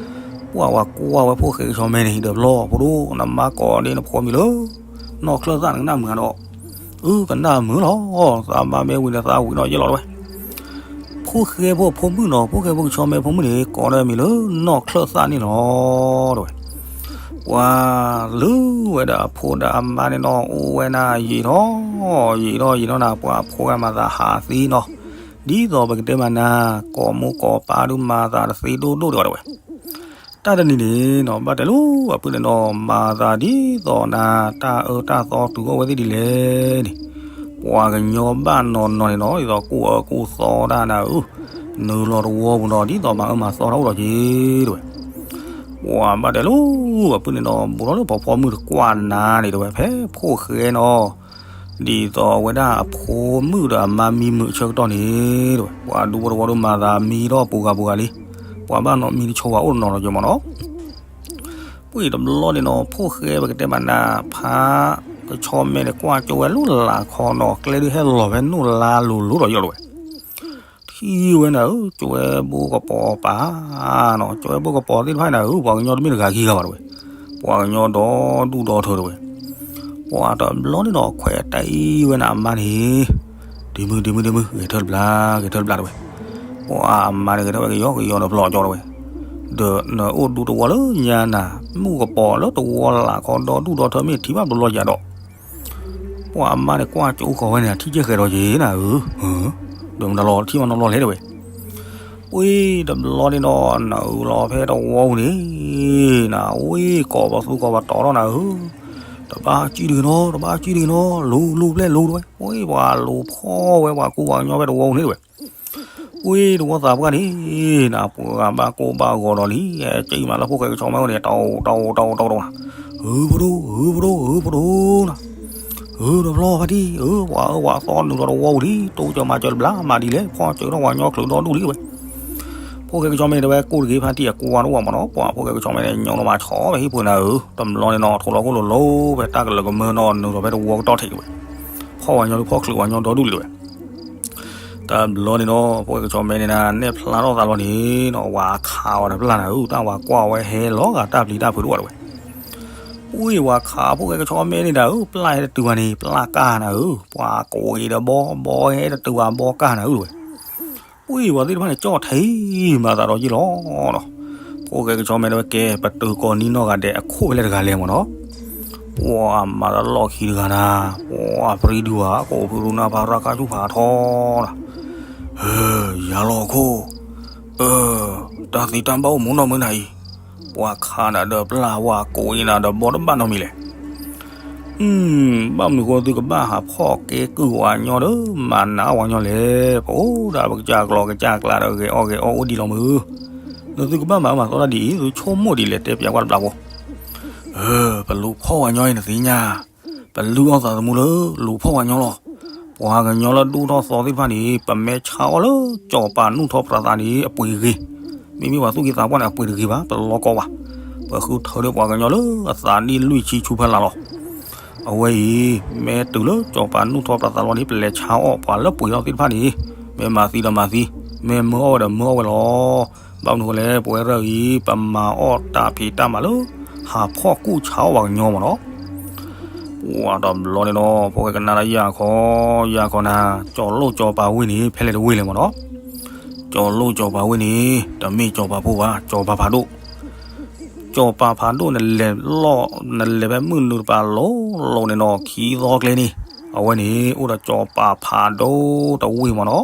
ပှၤဝၤကွၢ်ဝဲဖိၣ်ဃဲကဆီမဲန့ၣ် ဒီးပျီၢ်ဖိဒိၣ် နမါကိးန့ၢ်နဖိမံၤလၢ နီၢ်ချၢၣ်သၣ် နကနၣ်မုာ်ဧါဒီး, အၢ ကနၣ်မုာ်လီၤ, သးမါမ့ၢ်ဝံၤန့ၣ်သးဝံၤနီၣ်ယဲၢ်လီၤတဝဲ ဖိၣ်ဃဲဖိဖိမုၣ်နီၤ, ဖိၣ်ဃဲဖိကဆီမဲဖိမုၣ်န့ၣ် ကိးဒီးမံၤလၢနီၢ်ချၢၣ်သၣ်န့ၣ်လီၤတဝဲ. ပှၤလုၢ်ဝဲဒီးအဖိဒီးအမါန့ၣ်နီၤ, အိၣ်ဝဲနၤယံာ်ထီၣ်, ယံာ်ထီၣ်ယံာ်ထီၣ်နၤ, ပှၤအဖိဂၤမၤသးဟးသ့နီၤ, ဒ်သိးပကတဲမးနၤ, ကိးမိၢ်ကိးပၢ်ဒုးမၤသးတသ့ဒိၣ်ဒိၣ်ဒံးဘၣ်တဝဲ. တၢ်တနံၤန့ၣ်နီၤ, ဘၣ်တဲလိၤအပုၢ်န့ၣ်နီၤ, မၤသးဒ်သိးနၤ, တၢ်အၢတၢ်သီတုၤအိၣ်ဝဲသ့ၣ်ဒ်လဲၣ်န့ၣ်, ပှၤကညီဘၣ်နီၤနီၤန့ၣ်နီၤ, ဒ်သိးကူၣ်အၢကူၣ်သီတၢ်နၤဧၢ, နုာ်လီၤတဝီပူၤနီၤ, ဒ်သိးမၤအၢမၤသီတၢ်အိၣ်ဒီးက့ၤတဝဲ. ပှၤဘၣ်တဲလိၤအပုၢ်န့ၣ်နီၤ, ဘူးထီၣ်လၢပှၤဖိမုၣ်တကွၢ်နၤန့ၣ်တဝဲ, ဖဲဖိၣ်ဃဲနီၤ ဒ်သိးအဝဲဒၣ်အဖိမုၣ်ဒီးအမါမံမုာ်အဆၢကတီၢ်န့ၣ်တဝဲ, ပှၤဒူဖိတဝီဒုးမၤသးမံထီၣ်ပူၤဂၤပူၤဂၤလံ, ပှၤဘၣ်နီတမံၤတဆိဝဲအိၣ်တနီၤနီၤက့ၤမၢ်နီၤ. ပှၤတဘျီန့ၣ်နီၤ, ဖိၣ်ဃဲပကတဲမးနၤ, ဖါကဆီမဲန့ၣ် ကွၢ်ကၠိဝဲလၢလၢ်ခီနီၤ, ကျဲဒုးဟဲလီၤဖဲနိၣ်လါလိၤလိၤဒီးယီၢ်တဝဲ ထံၣ်ဝဲနၤဧၢ, ကၠွဲဘိကပီၤပၤနီၤ, ကၠွဲဘိကပီၤသ့ၣ်တဖၣ်နၤဧၢ, ပှၤကညီတမ့ၢ်တဂၤခံဂၤဘၣ်တဝဲ, ပှၤကညီဒီဒူၣ်ဒီထၢတဝဲ. ပှၤတဘျီန့ၣ်နီၤ, ခွဲးတၢ်အံၤဝဲနၤအမါန့ၣ်, ဒ့မုၣ် ဒ့မုၣ် ဒ့မုၣ်, ဂဲၤထၢၣ်တဘျါ, ဂဲၤထၢၣ်တဘျါတဝဲ. ပှၤအမါန့ၣ် ဂဲၤထၢၣ်ဝဲကယီကယီဒီးပျီၢ်ကၠိတဝဲ, ဒီးနအိၣ်ဒူတဝီလၢညါနၤ, မုၣ်ကပီၤလၢတဝီလၢ်ခီဒီဒူၣ်ဒီထၢမ့ၢ်ထံၣ်ဘၣ်ဘျီယၤဒီး ပှၤအမါန့ၣ် ကွၢ်ကၠိဃီၤဝဲန့ၣ် ထံၣ်ကဲဃဲးဒီးက့ၤနၤဧၢ, ဒီးမတၤလီၤထံၣ်မနီၤလီၤလဲၣ်တဝဲ. ပှၤတဘျီန့ၣ်နီၤ, နုာ်လီၤဖဲတဝီပူၤန့ၣ်, နဝ့ၢ်ကိးပသူကိးပတီၤထီၣ်နၤဧၢ, တဘၣ်စံၣ်တဂ့ၤနီၤ, တဘၣ်စံၣ်တဂ့ၤနီၤ, လူၤလူၤဘျဲၣ်လူၤတဝဲ. ပှၤလူၤဖီၣ်ဝဲပှၤကူပှၤကညီဖဲတဝီပူၤန့ၣ်တဝဲ. ပှၤတဝီသးပှၢ်န့ၣ်, နပှၤဘၣ်ကိၢ်ဘၣ်ဂီၤဒီးလံ, ကၠံမးလၢဖိၣ်ဃဲကဆီမဲအိၣ်န့ၣ် တအိၣ်တအိၣ်တအိၣ်တအိၣ်နၤ, ဧၢဖဒိၣ် ဧၢဖဒိၣ် ဧၢဖဒိၣ်နၤ, ဧၢတဘျီဖါတံၢ်ဧၢ, ပှၤအၢပှၤသီနုာ်လီၤတဝီပူၤလံ, တိစၢၤမၤစၢၤတဘျါမးဒ်လဲၣ်, ဖီၣ်စၢၤထီၣ်ပှၤကညီချုးဒီဒူၣ်လံတဝဲ. ဖိၣ်ဃဲကဆီမဲတဝဲကိၢ်တဂ့ၤဖါတံၢ်အကွၢ်တအိၣ်မးနီၤ, ပှၤဖိၣ်ဃဲကဆီမဲန့ၣ် ညီလီၤမၤဆီဖဲဟံၣ်ပူၤနၤဧၢ, တဘျီန့ၣ်နီၤ ထိးလီၤခိၣ်လိၤလိၤဖဲတၢ်ကလၢၤကမၢနီၤ နုာ်လီၤဖဲတဝီကတီၢ်ထံးတဝဲ. ဖီၣ်ပှၤကညီဒုးဖီၣ်ချုးပှၤကညီဒီဒူၣ်လံတဝဲ. တဘျီန့ၣ်နီၤ ဖိၣ်ဃဲကဆီမဲန့ၣ်နၤ နဲၣ်ဖျါထီၣ်သးလီၤန့ၣ်နီၤ ဝၤခးဝဲတပျၢ်နၤဧၢ, တၢ်ဝၤကွၢ်ဝဲဟဲလီၤဂာ်တၢ်ပျံၤတၢ်ဖုးတအိၣ်တဝဲ. ပှၤဝၤခးဖိၣ်ဃဲကဆီမဲန့ၣ်နၤဧၢ, ပျၢ်ဟဲတတုၤဘၣ်န့ၣ် ပျၢ်ကၢ်နၤဧၢ, ပှၤကိးအံၤဒီးဘီ ဘီဟဲတတုၤဘၣ်ဘီကၢ်နၤဧၢတဝဲ. ပှၤသ့ၣ်တဖၣ်န့ၣ် ကၠီၣ်ထံမၤသးဒီးယ့ၢ်လီၤနီၤ. ဖိၣ်ဃဲကဆီမဲတဝဲကဲ ပတုာ်ကိးနံနီၢ်ဂၤဒဲးအခိၣ်ဖဲလဲၣ်တဂၤလဲၣ်မၢ်နီၤ. ပှၤမၤတၢ်လီၢ်ခံတဂၤနၤ, ပှၤပြံဒုဧါ ကိးဖုရူနၢ်ဖးရၣ်ကၢ်ဆူၣ်ဖးထီနၤ. ယၤလီၤခိၣ်, တၢ်သံတၢ်ဘၣ်အိၣ်မူနီၢ်မုၢ်နၤအံၤ, ပှၤခးနၤဒီးပျၢ်ဝၤကိးအံၤနၤဒီးဘီတဘၣ်နီတမံၤလဲၣ်. ဘၣ်မနုၤဃိသုကဘၣ်ဟးဖီၣ်ကဲကုၢ်ဝၤညီဒီး မၤနးဝၤညီလဲၣ်. ပအိၣ်ဒၣ်ပကစၢ်ကျီကစၢ်ကျါဒီးဂဲၤအီၣ်ဂဲၤအီအိၣ်ဒံးလီၤမုၢ်. ဒီးသုကဘၣ်မၤအၢမၤသီတၢ်ဒ်အံၤ သုဆိကမိၣ်ဒ်လဲၣ် တဲပၠးကွၢ်တဘျီဖိ. ပလူၤဖီၣ်ဝၤညီအံၤနသ့ၣ်ညါ, ပလုၢ်အီၣ်သးသမူလၢလူၤဖီၣ်ဝၤညီလီၤ. ပှၤကညီလၢဒူၣ်ထီၣ်သီသ့ၣ်တဖၣ်န့ၣ် ပမဲဆါအီၣ်လၢစီၤပၤနူၢ်ထီၣ်ပြးသးန့ၣ် အပှ့ၤတဂ့ၤ. မ့မ့ၢ်ပှၤသူၣ်က့သးပှၢ်န့ၣ် အပှ့ၤတဂ့ၤဘၣ်, ပလီၢ်ကီဘၣ်. ပဃုထၢဒီးပှၤကညီလၢအသးနံၣ်လွံၢ်ဆံဆူဖဲလၢ်လီၤ. အဝဲအံၤ မ့ၢ်တုၤလၢစီၤပၤနူၢ်ထီၣ်ပြးသးလီၤန့ၣ် ပလဲၤဆါအီၣ်ပှၤလၢပှ့ၤထီၣ်သ့ၣ်တဖၣ်န့ၣ်, မ့ၢ်မၤသံဒီးမၤသံ, မ့ၢ်မၢအီၣ်ဝဲဒီးမၢအီၣ်ဝဲလီၤ. ဘၣ်မနုၤဃိလဲၣ် ပဝဲရၢ်အံၤ ပမၤအီၣ်တၢ်ဖံးတၢ်မၤလၢ ဟးဖီၣ်ကူၣ်ဆါအီၣ်ပှၤကညီမၢ်နီၤ. ပှၤတဘျီန့ၣ်ဒီး ဖိၣ်ဃဲကနၣ်လၢယၤခီ, ယၤခီနၤ, ကၠီၤလိၣ်ကၠီၤပၤဝ့ၢ်န့ၣ် ဖဲလဲၣ်တဝ့ၢ်လဲၣ်မၢ်နီၤ. ကၠီၤလိၣ်ကၠီၤပၤဝ့ၢ်န့ၣ် တမ့ၢ်ကၠီၤပၤဖိဘၣ်, ကၠီၤပၤဖးဒိၣ်. ကၠီၤပၤဖးဒိၣ် နလဲၤလီၤ, နလဲၤဖဲမုၢ်နုာ်တပၤလိၤလိၤန့ၣ်နီၤ, ခံသီကျဲန့ၣ် အဝဲန့ၣ် အိၣ်ဒီးကၠီၤပၤဖးဒိၣ်တဝ့ၢ်မၢ်နီၤ.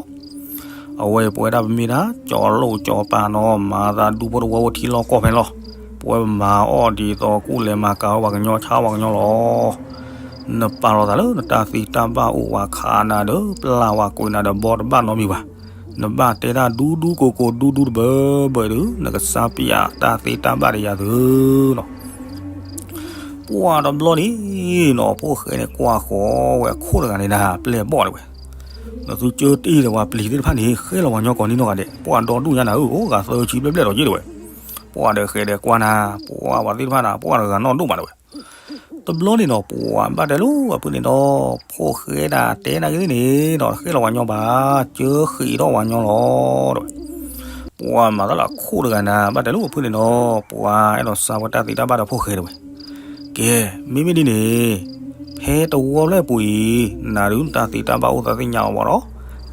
အဝဲပဝဲဒၣ်ပမ့ၢ်ဒၣ် ကၠီၤလိၣ်ကၠီၤပၤနီၤ, မၤသးဒူဖိတဝီဖိထံလီၢ်ကီၢ်ဖဲန့ၣ်လီၤ. ပဝဲပမၤအီၣ်ဒ်သိးကူၣ်လဲၤမၤကၤဝဲပှၤကညီဆါပှၤကညီလီၤ. နပာ်လီၤသးလၢနတၢ်သ့တၢ်ဘၣ်အိၣ်ဝဲခးနၤဒီး ပျၢ်ဝဲကွံာ်နၤဒီး ဘီတဘၣ်နီတမံၤဘၣ်. နဘၣ်တဲတၢ်ဒူဒူကိကိဒူဒူတဘၢဘၢအံၤဒီး နကစၢ်ပျၢ်တၢ်သ့တၢ်ဘၣ်ဒီးယၤသုနီၤ. ပှၢ်တဘျီန့ၣ်နီၤ ဖိၣ်ဃဲန့ၣ်ကွၢ်ဃီၤဝဲအခိၣ်တဂၤန့ၣ်ဒၣ် ပျဲၢ်ဘီၣ်ဒၣ်ဝဲ, နသုကၢတ့ၢ်ဒီးပှၤပျံၤသ့ၣ်တဖၣ်န့ၣ် ဃဲလီၤပှၤကညီကိးနံၤနီၢ်ဂၤဒဲး, ပှၢ်ဒီဒူၣ်ညါနၤဧၢ, အိၣ်ဂၤသၢဆံဘျဲၣ်ဘျဲၣ်ဒီးက့ဒၣ်ဝဲ. ပှၢ်ဒီးဃဲဒီးကွၢ်နၤ, ပှၢ်ပှၤသ့ၣ်တဖၣ်န့ၣ် ပှၢ်တဂၤနီၢ်ဒိၣ်မးဒၣ်ဝဲ. တဘျီန့ၣ်နီၤ ပှၢ်ဘၣ်တဲလိာ်အဖုန့ၣ်ဒီး ဖိၣ်ဃဲဒၣ်တဲနၤက့ၤန့ၣ်ဒီး ဃဲလီၤပှၤကညီဘၣ်, ကၢဃံးထီၣ်ပှၤကညီလီၤဒၣ်ဝဲ. ပှၢ်မၤသးလၢအခိၣ်တဂၤန့ၣ် ဘၣ်တဲလိာ်အဖုန့ၣ်ဒီး ပှၢ်အဲၣ်ဒိးစၢ်ဝဲတၢ်သ့တၢ်ဘၣ်ဒီးဖိၣ်ဃဲဒၣ်ဝဲ. ကဲ, မ့မ့ၢ်ဒ်န့ၣ် ဖဲတဝီဖျၢၣ်ပူၤအံၤ နၤဒုးနတၢ်သ့တၢ်ဘၣ်အိၣ်သးသ့ၣ်ညါအီၤဘၣ်ဒီး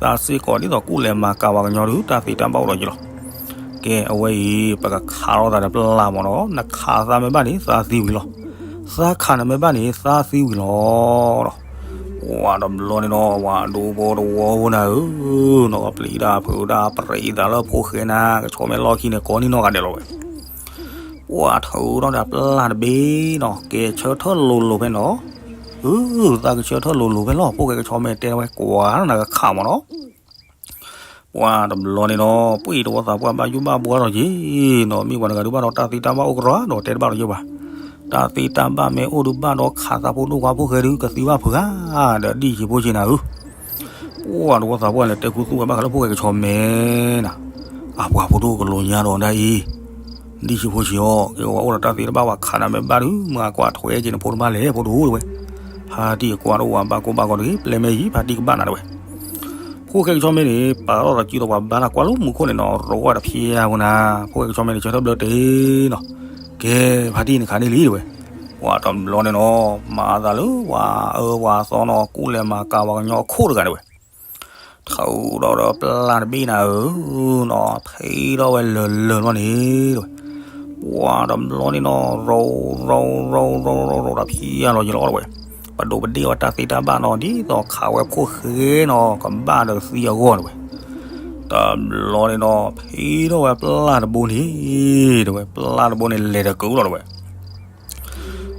သးစ့ၢ်ကီးဒ်သိးကူၣ်လဲၤမၤကၤပှၤကညီဒုး တၢ်သ့တၢ်ဘၣ်အိၣ်ဒီးယလီၤ. ကဲ, အဝဲအံၤ ပကခးလိာ်သးဒီးပျၢ်မ့ၢ်နီၤ, နခးသးမ့ၢ်ဘၣ်န့ၣ် သးသံဝံၤလီၤ. သးခးနမ့ၢ်ဘၣ်န့ၣ် သးသံဝံၤလီၤ. ပှၢ်တဘျီန့ၣ်နီၤ ပှၢ်ဒိဖိတဝီဖိနၤဧၢ, နီၤပျံၤတၢ်ဖုးတၢ်ပြံးသးလၢဖိၣ်ဃဲနၤ ကဆီမဲာ်လီၢ်ခံန့ၣ် ကိးနံၤနီၢ်ဂၤဒဲးလီၤဝဲ. ပှၢ်ထုးထီၣ်ဒီးပျၢ်တဘ့ၣ်နီၤ, ကဲဆၢထၢၣ်လိၤလိၤဖဲနီၤ, အၢ သးကဆၢထၢၣ်လိၤလိၤဖဲလီၤ, ဖိၣ်ဃဲကဆီမဲာ်တဲဝဲကွၢ်နီၤ နကခးမ့ၢ်နီၤ. ပှၢ်တဘျီန့ၣ်နီၤ ပှ့ၤတဝီသးပှၢ်ဘၣ်ယိၣ်ဘၣ်ဘှါထီၣ်က့ၤနီၤ, မ့ၢ်ပှၤတဂၤဒုးဘၣ်ဒီးတၢ်သ့တၢ်ဘၣ်အိၣ်ကရီဒီးတဲတဘၣ်ဒီးယဲဘၣ်. တၢ်သ့တၢ်ဘၣ်မ့ၢ်အိၣ်ဒုးဘၣ်ဒီးခးသးဖိဒိၣ်ခွါဖိၣ်ဃဲဒုး ကသံဘၣ်ဖုးဧါ, ဒီးဒ်ဆံးဖိဆံးနၤဧၢ. ပှၢ်တဝီသးပှၢ်လဲၤတဲခူသူၣ်ဝဲဘၣ်ဃးလၢဖိၣ်ဃဲကဆီမဲာ်နၤ, အပှၤဖိဒိၣ်ကလိၤညါဒီးဒ်အံၤ, ဒ်ဆံးဖိဆံးအီၤ ကဲဝဲအိၣ်ဒီးတၢ်သ့တဘၣ်ဝဲခးနၤမ့ၢ်ဘၣ်ဒုး မၤကွၢ်ထွဲက့ၤနဖိတဘၣ်လဲၣ် ဖိဒိၣ်ဧၢတဝဲ. ဖါတံၢ်အကွၢ်တအိၣ်ဝဲဘၣ်ကိၢ်ဘၣ်ဂီၤတဂ့ၤ, ပျဲမ့ၢ်ယံၤ ဖါတံၢ်ကဘၣ်နၤတဝဲ. ဖိၣ်ဃဲကဆီမဲာ်န့ၣ် ပာ်ထီၣ်သးစုဒီးပှၤဘါတၢ်ကွၢ်လၢမူခိၣ်န့ၣ်နီၤ, ရိဝဲတဖျဲဖိနၤ, ဖိၣ်ဃဲကဆီမဲာ်န့ၣ် ဆၢထၢၣ်ဘျၢတ့ၢ်နီၤ. ကဲ ဖါတံၢ်န့ၣ်ခးန့ၢ်လံတဝဲ. ပှၢ်တဘျီန့ၣ်နီၤ မၤသးလၢပှၤအၢပှၤသီနီၤ ကူၣ်လဲၤမၤကၤပှၤကညီအခိၣ်တဂၤတဝဲ. ထုးထီၣ်ဒီးပျၢ်တဘ့ၣ်နၤဧၢနီၤ, ဖံးထီၣ်ဝဲလၢာ်လၢာ်လီၤန့ၣ်တဝဲ. ပှၢ်တဘျီန့ၣ်နီၤ ရိရိရိရိရိရိရိတဖျဲလီၤယလီၤတဝဲ. ပဒိးပဒ့ၣ်ဝဲတၢ်သ့တၢ်ဘၣ်နီၤ ဒ်သိးခးဝဲဖိၣ်ဃဲနီၤ ကဘၣ်ဒီးသံအဂီၢ်တဝဲ. တဘျီန့ၣ်နီၤ ဖံးထီၣ်ဝဲပျၢ်တဘိန့ၣ်တဝဲ, ပျၢ်တဘိန့ၣ်လဲၤတကုာ်လီၤတဝဲ.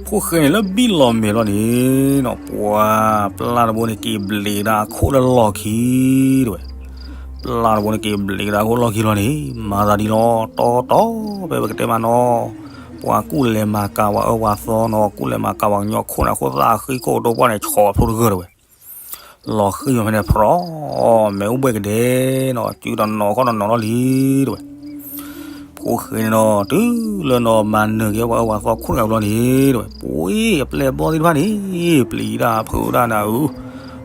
ဖိၣ်ဃဲန့ၣ်လၢဘံၣ်လီၤမဲာ်လီၤန့ၣ်နီၤ ပှၢ်ပျၢ်တဘိန့ၣ်က့ၤဘျံးကဒါအခိၣ်လၢလီၢ်ခံတဝဲ. ပျၢ်တဘိန့ၣ်က့ၤဘျံးကဒါအခိၣ်လီၢ်ခံလီၤန့ၣ် မၤသးဒ်လီၤ တီတီ ဖဲပကတဲမးနီၤ ပှၤကူၣ်လဲၤမၤကၤပှၤအၢပှၤသီနီၤ ကူၣ်လဲၤမၤကၤပှၤကညီခိၣ်န့ၣ် အခိၣ်သၣ်ဃံခိၣ်ဒိပှၢ်န့ၣ် ဆီးဖျိတဂၢၢ်တဝဲ. လီၤဃံမ့ၢ်ဖဲန့ၣ် ဖြီ မဲာ်အိၣ်ဘှဲၣ်ကဒဲနီၤ စုတနီၤခီၣ်တနီၤလီၤလံတဝဲ. ဖိၣ်ဃဲန့ၣ်နီၤ တုၤလၢနီၤမၤနၢၤက့ၤပှၤအၢပှၤသီခိၣ်တဂၤဘျီန့ၣ်တဝဲ ပှ့ၤအပျဲၢ်ဘီသ့ၣ်တဖၣ်န့ၣ် ပျံၤတၢ်ဖုးတၢ်နၤဧၢ,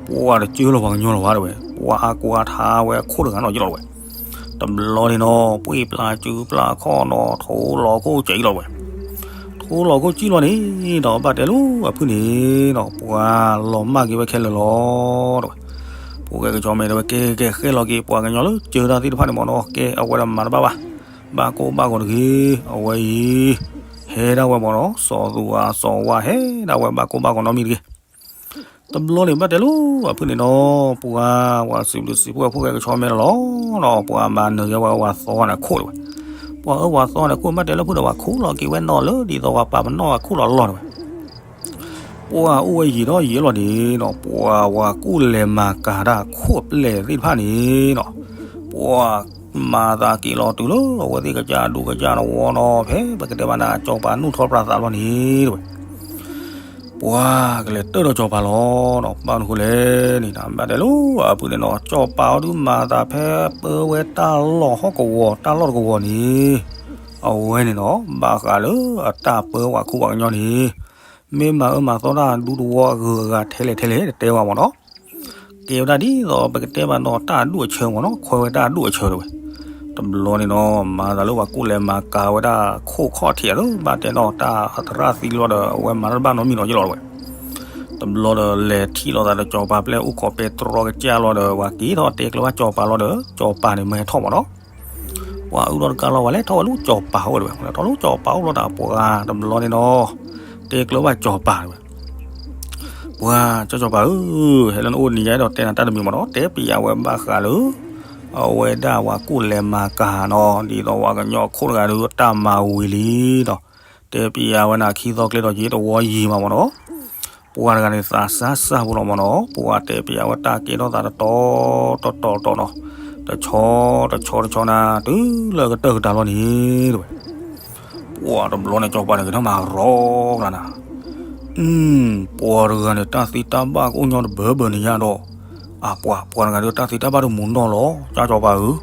ပှၤတကၢလီၤပှၤကညီလီၤဝဲတဝဲ ပှၤအကွၢ်ထါဝဲအခိၣ်တဂၤနီၤက့လီၤတဝဲ. တဘျီန့ၣ်နီၤ ပှ့ၤပျၢ်စုပျၢ်ခီၣ်နီၤ ထိလီၤခိၣ်စဲးလီၤတဝဲ. ထိလီၤခိၣ်စံၣ်လီၤန့ၣ်ဒီး ဘၣ်တဲလိာ်အဖုန့ၣ်ဒီး ပှၤလီၤမၢ်က့ၤဝဲခဲလၢာ်လီၤတဝဲ. ဖိၣ်ဃဲကဆီမဲာ်တဲဝဲ ကဲကဲ ဃဲလီၤက့ၤ ပှၤကညီလၢကၢတၢ်သ့ၣ်တဖၣ်န့ၣ်မ့ၢ်နီၤ ကဲအဝဲဒၣ်မၤတဘၣ်ဘၣ်, ဘၣ်ကိၢ်ဘၣ်ဂီၤတဂ့ၤ, အဝဲအံၤ ဟဲဒၣ်ဝဲမ့ၢ်နီၤ စီၤသူအၤစီၤဝါ ဟဲဒၣ်ဝဲဘၣ်ကိၢ်ဘၣ်ဂီၤနီတမံၤတဂ့ၤ. တဘျီန့ၣ် ဘၣ်တဲလိာ်အဖုန့ၣ်နီၤ ပှၤ ပှၤစံးဘျုးစံးဖှိၣ်ဖိၣ်ဃဲကဆီမဲာ်လီၤနီၤ ပှၤမၤနၢၤက့ၤဝဲအၢဝဲသီန့ၣ်အခိၣ်တဝဲ. ပှၤအၢဝဲသီန့ၣ်အခိၣ် ဘၣ်တဲလၢဖုဒီး ပှၤခူၣ်လီၤက့ၤဝဲနီၤလၢ ဒ်သိးပှၤပာ်ပနီၣ်ဝဲခိၣ်လီၤလီၢ်တဝဲ. ပှၤအိၣ်ဝဲယံာ်ဒီးယံာ်လီၤန့ၣ်နီၤ ပှၤ ပှၤကူၣ်လဲၤမၤကၤတၢ်ခိၣ်အပျဲၢ်သ့ၣ်တဖၣ်န့ၣ်နီၤ ပှၤမၤသးက့ၤလီၤတုၤလၢအဝဲသ့ၣ်ကစၢ်ဒူကစၢ်နဝီနီၤ ဖဲပကတဲဘၣ်နၤ ကၠီၤပၤနူၢ်ထီၣ်ပြးသးလီၤန့ၣ်တဝဲ. ပှၤကလဲၤတၢၢ်ဒီးကၠီၤပၤလီၤနီၤ ဘၣ်မနုၤဃိလဲၣ်န့ၣ် ဘၣ်တဲလိာ်အဖုန့ၣ်နီၤ ကၠီၤပၤအီၤဒုးမၤသးဖဲပၢဝဲတၢ်လီၢ်ဟီၣ်ကဝီၤ တၢ်လီၢ်တကဝီၤန့ၣ် အဝဲန့ၣ်နီၤ ဘၣ်ဃးလၢအတၢ်ပၢဝဲခူပှၤကညီန့ၣ် မ့ၢ်မၤအၢမၤသီတၢ်ဒူသဝီအဂုၤအဂၤထဲလဲၣ်ထဲလဲၣ် တတဲဝဲမ့ၢ်နီၤ ကဲဝဲဒၣ်ဒ်သိး ပကတဲဘၣ်နီၤတၢ်အဒူၣ်အဆၢမ့ၢ်နီၤ ခွဲးဝဲတၢ်အဒူၣ်အဆၢတဝဲ. တဘျီန့ၣ်နီၤ မၤသးလၢပှၤကူၣ်လဲၤမၤကၤဝဲဒၣ်ခိၣ်ခီၣ်ထံးအသိး ဘၣ်တဲနီၤ တၢ်သရၣ်သံလီၤဒီး အဝဲမၤတၢ်တဘၣ်နီတမံၤနီၤက့လီၤတဝဲ. တဘျီဒီးလဲၤထံၣ်လိာ်သးဒီးကၠီၤပၤပျဲၢ်အိၣ်ခိးပဲတြီကစၢ်လီၤဒီး ပှၤက့ၤထီၣ်တဲကျၢၤဘၣ်ကၠီၤပၤလီၤဒီး ကၠီၤပၤန့ၣ်မၢဟဲထီၣ်မ့ၢ်နီၤ ပှၤအုၣ်ထီၣ်တကါလီၤ ပှၤလဲၤထီၣ်ဝဲလၢကၠီၤပၤအိၣ်တဝဲ ထီၣ်လၢကၠီၤပၤအိၣ်လီၤတၢ်ပှၤတဘျီန့ၣ်နီၤ တဲကျၢၤဘၣ်ကၠီၤပၤတဝဲ. ပှၤကၠီကၠီၤပၤဧၢ, ဟဲလၢနအိၣ်နံၤယါဒီးတဲနၤတၢ်တမံၤမ့ၢ်နီၤ တဲပျးဝဲဘၣ်ဃးလၢ အဝဲဒၣ်ပှၤကူၣ်လဲၤမၤကၤနီၤ ဒ်သိးပှၤကညီခိၣ်တဂၤဒီးတၢ်မၤဝံၤလံဒီး တဲပျးဝဲနၤခံသီကျဲဒီးက့ၤတဝီယံၤမးမ့ၢ်နီၤ ပှၤတဂၤန့ၣ်သးစၢ်စၢ်ဖိလီၤမၢ်နီၤ, ပှၤတဲပျးဝဲတၢ်ကဲထီၣ်သးတတီၤတတီၤတတီၤနီၤ, တဆီတဆီတဆီနၤ တုၤလၢကတၢၢ်ကတၢၢ်လီၤန့ၣ်တဝဲ. ပှၤတဘျီန့ၣ် စီၤပၤန့ၣ်ကထီၣ်မၤရီကျါနၤ, ပှၤတဂၤန့ၣ် တၢ်သ့တၢ်ဘၣ်ကအိၣ်ညီတဘၢဘၢန့ၣ်ညါဒီး, အပှၤ ပှၤတဂၤဒီးတၢ်သ့တၢ်ဘၣ်တမူနီၢ်လီၤ ကၢ်စီၤပၤဧၢ.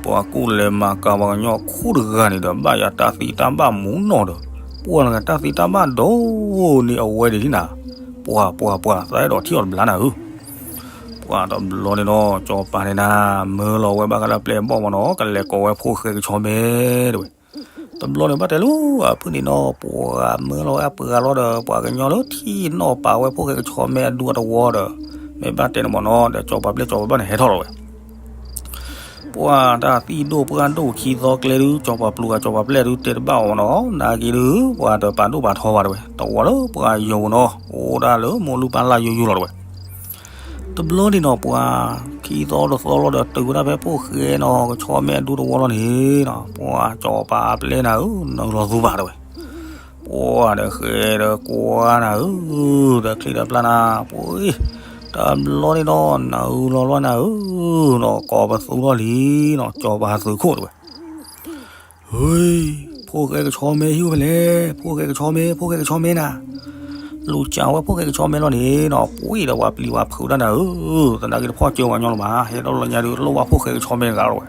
ပှၤကူၣ်လဲၤမၤကၤပှၤကညီခိၣ်တဂၤန့ၣ်ဒီး ဘၣ်ယၤတၢ်သ့တၢ်ဘၣ်မူနီၢ်ဒီး, ပှၤတဂၤတၢ်သ့တၢ်ဘၣ်ဒိၣ်န့ၢ်အဝဲဒၣ်နၤ, ပှၤ ပှၤ ပှၤ သးအဲၣ်ဒိးထံၣ်အီၤတဘျါနၤဧၢ. ပှၤတဘျီန့ၣ်ဒီး စီၤပၤန့ၣ်နၤ မၢလီၤဝဲဘၣ်ဃးလၢပျဲၢ်အဘီၣ်မၢ်နီၤ, ကလဲၤကိးဝဲဖိၣ်ဃဲကဆီမဲတဝဲ. တဘျီန့ၣ်ဘၣ်တဲလၢအဖုၣ်န့ၣ်နီၤ, ပှၤမၢလီၤဝဲအပှၤလီၤဒီး ပှၤကညီလၢထံၣ်နီၣ်ပာ်ဝဲဖိၣ်ဃဲကဆီမဲအဒူအတဝီဒီး, မ့ၢ်ဘၣ်တဲန့ၣ်မၢ်နီၤ ဒီးစီၤပၤပျဲၢ်စီၤပၤဘီၣ်န့ၣ်ဟဲထီၣ်လီၤဝဲ. ပှၤတၢ်သံၣ်ဒိၣ်ပှၢ်ဒိၣ်ခံသီကျဲဒုး စီၤပၤပျူၤဂၤစီၤပၤပျဲၢ်ဒုးတဲတဘၣ်အီၤမၢ်နီၤ, နာ်က့ဒုး ပှၤတပာ်ဒိၣ်ပာ်ထီဘၣ်တဝဲ တဝီလၢပှၤယိၤနီၤ အိၣ်ဒၣ်လၢမိၢ်လုၢ်ပၢ်လၢ်ယိယိလီၤတဝဲ. တဘျီန့ၣ်နီၤ ပှၤခံသီတသီလီၤဒီး တုၤဝဲဒၣ်ဖဲဖိၣ်ဃဲနီၤ ကဆီမဲအဒူတဝီလီၤန့ၣ်နီၤ, ပှၤစီၤပၤပျဲၢ်နၤဧၢ နုာ်လီၤသူဘၣ်တဝဲ. ပှၤဒီးဃဲဒီးကွၢ်နၤဧၢ, ဒီးချံဒီးပျၢ်နၤ, ပှၤ တဘျီန့ၣ်ဒီး နုာ်လီၤလီၤနၤဧၢ, ဒီးကိးပသူထီၣ်လံနီၤ စီၤပၤသုးခိၣ်တဝဲ. ဟ့, ဖိၣ်ဃဲကဆီမဲဟံၣ်အိၣ်ဖဲလဲၣ်, ဖိၣ်ဃဲကဆီမဲ, ဖိၣ်ဃဲကဆီမဲနၤ, လူၤစးဝဲဖိၣ်ဃဲကဆီမဲလီၤန့ၣ်နီၤ, ပှၤဒီးပှၤပျံၤပှၤဖုးတၢ်နၤဧၢ, သနာ်က့တဖီၣ်ကၢဝဲညီလၢၤဘၣ်, ဟဲထီၣ်လၢညါဒုး လိၣ်ဘၣ်ဖိၣ်ဃဲကဆီမဲတဂၤလီၤဝဲ.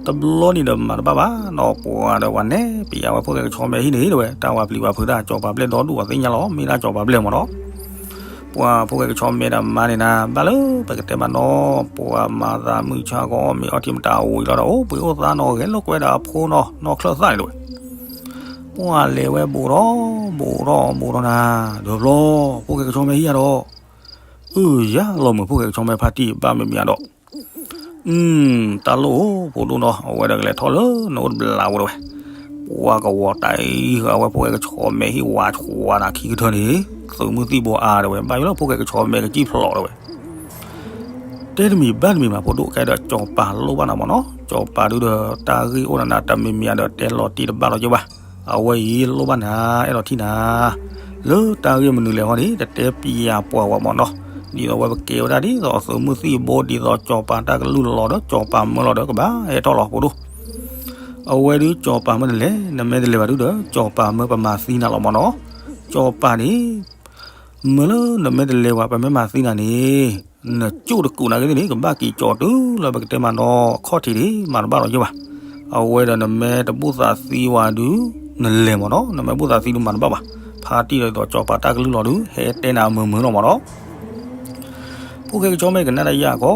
တဘျီန့ၣ်ဒီးမၤတဘၣ်ဘၣ်နီၤ, ပှၤဒီးပှၤနဲၣ်ပျးဝဲဖိၣ်ဃဲကဆီမဲဟံၣ်န့ၣ်တဝဲ, တၢ်ဝဲပျံၤဝဲဖုးတၢ် စီၤပၤပျဲၢ်ဒီဒူၣ်အသ့ၣ်ညါလီၤ, မ့ၢ်ဒၣ်စီၤပၤပျဲၢ်မၢ်နီၤ. ပှၤဖိၣ်ဃဲကဆီမဲဒီးမါန့ၣ်နၤ ဘၣ်လၢပကတဲမးနီၤ, ပှၤမၤသးမုၢ်ဆါဂီၤ မ့ၢ်အီထံမတၤဝံၤလီၤဒီး အိၣ်ဘှံးအိၣ်သါနီၤ ဂဲၤလိာ်ကွဲဒီးအဖိနီၤ နီၢ်ချၢၣ်သၣ်န့ၣ်တဝဲ. ပှၤလဲၤဝဲဘူးထီၣ် ဘူးထီၣ် ဘူးထီၣ်နၤ, ဒီးဘျီ ဖိၣ်ဃဲကဆီမဲဟံၣ်ယၤဒီး အၢ ယၤလီၤမုာ်ဖိၣ်ဃဲကဆီမဲဖါတံၢ်ဘၣ်မ့ၢ်မ့ၢ်ဒီး, တၢ်လိၣ်အိၣ်ဖိဒိၣ်နီၤ, အဝဲဒီးကလဲၤထီၣ်လၢနအိၣ်တဘျးဝဲတဝဲ. ပှၤကဝီၤတၢ်အံၤဃာ်ဝဲဖိၣ်ဃဲကဆီမဲဟံၣ်ဝါဆှါနၤခံကထၢန့ၣ်, သုးမုၢ်သံၣ်ဘိအါတဝဲ ဘၣ်ယိၣ်လၢဖိၣ်ဃဲကဆီမဲကစံၣ်ဖျိးတဝဲ. တဲတမံၤဘၣ်တမံၤမးဖိဒိၣ်ကဲဒီး စီၤပၤလိၣ်ဘၣ်နၤမၢ်နီၤ, စီၤပၤဒုဒီးတၢ်ဂ့ၢ်အိၣ်နၤနၤ တမံၤမံၤဒီးတဲလီၤတံၢ်တဘၣ်လီၤက့ၤဘၣ်. အဝဲအံၤလိၣ်ဘၣ်နၤ အဲၣ်ဒိးထံၣ်နၤ လၢတၢ်ဂ့ၢ်မနုၤလဲၣ်ဟီန့ၣ် တတဲပျးပှၤဝဲမၢ်နီၤ, ဒ်သိးဝဲပကဲဝဲဒၣ်ဒ်သိးအသုးမုၢ်သံၣ်ဘိ ဒ်သိးစီၤပၤတၢ်ကလုၢ်လီၤဒီး စီၤပၤမၢလီၤဒီးကဘၣ်ဟဲထီၣ်လီၤဖိဒိၣ်. အဝဲဒုးစီၤပၤမၢနလဲၤ နမ့ၢ်တလဲၤဘၣ်ဒုဒီး စီၤပၤမၢပမၤသံနၤလီၤမၢ်နီၤ, စီၤပၤန့ၣ် မၢလၢနမ့ၢ်တလဲၤဘၣ် ပမ့ၢ်မၤသံနၤန့ၣ် နကၠိၣ်တကူာ်နာ်က့သ့ၣ်န့ၣ် ကဘၣ်က့ၤကၠီတုၤလၢပကတဲမးနီၤ ခီၣ်ထံးဒၣ် မၤတဘၣ်လီၤယိၣ်ဘၣ်. အဝဲဒီးနမ့ၢ်တဘူၣ်သးသံဝဲဒုး နလဲၤမၢ်နီၤ, နမ့ၢ်ဘူၣ်သးသံဒုးမၤတဘၣ်ဘၣ်. ဖါတံၢ်ဒီးဒ်သိးစီၤပၤတၢ်ကလုၢ်လီၤဒုး ဟဲတဲနၤမုာ်မုာ်လီၤမၢ်နီၤ. ဖိၣ်ဃဲကဆီမဲကနၣ်တၢ်ယၢ်ကီ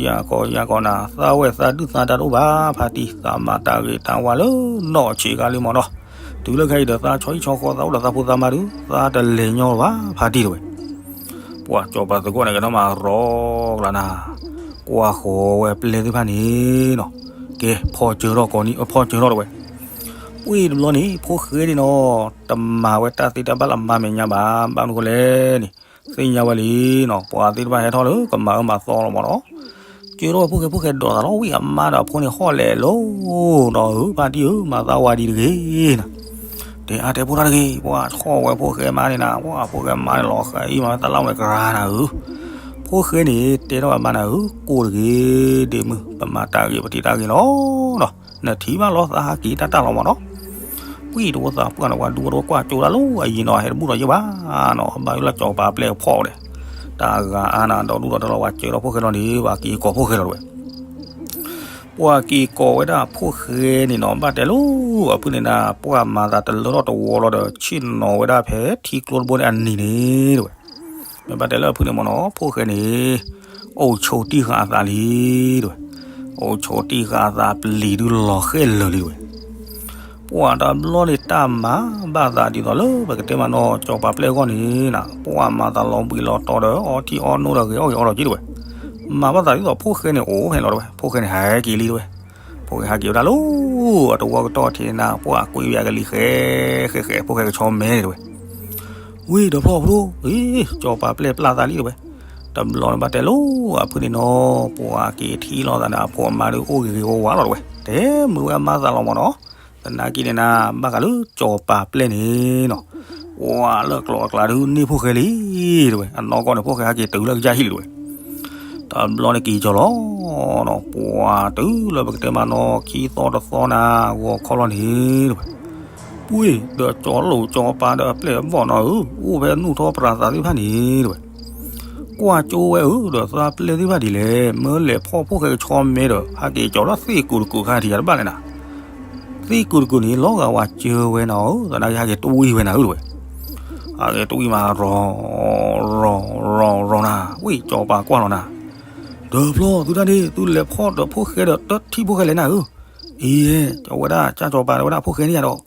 ယၢ်ကီ ယၢ်ကီနၤ, သးဝဲသးဒုၣ်သးဒါတအိၣ်ဘၣ် ဖါတံၢ်, သးမၤတၢ်ဂ့ၤတၢ်ဝါလၢနီၢ်ဆံးခါလံမၢ်နီၤ. တုၤလၢခဲအံၤဒီးသးဆီဟံၣ်ဆီဃီ သးအိၣ်ဒီးသးဖိသးမါဒုး သးတလဲၤညီလၢၤဘၣ် ဖါတံၢ်တဝဲ. ပှၤစီၤပၤသုးခိၣ်န့ၣ် ကထီၣ်မၤရီကျါနၤ, ကွၢ်ဃီၤဝဲပျဲၢ်သ့ၣ်တဖၣ်န့ၣ်နီၤ, ကဲ ဖီၣ်စၢၤထီၣ်ကိးနံၤ ဖီၣ်စၢၤထီၣ်တဝဲ. ဝံၤတဘျီန့ၣ် ဖိၣ်ဃဲန့ၣ်နီၤ တမၤဝဲတၢ်သ့တၢ်ဘၣ်လၢအမါမဲာ်ညါဘၣ်, ဘၣ်မနုၤဃိလဲၣ်န့ၣ် သ့ၣ်ညါဝဲလံနီၤ, ပှၤသ့ၣ်တဖၣ်ဟဲထီၣ်လၢကမၤအၢမၤသီလီၤမၢ်နီၤ. စၢၤထီၣ်ဝဲဖိၣ်ဃဲ ဖိၣ်ဃဲဒိးသးလီၤ, ဝံၤအမါဒီးအဖိန့ၣ် ဟီၣ်လဲၤလီၤနီၤ, ဧၢ ဖါတံၢ်ဧၢ မၤသးဝါဒံးတဂ့ၤနၤ. တဲအါတဲဖိတၢ်တဂ့ၤ, ပှၤဆီၣ်ဝဲဖိၣ်ဃဲမါန့ၣ်နၤ, ပှၤဖိၣ်ဃဲမါန့ၣ်လီၤဃဲအံၤမၤဝဲတၢ်လၢ်ဝဲကရၤနၤဧၢ. ဖိၣ်ဃဲန့ၣ် တဲထီၣ်ဝဲမါနၤဧၢ, ကိၢ်တဂ့ၤ, ဒ့မုၣ် ပမၤတၢ်ဂ့ၤ ပထံၣ်တၢ်ဂ့ၤလီၤနီၤ, နထံၣ်ဘၣ်လီၤ သးဟးက့ၤတၢ်တၢ်လီၤမၢ်နီၤ. ဝံၤတဝီသးပှၢ်န့ၣ် ပှၤဒူပှၤတဝီကွၢ်ကၠိဒၣ်လၢအယံၤနီၤ, ဟဲတဘူၣ်လီၤယဲၢ်ဘၣ်နီၤ, ဘၣ်ယိၣ်လၢစီၤပၤပျဲၢ်ဖီၣ်ဝဲဒီး တၢ်ဂၤအါနၤ ဒီဒူၣ်ဒီထၢလီၤ, ပှၤစၢၤထီၣ်ဖိၣ်ဃဲလီၤန့ၣ် ပှၤက့ၤကိးဖိၣ်ဃဲလီၤတဝဲ. ပှၤက့ၤကိးဝဲဒၣ်ဖိၣ်ဃဲန့ၣ်နီၤ, ဘၣ်တဲလၢအဖုၣ်န့ၣ်နၤ, ပှၤမၤသးတလၢထီၣ်တဝီလီၤဒီး ဆ့ၣ်နီၤဝဲဒၣ်ဖဲထံကျိတဘိန့ၣ်အနံၤန့ၣ်တဝဲ. မ့ၢ်ဘၣ်တဲလၢအဖုၣ်န့ၣ်မၢ်နီၤ, ဖိၣ်ဃဲန့ၣ် အိၣ်ဆိးတံၢ်ဃာ်အသးလံတဝဲ. အိၣ်ဆိးတံၢ်ဃာ်အသး ပျံၤဒုးလီၤဃဲၣ်လၢာ်လံတဝဲ. ပှၤတဘျီန့ၣ် တၢ်မၤဘၣ်သးဒ်သိးလၢပကတဲမးနီၤ, စီၤပၤပျဲၢ်အဂီၢ်န့ၣ်နၤ, ပှၤမၤသးလီၤဘှံးလီၤတီၤဒီး အီထံအီနိဒီးဂ့ၤအီၣ်ဂ့ၤအီထီၣ်က့တဝဲ. မၤဘၣ်သးဒ်သိးဖိၣ်ဃဲန့ၣ် အိၣ်ဖဲလီၤတဝဲ, ဖိၣ်ဃဲန့ၣ် ဟဲက့ၤလံတဝဲ. ဖိၣ်ဃဲဟးက့ၤဝဲဒၣ်လၢအတဝီကတီၢ်ထံးနၤ, ပှၤကွံာ်ဝဲအကလံၤဃဲဃဲဃဲ, ဖိၣ်ဃဲကဆီမဲန့ၣ်တဝဲ. ဝံၤဒီးဖျီၣ်ဖိဒိၣ်, စီၤပၤပျဲၢ်ပျၢ်သးလံတဝဲ. တဘျီန့ၣ်ဘၣ်တဲလၢအဖုၣ်န့ၣ်နီၤ, ပှၤက့ၤထံၣ်လိာ်သးန့ၣ် အဖိအမါဒုးအိၣ်ဂ့ၤဂ့ၤဝါဝါလီၤတဝဲ, တဲမုာ်ဝဲအမါသးလီၤမၢ်နီၤ. သနာ်က့န့ၣ်နၤ, ဘၣ်ဃးလၢစီၤပၤပျဲၢ်န့ၣ်နီၤ, ပှၤလၢကျိးအကျါဒုးန့ၢ်ဖိၣ်ဃဲလံ တဲဝဲ, အနီၢ်ကီၢ်န့ၣ် ဖိၣ်ဃဲဟဲက့ၤတုၤလၢကစၢ်ဟံၣ်လံ တဲဝဲ. တဘျီန့ၣ်က့ၤကီၤလီၤနီၤ, ပှၤတုၤလၢပကတဲမးနီၤ ခံသီတသီနၤ ဂီၤခီလီၤန့ၣ် တဲဝဲ. ပှ့ၤဒီးကၠီၤလိာ်ကၠီၤပၤဒီးအပျဲၢ်အဘီၣ်နီၤဧၢ, အိၣ်ဖဲနူၢ်ထီၣ်ပြးသးသ့ၣ်တဖၣ်န့ၣ် တဲဝဲ. ကွၢ်ကၠိဝဲဧၢ, ဒီးသးပျဲၢ်သ့ၣ်တဖၣ်ဒ်လဲၣ်, မၢလဲၤဖီၣ်ဖိၣ်ဃဲကဆီမဲဒီး ဟဲက့ၤကၠီၤလၢသ့ၣ်ကိာ်တကိာ်ခါထံၣ်ယၤတဘၣ်လဲၣ်နၤ. သ့ၣ်ကိာ်တကိာ်န့ၣ် လီၤဂာ်ဝဲစၢၤဝဲနၤဧၢ, သနာ်က့ဟဲက့ၤတွံၢ်ဝဲနၤဧၢ တဲဝဲ. ဟဲက့ၤတွံၢ်မးရီၤ ရီၤ ရီၤ ရီၤနၤ, ဝံၣ်ကၠီၤပၤကွၢ်လီၤနၤ. ဒီးဖျီသုတၢ်န့ၣ် သုလဲၤဖီၣ်ဒီးဖိၣ်ဃဲဒီးတထံၣ်ဖိၣ်ဃဲလဲၣ်နၤဧၢ. အံၤ အဝဲဒၣ်ကၠၢ်ကၠီၤပၤတဲဝဲဒၣ် ဖိၣ်ဃဲန့ၣ်ယၤဒီး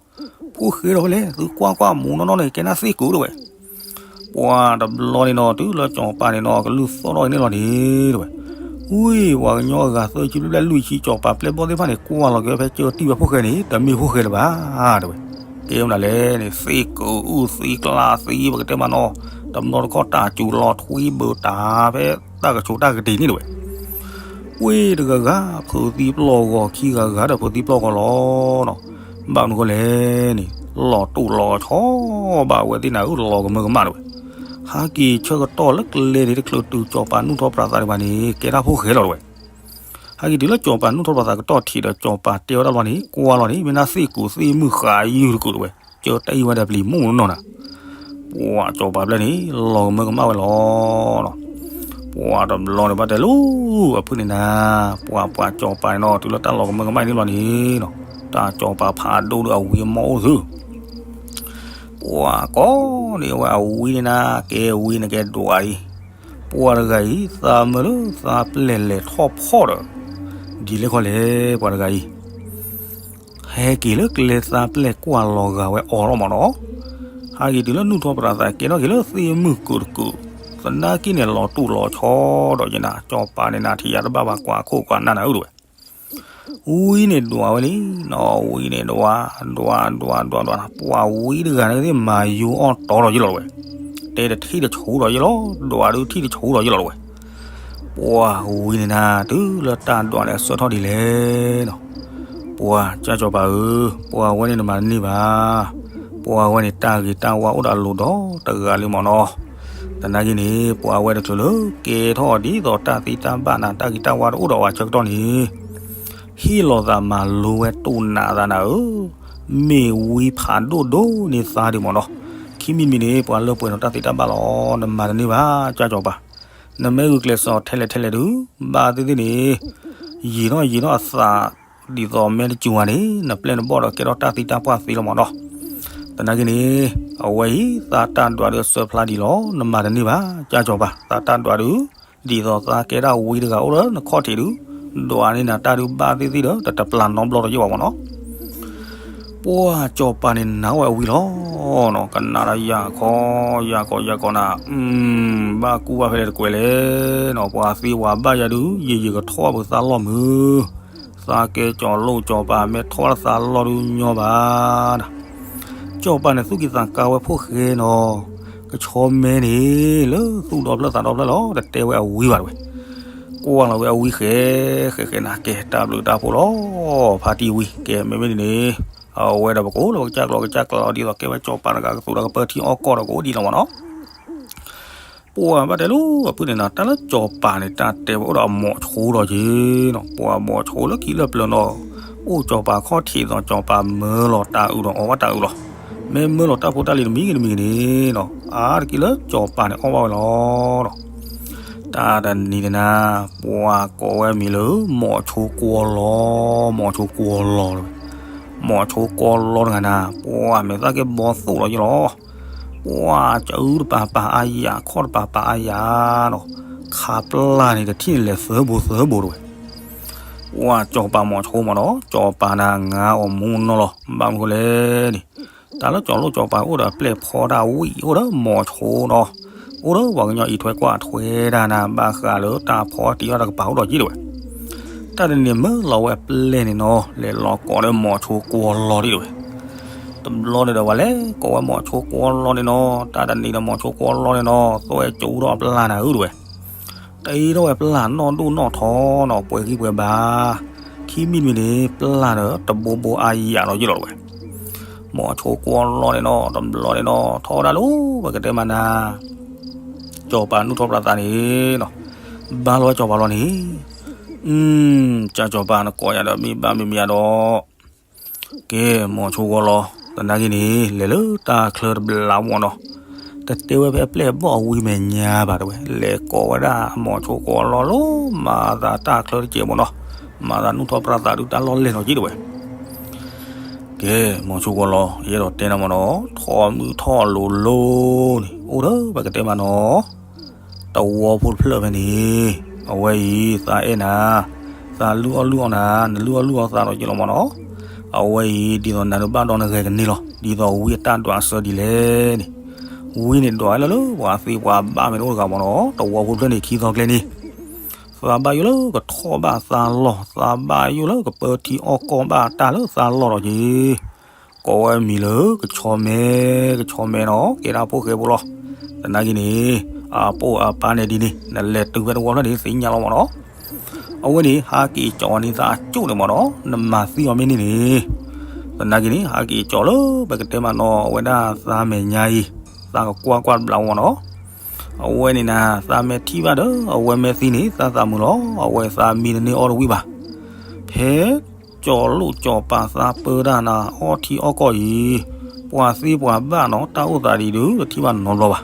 ဖိၣ်ဃဲဒီးဝဲလဲၣ်, သုကွၢ်ကွၢ်မူနီၢ်နီၢ်န့ၣ် ကဲနၢ်သ့ၣ်ကိာ် တဲဝဲ. ပှၤတဘျီန့ၣ်နီၤ တုၤလၢကၠီၤပၤန့ၣ်နီၤ ကလုၢ်သီၣ်ထီၣ်အံၤန့ၣ်လီၤန့ၣ် တဲဝဲ. ဝံၣ် ပှၤကညီအဂၤသၢဆံဘျဲၣ်ဘျဲၣ်လွံၢ်ဆံ ကၠီၤပၤပျဲၢ်ဘီၣ်သ့ၣ်တဖၣ်န့ၣ် ကွၢ်လီၤက့ၤဖဲကၠၢတံၢ်ဝဲဖိၣ်ဃဲန့ၣ် တမ့ၢ်ဖိၣ်ဃဲလၢၤဘၣ် တဲဝဲ. ကဲမနုၤလဲၣ်န့ၣ် သ့ၣ်ကိာ်အုၣ်သံကျါသံ ပကတဲမးနီၤ, တဘျီတခီၣ်တၢ်စူၤလီၤထွံဘၢတၢ်ဖဲတၢ်ကဆိးတၢ်ကတ့ၢ်န့ၣ် တဲဝဲ. ပှ့ၤတဂၤဂၤ ဖုးသံပျီၢ်ဂီၤခံဂၤဂၤဒီးဖုးသံပျီၢ်ဂီၤလီၤနီၤ. ဘၣ်မနုၤဃိလဲၣ်န့ၣ် လီၤတူာ်လီၤဆီဘၣ်ဝဲသ့ၣ်နၤဧၢ, လီၤကမၢကမၣ် တဲဝဲ. ဟဲက့ၤဆၢကတီၢ်လၢကျဲန့ၣ် တချုးတုၤကၠီၤပၤနူၢ်ထီၣ်ပြးသးဒံးဘၣ်န့ၣ် ကဲတၢ်ဖိၣ်ဃဲလီၤ တဲဝဲ. ဟဲက့ၤတုၤလၢကၠီၤပၤနူၢ်ထီၣ်ပြးသးကတီၢ်ထံးဒီး ကၠီၤပၤတဲဝဲဒၣ်လီၤန့ၣ် ကွၢ်လီၤန့ၣ် မ့ၢ်နၢ်သ့ၣ်ကိာ်သ့ၣ်မုၢ်ဃာ်ယုၢ်တကိာ် တဲဝဲ. ကၠၢတၢ်အံၤဝဲဒီးပျံၤမူနီၤနၤ. ပှၤကၠီၤပၤဘျဲၣ်န့ၣ် လီၤကမၢကမၣ်ဝဲလီၤနီၤ. ပှၤတဘျီန့ၣ်ဘၣ်တဲလၢ အဖုၣ်န့ၣ်နၤ, ပှၤပှၤကၠီၤပၤန့ၣ်နီၤ တုၤလၢတၢ်လီၤကမၢကမၣ်န့ၣ်လီၤန့ၣ်နီၤ, တၢ်ကၠီၤပၤဖးဒိၣ်ဒီးအဝံအမီၢ်အိၣ်သု ပှၤကိးန့ၢ်ဝဲအဝံန့ၣ်နၤ, ကဲဝံန့ၣ်ကဲဒွးအံၤ, ပှၤတဂၤအံၤ သးမၢလၢသးပျဲၢ်လဲၤထီၣ်ဖီၣ်ဒီး ဒ်လဲၣ်ခီလဲၣ် ပှၤတဂၤအံၤ ဟဲက့ၤလၢကျဲသးပျဲၢ်ကွၢ်လီၤဂာ်ဝဲအီၤလီၤမးနီၤ. ဟဲက့ၤတုၤလၢနူၢ်ထီၣ်ပြးသး ကဲထီၣ်က့ၤလၢသ့ၣ်မုၢ်ကိာ်တကိာ်, သနာ်က့န့ၣ် လီၤတူာ်လီၤဆီဒီးယနၤ, ကၠီၤပၤန့ၣ်နၤ ထံၣ်ယၤတဘၣ်ဘၣ် ကွၢ်ခိၣ်ကွၢ်နၢ်နၤဧၢ တဲဝဲ. ဝံန့ၣ်ဒွးဝဲလံနီၤ, ဝံန့ၣ်ဒွး ဒွး ဒွး ဒွး ဒွး, ပှၤဝံတဂၤန့ၣ်သ့ၣ်မၤယိအီၣ်တီဒီးယလီၤ တဲဝဲ. တဲတထံၣ်တဆူဒီးယလီၤ, ဒွးဒုးထံၣ်တဆူဒီးယလီၤ တဲဝဲ. ပှၤဝံန့ၣ်နၤ တုၤလၢတၢ်ဒွးန့ၣ်အဆၢထီၣ်ဒ်လဲၣ်နီၤ. ပှၤကၠၢ်ကၠီၤပၤဧၢ, ပှၤဝဲန့ၣ်နမၤတန့ၢ်ဘၣ်. ပှၤဝဲန့ၣ် တၢ်ဂ့ၤတၢ်ဝါအိၣ်ဒီးအလိၤဒီးတဂၤလံမးနီၤ. သနာ်က့န့ၣ် ပှၤဝဲတချုးလၢကဲထီၣ်ဒ်သိးတၢ်သံတၢ်ဘၣ်နၤ တၢ်ဂ့ၤတၢ်ဝါတအိၣ်ဒီးအဝဲဆၢကတီၢ်န့ၣ် ဟ့ၣ်လီၤသးမၤလိဝဲတိၢ်နးသးနၤဧၢ, မ့ၢ်ဝံဖးဒိၣ်ဒိၣ်န့ၢ်သါဒံးမးနီၤ. ခံမံၤတမံၤန့ၣ် ပှၤလၢပှဲၤဒီးတၢ်သံတၢ်ဘၣ်လီၤ, နမၤတန့ၢ်ဘၣ် ကၠၢ်ကၠီၤပၤ. နမ့ၢ်ဂုာ်ကျဲးစၢးထဲလဲၣ်ထဲလဲၣ်ဒုး ဘၣ်သ့ၣ်သ့ၣ်န့ၣ် ယံာ်ထီၣ်ယံာ်ထီၣ်အသး ဒ်သိးမ့ၢ်တစူၤဝဲန့ၣ် နပျဲၢ်နဘီၣ်ဒီးကဲထီၣ်တၢ်သံတၢ်ပှၢ်သ့လီၤမးနီၤ. သနာ်က့န့ၣ် အဝဲအံၤ သးတၢ်ဒွးဒုးအစၢဖျါဒံးလီၤ, နမၤတန့ၢ်ဘၣ် ကၠၢ်ကၠီၤပၤ. သးတၢ်ဒွးဒုး ဒ်သိးသးကဲဒၣ်ဝံတဂၤအိၣ်လၢနခီၣ်ထံးဒုး ဒွးန့ၢ်နၤတၢ်ဒုးဘၣ်သ့ၣ်သ့ၣ်ဒီး တတပျၢ်နီတဘျီဒီးယဘၣ်မးနီၤ. ပှၤကၠီၤပၤန့ၣ်နာ်ဝဲအဝံလီၤနီၤ, ကနၣ်ဒီးယၤခီ ယၤခီ ယၤခီနၤ, ဘၣ်ကူဘၣ်ဖဲလဲၣ်တကွဲးလဲၣ်နီၤ, ပှၤသံဝဲဘၣ်ယၤဒုး ယံာ်ယံာ်ကထီၣ်ပသးလီၢ်မုၢ်, သးကဲကၠီၤလိာ်ကၠီၤပၤ မ့ၢ်ထီၣ်သးလီၢ်ဒုးညီဘၣ်နၤ. ကၠီၤပၤန့ၣ်သူၣ်ကံၢ်သးကါဝဲဖိၣ်ဃဲနီၤ, ကဆီမဲန့ၣ် လၢသူၣ်ဒီဖျၢၣ်သးဒီဖျၢၣ်လီၤ, တတဲဝဲအဝံဘၣ်တဝဲ. ကွၢ်လီၤဝဲအဝံဃဲ ဃဲဃဲနၤ, ကဲတၢ်ဘျုးတၢ်ဖှိၣ်လီၤ, ဖါတံၢ်ဝံ, ကဲမ့မ့ၢ်န့ၣ်န့ၣ် အဝဲဒီးပကအိၣ်လၢပကစၢ်ကျိာ်ကစၢ်ကျဲလီၤ, ဒ်သိးကဲဝဲကၠီၤပၤတဂၤကသူးဒီးကပၢထံအီၣ်ကီၢ်ဒီးကအိၣ်ဒံးလီၤမးနီၤ. ပှၤဘၣ်တဲလၢအဖုၣ်န့ၣ်နၤ, တၢ်လၢကၠီၤပၤန့ၣ် တၢ်တဲဝဲအိၣ်ဒီးအမိၤဆိဒီးက့ၤနီၤ, ပှၤမိၤဆိလၢခံလၢပျၢၤနီၤ, အိၣ်ကၠီၤပၤခီၣ်ထံးသိးကၠီၤပၤမၢလီၤတၢ်အုးဒီးအီၣ်ဘၣ်တၢ်အုးလီၤ. မ့ၢ်မၢလီၤတၢ်ဖိတၢ်လံၤတမံၤဂ့ၤတမံၤဂ့ၤန့ၣ်နီၤ, အါတက့ၢ်လၢကၠီၤပၤန့ၣ်အီၣ်ဘၣ်ဝဲလီၤ. တၢ်တနံၤန့ၣ်နၤ, ပှၤကိးဝဲမံၤလၢ မိၤဆိကွီလီၤ, မိၤဆိကွီလီၤတဝဲ. မိၤဆိကွီလီၤတဂၤနၤ, ပှၤမဲာ်သၣ်က့ဘီသိၣ်လီၤယလီၤ. ပှၤကအုတပၤပၤအါယၤ, ခီၣ်တပၤပၤအါယၤနီၤ, ခးပျၢ်န့ၣ် တထံၣ်န့ၣ်လဲၤသၢဘိသၢဘိတဝဲ. ပှၤကၠီၤပၤမိၤဆိမးနီၤ, ကၠီၤပၤနၤ ငါအီၤမူနီၤလီၤ. ဘၣ်မနုၤဃိလဲၣ်န့ၣ်, တၢ်လၢကၠီၤလိာ်ကၠီၤပၤအိၣ်ဒီးအပျဲၢ်ဖီတၢ်ဝံၣ် အိၣ်ဒီးမိၤဆိနီၤ, အိၣ်ဒီးပှၤကညီအံးထွဲကွၢ်ထွဲတၢ်နၤ, ဘၣ်ဃးလၢတၢ်ဖီတံၢ်အီၣ်တၢ်ကပၤအိၣ်ဒီးက့ၤတဝဲ. တၢ်တနံၤမၢလီၤဝဲအပျဲၢ်န့ၣ်နီၤ, လဲၤလီၤကိးလၢမိၤဆိကွီလီၤဒံးတဝဲ. တဘျီန့ၣ်ဒီးပှၤလဲၤကိးဝဲမိၤဆိကွီလီၤန့ၣ်နီၤ, တၢ်တနံၤဒီးမိၤဆိကွီလီၤန့ၣ်နီၤ, သွဲၣ်ကၠူထီၣ်အပျၢ်နၤဧၢတဝဲ. တ့ထီၣ်ဝဲပျၢ်နီၢ်ဒိၣ်နီၢ်ထီနီၤ, ပှဲၤဂံၢ်ပှဲၤဘါ, ခံမံၤတမံၤန့ၣ် ပျၢ်ဒီးတဘိဘိအါယၤလီၤယလီၤတဝဲ. မိၤဆိကွီၤလီၤန့ၣ်နီၤ တဘျီန့ၣ်နီၤ ထီၣ်ဝဲဒၣ်လၢ ပကတဲမးနၤ စီၤပၤနူၢ်ထီၣ်ပြးသးန့ၣ်နီၤ ဘါလီၤဝဲစီၤပၤလီၤန့ၣ် ကၠၢ်စီၤပၤနကိးယၤဒီး မ့ၢ်ဘၣ်မ့ၢ်မ့ၢ်ယၤဒီး ကဲ မိၤဆိကွီၤလီၤ သနာ်က့န့ၣ် လဲၤလၢတၢ်ချၢတဘျီမ့ၢ်နီၤ တတဲဝဲဖဲအပျဲၢ်အဘီၣ်အဝံၤမဲာ်ညါဘၣ်တဲဝဲ လဲၤကိးဝဲဒၣ်မိၤဆိကွီၤလီၤလီၤ မၤသးတၢ်ချၢတကဲးမ့ၢ်နီၤ မၤသးနူၢ်ထီၣ်ပြးသးဒုးတၢ်လီၢ်လဲၢ်နီၤက့တဲဝဲ ကဲ မိၤဆိကွီၤလီၤ ယအဲၣ်ဒိးတဲနၤမ့ၢ်နီၤ ထီၣ်မုၢ်ထီၣ်လိၤလိၤန့ၣ် အိၣ်ဒီးပကတဲမးနီၤ တဝီဖိတဖျၢၣ်ဖဲန့ၣ် အဝဲအံၤ သးအဲၣ်နၤ သးလုၢ်အီၣ်လုၢ်အီနၤ နလုၢ်အီၣ်လုၢ်အီသးဒီးက့လီၤမ့ၢ်နီၤ အဝဲအံၤ ဒ်သိးနၤဒုးဘၣ်ဒီးနဂဲၤကန့ၢ်လီၤ ဒ်သိးဝံအတၢ်ဒွးအဆၢဒ်လဲၣ်န့ၣ် ဝံန့ၣ်ဒွးဝဲလၢလၢ ပှၤသ့ပှၤဘၣ်မ့ၢ်တအိၣ်တဂၤမ့ၢ်နီၤ တဝီဖိတဖျၢၣ်န့ၣ် ခံသီကျဲန့ၣ် သးဘၣ်ယိၣ်လၢကထီၣ်ဘၣ်သးလီၢ် သးဘၣ်ယိၣ်လၢကပၢထံအီၣ်ကီၢ်ဘၣ်တၢ်လၢသးလီၢ်ဒီးက့ၤ ကိးဝဲမံၤလၢကဆီမဲ ကဆီမဲနီၤ ကဲဒၣ်ဖိၣ်ဃဲဖိလီၤ သနာ်က့န့ၣ် အပိၢ်အပၢ်န့ၣ်ဒ်န့ၣ် နလဲၤတုၤဖဲတဝီဖျၢၣ်န့ၣ် သ့ၣ်ညါလီၤမ့ၢ်နီၤ အဝဲန့ၣ် ဟးက့ၤကၠီၤဝဲန့ၣ်သးအကၠိၣ်န့ၣ်မ့ၢ်နီၤ နမၤသံအီၤမ့ၢ်န့ၢ်န့ၣ် သနာ်က့န့ၣ် ဟးက့ၤကၠီၤလၢပကတဲမးနီၤ အဝဲဒၣ်သးမဲာ်ညါအံၤ သးကကွၢ်ကွၢ်တဘျီမ့ၢ်နီၤ အဝဲန့ၣ်နၤ သးမ့ၢ်ထံၣ်ဘၣ်ဒီး အဝဲမ့ၢ်သံန့ၣ် သးသးမုာ်လီၤ အဝဲသးမံတန့ၢ်အီၣ်တဝံၣ်ဘၣ် ဖဲ ကၠီၤလိၣ်ကၠီၤပၤသးပၢတၢ်နၤ အီၣ်ထံအီၣ်ကီၢ်အံၤ ပှၤသ့ပှၤဘၣ်နီၤ တၢ်အိၣ်သးဒ်အံၤဒုး တထံၣ်ဘၣ်နီတဘျီဘၣ်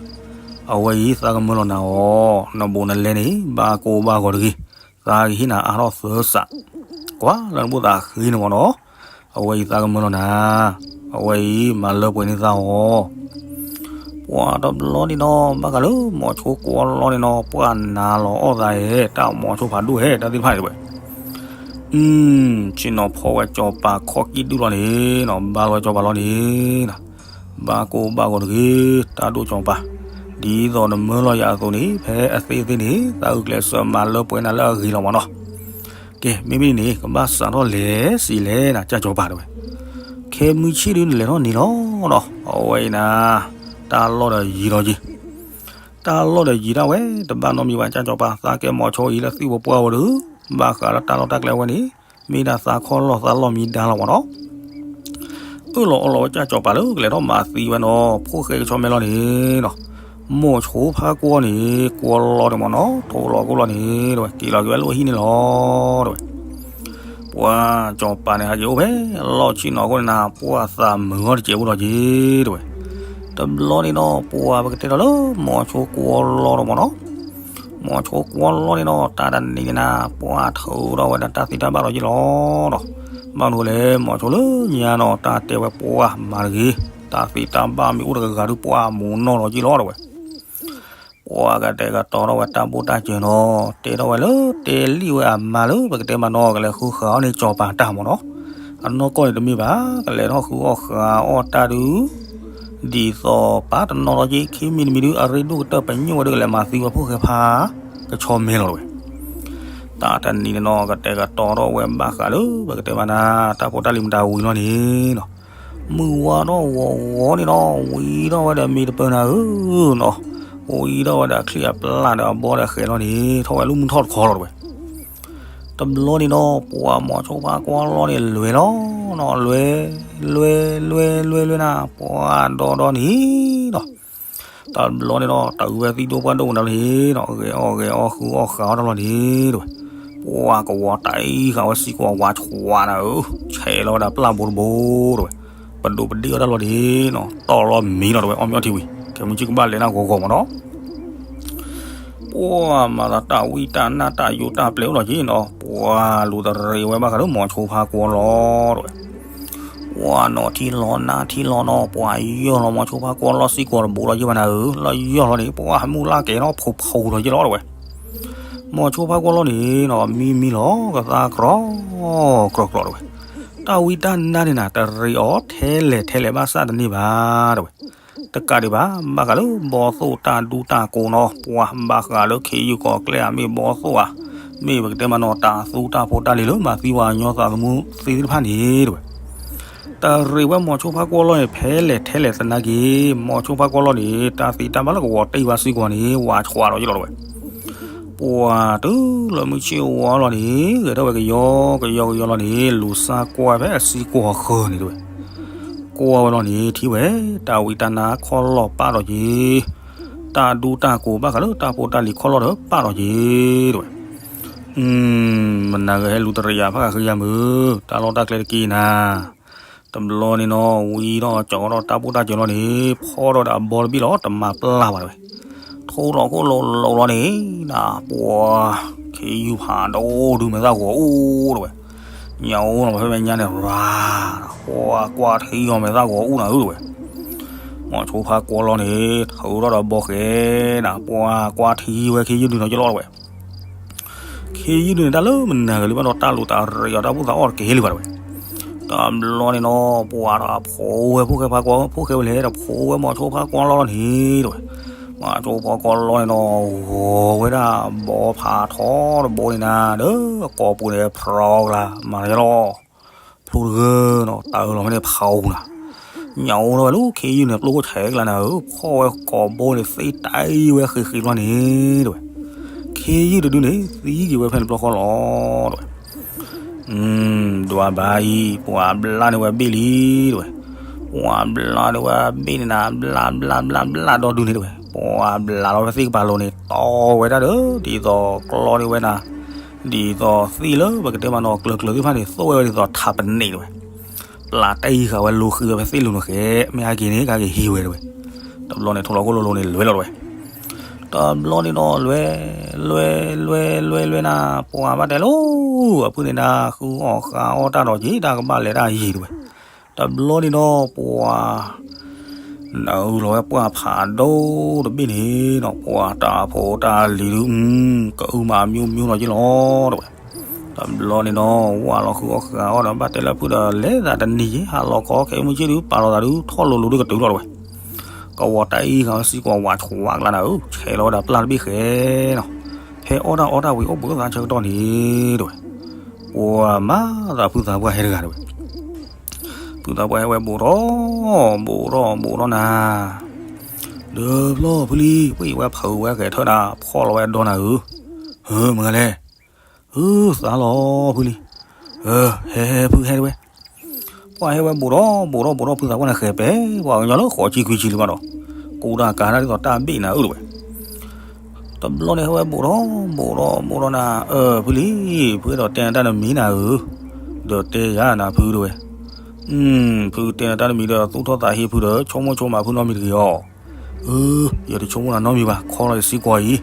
အဝဲအံၤသးကမၢလီၤနၤအီၤ နဘူးနလဲန့ၣ် ဘၣ်ကိၢ်ဘၣ်ဂီၤတဂ့ၤ သးကဟ့ၣ်နၤအါထီၣ်သၢစး ကွၢ်လၢနဘူးသးဃ့န့ၣ်မ့ၢ်နီၤ အဝဲအံၤသးကမၢလီၤနၤ အဝဲအံၤမၤလၢပှဲၤန့ၢ်သးအီၤ ပှၤတဘျီန့ၣ်နီၤ ဘၣ်ဃးလၢမိၤဆိကွီၤလီၤန့ၣ်နီၤ ပှၤနၤလီၤအီၣ်သးဟဲ တၢ်မိၤဆိဖးဒိၣ်ဟဲ တၢ်သ့ၣ်တဖၣ်န့ၣ်တဝဲ ဆ့ၣ်နီၤဖီဝဲစီၤပၤခီၣ်ကံၣ်ဒုၣ်လီၤန့ၣ်နီၤ ဘါလီၤစီၤပၤလီၤန့ၣ်နီၤ ဘၣ်ကိၢ်ဘၣ်ဂီၤတဂ့ၤ တၢ်ဒိၣ်စီၤပၤ ဒ်သိးနမၢလီၤယၤအသိးန့ၣ် ဖဲအသ့အသ့န့ၣ် သးဂုာ်ကျဲးစၢးမၤလၢပှဲၤနၤလၢအဂ့ၤလီၤမ့ၢ်နီၤ ကဲ မ့မ့ၢ်န့ၣ် ကဘၣ်စးထီၣ်လဲၤစံးလဲၣ်နၤ ကၠၢ်စီၤပၤတဝဲ ခဲမုၢ်ဆ့ၣ်ဒုးနလဲၤထီၣ်န့ၣ်လီၤနီၤ အဝဲအံၤနၤ တၢ်လီၢ်ဒီးယံၤလီၤက့ၤ တၢ်လီၢ်ဒီးယံၤဒၣ်ဝဲ တဘၣ်နီတမံၤဘၣ် ကၠၢ်စီၤပၤ သးကဲမိၤဆိအံၤလၢသံၣ်ပှၤပှၢ်ဝဲဒီး ဘၣ်ဃးလၢတၢ်လီၢ်တၢ်ကျဲဝဲန့ၣ် မ့ၢ်ဒၣ်သးခီၣ်လီၢ်သးလီၢ်မံဒါလီၤမ့ၢ်နီၤ အၢၣ်လီၤအီလီၤဝဲကၠၢ်စီၤပၤလၢကလဲၤထီၣ်မၤသံဝဲနီၤ ဖိၣ်ဃဲကဆီမဲလီၤန့ၣ်နီၤ မိၤဆိဖါကွီၢ်န့ၣ် ကွီၢ်လီၤန့ၣ်မ့ၢ်နီၤ ထိးလီၤကိၢ်လီၤန့ၣ်တဝဲ က့ၤလီၤက့ၤဝဲလၢအဟံၣ်န့ၣ်လီၤ တဝဲ ပှၤစီၤပၤန့ၣ် ဟးက့ၤအိၣ်ဖဲလီၢ်ဆ့ၣ်နီၤအဃိန့ၣ်နၤ ပှၤသးမုာ်အီၤတစဲးဖိလီၤက့ၤ တဝဲ တဘျီန့ၣ်နီၤ ပှၤပကတဲဒီးလၢမိၤဆိကွီၢ်လီၤဒီးမ့ၢ်နီၤ မိၤဆိကွီၢ်လီၤန့ၣ်နီၤ တၢ်တနံၤန့ၣ်နၤ ပှၤထုးထီၣ်ဝဲဒၣ်တၢ်သံတၢ်ဘၣ်လီၤက့ၤလီၤဒီး ဘၣ်မနုၤလဲၣ် မိၤဆိလၢညါနီၤ တၢ်တဲဝဲပှၤမၤတဂ့ၤ တၢ်သံတၢ်ဘၣ်မ့ၢ်အိၣ်တဂၤဂၤဒုး ပှၤမူၤနီၢ်လီၤက့ၤလီၤ တဝဲ ပှၤကတဲာ်ကတီၤထီၣ်ဝဲတၢ်ဘိၣ်တၢ်စၢၤနီၤ တဲထီၣ်ဝဲလၢတဲလံၣ်ဝဲအမါလၢပကတဲမးနီၤ ကလဲၤဃုဃာ်အီၣ်န့ၢ်စီၤပၤတၢ်မ့ၢ်နီၤ အနီၢ်ကီၢ်န့ၣ်တမ့ၢ်ဘၣ် ကလဲၤထီၣ်ဃုအီၣ်ဃာ်အီၣ်တၢ်ဒုး ဒ်သိးပၢ်တနီၤလီၤက့ၤ ခံမံၤတမံၤဒုး အရ့ဒိၣ်ကတၢၢ်ပညိၣ်ဝဲဒၣ်ကလဲၤမၤသံဝဲဖိၣ်ဃဲဖါ ကဆီမဲလီၤတဝဲ တၢ်တနံၤန့ၣ်နီၤ ကတဲာ်ကတီၤထီၣ်ဝဲဘၣ်ဃးလၢပကတဲမးနၤ တၢ်ဖိတၢ်လံၤမတၤဝံၤလီၤန့ၣ်နီၤ မုၢ်ဝါထီၣ်ဂီၤဂီၤန့ၣ်နီၤ ဝံထီၣ်ဝဲဒီးမ့ၢ်တပၢၢ်နၤဧၢနီၤ ဝံထီၣ်ဝဲဒီးအချံအပျၢ်ဒီးအဘီဒီးအဃဲၤလီၤန့ၣ် ထီၣ်ဝဲလၢမုၢ်ထီၣ်တခီလီၤတဝဲ တဘျီန့ၣ်နီၤ ပှၤမိၤဆိဖါကွီၢ်လီၤန့ၣ် လွဲၤလီၤနီၤ လွဲၤ လွဲၤ လွဲၤ လွဲၤ လွဲၤနၤ ပှၤဒီဒီန့ၣ်နီၤ တဘျီန့ၣ်နီၤ တၢ်အုၣ်ဝဲသံၣ်ဒိၣ်ပှၢ်ဒိၣ်မတၤလီၤန့ၣ်နီၤ ဂဲၤအီၣ်ဂဲၤအီဃုအီၣ်ဃာ်အီၣ်တၢ်လီၤန့ၣ်တဝဲ ပှၤကဝီၤတၢ်အံၤဃာ်ဝဲစံၢ်ကီးဝါဆှးနၤဧၢ ဆဲးလီၤဝဲဒၣ်ပျၢ်ဘိတဘိတဝဲ ပဒိးပဒ့ၣ်အီၣ်တၢ်လီၤန့ၣ်နီၤ တီၢ်လီၤမံလီၤတဝဲ အီၣ်မ့ၤအီထံဝံၤ ခဲမုၢ်ဆ့ၣ်ကဘၣ်လဲၤနၢ်ဂီၤဂီၤမ့ၢ်နီၤ ပှၤမၤသးတၢ်ဝံတၢ်နါတၢ်ယိးတၢ်ပျဲၤအိၣ်လီၤက့ၤနီၤ ပှၤလူၤတရံးဝဲဘၣ်ဃးလၢမိၤဆိဖါကွီၢ်လီၤတဝဲ ပှၤနီၢ်ထံလီၤနါထံလီၤနီၤ ပှၤယီၢ်လီၤမိၤဆိဖါကွီၢ်လီၤစံၢ်ကီးတဘိလီၤယံၤဘၣ်နၤဧၢ လီၤယီၢ်လီၤန့ၣ် ပှၤမုၢ်လၢ်ကဲၤနီၤ ဖိးဖိးလီၤယံၤလီၤတဝဲ မိၤဆိဖါကွီၢ်လီၤန့ၣ်နီၤ မံမံလီၤကသါကြီ ကြီကြီတဝဲ တၢ်ဝံတၢ်နါန့ၣ်နၤ တရံးအီၤထဲလဲၣ်ထဲလဲၣ်ဘၣ်ဆၣ်တန့ၢ်ဘၣ်တဝဲ တကးဒံးဘၣ် ဘၣ်ဃးလၢဘီသိၣ်တၢ်ဒူတၢ်ကိးနီၤ ပှၤဘၣ်ဃးလၢခ့ယုၢ်ကီၢ်ကျဲဧါ မ့ၢ်ဘီသိၣ်ဧါ မ့ၢ်ပကတဲမးနီၤ တၢ်သူတၢ်ဖိတၢ်လံၤလၢမၤသံဝဲညီသးသမူသ့ၣ်တဖၣ်န့ၣ်တဝဲ တရံးဝဲမိၤဆိဖါကွီၢ်လီၤန့ၣ် ဖဲလဲၣ်ထဲလဲၣ်သနာ်က့ မိၤဆိဖါကွီၢ်လီၤန့ၣ် တၢ်သံတၢ်ဘၣ်လၢကဝီၤတ့ၢ်ဘၣ်စ့ၢ်ကီးန့ၣ် ဝးဆှးဒီးယံၤလီၤတဝဲ ပှၤတုၤလၢမုၢ်ဆ့ၣ်ဝါလီၤန့ၣ် ဂဲၤထီၣ်ဝဲကယီကယီကယီလီၤန့ၣ် လူၤစါကွၢ်ဖဲအစံၢ်ကီၢ်ဃၢၤန့ၣ်တဝဲ ကွၢ် ကွၢ်ဝဲလီၤန့ၣ် ထံၣ်ဝဲ တၢ်ဝံတၢ်နါခီၣ်လီၢ်ပာ်ဒီးက့ၤ, တၢ်ဒူတၢ်ကိးဘၣ်ဃးလၢတၢ်ဖိတၢ်လံၤခီၣ်လီၢ်ဒီးပာ်ဒီးက့ၤ တဲဝဲ. မနၤဂ့ၤဟဲလူၤတရံးယၤဖးဃာ်ဃ့ယၤမုၢ်, တၢ်လီၢ်တၢ်ကျဲတက့ၢ်နၤ. တဘျီန့ၣ်နီၤ ဝံထီၣ်ကၠီထီၣ်တၢ်ဖိတၢ်စၢၤလီၤန့ၣ် ဖီၣ်ထီၣ်ဒီးအဘီတဘ့ၣ်လီၤ တမၤပျၢ်ဘၣ်တဲဝဲ. ထိၣ်လီၤခိၣ်လိၤလိၤလီၤန့ၣ် နပှၤ ခ့ယုၢ်ဖးဒိၣ်ဒုးမဲာ်သၣ်ဂီၤအိၣ်တဲဝဲ. ညၣ်အိၣ်လီၤဖဲမဲာ်ညါန့ၣ် ရၤ ပှၤကွၢ်ထံအီၤမဲာ်သၣ်ဂီၤအိၣ်နၤဧၢတဲဝဲ. မိၤဆိဖါကွီလီၤန့ၣ် ထုးထီၣ်ဒီးဘီဃဲနၤ ပှၤကွၢ်ထံဝဲခ့ယုၢ်ဒုးနီၤကလီတဲဝဲ. ခ့ယုၢ်ဒုးန့ၣ် တၢ်လၢမနၤဂ့ၤလၢဘၣ်ဒီးတၢ်လူၤတရံးအီၤတၢ်ဘူၣ်သးအီၣ်တကဲလၢၤဘၣ်တဲဝဲ. တဘျီန့ၣ်နီၤ ပှၤဒီးအဖိဝဲဖိၣ်ဃဲဖါကွီ ဖိၣ်ဃဲဝဲလဲၣ်ဒီးဖိဝဲမိၤဆိဖါကွီလီၤန့ၣ်တဲဝဲ. မိၤဆိဖါကွီလီၤန့ၣ်နီၤ ဂီၤဝဲဒၣ်ဘီဖးထီတဘိန့ၣ်နၤ ဒီးအကိာ်ပူၤန့ၣ် ဖြီကလါ မၤလီၤ ဖျိတဂၢၢ်နီၤ တၢ်အၢၣ်လီၤဖဲန့ၣ်ဖးအူနၤ. ညၣ်အိၣ်ထီၣ်ဝဲလၢခ့ယုၢ်န့ၣ် ပျိခိၣ်ဆဲးကလါနၤဧၢ ဖီၣ်ဝဲကိာ်ဘိန့ၣ် သ့တၢ်အံၤဝဲဃ့ဃ့လီၤန့ၣ်တဲဝဲ. ခ့ယုၢ်တဒုန့ၣ် သံက့ၤဝဲဖဲန့ၣ်တဘျီဃီလီၤတဲဝဲ. ဒွးဘၣ်အံၤ ပှၤဘျါန့ၢ်ဝဲဘ့ၣ်လံတဲဝဲ. ပှၤဘျါန့ၢ်ဝဲဘ့ၣ်န့ၣ်နၤ ဘျါဘျါဘျါဘျါဒီဒုန့ၣ်တဲဝဲ. ပှၤဘျါလီၤဖဲသ့ၣ်ကပၤလိၤန့ၣ် တီဝဲဒၣ်ဒီး ဒ်သိးကျီန့ၢ်ဝဲနၤ ဒ်သိးသ့ၣ်လၢပကတဲမးနီၤ ကျၢၤကျၢၤသ့ၣ်တဖၣ်န့ၣ် သိၣ်ဝဲဝဲဒ်သိးထးပနံာ်တဲဝဲ. ပျၢ်တၢ်အံၤဃာ်ဝဲလိၤဃံဝဲဖဲသ့ၣ်လိၤန့ၣ်ဃဲ မ့ၢ်ဟဲက့ၤန့ၣ် ကဟဲက့ၤဟံးဝဲတဲဝဲ. တဘျီန့ၣ် ထိၣ်လီၤခိၣ်လိၤလိၤန့ၣ် လဲၤလီၤတဲဝဲ. တဘျီန့ၣ်နီၤ လဲၤ လဲၤ လဲၤ လဲၤ လဲၤနၤ ပှၤဘၣ်တဲလီၤ အဖုန့ၣ်နၤ ဃုအီၣ်ဃုအီၣ်တၢ်ဒီးက့ၤ တၢ်ကဘၣ်လဲၤတၢ်ယံၤတဲဝဲ. တဘျီန့ၣ်နီၤ ပှၤ နအုၣ်လီၤဝဲပှၢ်ဖးဒိၣ်တဘ့ၣ်န့ၣ်နီၤ ပှၤတၢ်ဖိတၢ်လံၤဒုး ကအုၣ်မးအမျိုးမျိုးနီၤက့လီၤတဲဝဲ. တဘျီန့ၣ်နီၤ ဝၢ်လီၤဃုအီၣ်ဃုအီၣ်ဒီး ဘၣ်တဲလၢဖုဒီး လဲၤသးတနံၤက့ၤ ဟးလီၤခီခဲမုၢ်ဆ့ၣ်ဒုး ပာ်လီၤသးဒုး ထီၣ်လိၤလိၤဒုးကတုၤလီၤတဲဝဲ. ကဝီၤတၢ်အံၤဃာ်ဝဲစံကွီၤဝးဆှးကလါနၤဧၢ ဆဲးလီၤဝဲဒၣ်ပျၢ်တဘ့ၣ်ဃဲနီၤ ဖဲအီၣ်တၢ်အီတၢ်ဝံၤ အိၣ်ဘှံးသးဆၢကတီၢ်န့ၣ် တဲဝဲ. ပှၤမၤသးဖုသးပှၢ်ဟဲတဂၤတဲဝဲ. ဖုသးပှၢ်ဟဲဝဲဘူးထီၣ် ဘူးထီၣ် ဘူးထီၣ်နၤ ဒီးဖျီဖုလံ ပှၤအံၤဝဲဖုးဝဲဂဲၤထၢၣ်နၤ ဖီၣ်လီၤဝဲဒီနၤဧၢ. ဧၢ မ့ၢ်ဂ့ၤလဲၣ်. ဧၢ သးလီၤဖုလံ. ဧၢ ဟဲဟဲဖုဟဲတဲဝဲ. ပှၤဟဲဝဲဘူးထီၣ် ဘူးထီၣ် ဘူးထီၣ် ဖုသးပှၢ်န့ၣ်ဃဲၤပဲ ပှၤကညီလၢဃိးဆံခွံဆံလံဘၣ်ဒီး ကူတၢ်ကၤတၢ်ဒ်သိးတၢ်ဘ့ၣ်နၤဧၢတဲဝဲ. တဘျီန့ၣ်ဟဲဝဲဘူးထီၣ် ဘူးထီၣ် ဘူးထီၣ်နၤ အၢ ဖုလံ ဖုအဲၣ်ဒိးတဲနၤတၢ်တမံၤနၤဧၢ. ဒီးတဲယၤနၤဖုတဲဝဲ. ဖုတဲနၤတၢ်တမံၤဒီး သူၣ်ထီၣ်သးဟ့ဖုဒီး ဆိကမိၣ်ဆိကမးဖုနီတမံၤတဂ့ၤအီၤ. ဧၢ ယတဆိကမိၣ်နၤနီတမံၤဘၣ် ခီလီၤယစံကွီၤအံၤ.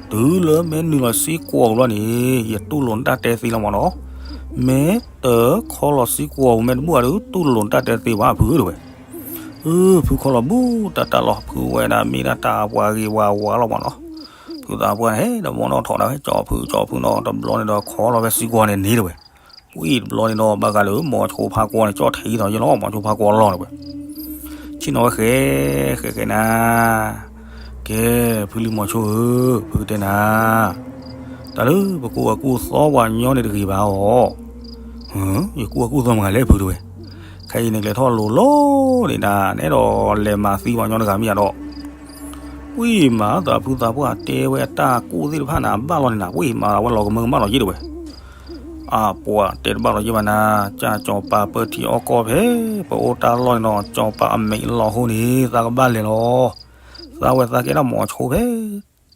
တုၤလၢမ့ၢ်နုာ်လီၤစံကွီၤပူၤလီၤန့ၣ် ယတူၢ်လိာ်နတၢ်တဲသ့လီၤမးနီၤ. မ့ၢ်တခီလီၤစံကွီၤပူၤမ့ၢ်တဘူၣ်ဘၣ်ဒီး တူၢ်လိာ်နတၢ်တဲသ့ဘၣ်ဖုတဲဝဲ. အၢ ဖုခီလီၤဘူးတၢ်တၢ်လီၤ ဖုဝဲဒၣ်မ့ၢ်ဒၣ်တၢ်ပှၤဂ့ၤဝါဝါလီၤမးနီၤ. ဖုသးပှၢ်န့ၣ် ဟဲဒီးမီၢ်နီၣ်ထီၣ်ဒၣ်ဝဲ ကၠီဖုကၠီဖုနီၤ တဘျီန့ၣ်ဒီးခီလီၤဝဲစံကွီၤန့ၣ်န့ၣ်တဲဝဲ. ပှၤတဘျီန့ၣ်ဒီး ဘၣ်ဃးဒီး မိၤဆိဖါကွီန့ၣ် ကၠီထံးသီယလီၤ မိၤဆိဖါကွီလီၤတဲဝဲ. ဆ့ၣ်နီၤဝဲဃဲ ဃဲဃဲနၤ ကဲ ဖုလံမိၤဆိဧၢ ဖုကတဲနၤ တၢ်လၢပကူၣ်အကူၣ်သီပှၤညီန့ၣ်တဂ့ၤဘၣ်အီၤ. ယကူၣ်အကူၣ်သီမတၤဂၤလဲၣ်ဖုတဲဝဲ. ခဲအံၤန့ၣ်ကျဲထီၣ်လိၤလိၤန့ၣ်နၤ နအဲၣ်ဒိးလဲၤမၤသံပှၤညီတဂၤမ့ၢ်ယၤဒီး ပှၤမၤသးဖုသးပှၢ်တဲဝဲအတၢ်ကူၣ်သ့ၣ်တဖၣ်န့ၣ် ဘၣ်လီၤန့ၣ်နၤ ပှၤမၤသးဝဲလီၤကမၢကမၣ်လီၤယ့ၣ်တဲဝဲ. အပှၤတဲတဘၣ်လီၤယ့ၣ်ဘၣ်နၤ ကၢ်ကၠီၤပၤပၢထံအီၣ်ကီၢ်ဖဲ ပအိၣ်တၢ်လီၢ်န့ၣ်နီၤ ကၠီၤပၤအမဲာ်လီၤဟိန့ၣ် သးကဘၣ်လဲၤလီၤ. သးဝဲသးကဲဒၣ်မိၤဆိဖဲ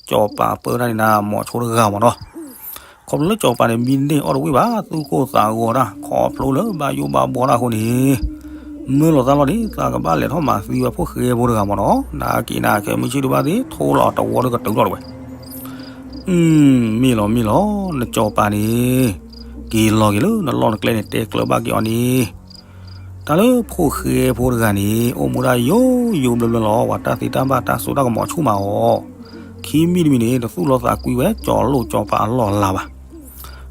ကၠီၤပၤပၢတၢ်န့ၣ်နၤ မိၤဆိတဂၤမးနီၤ. ခီဖျိလၢကၠီၤပၤန့ၣ် မံန့ၢ်အီၣ်တဝံၣ်ဘၣ် သူၣ်ကိၢ်သးဂီၤတၢ် ခီဖျိလၢဘၣ်ယိၣ်ဘၣ်ဘှီတၢ်အဃိန့ၣ် မၢလီၤသးလီၤန့ၣ် သးကဘၣ်လဲၤထီၣ်မၤသံဝဲဖိၣ်ဃဲဖိတဂၤမးနီၤ နာ်က့နၤ ခဲမုၢ်ဆ့ၣ်ဒုးဘၣ်သ့ၣ် ထိလီၤတဝီဒုးကတုၤလီၤတဲဝဲ. မ့ၢ်လီၤမ့ၢ်လီၤ နကၠီၤပၤန့ၣ် က့ၤလီၤက့ၤလၢနလီၢ်နကျဲန့ၣ် တဲကျၢၤဘၣ်က့ၤအီၤန့ၣ် တၢ်လၢဖိၣ်ဃဲဖိတဂၤန့ၣ် အိၣ်မူဒၣ်ယိယိဘျၢဘျၢလီၤ ပှၤတၢ်သ့တၢ်ဘၣ်တၢ်စိတၢ်ကမီၤဆူၣ်မးအီၤ ခံမံၤတမံၤန့ၣ် တသူၣ်လီသးကွံဝဲ ကၠီၤလိၣ်ကၠီၤပၤအလီၢ်အလၤဘၣ်.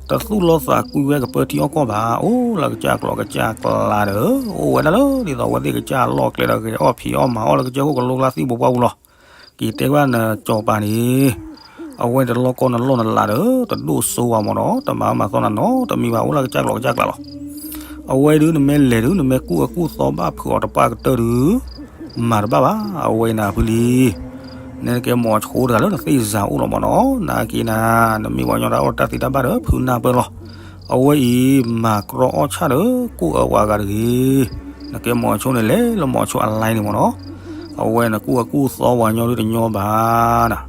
တသူၣ်လီသးကွံဝဲကပၢထံအီၣ်ကီၢ်ဘၣ် အိၣ်လၢကစၢ်ကျိးကစၢ်ကျါဒီး အိၣ်ဝဲဒၣ်လၢဒ်သိးအဝဲသ့ၣ်ကစၢ်အလီၢ်အကျဲဒီး ဂဲၤအီၣ်ဖံးအီၣ်မၤအီၣ်လၢကစၢၢ်ခိၣ်ကလိကျါသံၣ်ဘိပှၢ်ပူၤလီၤ. က့ၤတဲကွၢ်နကၠီၤပၤန့ၣ် အဝဲတလီၢ်ကီၢ်နလီၢ်နလၤဒီး တဒိၣ်စိဝဲမးနီၤ တမၤမၤသီနၤနီတမံၤဘၣ် အိၣ်လၢကစၢ်ကျိးကစၢ်ကျါလီၤ. အဝဲဒုးနမ့ၢ်လဲၤဒုး နမ့ၢ်ကူၣ်အကူၣ်သီဘၣ်ဖုးအီၤတပှၢ်ကတၢၢ်ဒုး မၤတဘၣ်ဘၣ် အဝဲနၤဖုလံ နဲနကဲမိၤဆိတဂၤလၢနသ့ၣ်စၤအိၣ်လီၤမးနီၤ နာ်က့နၤ နမ့ၢ်ပှၤကညီတၢ်အိၣ်တၢ်သ့တၢ်ဘၣ်ဒီး ဖုနၢ်ပၢၢ်လီၤ. အဝဲအံၤ မၤကြီအီၣ်ဆၣ်ဒီး ကူၣ်အၢပှၤဂၤတဂ့ၤ. နကဲမိၤဆိန့ၣ်လဲၤလၢမိၤဆိအလဲန့ၣ်မ့ၢ်နီၤ, အဝဲနကူၣ်အကူၣ်သီဝၤညီဒုတညီဘၣ်နၤ,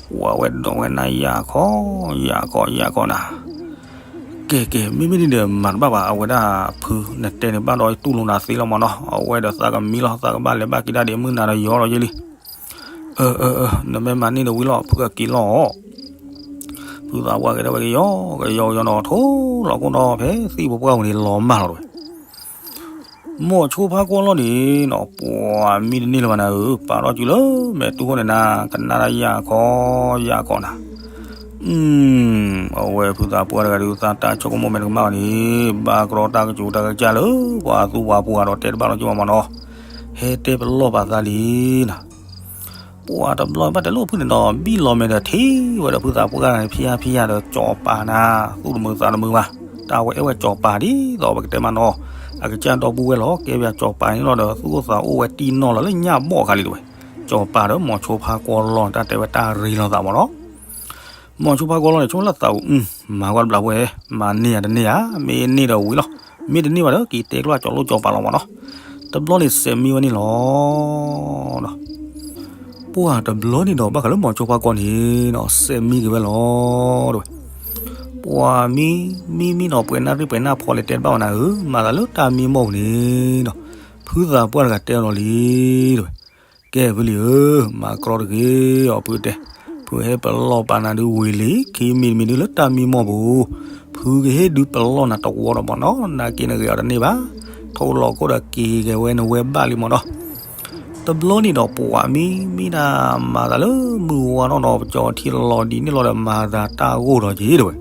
ပှၤဝဲဒိးဝဲနၤယၢ်ခီ, ယၢ်ခီ ယၢ်ခီနၤ, ကဲကဲ မ့မ့ၢ်ဒ်ဒီးမၤတဘၣ်ဘၣ် အဝဲဒၣ်ဖု နတဲန့ၣ်ဘၣ်ဒီးတူၢ်လိာ်နၤသ့လီၤမ့ၢ်နီၤ, အဝဲဒီးသးကမံလီၤ သးကဘၣ်လဲၤဘၣ်က့ၤဒၣ်ဒ်မုၢ်နၤဒီးယီၤလီၤယဲလံ, အၢ အၢ အၢ နမ့ၢ်မၤန့ၢ်ဒီးဝံၤလီၤ ဖုအက့ၤလီၤအီၤ, ဖုသးပှၢ်ကဲထီၣ်ဝဲကယီကယီကယီနီၤ ထိၣ်လီၤခိၣ်နီၤ ဖဲသံၣ်ဖိပှၢ်ပူၤန့ၣ်လီၤမၢ်လီၤတဝဲ မိၤဆိဖါကွၢ်လီၤန့ၣ်နီၤ ပှၤမံတန့ၢ်လၢၤဘၣ်နၤဧၢ, ပာ်ထီၣ်စုလၢမဲာ်တူၢ်ခိၣ်န့ၣ်နၤ ကနၣ်တၢ်ယၢ်ခီယၢ်ခီနၤ, အဝဲဖုသးပှၢ်တဂၤဒုး သးတၢ်ဆိကမိၣ်မဲာ်တကမၣ်ဘၣ်န့ၣ် ဘၣ်ကရီတၢ်ကစူၤတၢ်ကစၢ်လၢ ပှၤသူပှၤပှၢ်ဒီးတဲတဘၣ်လီၤက့ၤမးနီၤ, ဟဲတဲပလီၢ်ပာ်သးလံနၤ ပှၤတဘျီဘၣ်တဲလိာ်ဖုန့ၣ်နီၤ ဘံၣ်လီၤမဲာ်ဒီးထံၣ်ဝဲဒီးဖုသးပှၢ်တဂၤန့ၣ် ဖံယါဖံယါဒီးကၠီၤပၤနၤ, သူၣ်တမုာ်သးတမုာ်ဘၣ်, တၢ်ဝဲအဲၣ်ဝဲကၠီၤပၤဒ်သိးပကတဲမးနီၤ, အကစၢ်ဒီပုၢ်ဝဲၢ်လီၤ ကဲပှၤကၠီၤပၤန့ၣ်လီၤဒီး သူၣ်အိၣ်သးအိၣ်ဝဲတံၢ်နီၢ်လီၤလၢညၣ်ဘီၣ်အခါလံတဝဲ, ကၠီၤပၤဒီးမိၤဆိဖါကွၢ်လီၤ တၢ်တဲဝဲတၢ်ရ့လိာ်သးမးနီၤ မိၤဆိဖါကွၢ်လီၤန့ၣ် ဆိလၢသးပူၤ မၤကွၢ်တဘျီဝဲ, မၤန့ၢ်ဧါတန့ၢ်ဧါ, မ့ၢ်န့ၢ်ဒီးဝံၤလီၤ, မ့ၢ်တန့ၢ်ဘၣ်ဒီး က့ၤတဲကျိၣ်ကၠီၤလိၣ်ကၠီၤပၤလီၤမးနီၤ, တဘျီန့ၣ်စဲးမံဝဲန့ၣ်လီၤ. ပှၢ်တဘျီန့ၣ်ဒီး ဘၣ်ဃးလၢမိၤဆိဖါကွၢ်န့ၣ်နီၤ စဲးမံက့ၤဝဲလီၤတဝဲ, ပှၤမံ မံမံနီၤ ပှဲၤနၢ်ရံၣ်ပှဲၤနၢ်ဖီလဲၤတဲတဘၣ်ဝဲနၤဧၢ, မၤသးလၢတၢ်မံမီၢ်ပူၤန့ၣ်နီၤ, ဖုသးပှၢ်တဂၤတဲအီၤလီၤလံတဝဲ ကဲဖုလံဧၢ, မၤကြီတဂ့ၤအီၤဖုတဲ, ဖုဟဲပလီၢ်ပာ်နၤဒုးဝံၤလံ ခံမံၤတမံၤဒုးလၢတၢ်မံမီၢ်ပူၤ, ဖုကဟ့ၣ်ဒုးပလီၢ်နၤတဝီဒီးမးနီၤ, နာ်က့နဂဲၤအီၤတန့ၢ်ဘၣ်, ထိၣ်လီၤခိၣ်ဒီးက့ၤဂဲၤဝဲနဝဲဘၣ်လံမးနီၤ. တဘျီန့ၣ်ဒီးပှၤမံမံဒၣ်မၤသးလၢမုၢ်ဝါနီၢ်နီၢ် ပကၠီထံလီၤဒ်န့ၣ်လီၤဒီးမၤသးတၢ်ဂိၢ်ဒီးက့ၤတဝဲ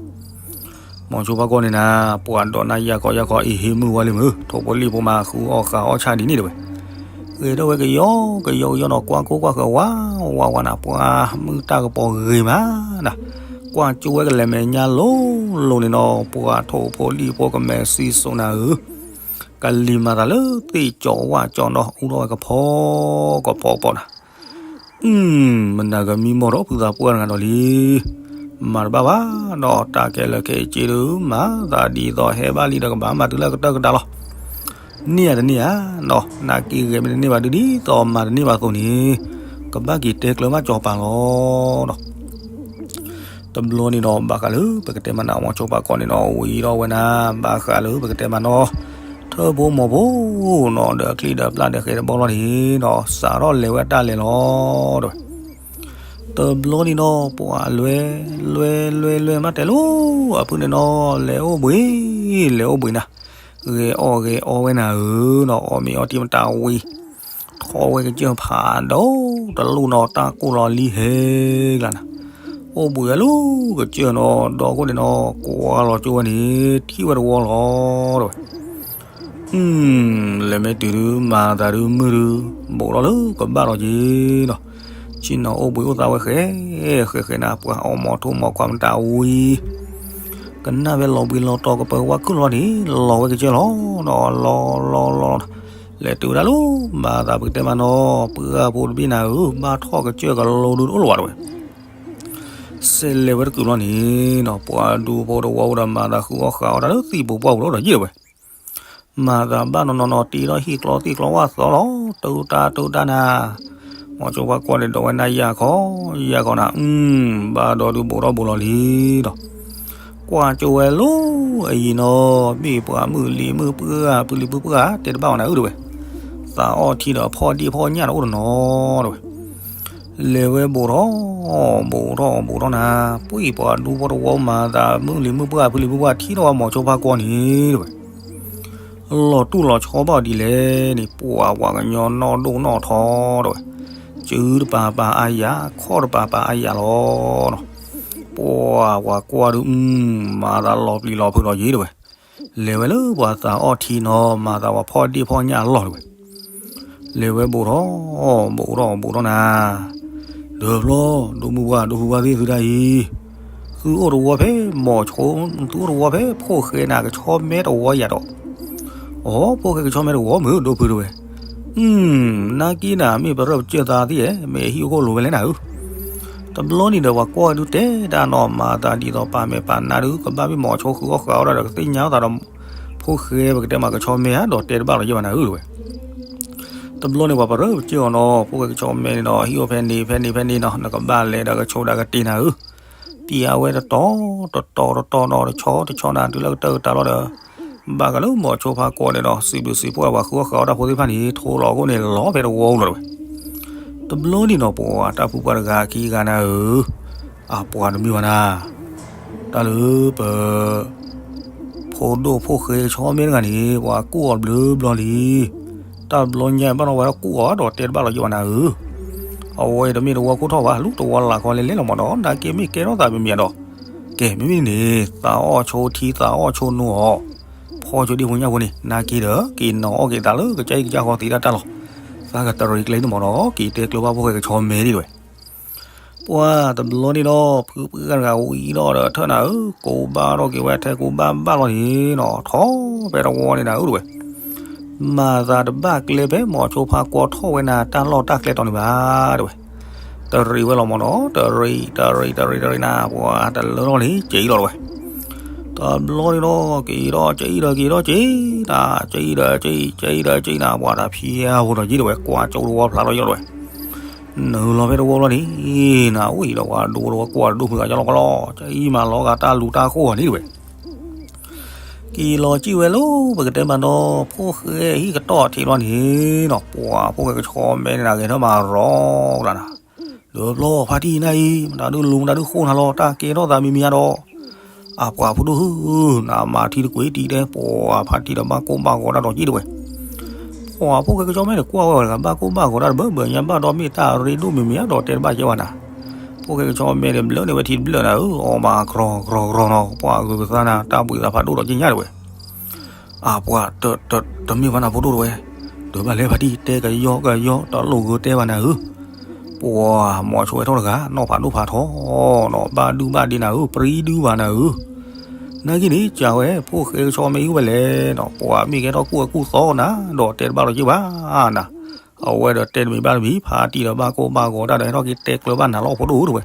မိၤဆိဖါကွၢ်န့ၣ်နၤ, ပှၤဒိးနၢ်ယၢ်ခီယၢ်ခီအံၤဟ့ၣ်မုၢ်ဝါလံမုၢ်, ထိၣ်ဖိလံၣ်ဖိမး ဃုအီၣ်ဃာ်အီၣ်ဆၣ်ဒ်န့ၣ်တဝဲ, ဂဲၤထီၣ်ဝဲကယီကယီကယီနီၤ, ကွၢ်ကိၢ်ကွၢ်ဃၢၤဝးဝးဝးနၤ, ပှၤမုၢ်တၢ်ကပီၤဂ့ၤမးနၤ, ကွၢ်ကၠိဝဲကလဲၤမဲာ်ညါလိၤလိၤန့ၣ်နီၤ, ပှၤထိၣ်ဖိလံၣ်ဖိကမဲာ်စံစိၤနၤဧၢ, ကလံၤမၤသးလၢသ့ၣ်ကၠီဝၣ်ကၠီနီၤ, အူထီၣ်ဝဲကဖီကဖီကဖီနၤ မနၤကမံမီၢ်ဒီးဖုသးပှၢ်တဂၤဒီးလံ, မၤတဘၣ်ဘၣ်နီၤ, တၢ်ခဲလၢာ်ခဲဆ့ဒုး မၤသးဒ်သိးဟဲဘၣ်လံဒီးကဘၣ်မၤတုၤလၢကတၢၢ်ကတၢၢ်လီၤ. န့ၢ်ဧါတန့ၢ်ဧါနီၤ, နာ်က့ဂဲၤမ့ၢ်တန့ၢ်ဘၣ်ဒုးဒ်သိးမၤတန့ၢ်ဘၣ်အသိးန့ၣ်, ကဘၣ်က့ၤတဲကျၢၤဘၣ်ကၠီၤပၤလီၤနီၤ. တဘျီန့ၣ်ဒီး ဘၣ်ဃးလၢပကတဲမးနၤ မိၤဆိဖါကွၢ်န့ၣ်နီၤ, ဝံၤဒီးဝဲနၤ, ဘၣ်ဃးလၢပကတဲမးနီၤ, ထၢဖိမိၢ်ဖိနီၤ, ဒီးအချံဒီးပျၢ်ဒီးဃဲၤတဘီလီၤန့ၣ်နီၤ, စးထီၣ်လဲၤဝဲတၢ်လဲၤလီၤတဝဲ တဘျီန့ၣ်နီၤ, ပှၤလွဲ လွဲ လွဲ လွဲ မးတဲလိၤ အဖုန့ၣ်နီၤ, လဲၤအိၣ်ဘှံး လဲၤအိၣ်ဘှံးနၤ, ဂဲၤအီၣ်ဂဲၤအီဝဲနၤဧၢနီၤ, အီၣ်မ့ၤအီထံမတၤဝံၤ, ထီၣ်ဝဲကစၢၢ်ဖးဒိၣ်တလိၣ်နီၤ, တၢ်ကိၢ်လီၤလံဟဲကျါနၤ, အိၣ်ဘှံးဝဲလၢကစၢၢ်နီၤ, ဒီခိၣ်န့ၣ်နီၤ, ကွၢ်လီၤကၠိဝဲန့ၣ် ထံၣ်ဝဲတဝီလီၤတဝဲ လဲၤမ့ၢ်တုၤဒုး မၤသးဒုးမုၢ်ဒုး ဘူးထီၣ်လၢကဘၣ်လီၤက့ၤနီၤ, ဆ့ၣ်နီၤအိၣ်ဘှံးအိၣ်သါဝဲဃဲ ဃဲဃဲနၤ, ပှၤအီၣ်မီၤထိၣ်မီၤခွါမတၤဝံၤ, ကနၣ်ဝဲလီၤဘှံးလီၤတီၤ ကပၢၤဝါခုၣ်လီၤန့ၣ် လီၤဝဲကစၢၢ်လီၤနီၤ, လီၤလီၤလီၤလီၤ, လဲၤတုၤဝဲဒၣ်လၢ မၤသးပကတဲမးနီၤ, ပှၢ်ဖိတဘ့ၣ်နၤဧၢ, ဘၣ်ထီၣ်ကစၢၢ်ကလိဒုတအိၣ်လၢၤဘၣ်တဝဲ စဲးလဲၤဝဲတကုာ်လီၤန့ၣ်နီၤ, ပှၤဒူဖိတဝီအိၣ်ဒီး မၤသးဃုအီၣ်ဃာ်အီၣ်တၢ်လၢသံၣ်ပူၤပှၢ်ပူၤဒီးယံာ်တဝဲ, မၤသးဘၣ်နီၤနီၤနီၤ တ့ထီၣ်ဟံၣ်ကျီသံၣ်ကျီဝၣ်သီလီၤ, တၢ်တၢ်တၢ်တၢ်နၤ, မိၤဆိဖါကွၢ်န့ၣ် ဒိးဝဲနၤယၢ်ခီ ယၢ်ခီနၤ, ဘၣ်ဒီးဒုးဘူးထီၣ်ဘူးလီၤလံဒီး ကွၢ်ကၠိဝဲလီၤအယံၤနီၤ, မ့ၢ်ပှၤမုၢ်လံၤမုၢ်ပှၢ် ဖုလံၤဖုပှၢ် တဲတဘၣ်အီၤနၤအုၣ်တဝဲ, သးအီၣ်ထံဒီးဖီၣ်ဒံၣ်ဖီၣ်ညၣ်ဒီးအိၣ်တနီၤတဝဲ, လဲၤဝဲဘူးထီၣ် ဘူးထီၣ်ဘူးထီၣ်နၤ, ပှၤပှၤဒူဖိတဝီမၤသး မုၢ်လံၤမုၢ်ပှၢ် ဖုလံၤဖုပှၢ် ထံၣ်ထီၣ်ဝဲမိၤဆိဖါကွၢ်န့ၣ်တဝဲ လီၤတူၢ်လီၤဆီဘၣ်အီၤဒ်လဲၣ်န့ၣ် ပှၤပှၤကညီနီၢ်ဒိၣ်နီၢ်ထီတဝဲ, စုတပၤပၤအါယၤ ခီၣ်တပၤပၤအါယၤလီၤနီၤ, ပှၤပှၤကွၢ်ဒုး မၤသးလီၤပျံၤလီၤဖုးလီၤယံၤတဝဲ, လဲၤဝဲလၢပှၤသးအီၣ်ထံနီၤ မၤသးပှၤဖီၣ်ဒ့ၣ်ဖီၣ်ညၣ်အလီၢ်တဝဲ လဲၤဝဲဘူးထီၣ် ဘူးထီၣ်ဘူးထီၣ်နၤ, ဒီးဖျီ ဒိၣ်မုၢ်ပှၢ် ဒိၣ်ဖုပှၢ်သ့ၣ်သုတၢ်အံၤ, သုအိၣ်တဝီဖဲမိၤဆိ သုအိၣ်တဝီဖဲဖိၣ်ဃဲနၤ ကဆီမဲတဝီယၤဒီး, အိ ဖိၣ်ဃဲကဆီမဲတဝီမုၢ်ဒိၣ်ဖုတဝဲ, နာ်က့နၤ မ့ၢ်ပရၢပကၢၢ်သးသ့ၣ်ဧဲ မ့ၢ်ဟံၣ်အိၣ်ခိၣ်လိၤဝဲလဲၣ်နၤဧၢ, တဘျီန့ၣ်ဒီးပှၤကွၢ်ဝဲဒုးတဲတၢ်နီၤ မၤသးဒ်သိးပာ်မဲာ်ပာ်နါဒုး ကဘၣ်မ့ၢ်မိၤဆိဃုအီၣ်ဃာ်အီၣ်ဒၣ်ဒီးကသ့ၣ်ညါအသးဒီး ဖိၣ်ဃဲပကတဲမးကဆီမဲဧါ ဒီးတဲတဘၣ်လီၤယဲၢ်ဘၣ်နၤဧၢ တဲဝဲ. တဘျီန့ၣ်ပှၤပရၢပကၢၢ်အီၤနီၤ ဖိၣ်ဃဲကဆီမဲန့ၣ်ဒီး ဟံၣ်အိၣ်ဖဲန့ၣ်ဖဲန့ၣ်ဖဲန့ၣ်နီၤ နကဘၣ်လဲၤဒီးကဆိးဒၣ်ကတ့ၢ်နၤဧၢ, ပျံၤအဝဲတတီၤတတီၤတတီၤနီၤ တဆီတဆီနၤ တုၤလၢကတၢၢ်ကတၢၢ်လီၤဒီး ဘၣ်ဃးလၢမိၤဆိဖါကွီၢ်န့ၣ်ဒီး စံးဘျုးစံးဖှိၣ်ပှၤဃုအီၣ်ဃုအီၣ်တၢ်ဖိသ့ၣ်တဖၣ်န့ၣ် ထိလီၤအခိၣ်န့ၣ် လီၤဖဲတဝီအိၣ်လီၤတဲဝဲ. တဘျီန့ၣ်နီၤ ပှၤတၢ်ဖုပှၢ်တဂၤခံဂၤနၤဧၢ, အပှၤတမ့ၢ်ဘၣ်နၤ, တၢ်လၢပ ဖိဒိၣ်ဖိၣ်ဃဲကဆီမဲတဂၤန့ၣ် ပှၤကူၣ်အီၤဘျုးဘျီလံ. တၢ်တဘျီညါဘၣ်နီၤဝဲဒၣ်ကူၣ်အီၤဒီးတဲတဘၣ်လီၤယဲၢ်ဘၣ်နၤဧၢ, အဝဲတမ့ၢ်တဝီခိၣ်ထီၣ်ဘၣ် လူတဝီလၢ်ခီလဲၤလဲၤလီၤမးနီၤ နာ်က့မ့ၢ်ကဲထီၣ်သးမံၤမံၤဒီး ကဲ မ့မ့ၢ်န့ၣ် သးအီၣ်ဆိထံသးအီၣ်ဆိနိအီၤ, ဖီဆိဒံဖိညၣ်ဖိန့ၣ် နာ်က့ဒီး က့ၤနီၤအီၣ်က့ၤသးလၢကစၢ်အံၤကစၢ်ဃီသံဒၣ်တၢ်လီၤ. သးကတရံးကျဲန့ၣ်မးနီၤ က့ၤတဲကျၢၤဘၣ်ဖိၣ်ဃဲကဆီမဲဒ်တဲဝဲ. ပှၤတဘျီန့ၣ်ဒီး ဖုပှၢ်တဂၤဝံၤဒီးဒီးထၢၣ်နၤဧၢ, ကိးဘၣ်ထီၣ်က့ၤဝဲထဲကိးဘၣ်ဘၣ်လီၤန့ၣ်နီၤ ထီၣ်ဖဲတဝီန့ၣ်နၤဧၢ တဲဝဲ. မၤသးတဘၣ်ကျဲဖဲမိၤဆိဖါကွီၢ်ထီၣ်ဝဲနၤတၢ်လီၢ်တၢ်ကျဲတီၤန့ၣ်ဘၣ် တဲဝဲ. တရံးဝဲလီၤမးနီၤ တရံး တရံး တရံး တရံးနၤ ပှၤတလၢထီၣ်န့ၣ် ကၠံလီၤတဲဝဲ. တဘျီန့ၣ်ဒီး က့ၤဒီးကၠံဒီးက့ၤဒီးကၠံနၤ ကၠံဒီးကၠံ ကၠံဒီးကၠံနၤ ပှၤတဖံအါဖိဒီးကၠံတဲဝဲ ကွၢ်ကၠိတဝီဖျါလီၤယီၤတဲဝဲ. နုာ်လီၤဖဲတဝီလီၤန့ၣ် နအိၣ်အံၤဒီးပှၤဒိတဝီကွၢ်တဒိၣ်ဖုဂၤယီၤလီၤကလီ ကၠံမၤလီၤဂာ်တၢ်လူၤတၢ်ဃိၣ်အီၤန့ၣ်တဲဝဲ. က့ၤလီၤကံၣ်ဝဲလၢ ပကတဲမးနီၤ ဖိၣ်ဃဲဟံၣ်ကတီၢ်ထံးလီၤန့ၣ်နီၤ ပှၤဖိၣ်ဃဲကဆီမဲန့ၣ် ဂဲၤထၢၣ်မၤရီၤကလၤနၤ, လၢပျီဖါတံၢ်နၤအံၤ မတၤဒုးလူၤမတၤဒုးဃိၣ်နၤလီၤ တၢ်ကဲထီၣ်သးမံၤမံၤဧါဒီး, အပှၤဖိဒိၣ်ဧၢ, နမၤထံတကွံာ်တံၢ်တဲ ပှၤဖါတံၢ်ဒီးဘၣ်ကိၢ်ဘၣ်ဂီၤတၢ်ဒီးကၠံတဲဝဲ. ပှၤဖိၣ်ဃဲကဆီမဲန့ၣ် ကွၢ်ဝဲတဂၤ ဘၣ်ကိၢ်ဘၣ်ဂီၤတၢ်တဘၢဘၢညါဘၣ်ဒီး မ့ၢ်တၢ်ရ့ဒိၣ်မံၤမံၤဧါဒီး တဲတဘၣ်ကဲဝဲနၤ. ဖိၣ်ဃဲကဆီမဲန့ၣ် ဘျၢန့ၢ်ဝဲထံတဘျၢနၤဧၢ, အီၣ်မးကြီကြီကြီနီၤ ပှၤဂုၤကသါနၤ တၢ်ဘှံးသးဖးဒိၣ်ဒီးကၠံညါတဲဝဲ. အပှၤ တမ့ၢ်ဘၣ်နၤဖိဒိၣ်တဲဝဲ, ဒုးဘၣ်လဲၤဖါတံၢ်တဲကယီကယီ တလိၣ်ဂုၤတဲဘၣ်နၤဧၢ. ပှၤမိၤဆိဝဲထီၣ်တဂၤ နီၢ်ဖးဒိၣ်ဖးထီနီၤ ဘၣ်ဒုဘၣ်ဒ့နၤဧၢ ပြံဒုဘၣ်နၤဧၢ. နာ်က့န့ၣ် ကးဝဲ ဖိၣ်ဃဲကဆီမဲအံၤဝဲလဲၣ်နီၤ ပှၤမ့ၢ်ကဲထီၣ်ကူၣ်အကူၣ်သီနၤ ဒီးတဲတဘၣ်လီၤက့ၤဘၣ်နၤ. အဝဲဒီးတဲတမံၤဘၣ်တမံၤ ဖါတံၢ်ဒီးဘၣ်ကိၢ်ဘၣ်ဂီၤတၢ်ဒီးဟဲထီၣ်က့ၤတဲကျၢၤဘၣ်နၤလီၤဖိဒိၣ်ဧၢတဲဝဲ.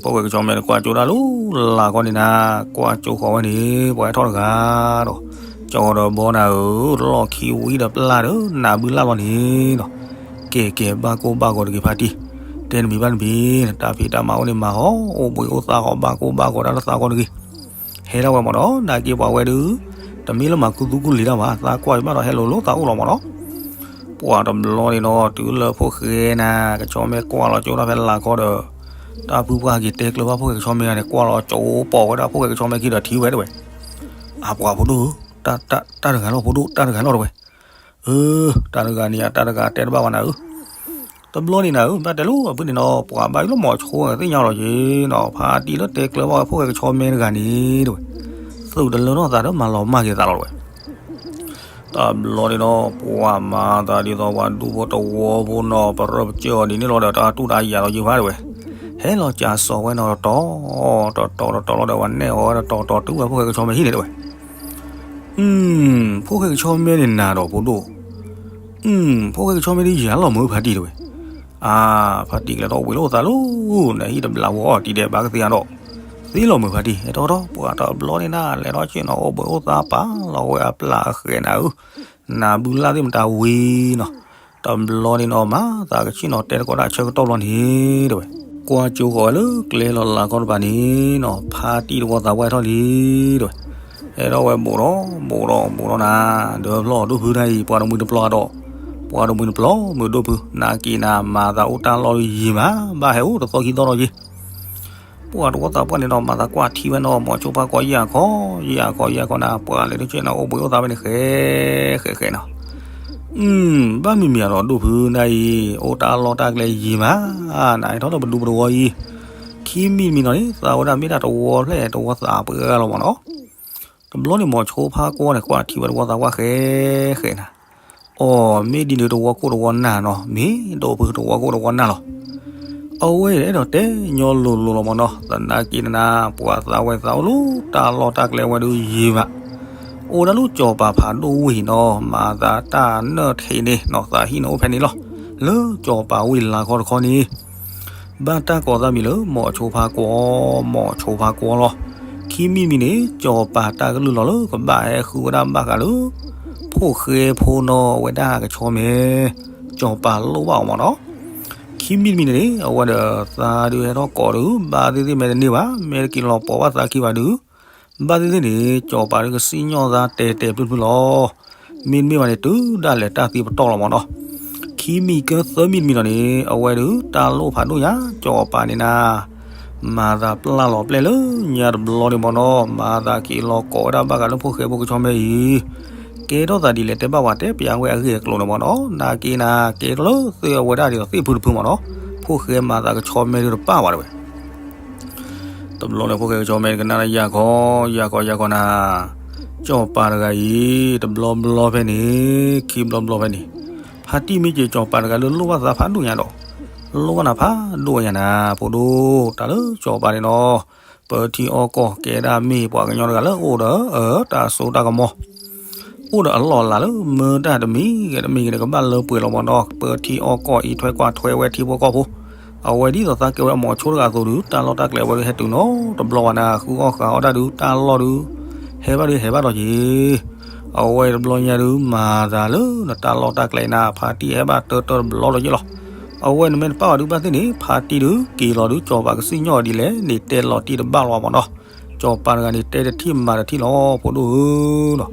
ဖိၣ်ဃဲကဆီမဲန့ၣ် ကွၢ်ကၠိဒၣ်လၢလၢ်ခီန့ၣ်နၤ, ကွၢ်ကၠိဃီၤဝဲန့ၣ် ပှၤဟဲထီၣ်တဂၤဒီး ကၠီဒီးဘီနၤဧၢ, လီၢ်ခံဝံၤဒီးပျၢ်ဒီး နၢ်ဘုလၢ်လီၤန့ၣ်ဒီး ကဲကဲ ဘၣ်ကိၢ်ဘၣ်ဂီၤတဂ့ၤဖါတံၢ်, တဲနမံၤဘၣ်နမံၤ, တၢ်ဖံးတၢ်မၤအိၣ်န့ၣ်မၤဟီၣ်, အိၣ်ဘှံးအိၣ်သါဃီ ဘၣ်ကိၢ်ဘၣ်ဂီၤတၢ်လၢသးဂီၤတဂ့ၤ. ဟဲဒၣ်ဝဲမးဒီး နာ်က့ပှၤဝဲဒုး တမ့ၢ်လၢမၤခူသူၣ်ခူလံာ်တၢ်ဘၣ်, သးကွၢ်ယဘၣ်ဒီးဟဲလိၤလိၤသးအိၣ်လီၤမးဒီး ပှၤတဘျီန့ၣ်ဒီး တုၤလၢဖိၣ်ဃဲနၤ ကဆီမဲကွၢ်လီၤကၠိဒၣ်ဖဲလၢ်ခီဒီး တၢ်ဖုပှၢ်က့ၤတဲကျၢၤဘၣ်ဖိၣ်ဃဲကဆီမဲဂၤန့ၣ် ကွၢ်လီၤကၠိပိာ်ဝဲဒၣ်ဖိၣ်ဃဲကဆီမဲခံဒီးထံၣ်ဝဲတဲဝဲ. အပှၤဖိဒိၣ်ဧၢ, တၢ်တဂၤလီၤဖိဒိၣ် တၢ်တဂၤလီၤတဲဝဲ. အၢ, တၢ်တဂၤန့ၣ် တၢ်တဂၤတဲတဘၣ်ဘၣ်နၤဧၢ. တဘျီန့ၣ်နၤဧၢ, ဘၣ်တဲလိာ်အဖုန့ၣ်နီၤ ပှၤဘၣ်ယိၣ်လီၤမိၤဆိသ့ၣ်ညါလီၤက့ၤနီၤ ဖါတံၢ်လၢတဲကျၢၤဘၣ်ဝဲဖိၣ်ဃဲကဆီမဲတဂၤန့ၣ်တဲဝဲ. သုးတလၢထီၣ်သးဒီးမၤလီၤမၢ်က့ၤသးလီၤတဲဝဲ. တဘျီန့ၣ်ဒီး ပှၤမၤသးဒ်သိးပှၤဒူဖိတဝီဖိနီၤ ပရၢပကၢၢ်အီၤဒ်န့ၣ်လီၤဒီး တၢ်တူၢ်တၢ်ယၤလီၤယံၤဖးတဲဝဲ. ဟဲလီၤကးစီၤဝဲနီၤတတီၤ, တတီၤတတီၤလီၤဒီး ပှၤနဲၣ်အီၤဝဲတတီၤတီၤတုၤဝဲဖိၣ်ဃဲကဆီမဲဟံၣ်န့ၣ်တဲဝဲ. ဖိၣ်ဃဲကဆီမဲန့ၣ်နၤဒီးဖိဒိၣ်, ဖိၣ်ဃဲကဆီမဲဒ်ယၤလီၤမၢ်ဖါတံၢ်တဲဝဲ. အါ, ဖါတံၢ်ကလဲၤထီၣ်ဝံၤလိာ်သးလီၤ, နဟံၣ်တဘျးဝီအီၤတံၤဒဲးဘၣ်ကသ့အါဒီး, သ့လီၤမၢ်ဖါတံၢ် ဟဲထီၣ်ထီၣ် ပှၤတဘျီန့ၣ်နၤ လဲၤထီၣ်ဆ့ၣ်နီၤအိၣ်ဘှံးအိၣ်သါပာ်လီၤဝဲအပျၢ်အဃဲးနၤဧၢ, နၢ်ဘုလၢ်သ့ၣ်မတၤဝံၤနီၤ. တဘျီန့ၣ်နီၤ မၤသးကဆ့ၣ်နီၤတဲသကိးတၢ်ဆၢကတီၢ်ဘျီန့ၣ်တဲဝဲ. ကွၢ်ကၠိဃီၤဝဲလၢကျဲလီၤလၢ်ခီတဖၣ်န့ၣ်နီၤ ဖါတံၢ်တဝီသးပှၢ်ထီၣ်လံတဲဝဲ. ဟဲထီၣ်ဝဲဘူးဒီးဘူးဒီးဘူးဒီးနၤ, ဒီးဖျီၣ်ဒိၣ်ဖုတၢ်အံၤ ပှၤတမှံၤတပျီၤဒီး ပှၤတမှံၤတပျီၤမုာ်ဒိၣ်ဖု နာ်က့နၤ မၤသးအိၣ်တၢ်လီၢ်လၢယံၤမး ဘၣ်ဟဲအိၣ်တသီခံသီဒီးယံၤ. ပှၤတဝီသးပှၢ်န့ၣ်ဒီး မၤသးကွၢ်ထံဝဲနီၤ မိၤဆိဖါကွီၢ်ယဲၢ်ခီ, ယဲၢ်ခီ ယဲၢ်ခီနၤ ပှၤလဲၤတဆ့ၣ်နီၤအိၣ်ဘှံးအိၣ်သါဝဲန့ၣ် ဃဲဃဲဃဲနီၤ. ဘၣ်မံၤမံၤဒီးဒိၣ်ဖုနၤအံၤ အိၣ်တၢ်လီၢ်တၢ်ကျဲယံၤမး, နဟဲထီၣ်လၢပဒူပတဝီအံၤ, ခံမံၤတမံၤနီၤန့ၣ် သးဝဲဒၣ်မ့ၢ်ဒၣ်တဝီဖျဲၣ်တဝီသးပှဲၤဂၤလီၤမးနီၤ. တဘျီန့ၣ်မိၤဆိဖါကွီၢ်န့ၣ် ကွၢ်ထံဝဲတဝီသးပှၢ်ဃဲဃဲနၤ. အိ မ့ၢ်ဒ်န့ၣ်တဝီခိၣ်တဝီနၢ်နီၤ, မ့ၢ်ဒိၣ်ဖုတဝီခိၣ်တဝီနၢ်လီၤ. အဝဲအဲၣ်ဒိးတဲညီလိၤလိၤလီၤမးနီၤ, သနာ်က့နၤ ပှၤသးဝဲသးအိၣ်လၢတၢ်လီၢ်တၢ်ကျဲဝဲဒုးယံၤမး, အိၣ်ဒၣ်လၢစီၤပၤဖးဒိၣ်ဝ့ၢ်နီၤ, မၤသးတၢ်နၢၣ်ထံးန့ၣ်နီၤ သးဟံၣ်န့ၣ်အိၣ်ဖဲန့ၣ်လီၤ. လၢစီၤပၤဝ့ၢ်လၤခီတခီန့ၣ် ဘၣ်တၢ်ကိးသးမံၤလၢ မိၤဆိဖါကွီၢ်, မိၤဆိဖါကွီၢ်လီၤ. ခံ ခံမံၤတမံၤန့ၣ် ကၠီၤပၤတၢ်ကလုၢ်လီၤလၢကဘၣ်ဟဲဃုဝဲဒၣ်ဘၣ်ဃးလၢ ဖိၣ်ဃဲဖိနီၣ်ဝဲဒၣ်ကဆီမဲ ကၠီၤပၤလိၣ်ဘၣ်အီၤမၢ်နီၤ. ခံမံၤတမံၤန့ၣ်န့ၣ် အဝဲဒီးသးဒုးဟဲထီၣ်ကိးဒုး ဘၣ်သ့ၣ်သ့ၣ်မ့ၢ်တန့ၢ်ဘၣ်, မ့ၢ်တက့ၤလီၤပိာ်ဘၣ်သးခံဘၣ်ဒုး ဘၣ်သ့ၣ်သ့ၣ်န့ၣ် ကၠီၤပၤဒုးကစံၣ်ညီၣ်သးတဲာ်တဲာ်ဖျုးဖျုးလီၤ. မ့တမ့ၢ်ဘၣ်န့ၣ် တုၤဒၣ်လဲာ်တၢ်သံပတီၢ်လီၤမၢ်နီၤ. ခံမံၤကသၢမံၤတမံၤလီၤန့ၣ် အဝဲဒုးတၢ်လိၣ်ဖးဒိၣ်ညါ ကၠီၤပၤန့ၣ်နၤ မၤသးပျၢ်လီၤပျဲၢ်လၢညါတဘျီန့ၣ်မၢ်နီၤ, မၤသးက့ၤလီၤကိးဝဲဒၣ်ဘၣ်ဃးလၢဖိၣ်ဃဲဖိကဆီမဲအံၤ ကဲထီၣ်သးဒ်လဲၣ်တဲဘၣ်ပှၤတဲပၠးဝဲအဂ့ၢ်အကျိၤန့ၣ်မၢ်နီၤ, နာ်က့နၤ ကဲထီၣ်လၢသ့ၣ်အဝဲဒၣ်ဒ်သိးသ့ၣ်ဖုတဖုမၢ်နီၤ, ဖိၣ်ဃဲမၤသးကဆီမဲဒုးတပၣ်ဘၣ်တဝဲ တဘျီန့ၣ် ဖိၣ်ဃဲကဆီမဲကနၣ်လၢယၤခီ, ယၤခီ ယၤခီနၤ, ကၠီၤပၤတဂၤအံၤ တဘျီဘျီဖဲန့ၣ်, ခံဘျီဘျီဖဲန့ၣ်, ဖါတံၢ်မ့ၢ်က့ၤကၠီၤပၤတဂၤလၢလိၣ်ဘၣ်သးဖးဒိၣ်ညါဒီး, လိၣ်ဘၣ်နၤဖးဒိၣ်ညါနၤ, ဖိဒိၣ် တၢ်လၢကၠီၤပၤန့ၣ်နီၤ, ပၢထံအီကီၢ်ကဲဒၣ်မ့ၢ်ပှၤကညီတဂၤလၢအိၣ်ဒီး အၢ တၢ်စိတၢ်ကမီၤ အိၣ်ဒီးအလီၢ်အလၤလၢမ့ၢ်တၢ်တမံၤဂ့ၤတမံၤဂ့ၤန့ၣ် ကဘၣ်လၢပှဲၤလီၤမၢ်နီၤ, ပၢထံအီကီၢ်အံးထွဲကွၢ်ထွဲဝဲထံဖိကီၢ်ဖိ, အဝဲဒ်သိးသးကဲဝဲအမိၤဆိတဂၤအသိးဒုး တၢ်လီၢ်တၢ်ကျဲအဝဲဒုးဟဲတုၤနီတဘျီဘၣ်နၤ, ဃုအီၣ်ဃုအီတၢ်ဒုး တၢ်လီၢ်ဒုး ဟဲဘၣ်ဒုးဟဲဘၣ်ဒီးက့ၤ, အဝဲတဘျီညါဒုးမၤသးလၢနတၢ်လီၢ်တၢ်ကျဲနၤ ဖါတံၢ်ဟဲဘၣ်တၢတၢတဘျီလီၤက့ၤလီၤ. အဝဲနမ့ၢ်တပၣ်ဘၣ်ဒုးဘၣ်သ့ၣ်န့ၣ် ဖါတံၢ်ဒုးက့ၤလီၤဒုး ကၠီၤပၤကစံၣ်ညီၣ်ဒ်လဲၣ်န့ၣ် တဲလီၤတံၢ်တဘၣ်လီၤမၢ်နီၤ, ကၠီၤပၤတဂၤန့ၣ် တဲတထံၣ်မၤတထံၣ်လီၤ ဖိဒိၣ်ဧၢနီၤ.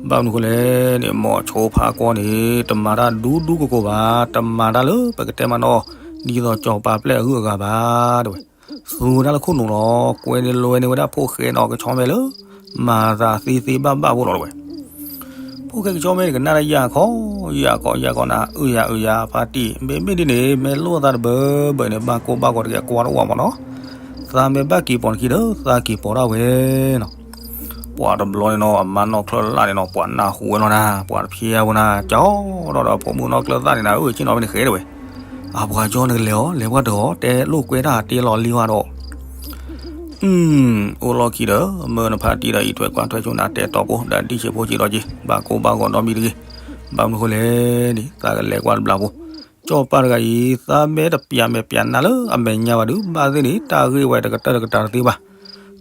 ဘၣ်မနုၤဃိလဲၣ်န့ၣ် မိၤဆိဖါကွီန့ၣ် တမၤတၢ်ဒူဒူကိကိဘၣ်, တမၤတၢ်လၢပကတဲမးနီၤ ဒ်သိးကၠီၤပၤပျဲၢ်အဂုၤအဂၤဘၣ် တဝဲ, သူဝဲဒၣ်လၢခိၣ်နူာ်လီၤ, ကွဲန့ၢ်လွဲန့ၢ်ဝဲဒၣ်ဖိၣ်ဃဲနီၤကဆီမဲလၢ မၤသးသ့သ့ဘၣ်ဘၣ်ဖိလီၤတဝဲ ဖိၣ်ဃဲကဆီမဲန့ၣ်ကနၣ်လၢယၤခီ, ယၤခီ ယၤခီနၤ, အုယၤအုယၤ ဖါတံၢ် မ့မ့ၢ်ဒ်န့ၣ် မ့ၢ်လိၣ်သးတဘၢဘၢန့ၣ် ဘၣ်ကိၢ်ဘၣ်ဂီၤတဂ့ၤ အကွၢ်တအိၣ်ဘၣ်မၢ်နီၤ, သးမ့ၢ်ဘၣ်က့ၤပိာ်နခံဒီး သးက့ၤပိာ်ဒၣ်ဝဲနီၤ. ပှၤတဘျီန့ၣ်နီၤ အမါနီၢ်ချၢလၢ်န့ၣ်နီၤ ပှၤနၢ်ဟူဝဲလီၤနၤ, ပှၤတဖျဲဝဲနၤ ကၠီဒီးဒီးဖိမုၣ်နီၢ်ကျၢၢ်သၣ်န့ၣ်နၤ အၢ ဆ့ၣ်နီၤမ့ၢ်နဃဲတဝဲ, အပှၤကၠီနကလဲၤအီၤ လဲၤပှၢ်တဂီၤ တဲလိာ်ကွဲတၢ်တ့လီၤလံဝဲဒီး အိၣ်လီၢ်ခံဒီး မၢနဖါတံၢ်ဒီးအံးထွဲကွၢ်ထွဲဆိနၤ တဲတီၤဖိ ဒီးဒံၣ်ဆံးဖိဆံးဒီးက့ၤ ဘၣ်ကိၢ်ဘၣ်ဂီၤဒီမံၤတဂ့ၤ. ဘၣ်မနုၤဃိလဲၣ်န့ၣ် သးကလဲၤကွၢ်တဘျီဖိ, ကၠီၤပၤတဂၤအံၤ သးမ့ၢ်တပျးမဲာ်ပျးနါလၢအမဲာ်ညါဘၣ်ဒုး ဘၣ်သ့ၣ်န့ၣ် တၢ်ဂ့ၢ်ဝဲတကတၢၢ်တကတၢၢ်တသ့ဘၣ်.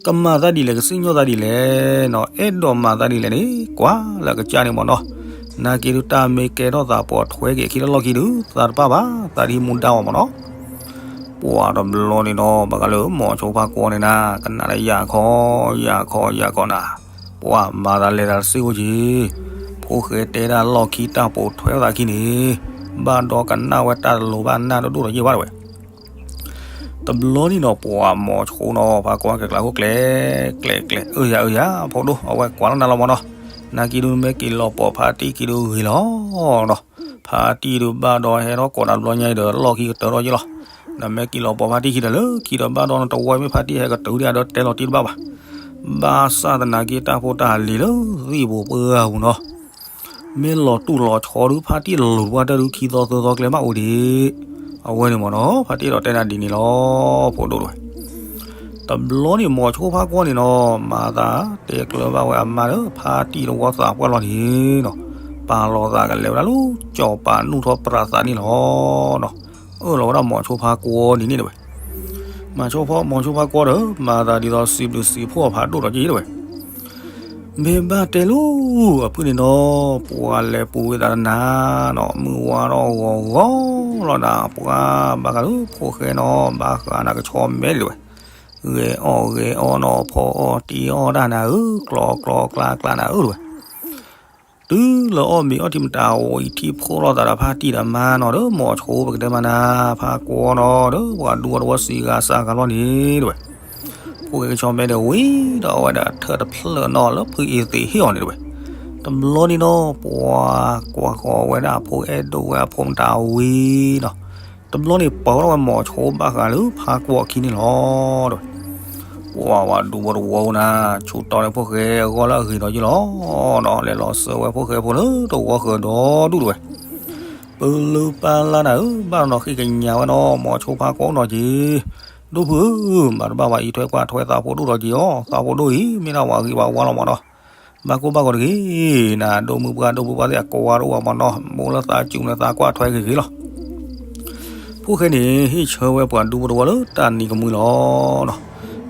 ကမၤသးဒ်လဲၣ် ကစံၣ်ညီၣ်သးဒ်လဲၣ်နီၤ အဲၣ်ဒိးမၤသးဒ်လဲၣ်န့ၣ် ကွၢ်လၢကစၢ်န့ၣ်မၢ်နီၤ. နာ်က့ဒုး တၢ်မ့ၢ်ကဲထီၣ်သးပိာ်ထွဲက့ၤအခံလၢလီၢ်ခံဒုး သးတပၣ်ဘၣ် သးဒ်မူဒါအီၤမၢ်နီၤ. ပှၤတဘျီန့ၣ်နီၤ ဘၣ်ဃးလၢမိၤဆိဖါကွီန့ၣ်နၤ ကနၣ်လၢယၤခီ ယၤခီ ယၤခီနၤ, ပှၤမၤသးလဲၤသးတစ့ၢ်ဖိက့ၤ, ဖိၣ်ဃဲတဲဒၣ်လီၢ်ခံတၢ်ပိာ်ထွဲသးခံန့ၣ်, ဘၣ်ဒီးကနၣ်ဝဲတၢ်တလိၤဘၣ်နၢ်ဒိၣ်ဒိၣ်ဒီးယ့ၢ်ဝဲတဝဲ တဘျီန့ၣ်နီၤ ပှၤမိၤဆိနီၤ ဖါကွၢ်ကဲကျးခိၣ်ကျဲ ကျဲကျဲ အၢယၤအၢယၤ ဖိဒိၣ် အဝဲကွၢ်လီၤနၤလီၤမၢ်နီၤ. နာ်က့ဒုး နမ့ၢ်က့ၤလီၤပိာ်ဖါတံၢ်ခံဒုးဂ့ၤလီၤနီၤ. ဖါတံၢ်ဒုးဘၣ်ဒီးဟဲထီၣ်ကိးနၤတဘျီညါအံၤဒီး လီၢ်ခံကတၢၢ်ထီၣ်ယ့ၢ်လီၤ. နမ့ၢ်က့ၤလီၤပိာ်ဖါတံၢ်ခံဒီးလၢခံဒီးဘၣ်ဒီး နတဝီမ့ၢ်ဖါတံၢ်ဟဲကတုၤဒံးဒီးတဲလီၤတံၢ်တဘၣ်ဘၣ်. ဘၣ်ဆၣ်သနာ်က့တၢ်ဖိတၢ်လံၤလၢသံၣ်ပူၤပှၢ်ပူၤနီၤ မ့ၢ်လီၤတူၢ်လီၤဆီဒုး ဖါတံၢ်လိၤတပှၢ်တၢၢ်ဒုး ခံသီသၢသီကျဲဘၣ်အိၣ်ဒံး. အဝဲန့ၣ်မၢ်နီၤ ဖါတံၢ်ဒီးတဲနၤဒ်န့ၣ်လီၤ ဖိဒိၣ်တဝဲ. တဘျီန့ၣ် မိၤဆိဖါကွီန့ၣ်နီၤ မၤသးတဲကျၢၤဘၣ်ဝဲအမါဒီး ဖါတံၢ်တဝီသးပှၢ်လီၤန့ၣ်နီၤ, ပာ်လီၤသးကလဲၤဝဲဒၣ်လၢ ကၠီၤပၤနူၢ်ထီၣ်ပြးသးန့ၣ်လီၤနီၤ. အၢၣ်လီၤဝဲဒၣ်မိၤဆိဖါကွီန့ၣ်န့ၣ်တဝဲ. မၤဆိဖီ မိၤဆိဖါကွီဒီး မၤသးဒ်သိးစံးဘျုးစံးဖှိၣ်အဖးဒိၣ်ဒီးက့ၤတဝဲ မ့ၢ်ဘၣ်တဲလိၤအဖုၣ်န့ၣ်နီၤ, ပှၤလဲၤပူၤဝဲသးတနၤနီၤ, မုၢ်ဝါထီၣ်ဂီၤဂီၤလီၤနၤ, ပှၤဘၣ်ဃးလၢဖိၣ်ဃဲနီၤ, ဘၣ်ဃးနၤကဆီမဲဒ်တဝဲ, ဂဲၤအီၣ်ဂဲၤအီနီၤ, ဖီအီၣ်တံၢ်အီၣ်တၢ်နၤဧၢ, ကျီကျီကျါကျါနၤဧၢတဝဲ. တုၤလၢအီၣ်မ့ၤအီထံမတၤအိၣ်အံၤ ထံၣ်ဖှိၣ်လိာ်သးဒီးဖါတံၢ်ဒီးမါနီၤ, ဒီးမိၤဆိပကတဲမးနၤ, ဖါကွီနီၤ, ဒီးပှၤဒူဝီတဝီစံးဂၤစၢ်ဂၤလီၤန့ၣ်တဝဲ. ဖိၣ်ဃဲကဆီမဲဒီးဝံၤဒီးအဝဲဒၣ်ထၢၣ်တဖျၢၣ်နီၤ လၢဖုအ့သ့းဟ့ၣ်အီၤန့ၣ်တဝဲ. တဘျီန့ၣ်နီၤ ပှၤကွၢ်ဃီၤဝဲဒၣ်အဖိအဲၣ်ဒိးဝဲအဖိမတၤဝံၤနီၤ, တဘျီန့ၣ်ပၢၤထီၣ်ဝဲမိၤဆိဘၣ်ဃးလၢဖါကွီအခံန့ၣ်လီၤတဝဲ. ပှၤဝဲဒူဝီတဝီနၤ, ဆူတီန့ၣ်ဖိၣ်ဃဲအဂီၢ်လၢအဂ့ၤဒီးယ့ၢ်လီၤနီၤ, လဲၤလီၤစၢၤဝဲဖိၣ်ဃဲဖိလၢတဝီဃၢၤဒီဒူၣ်တဝဲ. ပလၢပလါနၤဧၢ, ဘၣ်နီၤဃ့ကညးဝဲနီၤ, မိၤဆိဖါကွီနီၤက့ၤ, ဒိၣ်ဖုဧၢ, မၤတဘၣ်ဝဲအံးထွဲကွၢ်ထွဲသးဖိဒိၣ်ဒီးက့ၤအီၤ, သးဖိဒိၣ်အံၤ မ့ၢ်ဒၣ်ဝဲဂ့ၤဝဲဝါလီၤမၢ်နီၤ. ဘၣ်ကိၢ်ဘၣ်ဂီၤတဂ့ၤနၤ, ဒိၣ်မုၢ်ပှၢ်ဒိၣ်မုၢ်ပှၢ်သ့ၣ်အကိးဝါတအိၣ်ဘၣ်မၢ်နီၤ, မိၢ်လၢသးစူၤန့ၣ်သးကွၢ်ထွဲဂ့ၤဂ့ၤလီၤ. ဖိၣ်ဃဲန့ၣ် ဟ့ၣ်ဆၢဝဲပှၤဒူဖိတဝီလၢတၢ်နံၤကမှံလီၤနီၤ.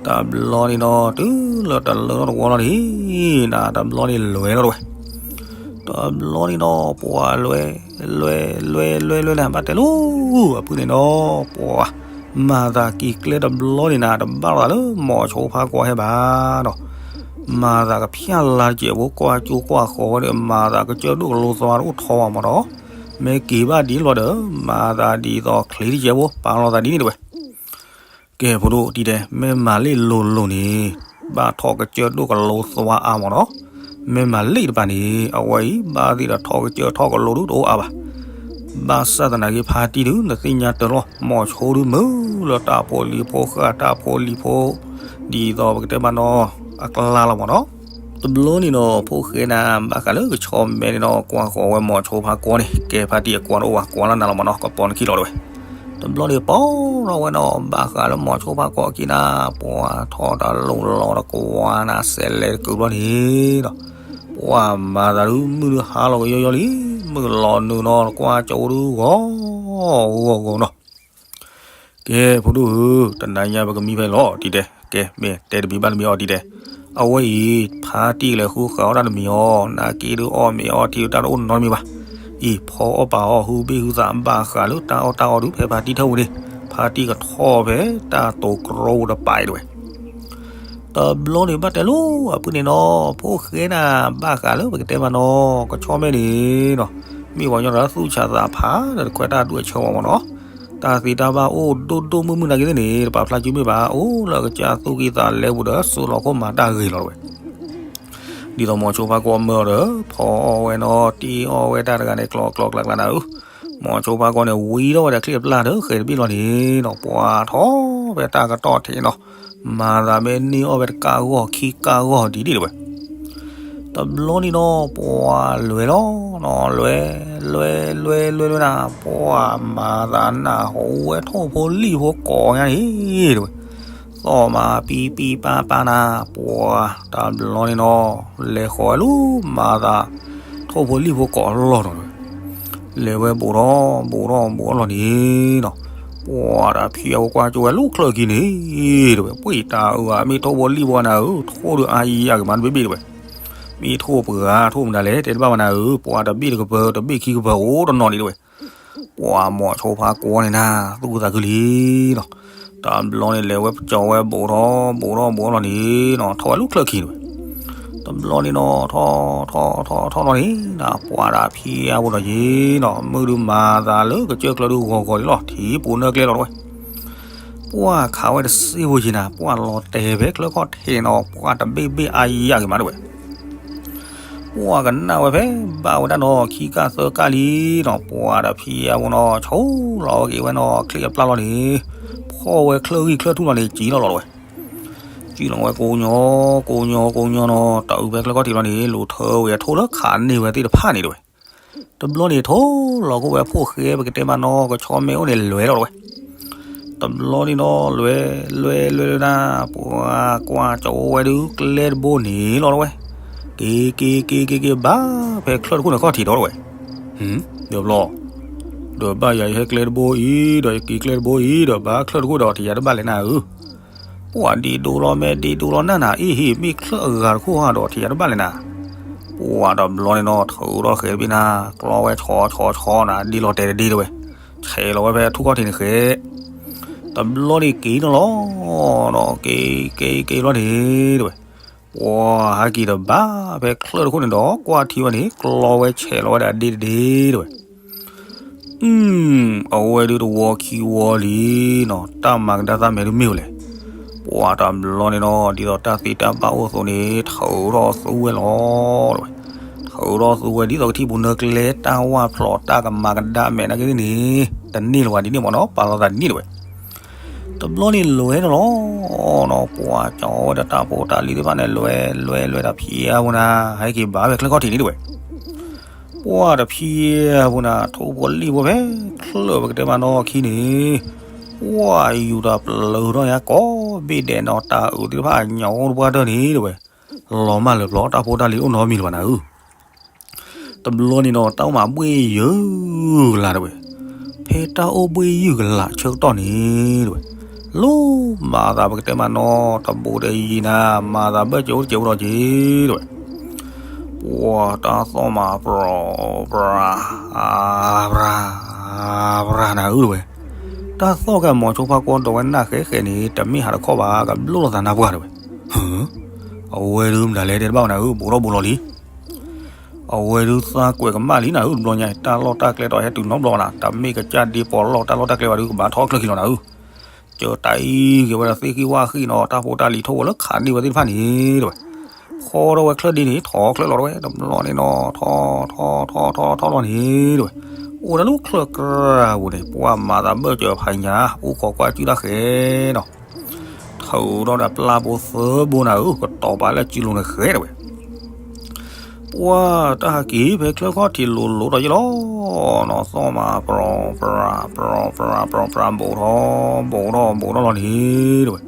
တဘျီန့ၣ်ဒီး တုၤလၢတလၢထီၣ်တဝီလီၤန့ၣ်, နတဘျီန့ၣ်လဲၤလီၤတဝဲ. တဘျီန့ၣ်ဒီး ပှၤလဲၤ, လဲၤလဲၤလဲၤလဲၤန့ၣ် ဘၣ်တဲလိၤအဖုန့ၣ်ဒီး ပှၤမၤသးက့ၤကျဲတဘျီန့ၣ်နၤ တဘၣ်လိာ်သးလၢမိၤဆိဖါကွီဟဲဘၣ်ဒီး မၤသးကဖၠၣ်လၤတစဲးဖိ ကွၢ်ကၠိကွၢ်ဃီဝဲဒီး မၤသးကစၢၢ်ဒိၣ်ကလိသးတအိၣ်ထီဘၣ်မးဒီး မ့ၢ်က့ၤဘၣ်ဒ်လီၤဒီး မၤသးဒ်သိးချ့တစဲးဖိ ပာ်လီၤသးဒ်န့ၣ်တဝဲ. ကဲ ဖိဒိၣ်တံၤတဲ, မ့ၢ်မၤလ့ၣ်လိၤလိၤန့ၣ် ဘၣ်ထီၣ်ကစၢၢ်ဒိၣ်ကလိသးအါမးဒီး မ့ၢ်မၤလ့ၣ်တပၤန့ၣ် အဝဲအံၤ ဘၣ်သ့ၣ်ဒီးထီၣ်ကစၢၢ်ထီၣ်ကလိဒုတအိၣ်အါဘၣ်. ဘၣ်ဆၣ်သနာ်က့ဖါတံၢ်ဒု နသ့ၣ်ညါတၢ်လီၤ မိၤဆိဒုမုၢ်လၢတၢ်ဖိလံၤဖိဃၢ်တၢ်ဖိလံၤဖိ ဒ်သိးပကတဲဘၣ်နီၤ အကျါလီၤမးဒီး တဘျီန့ၣ်ဒီး ဖိၣ်ဃဲနၤ ဘၣ်ဃးလၢကဆီမဲန့ၣ်ဒီး ကွၢ်ဃီၤဝဲမိၤဆိဖါကွီန့ၣ် ကဲဖါတံၢ်အကွၢ်တအိၣ်ဘၣ် ကွၢ်လၢနၤလီၤမးနီၤ ကပီၤနခံလီၤတဝဲ. တဘျီန့ၣ်ပီထီၣ်ဝဲနီၤ ဘၣ်ဃးလၢမိၤဆိဖါကွီအခံနၤ ပှၤထီၣ်တၢ်လိၣ်လီၤတကွၢ်နၤ စဲးလဲၤတကုာ်ဘျီန့ၣ်ဒီး ပှၤမၤသးဒု မုၢ်ဒုဟါလီၤကယီယီလံ မုၢ်လီၤနုာ်နီၤ တကွၢ်ကၠိဒုဂီၤဂီၤဂီၤနီၤ ကဲ ဖိဒိၣ်ဧၢ, တနၤညါပကမံဖဲလီၤ တံၤတဲ, ကဲ မ့ၢ်တဲတမံၤဘၣ်တမံၤအီၤ တံၤတဲ. အဝဲအံၤ ဖါတံၢ်ကလဲၤဃုဃာ်အီၣ်တၢ်တမံၤအီၤ နာ်က့ဒုးအီၣ်မ့ၤအီထံတၢ်တအိၣ်နီတမံၤဘၣ်. အံၤ ဖီအီၣ်ပာ်အီၣ် ဟုဘ့ၣ်ဟုသးဘၣ်ဃးလၢတၢ်အီၣ်တၢ်အီဒုး ဖဲဖါတံၢ်ထၢၣ်ပူၤန့ၣ် ဖါတံၢ်ကထီၣ်ဖဲတၢ်တိၤကြီတပၤအံၤတဝဲ. တဘျီန့ၣ်ဘၣ်တဲလိၤအဖုန့ၣ်နီၤ ဖိၣ်ဃဲနၤ ဘၣ်ဃးလၢပကတဲမးနီၤ ကဆီမဲန့ၣ်နီၤ မ့ၢ်ပှၤကညီဒီးသူၣ်ဆးသးဖး ဒီးတခွဲးတၢ်ဒွဲၣ်ဆၢဝဲမးနီၤ တၢ်သ့တၢ်ဘၣ်အိၣ်ဒိၣ်ဒိၣ်မုၢ်မုၢ်နာ်က့သ့ၣ်န့ၣ် တပာ်ဖျါစုမ့ၢ်ဘၣ် အိၣ်လၢကစၢ်သူၣ်ကံၢ်သးလဲပူၤဒီး စိၤလီၤခိၣ်မၤတၢ်ဂ့ၤလီၤတဝဲ. ဒ်သိးမိၤဆိဖါကွီမၢအီၤဒီး ဖီအီၣ်ဝဲနီၤ တ့အီၣ်ဝဲတၢ်တဂၤန့ၣ် ကျီကျီကျါကျါနၤဧၢ မိၤဆိဖါကွီန့ၣ် ဝံထီၣ်ဝဲဒီးချံၣ်အပျၢ်ဒီးဃဲၤတဘ့ၣ်လီၤန့ၣ်နီၤ ပှၤထီၣ်ဖဲတၢ်ကတီၢ်ထံးနီၤ မၤသးမ့ၢ်န့ၢ်အီၣ်ဝဲတကးဂီၢ်ခံကးဂီၢ်ဒ်န့ၣ်တဝဲ. တဘျီန့ၣ်နီၤ ပှၤလဲၤလီၤနီၤ လဲၤ လဲၤ လဲၤ လဲၤနၤ ပှၤမၤသးနၢ်ဟူဝဲထိၣ်ဖိလံၣ်ဖိကိးညါန့ၣ်တဝဲ. သီၣ်မးပံပံပၤပၤနၤ ပှၤတဘျီန့ၣ်နီၤ လဲၤဃီၤဝဲလၢမၤသး ထိၣ်ဖိလံၣ်ဖိကိးလီၢ်နီၤတဝဲ. လဲၤဝဲဘူးထီၣ်ဘူးထီၣ်ဘူးထီၣ်လီၤန့ၣ်နီၤ ပှၤတဖံအဝဲကွၢ်ကၠိဝဲလူၢ်ချၢၣ်ခံန့ၣ်တဝဲ ပှ့ၤတၢ်အၢဧါ မ့ၢ်ထိၣ်ဖိလံၣ်ဖိနၤဧၢ ထိၣ်ဒီးအါယံၤယၤက့ၤမးတဘ့ၣ်ဘ့ၣ်တဝဲ. မ့ၢ်ထိၣ်ပှၤထိၣ်မနုၤလဲၣ် တဲတဘၣ်ဘၣ်နၤဧၢ ပှၤတဘ့ၣ်တကပၤ တဘ့ၣ်ခံကပၤအိၣ်တနီၤန့ၣ်တဝဲ. ပှၤမိၤဆိဖါကွီန့ၣ်နၤ သူၣ်ခုသးခုလံနီၤ တဘျီန့ၣ်လဲၤဝဲကၠီဝဲဘူးထီၣ်ဘူးထီၣ်ဘူးထီၣ်လီၤန့ၣ်နီၤ ထီၣ်ဝဲလူၢ်ချၢၣ်ခံတဝဲ. တဘျီန့ၣ်နီၤ ထီၣ်ထီၣ်ထီၣ်ထီၣ်လီၤန့ၣ်နၤ ပှၤတဖံအဝဲဒီးယ့ၤနီၤ မုၢ်ဒုးမၤသးလၢကစၢၢ်ကျၢၤဒုးဂီၤဂီၤလံလီၤ ထံပူၤနၢကျဲလီၤတဝဲ. ပှၤခးဝဲတစ့ဖိယ့ၤနၤ ပှၤလီၤတဲာ်ဖဲချၢၣ်ခီၣ်ထံးနီၤ ပှၤတဘ့ၣ်ဘ့ၣ်အါယံၤယၤက့ၤမးတဝဲ. ပှၤကနၣ်ဝဲဖဲဘၣ်ဝဲဒၣ်နီၤ ခံကၢ်သၢကၢ်လံနီၤ ပှၤတဖံအဝဲနီၤ ဆိလီၤဝဲက့ၤဝဲနီၤ ချံၣ်အပျၢ်လီၤန့ၣ် ဖီၣ်ဝဲချၢၣ်ဂံၢ်ချၢၣ်ထူၣ်လီၤန့ၣ် စံၣ်လီၤလီၤတဝဲ. စံၣ်လီၤဝဲကိးညီ ကိးညီကိးညီနီၤ တၢ်အုးဖဲချၢၣ်ခီၣ်ထံးလီၤန့ၣ် လူၤထၢဝဲအထိၣ်လၢခးန့ၢ်ဝဲသ့ၣ်တဖၣ်န့ၣ်တဝဲ. တဘျီန့ၣ်ထိၣ်လီၤကအိၣ်ဝဲဖိၣ်ဃဲ ပကတဲမးနီၤ ကဆီမဲအိၣ်န့ၣ်လဲၤလီၤတဝဲ. တဘျီန့ၣ်နီၤ လဲၤ လဲၤ လဲၤ လဲၤနၤ ပှၤကွၢ်ကၠီဝဲဒုးကျဲတဘိန့ၣ်လီၤတဝဲ. က့ၤ က့ၤ က့ၤ က့ၤ က့ၤ ဘၣ်ဖဲချၢၣ်တခိၣ်န့ၣ်ခီၣ်ထံးဒီးတဝဲ. ဒီးဘျီ ဒီးဘၣ်ယၤယဟဲကျဲတဘိအံၤ ဒီးယက့ၤကျဲတဘိအံၤ ဒီးဘၣ်ချၢၣ်တခိၣ်ဒီးထံၣ်ယၤတဘၣ်လဲၣ်နၤဧၢ. ပှၤဒ့ဒိလီၤမဲာ်ဒ့ဒိလီၤနၢ်နၤ အ့ၣ်ဟ့ၣ် မ့ၢ်ချၢၣ်အဂၤတခိၣ်ဧါဒီးထံၣ်ယၤတဘၣ်လဲၣ်နၤ. ပှၤတဘျီန့ၣ်နီၤ ထုးထီၣ်ဃဲၤတဘ့ၣ်နၤ ကျီဝဲဆီဆီဆီနၤ ဒ့လီၤတဲာ်တဒ့တဝဲ. ဆဲးလီၤဝဲဖဲထူၣ်ခီၣ်ထံးန့ၣ်ဃဲၤ တဘျီန့ၣ်က့ၤနီၤလီၤ နီၤက့ၤ က့ၤ က့ၤလီၤန့ၣ်တဝဲ. ပှၤဟဲက့ၤတဘၣ်ဖဲချၢၣ်တခိၣ်န့ၣ်ဒီး ကွၢ်ထံဝဲန့ၣ် ကျီဝဲဆဲးလီၤဝဲဒၣ်ဒ့တဒ့တဝဲ. အဝဲဒုးတဝီခံဝီလံနီၤ တၢ်မၤကဒါသၣ်မဲာ်ဒုးမ့ၢ်ဝဲလဲၣ်. ပှၤတဘျီန့ၣ်နီၤ ဒ်သိးတၢ်သ့တၢ်ဘၣ်အိၣ်အသိးန့ၣ် ထုးထီၣ်သူဝဲလီၤတဝဲ. ထုးထီၣ်သူဝဲဒ်သိးကထံၣ်ပူၤနၢကျဲ တၢ်ဝၢ်ဖျိးတၢ်ကမၤကဒါမဲာ်နာ်က့န့ၣ် တန့ၢ်လၢၤဝဲဒ်န့ၣ်မ့ၢ်နီၤ ပာ်လီၤသးဒ်န့ၣ်တဝဲ. တဘျီန့ၣ်လဲၤနီၤလီၤ နီၤ ပှၤကၠီဝဲဒီးတၢ်ဖိတၢ်လံၤသ့ၣ်တဖၣ်န့ၣ် လဲၤ လဲၤ လဲၤတၢ်ဖံးအါဝဲနၤ ဟဲက့ၤဘၣ်ဖဲချၢၣ်ခီၣ်ထံးန့ၣ်တဝဲ. ပှၤတဖံးအါဝဲနၤ ထိၣ်ဖိလံၣ်ဖိဖဲ ချၢၣ်ပကတဲမးနီၢ်ခံန့ၣ် ပှၤယူၤတၢ်ပျၢၤထီၣ်ညါကိးဘ့ၣ်ဒဲးနီၤ တၢ်အုးသ့ၣ်တဖၣ်အညၣ်အိၣ်တပှၢ်တၢၢ်န့ၣ်တဝဲ. လီၤမၢ်လၢာ်ပျီ တၢ်ဖိတၢ်လံၤအိၣ်နီတမံၤလၢၤဘၣ်နၤဧၢ. တဘျီန့ၣ်နီၤ တၢ်အိၣ်မးဘှ့ၣ်ယုၢ်ကလာ်တဝဲ. ဖဲတၢ်အိၣ်ဘှ့ၣ်ယုၢ်ကလာ်ဆၢကတီၢ်န့ၣ်တဝဲ. လီၤမၤသးပကတဲမးနီၤ တဘူးဒီးယံၤနၤ မၤသးဘၢၣ်စၢၤအိၣ်တစဲးဖိဒီးက့ၤတဝဲ. ပှၤတၢ်သီၣ်မး ပြၤ ပြၤ ပြၤ ပြၤနၤဧၢတဝဲ. တၢ်သီၣ်ကဲမိၤဆိဖါကွီဒီးဝဲနၢ်ဃဲဃဲန့ၣ် တမ့ၢ်ဟးတခီၣ်ဘၣ် ကဘျိၣ်လိာ်သးနါပှၢ်တဝဲ. အဝဲဒုမတၤလဲၣ်တဲတဘၣ်ဝဲနၤဧၢ ဘူးထီၣ်ဘူးလီၤလံ. အဝဲဒုသးကွဲးကမၣ်လံနၤဧၢ တဘျီညါ တၢ်လီၢ်တၢ်ကျဲဒီးဟဲတုၤနီတဘျီနၤ တမ့ၢ်ကစၢ်ဒ့ပီးလီၢ်တၢ်လီၢ်တၢ်ကျဲဘၣ်ဒု ကဘၣ်ထီၣ်ချၢခံလီၤနၤဧၢ. ကၢတၢ်အံၤဂ့ၤဝဲဒီးသ့ၣ်ဃံဝၣ်ဃံနီၤ တၢ်ဖိတၢ်လံၤထီၣ်ဝဲလၢခးန့ၢ်ဝဲသ့ၣ်တဖၣ်န့ၣ်တဝဲ. ဃီထီၣ်ဝဲချၢၣ်ဒ့န့ၣ် ထီၣ်ချၢၣ်လီၤတဝဲ တဘျီန့ၣ်နီၤ ထီၣ်ထီၣ်ထီၣ်ထီၣ်လီၤန့ၣ်တဝဲ. အိၣ်ဒၣ်လၢချၢၣ်ကြၢးပူၤန့ၣ် ပှၤမၤသးဘၢၣ်စၢၤဖးညါ အိၣ်ခိးကွၢ်စုၣ်တၢ်ဃဲနီၤ ထုးထီၣ်ဒီးပျၢ်ဖိသၢဘိနၤဧၢ ကတီၤပာ်လၢစုလိၤန့ၣ်ဃဲတဝဲ. ပှၤတၢ်ဟးက့ၤဖဲချၢၣ်ခီၣ်ထံးလိၤလိၤဒီးယ့ၢ်လီၤနီၤ သီၣ်မး ပြၤ ပြၤ ပြၤ ပြၤ ပြၤ ပြၤ ဘူးထီၣ် ဘူးထီၣ် ဘူးထီၣ်လီၤန့ၣ်တဝဲ.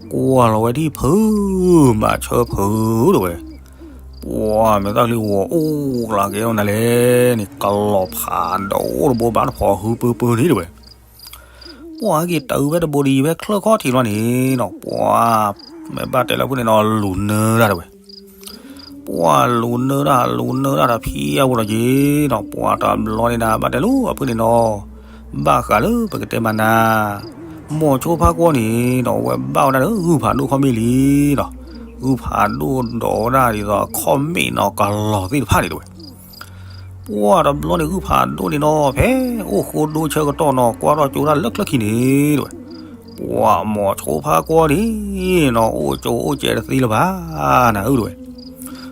ကွၢ်လီၤဝဲဒ်ဖုး ဘၣ်ဆၢဖုးတဝဲ. ပှၤမဲာ်သၣ်ချံဂီၤအိၣ်ကျးကဲထီၣ်နၤလဲၣ်န့ၣ် ကလီၤဖးဒိၣ်တဘိဘၣ်တဖီၣ်ဟုပၢပၢန့ၣ်တဝဲ. ပှၤဟဲက့ၤတၢ်အုးဖဲတဘိဒီးဖဲချၢၣ်ခီၣ်ထံးလီၤန့ၣ်နီၤ ပှၤ မ့ၢ်ဘၣ်တဲလၢဖုန့ၣ်နီၤ လူၤနၢတၢ်တဝဲ. ပှၤလူၤနၢတၢ် လူၤနၢတၢ်ဒီးဖံအဝဲဒီးက့ၤနီၤ ပှၤတဘျီန့ၣ်နၤ ဘၣ်တဲလၢအဖုန့ၣ်နီၤ ဘၣ်ဃးလၢပကတဲမးနၤ မိၤဆိဖါကွီန့ၣ်နီၤ အဝဲဘၣ်ဝဲဒၣ်လၢဂုၢ်ဖးဒိၣ်ခီၣ်မ့ၣ်လံနီၤ ဂုၢ်ဖးဒိၣ်ဒီးဝဲဒၣ်ဒ်သိးခီၣ်မ့ၣ်နီၤ ကလီၤသ့ၣ်တဖၣ်န့ၣ်တဝဲ. ပှၤတဘျီန့ၣ် ဂုၢ်ဖးဒိၣ်န့ၣ်နီၤ ဖဲအိၣ်ဃိဒိဆၢကတီၢ်နီၤ ကွၢ်ထီၣ်ကၠိတၢ်လၢချၢၣ်ခံန့ၣ်တဝဲ. ပှၤမိၤဆိဖါကွီန့ၣ်နီၤ အိၣ်ကၠိအိၣ်စဲးတသ့လၢၤဘၣ် နၤဧၢတဝဲ.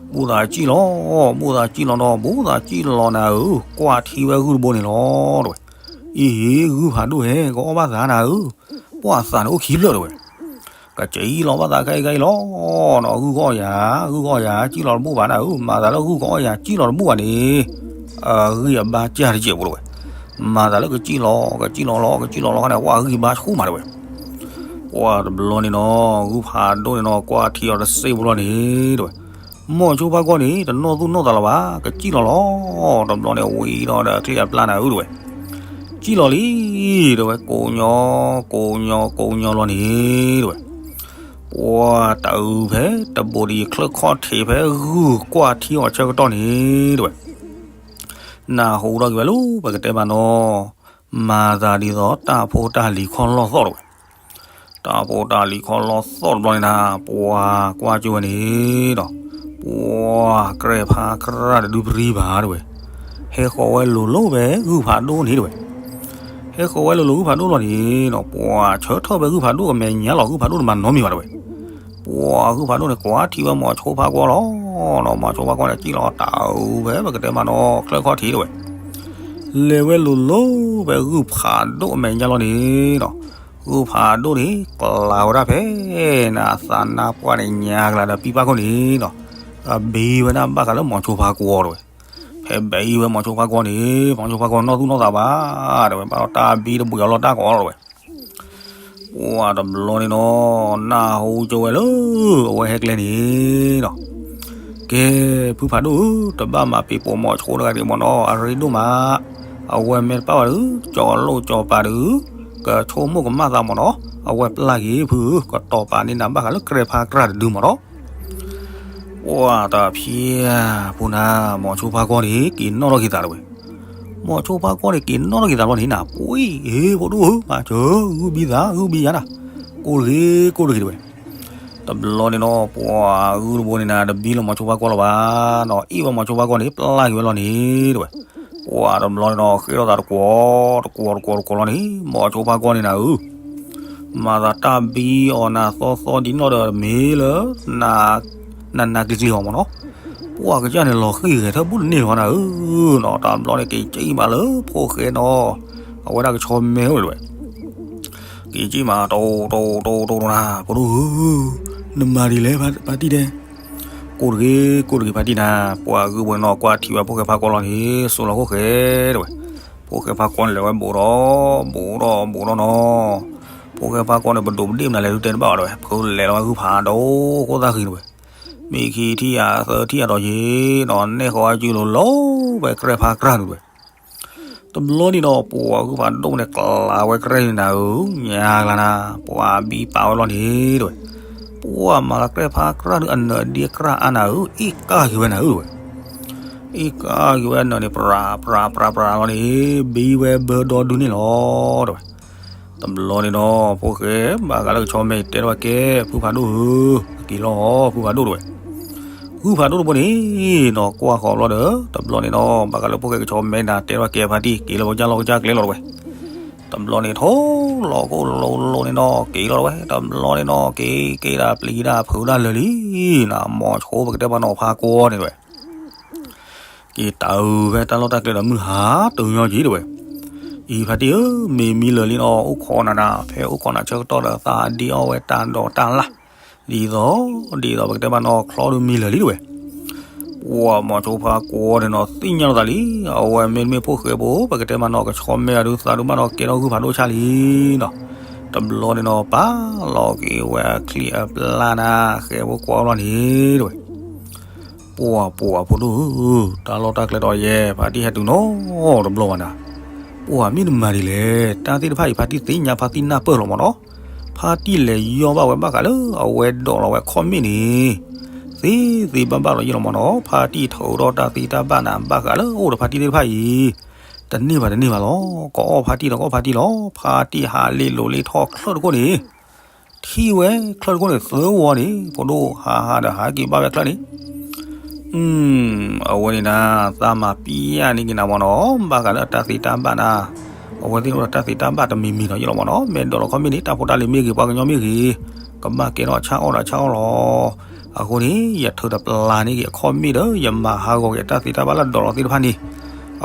ဘူၣ်သးစံၣ်လီၤ ဘူၣ်သးစံၣ်လီၤနီၤ ဘူၣ်သးစံၣ်လီၤနၤဧၢ ကွၢ်ထံဝဲဂုၢ်တဘိန့ၣ်လီၤတဝဲ. အံၤ ဂုၢ်ဖးဒိၣ်ဟဲ ကအီၣ်ဘၣ်သးနၤဧၢ ပှၤသးန့ၣ်အိၣ်ခံဖျၢၣ်တဝဲ. ကစံၣ်လီၤဘၣ်သးခဲအံၤခဲအံၤလီၤနီၤ ဂုၢ်ကအီၣ်ယၤ ဂုၢ်ကအီၣ်ယၤ စံၣ်လီၤတဘူၣ်ဘၣ်နၤဧၢ မၤသးလၢဂုၢ်ကအီၣ်ယၤ စံၣ်လီၤတဘူၣ်ဘၣ်န့ၣ် အဂံၢ်အဘါစၢ်တစဲးဖိတဝဲ. မၤသးလၢကစံၣ်လီၤ ကစံၣ်လီၤလီၤ ကစံၣ်လီၤလီၤခါန့ၣ် ပှၤဂံၢ်ဘါဆူၣ်မးတဝဲ. ပှၤတဘျီန့ၣ်နီၤ ဂုၢ်ဖးဒိၣ်န့ၣ်နီၤ ကွၢ်ထံအီၤတစဲးဖိလီၤန့ၣ်တဝဲ. မိၤဆိဖါကွီန့ၣ် တနီၣ်သူၣ်နီၣ်သးလၢၤဘၣ် ကစံၣ်လီၤလီၤ တဘျီန့ၣ် ဝံၤဒီးဒီးချ့အပျၢ်နၤဧၢတဝဲ. စံၣ်လီၤလံ တဝဲ ကိးညီ ကိးညီ ကိးညီလီၤန့ၣ်တဝဲ. ပှၤတၢ်အုးဖဲတဘိဒီးချၢၣ်ခီၣ်ထံးဖဲဂုၢ်ကွၢ်ထံအီၤဆၢကတီၢ်န့ၣ်တဝဲ. နၢ်ဟူထီၣ်က့ၤဝဲလၢပကတဲမးနီၤ မၤသးဒ်သိးတၢ်ဖိတၢ်လံၤခီၣ်လီၢ်သီၣ်တဝဲ. တၢ်ဖိတၢ်လံၤခီၣ်လီၢ်သီၣ်တဘျီန့ၣ်နၤ ပှၤကွၢ်ကၠိဝဲန့ၣ်ဒီး ပှၤကြဲးဖါကြၢ်တဒုပရံဘၣ်တဝဲ. ဟဲဃီၤဝဲလိၤလိၤဖဲဂုၢ်ဖးဒိၣ်န့ၣ်တဝဲ. ဟဲဃီၤဝဲလိၤလိၤဂုၢ်ဖးဒိၣ်လီၤန့ၣ်ဒီး ပှၤဆၢထၢၣ်ဖဲဂုၢ်ဖးဒိၣ်အမဲာ်ညါလီၤ ဂုၢ်ဖးဒိၣ်တမၤနီတမံၤဘၣ်တဝဲ. ပှၤဂုၢ်ဖးဒိၣ်န့ၣ် ကွၢ်ထံဝဲမိၤဆိဖါကွီလီၤနီၤ မိၤဆိဖါကွီန့ၣ် စံၣ်လီၤတၢ်အုးဖဲပကတဲမးနီၤ ချၢၣ်ခီၣ်ထံးတဝဲ. လဲၤဝဲလိၤလိၤဖဲဂုၢ်ဖးဒိၣ်အမဲာ်ညါလီၤန့ၣ်ဒီး ဂုၢ်ဖးဒိၣ်န့ၣ် ကျးဝဲဒၣ်ဖဲ နသးနါပှၢ်န့ၣ်ညါကလၤဒီးပံပၢ်ခိၣ်န့ၣ်ဒီး အဘံဝဲဒၣ်ဘၣ်ဃးလၢမိၤဆိဖါကွီတဝဲ. ဖဲဘံဝဲမိၤဆိဖါကွီန့ၣ် မိၤဆိဖါကွီနီၣ်သူၣ်နီၣ်သးဘၣ်တဝဲ ဘၣ်ဒီးတၢ်ဘံတဘှံးအီၤလီၤတၢ်ကီလီၤတဝဲ. ပှၤတဘျီန့ၣ်နီၤ နၢ်ဟူကၠိဝဲလၢ အဝဲဟဲကျဲန့ၣ်ဒီး ကဲ ဖုဖးဒိၣ်ဧၢ တဘၣ်မၤပ့ၤပိာ်မိၤဆိတဂၤဒံးမ့ၢ်နီၤ အရ့ဒိၣ်မး အဝဲမ့ၢ်တပၣ်ဝဲဒုး ကၠီလိၣ်ကၠီပၤဒုး ကဆိကမိၣ်ကမၣ်သးမ့ၢ်နီၤ အဝဲပျၢ်က့ၤဖုဧၢ ကတီၤပာ်န့ၢ်နၤဘၣ်ဃးလၢကြဲးဖါကြၢ်တဒုမ့ၢ်နီၤ. ပှၤတဖျၢၣ်ဖိနၤ မိၤဆိဖါကွီန့ၣ် က့ၤနီၣ်ထီၣ်က့ၤသးတဝဲ. မိၤဆိဖါကွီန့ၣ် က့ၤနီၣ်ထီၣ်က့ၤသးလီၤန့ၣ်နၤ ပှၤအ့ၣ် ဖိဒိၣ်ဧၢ မၤစၢၤ ဂုၢ်ဘံသး ဂုၢ်ဘံယၤနၤ ကိၢ်တဂ့ၤ ကိၢ်တဂ့ၤတဝဲ. တဘျီန့ၣ်နီၤ ပှၤဂုၢ်တဘိန့ၣ်နၤ တဘံလၢမိၤဆိဖါကွီလီၤဘၣ်နီၤ အ့ၣ်ဝဲမိၤဆိဖါကွီန့ၣ် ပျၢ်က့ၤဝဲလီၤန့ၣ်တဝဲ. ပှၤတဘျီန့ၣ်နီၤ ဃ့ထီၣ်သးတကွီၤ တကွီၤတကွီၤတကွီၤလီၤန့ၣ် မိၤဆိဖါကွီန့ၣ်နၤဧၢ မၤသးတၢ်ဘံအီၤနၤသီသီဒ်နီၣ်ဒီးမ့ၢ်လၢ နနၤကျံၤကျံၤအီၤမ့ၢ်နီၤ. ပှၤကစၢ်န့ၣ်လီၤဃံၢ်ဂဲၤထၢၣ်ဘူးတန့ၢ်လီၤနၤဧၢနီၤ တဘျီန့ၣ်က့ၤက့ၣ်မးလၢဖိၣ်ဃဲနီၤ အဝဲဒၣ်ကဆီမဲအိၣ်တဝဲ. က့ၤက့ၣ်မး တိၢ်တိၢ်တိၢ်တိၢ်နၤ ဖိဒိၣ်ဧၢ နမၤဒ်လဲၣ်ဖါတံၢ်တဲ ကိၢ်တဂ့ၤ ကိၢ်တဂ့ၤဖါတံၢ်နၤ ပှၤဂုၢ်ဘိန့ၣ်နီၤ ကွၢ်ထံၣ်ဝဲဖိၣ်ဃဲဖါကွီလီၤန့ၣ် စိလီၤဃိၣ်ဃဲတဝဲ. ဖိၣ်ဃဲဖါကွီန့ၣ်လဲၤဝဲဘူးဒီး ဘူးဒီး ဘူးဒီးနီၤ ဖိၣ်ဃဲဖါကွီန့ၣ် ပဒိးပဒ့ၣ်မနုၤလဲၣ်ဒုးတဲတဘၣ်ဘၣ်တဝဲ ဖုလဲၤလီၤဝဲဂုၢ်ဖးဒိၣ်ခိၣ်သၣ်ဃံတဝဲ. မ့ၢ်ခံထံၣ်ယၤသၢထံၣ်ယၤဒီးယ့ၢ်နီၤ နဲၣ်ဃီအစုလိၤလိၤ ဝဲကြဲးဖါကြၢ်ဒုးတဝဲ. တ တဘျီန့ၣ်ဒီး ပှၤဂုၢ်ဖးဒိၣ်န့ၣ် ကျးဝဲကြဲၢ်န့ၣ်နၤဧၢ, ညါကျါနၤ, ပှၤဘံပာ်ဝဲလီၤန့ၣ်တဝဲ, ပှၤမၤလီၤကြဲၢ်ဖးကြၢ်ဒုးအနၢၤဒ့ကြၢ်အါနၤဧၢ, အ့ၣ်ကါက့ၤဝဲအနၢၤန့ၣ် ပြးပြးပြးပြးလီၤန့ၣ်, ဘံဝဲဘၢဒီဒုန့ၣ်လီၤတဝဲ. တဘျီန့ၣ်ဒီး ဖိၣ်ဃဲ ဘၣ်ဃးလၢကဆီမဲအံၤ တဲထီၣ်ဝဲကဲ ဖုဖးဒိၣ်ဧၢ, က့ၤလီၤ ဖုဖးဒိၣ်တဝဲ. ဂုၢ်ဖးဒိၣ်တဘိန့ၣ်နီၤ ကွၢ်ဃီၤဘျီဒီး တဘျီန့ၣ်နီၤ ဘၣ်ဃးလၢဖိၣ်ဃဲကဆီမဲနၤ တဲထီၣ်ဝဲကဲ ဖါတံၢ် က့ၤလၢပကစၢ်လီၢ်ကစၢ်ကျဲလီၤတဝဲ. တဘျီန့ၣ် ထိၣ်လီၤကိၣ်လိၤလိၤန့ၣ်နီၤ က့ၤလီၤတဝဲ. တဘျီန့ၣ်နီၤ က့ၤက့ၤဒၣ်ပျံၤဒၣ်ဖုးဒၣ်လၢာ်လံနီၤ, မိၤဆိပကတဲမးနီၤ ဖါကွီန့ၣ်တဝဲ က့ၤတၢ်အုးဖဲတၢ်လီၢ်တၢ်ကျဲဒီး မုၢ်ဟါတညီက့ၤတဝဲ. အံၤဖါတံၢ်ဧၢ, မ့ၢ်မံလၢာ်လံနီၤ အိၣ်ခိးနၤနၤ ဖဲအိၣ်ခိးနၤဆၢကတီၢ်ဒီး သးဒ့အီၣ်ဝဲတၢ်ဒိးတၢ်လၢ်, ဒ်သိး ဒ်သိးပကတဲမးနီၤ ချီဒုးမံလၢာ်လံတဝဲ. ပှၤမိၤဆိဖါကွီန့ၣ်နီၤ သ့ၣ်ညါလီၤသးလံ, အဝဲမ့တမ့ၢ်ဖိၣ်ဃဲဖိ ပကတဲမးနီၤ ကဆီမဲအဒုးသးဒုးမးနီၤ ကဲထီၣ်ဂုၢ်ဖးဒိၣ်ဆါလံနီၤ. တဘျီန့ၣ်နီၤ ပာ်လီၤက့ၤဝဲအချံအပျၢ်နၤ ဃဲဖိကွၢ်လီၤန့ၣ်တဝဲ. ပှၤပှၤဖိဒိၣ်ဧၢ, တၢ်လီၢ်တၢ်ကျဲဒီးယဲ ဖါတံၢ်ဟဲတုၤနီတဘျီဘၣ်နၤ. ပှၤမ့ၢ်နမၤဒ်လဲၣ်, တၢ်သ့ၣ်တဖၣ်အံၤ ဖါတံၢ်သ့ၣ်ညါဖါတံၢ်နၢ်ပၢၢ်လီၤမးနီၤ. ဖါတံၢ်လဲၤယီၢ်ဘၣ်ဝဲဘၣ်ဃးလၢအဝဲဒိးလီၤဝဲခီၣ်မ့ၣ်န့ၣ် သ့သ့ဘၣ်ဘၣ်လီၤယ့ၣ်လီၤမးနီၤ. ဖါတံၢ်ထုးထီၣ်တၢ်သ့တၢ်ဘၣ်နၤ ဘၣ်ဃးလၢအိၣ်ဒီးဖါတံၢ်သ့ၣ်တဖၣ်အံၤ တန့ၢ်ဘၣ်တန့ၢ်ဘၣ်လီၤ. ကအီၣ်ဖါတံၢ်ဒီးကအီၣ်ဖါတံၢ်လီၤ. ဖါတံၢ်ဟးလ့လိာ်လ့ထီၣ်ချၢၣ်တခိၣ်န့ၣ် ထံၣ်ဝဲချၢၣ်တခိၣ်န့ၣ် သၢဝီန့ၣ် ဖိဒိၣ်ဟးဟးဒီးဟးက့ၤဘၣ်ဝဲချၢၣ်န့ၣ် အဝဲန့ၣ်နၤ သးမၤပျဲန့ၢ်က့ၤနၤမးနီၤ ဘၣ်ဃးလၢအတၢ်သ့တၢ်ဘၣ်နၤ, အဝဲသ့ၣ်န့ၣ်အိၣ်ဒီးတၢ်သ့တၢ်ဘၣ်တမံၤမံၤနီၤယ့ၣ်လီၤမးနီၤ. မ့ၢ်ဒိးလီၤခီၣ်မ့ၣ်န့ၣ် တၢ်ဖိတၢ်လံၤမ့ၢ်ဂ့ၤ ပှၤကညီမ့ၢ်ဂ့ၤ ကဘၣ်ကဲထီၣ်ဆၣ်အီၣ်ဒီးဆၣ်အီၣ်လီၤ. အဃိန့ၣ် ယထုးတပျၢ်န့ၢ်က့ၤအခီၣ်မ့ၣ်ဒီး ယမၤဟးဂီၤက့ၤအတၢ်သ့တၢ်ဘၣ်လၢဒိးလီၤသ့ၣ်တဖၣ်န့ၣ်,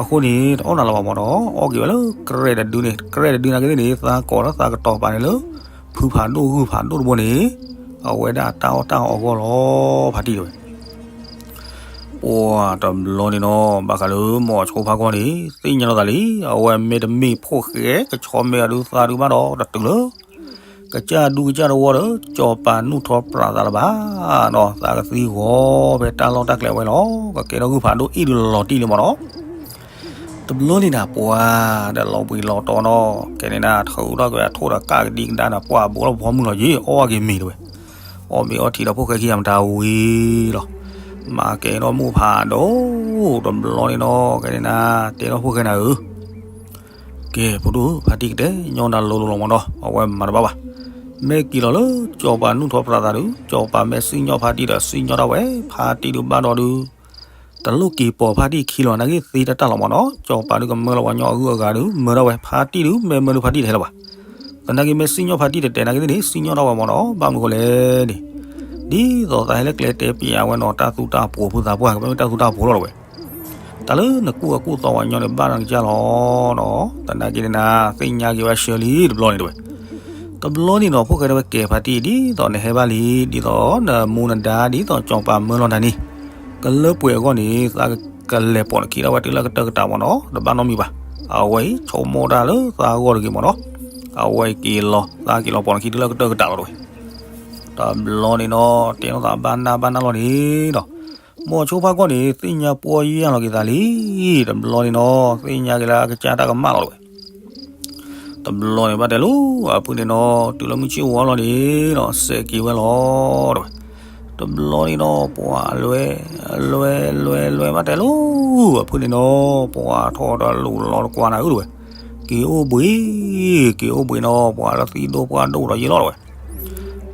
အဃိန့ၣ် တအီၣ်နၤလၢၤဘၣ်မးနီၤ အီၣ်က့ၤဝဲလၢကြဲတဒုန့ၣ်, ကြဲတဒုနာ်က့သ့ၣ်န့ၣ် သးကိးလၢသးကတီၤပာ်န့ၣ်လၢ ဖုဖးဒိၣ်ဂုၢ်ဖးဒိၣ်တဘိန့ၣ် အဝဲဒၣ်တၢ်အီၣ်တၢ်အီအဂီၢ်လီၤ ဖါတံၢ်တဝဲ. ပှၤတဘျီန့ၣ်နီၤ ဘၣ်ဃးလၢမိၤဆိဖါကွီန့ၣ် သ့ၣ်ညါလီၤသးလံ, အဝဲမ့တမ့ၢ်ဖိၣ်ဃဲကဆီမဲအဒုးသးဒုးဘၣ်ဒီး တတုၤလၢ ကစၢ်ဒူကစၢ်တဝီဒီး စီၤပၤနူၢ်ထီပြးသးလၢၤဘၣ်နီၤ, သးကသံဂီၤဖဲတၢ်လီၢ်တၢ်ကျဲဝဲလီၤ. ကကဲထီၣ်ဂုၢ်ဖးဒိၣ်အ့ၣ်ဒုးလီၤတံၢ်လံမးနီၤ. တဘျီန့ၣ်နၤ ပှၤဒီးလီၤဘှံးလီၤတီၤနီၤ, ကဲန့ၣ်နၤ ထုးထီၣ်က့ၤအထိၣ်ဒီးကၣ်ကဒံကဒါနၤ ပှၤဘိးထီၣ်ပဖီမုၢ်လီၤယ့ၣ် အီၣ်က့ၤမ့ၤတဝဲ. အီၣ်မ့ၤအီထံဒီးဖိၣ်ဃဲခံဂၤမတၤဝံၤလီၤ. မၤကဲထီၣ်မိၢ်ဖးဒိၣ် တဘျီန့ၣ်နီၤ ကဲန့ၣ်နၤ တဲထီၣ်ဖိၣ်ဃဲနၤဧၢ ကဲ ဖိဒိၣ်ဧၢ ဖါတံၢ်ကတဲညီနၤလိၤလိၤလီၤမးနီၤ အဝဲမၤတဘၣ်ဘၣ်. မ့ၢ်က့ၤလီၤလၢ စီၤပၤနူၢ်ထီပြးသးဒုး စီၤပၤမ့ၢ်စံၣ်ညီၣ်ဖါတံၢ်ဒီး စံၣ်ညီၣ်တၢ်ဝဲ ဖါတံၢ်ဒုးဘၣ်ဒီးဒုး တလိၣ်က့ၤပိာ်ဖါတံၢ်ခံလီၤ နာ်က့သ့တၢ်တၢ်လီၤမးနီၤ. စီၤပၤဒုးကမၢလီၤပှၤညီအဂုၤအဂၤဒုး မၢထီၣ်ဝဲ ဖါတံၢ်ဒုး မ့ၢ်မၢဒုးဖါတံၢ်တဟဲလၢၤဘၣ်. သနာ်က့မ့ၢ်စံၣ်ညီၣ်ဖါတံၢ်တတဲာ်နာ်က့သ့ၣ်န့ၣ် စံၣ်ညီၣ်ထီၣ်ဝဲမးနီၤ ဘၣ်မနုၤဃိလဲၣ်န့ၣ် ဒ်သိးသးဟဲလၢကျဲတဲပျးဝဲနီၤ တၢ်သူတၢ်ပိးဖိသးပှၢ် ကဘၣ်မ့ၢ်တၢ်သူတၢ်ပိးလီၤတဝဲ. တၢ်လၢနကူၣ်အကူၣ်သီပှၤညီန့ၣ် ဘၣ်နကစၢ်လီၤနီၤ. သနာ်က့န့ၣ်နၤ သ့ၣ်ညါက့ၤဝဲဆှၢလံတဘျီန့ၣ်တဝဲ. တဘျီန့ၣ်နီၤ ဖိၣ်ဃဲတဲဝဲကဲဖါတံၢ် ဒ်သိးနဟဲဘၣ်လံ ဒ်သိးနမူနဒါ ဒ်သိးစီၤပၤမၢလီၤနၤန့ၣ် ကလၢပှဲၤအဂီၢ်န့ၣ် သးကလဲၤပိာ်နခံထီၣ်ဝဲတုၤလၢကတၢၢ်ကတၢၢ်မးနီၤ တဘၣ်နီတမံၤဘၣ်. အဝဲအံၤ ဆိကမိၣ်တၢ်လၢသးဂီၢ်တဂ့ၤမးနီၤ. အဝဲအံၤက့ၤလီၤ သးက့ၤလီၤပိာ်နခံတုၤလၢကတၢၢ်ကတၢၢ်လီၤတဝဲ. တဘျီန့ၣ်နီၤ တဲလိာ်သးဘၣ်နၢ်ဘၣ်နၢ်လီၤန့ၣ်ဒီး မိၤဆိဖါကွီၢ်န့ၣ် သ့ၣ်ညါပီၢ်ယၢ်လီၤက့ၤသးလံ. တဘျီန့ၣ်နီၤ သ့ၣ်ညါက့ၤလၢအကစၢ်တၢ်ကမၣ်လီၤတဝဲ. တဘျီန့ၣ်ဘၣ်တဲလိၤ အဖုန့ၣ်နီၤ တုၤလၢမုၢ်ဆ့ၣ်ဝါလီၤန့ၣ်ဒီး စဲးက့ၤဝဲလီၤတဝဲ. တဘျီန့ၣ်နီၤ ပှၤလွဲ လွဲ လွဲ လွဲ ဘၣ်တဲလိၤ အဖုန့ၣ်နီၤ ပှၤထီၣ်ဒီးလူၤလီၤတကွၢ်နၤဧၢတဝဲ. က့ၤအိၣ်ဘှံး က့ၤအိၣ်ဘှံးနီၤ ပှၤလၢသံဒိၣ်ပှၢ်ဒိၣ်ဒီးယ့ၢ်လီၤတဝဲ.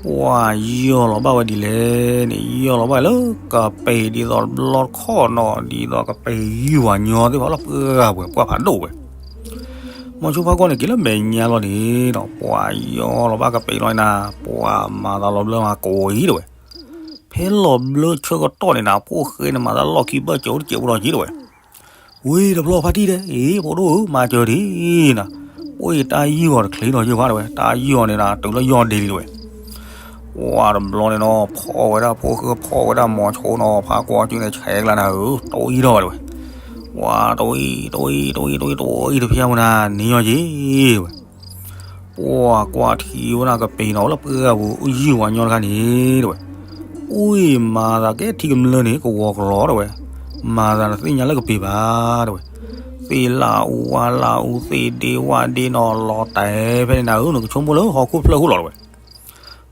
ပှၤယီၢ်လီၤဘၣ်ဝဲဒ်လဲၣ်န့ၣ် ယီၢ်လီၤဘၣ်လၢကပ့ၤဒ်သိးတဘျီတခီၣ်နီၤ ဒ်သိးကပ့ၤယုၢ်ဝၤညီသ့ၣ်တဖၣ်လၢပှဲၤဂၤပှဲၤပှၢ်ဖးဒိၣ်ဝဲ. မိၤဆိဖါကွီၢ်န့ၣ် က့ၤလၢမဲာ်ညါလီၤန့ၣ်ဒီး ပှၤယီၢ်လီၤဘၣ်ကပ့ၤလီၤနၤ ပှၤမၤသးလီၤဘျၢမၤကိးအံၤတဝဲ. ဖဲလီၤဘျၢဆၢကတီၢ်န့ၣ်နၤ ဖိၣ်ဃဲန့ၣ် မၤသးလီၢ်ခံဘၢၣ်စၢၤအိၣ်တစဲးဖိဒီးယ့ၢ်တဝဲ. ဝ့ၢ်တဖျီၣ်ဖါတံၢ်ဒဲး အ့ ဖိဒိၣ်ဧၢ မၤစၢၤဒံးနၤ, အိၣ်အံၤတၢ်ယုၢ်အီၤတချ့နီၤယ့ၢ်ဘၣ်တဝဲ တၢ်ယုၢ်အီၤန့ၣ်နၤ တုၤလၢယီၢ်ဒ့လံတဝဲ. ပှၤတဘျီန့ၣ်နီၤ ဖီၣ်ဝဲဒၣ်ဖိၣ်ဃဲ ဖီၣ်ဝဲဒၣ်မိၤဆိနီၤ ဖါကွီၢ်စုန့ၣ် ဆဲးကျါနၤဧၢ တအိၣ်အံၤထီၣ်ဘၣ်တဝဲ. ပှၤတအိၣ်အံၤ တအိၣ်အံၤ တအိၣ်အံၤ တအိၣ်အံၤတဖျၢၣ်မနၤ န့ၢ်ယီၢ်ယ့ၢ်ဝဲ. ပှၤကွၢ်ထံဝဲဒၣ်ကပ့ၤနီၤလၢပှဲၤဂၤပူၤ ယုၢ်ဝၤညီတခါန့ၣ်တဝဲ. အိၣ်အံၤမၤသးကဲထံကမျၢၢ်န့ၣ် ကဝီၤကလီတဝဲ. မၤသးနသ့ၣ်ညါလၢကပ့ၤဘၣ်တဝဲ. သ့ၣ်လၢအူဝါလၢအူ သ့ၣ်ဒ့ဝၣ်ဒ့နီၤ လီၤတဲာ်ဖဲန့ၣ်နၤဧၢ, နကဆိကမိၣ်လၢဟီၣ်ခိၣ်ဖျၢၣ်ဃိလီၤတဝဲ.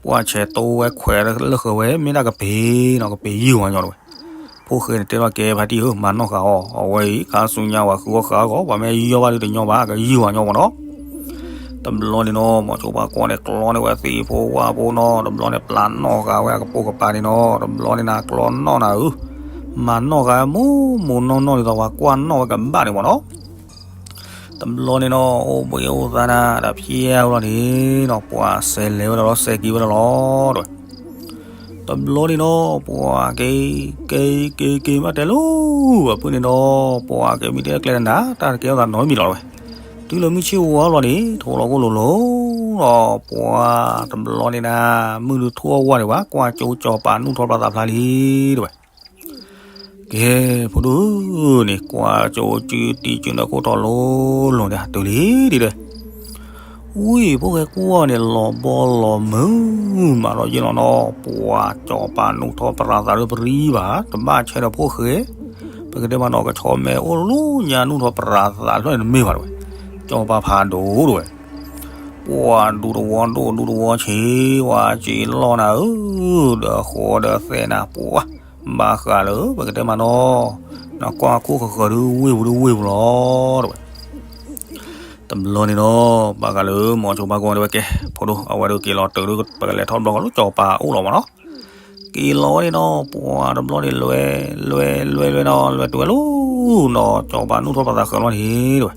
ပှၤဆဲးတိဝဲခွဲးလၢဃၢၤဝဲ မ့ၢ်ဒၣ်ကပ့ၤနီၤ ကပ့ၤယုၢ်ဝဲညီတဝဲ. ဖိၣ်ဃဲန့ၣ်တဲထီၣ်ကဲ ဖါတံၢ်ဧၢ မၤနီၣ်ဃာ်အီၤ, အဝဲအံၤ ခါဆူညါဝဲဃုအီၣ်ဃာ်အီၤ ပှၤမ့ၢ်ယီၢ်ဘၣ်ဒုးတညီဘၣ် ကယုၢ်ဝဲညီမးနီၤ. တဘျီန့ၣ်နီၤ မိၤဆိဖါကွီန့ၣ် ကျီန့ၢ်ဝဲသ့ၣ်ဖိဝၣ်ဖိနီၤ, တဘျီန့ၣ် ပျၢ်နီၣ်ဃာ်ဝဲအကပိာ်ကပၤန့ၣ်နီၤ, တဘျီန့ၣ်နၤကျီနီၣ်နၤဧၢ, မၤနီၣ်ဃာ်မိၢ်မိၢ်နီၢ်နီၢ်ဒ်သိး ပှၤကွၢ်နီၣ်ဝဲကဘၣ်န့ၣ်မးနီၤ. တဘျီန့ၣ်နီၤ အိၣ်ဘှံးအိၣ်သါနၤ တဖျဲလီၤန့ၣ်နီၤ ပှၤစဲးလဲၤဝဲဒၣ်လီၤ စဲးက့ၤဝဲဒၣ်လီၤတဝဲ. တဘျီန့ၣ်နီၤ ပှၤက့ၤ က့ၤ က့ၤ က့ၤမးတဲလိၤ အဖုၣ်န့ၣ်နီၤ ပှၤက့ၤမံတဲကျဲတနၤ တၢ်တကဲထီၣ်သးနီတမံၤလီၤတဝဲ. တုၤလၢမုၢ်ဆ့ၣ်ဝါလီၤန့ၣ် ထိးလီၤကိၣ်လိၤလိၤနီၤ ပှၤတဘျီန့ၣ်နၤ မုၢ်ဒုးထူၣ်အီၣ်ဝါဒံးဘၣ် ကွၢ်ကၠိကၠီၤပၤနူၢ်ထီၣ်ပြးသးဖျါလံတဝဲ. ကဲ ဖိဒိၣ်န့ၣ် ကွၢ်ကၠိကၠူတံၤကၠူန့ၣ် ခိၣ်ထီၣ်လိၤလိၤန့ၣ် တုၤလံဒ်တဲ. ဝံၤ ဖိၣ်ဃဲကွၢ်န့ၣ် လီၤဘီလီၤမုၢ် မးထီၣ်ယ့ၢ်လီၤနီၤ ပှၤကၠီၤပၤနူၢ်ထီၣ်ပြးသးလၢပရံဘၣ် တဘၣ်ဆဲးဒီးဖိၣ်ဃဲ, ပကတဲမးနီၤ ကဆီမဲအိၣ်လၢညါနူၢ်ထီၣ်ပြးသးဖျၢၣ်န့ၣ်တမ့ၢ်ဘၣ်တဝဲ, ကၠီၤပၤဖးဒိၣ်တဝဲ. ပှၤဒူတဝီဒိၣ်ဒူတဝီဆံး ဝဲစ့လီၢ်နၤဧၢ, ဒီးဃီဒီးသဲနၤ ပှၤ ဘၣ်ဃးလၢ ပကတဲမးနီၤ, နကွၢ်ခိၣ်ဃၢၤဃၢၤဒုးဝ့ၢ်ပူၤဒုးဝ့ၢ်ပူၤလီၤတဝဲ. တဘျီန့ၣ်နီၤ ဘၣ်ဃးလၢမိၤဆိဖါကွီန့ၣ်ဝဲကဲ ဖိဒိၣ် အဝဲဒုးက့ၤလီၤတုၤဒုး ပကလဲၤထီၣ်တဘျီဃီလၢကၠီၤပၤအိၣ်လီၤမးနီၤ. က့ၤလီၤဝဲန့ၣ်နီၤ ပှၤတဘျီန့ၣ်လွဲ လွဲ လွဲ လွဲနီၤ လွဲတုၤဝဲလီၤနီၤ ကၠီၤပၤနူၢ်ထီၣ်ပြးသးဃၢၤလီၤန့ၣ်တဝဲ.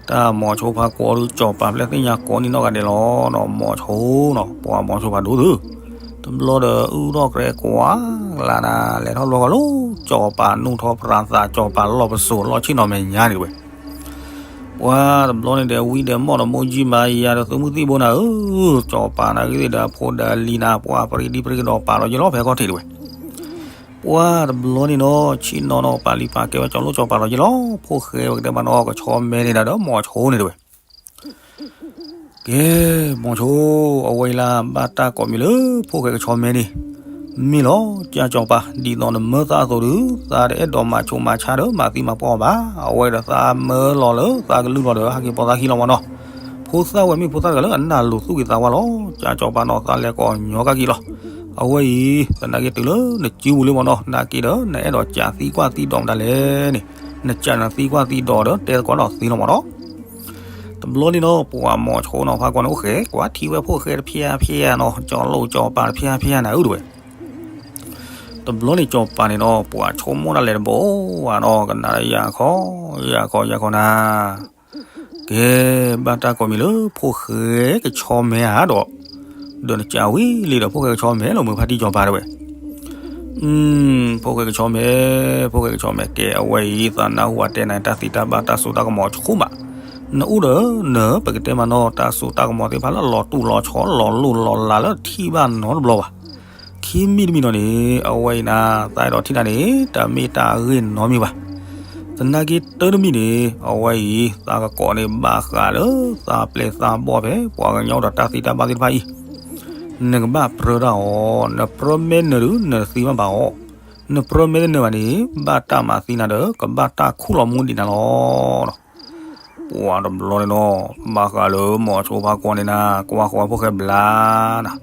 တၢ်မိၤဆိဖါကွီဒုး ကၠီၤပၤပျဲၢ်သ့ၣ်ညါကိးနံၤနီၢ်ဂၤဒဲးလီၤနီၤ မိၤဆိနီၤ ပှၤမိၤဆိဖးဒိၣ်သု, တဘျီဒီးအုၣ်ထီၣ်ကြဲကွၢ်လၢ်နၤ လဲၤထီၣ်တဘျီဃီလၢ ကၠီၤပၤနူၢ်ထီၣ်ပြးသး ကၠီၤပၤလီၢ်ပစိာ်လီၢ်ဆ့ၣ်နီၤမဲာ်ညါန့ၣ်တဝဲ. ပှၤတဘျီန့ၣ်ဒီး ဝံဒီးမီၢ်ဒီးမိၢ်ကၠံမၤယၤဒီးသုးမုၢ်သံၣ်ဘိနၤဧၢ, ကၠီၤပၤနၤဂ့ၤသ့ၣ်ဒီးဖိဒီးလံၤနၤ ပှၤပရံဒံပရံကဒီးပာ်လီၤယ့ၢ်လီၤဖဲခီၣ်ထံးတဝဲ. ပှၤတဘျီန့ၣ်နီၤ ဆ့ၣ်နီၤနီၤ ပာ်လံၤပာ်ကဲဝဲ ကၠီၤလိၣ်ကၠီၤပၤလီၤယ့ၢ်လီၤ ဖိၣ်ဃဲဝဲကတဲမးနီၤ ကဆီမဲန့ၣ်ဒီး မိၤဆိန့ၣ်တဝဲ. ကဲ မိၤဆိ အဝဲအံၤလၢဘၣ်တၢ်ကိးမံၤလၢ ဖိၣ်ဃဲကဆီမဲန့ၣ်, မ့ၢ်လီၤ ကၠၢ်ကၠီၤပၤ ဒ်သိးနမၢသးအသိးဒီး သးတအဲၣ်ဒိးမၤဆိမၤဆါဒီး မၤသံမၤပှီၢ်အီၤဘၣ်. အဝဲဒီးသးမၢလီၤလၢသးကလုၢ်လီၤဒီး ဟးက့ၤပိာ်သးခံလီၤမးနီၤ. ဖိသၣ်ဝဲမ့ၢ်ဖိသၣ်တဂၤလၢအနၢ်လိၤသူၣ်က့ၤသးဝါလီၤ. ကၠၢ်ကၠီၤပၤနီၤ သးလဲၤကိးညီကၣ်က့ၤလီၤ. အဝဲအံၤ သနာ်က့တုၤလၢနစုပူၤလံမးနီၤ, နာ်က့ဒီး နအဲၣ်ဒိးကးသံကွၢ်သံဒိးမတၤလဲၣ်န့ၣ်, နကးနသံကွၢ်သံဒိးဒီး တဲသကိးဒီးသ့လီၤမးနီၤ. တဘျီန့ၣ်နီၤ ပှၤမိၤဆိနီၤ ဖါကွီန့ၣ်အိၣ်ဃဲ ကွၢ်ထံၣ်ဝဲဖိၣ်ဃဲတဖျၢၣ်ဖျၢၣ်နီၤ, ကၠီၤလိၣ်ကၠီၤပၤတဖျၢၣ်ဖျၢၣ်နၤဧၢတဝဲ. တဘျီန့ၣ်ကၠီၤပၤန့ၣ်နီၤ ပှၤဆိကမိၣ်ဒၣ်လဲာ်တဘိဘၣ်နီၤ, ကနၣ်ဒီးယၤခီ ယၤခီ ယၤခီနၤ. ကဲ ဘၣ်တၢ်ကိးမံၤလၢ ဖိၣ်ဃဲကဆီမဲဧါဒီး, ဒီးနကးဝံၤလံဒီး ဖိၣ်ဃဲကဆီမဲလီၤ မုၢ်ဖါတံၢ်ကၠီၤပၤတဝဲ. ဖိၣ်ဃဲကဆီမဲ, ဖိၣ်ဃဲကဆီမဲ ကဲ အဝဲအံၤ သးနၢ်ဟူပှၤတဲနၤ တၢ်သ့တၢ်ဘၣ်တၢ်စိတၢ်ကမီၤဆိမး, နအိၣ်ဒီးန ပကတဲမးနီၤ တၢ်စိတၢ်ကမီၤသ့ၣ်တဖၣ်လၢအလီၤတူၢ်လီၤဆီ လီၤလိၢ်လီၤလးလၢထံၣ်ဘၣ်နီတဘျီဘၣ်. ခံမံၤတမံၤနီၤန့ၣ် အဝဲအံၤနၤ သးအဲၣ်ဒိးထံၣ်နၤန့ၣ် တၢ်မ့ၢ်တၢ်အဂ့ၢ်နီတမံၤဘၣ်. သနာ်က့တၢ်တမံၤန့ၣ် အဝဲအံၤ သးကကိးန့ၣ်ဘၣ်ဃးလၢ သးပျဲၢ်သးဘီၣ်ဖဲ ပှၤကညီဒီးတၢ်သ့တၢ်ဘၣ်သ့ၣ်တဖၣ်အံၤ နကဘၣ်ပြၢတၢ်အီၤ, နပြၢမဲနုာ်ဒုး နသံဘၣ်ဘၣ်အီၤ, နပြၢမဲတနုာ်ဘၣ်န့ၣ် ဘၣ်တၢ်မၤသံနၤဒီး ကဘၣ်တၢ်ခူၣ်လီၤမူဒံးနၤလီၤ. ပှၤတဘျီန့ၣ်နီၤ ဘၣ်ဃးလၢမိၤဆိဖါကွီန့ၣ်နၤ ကွၢ်ဃီဖိၣ်ဃဲဘျါနၤ,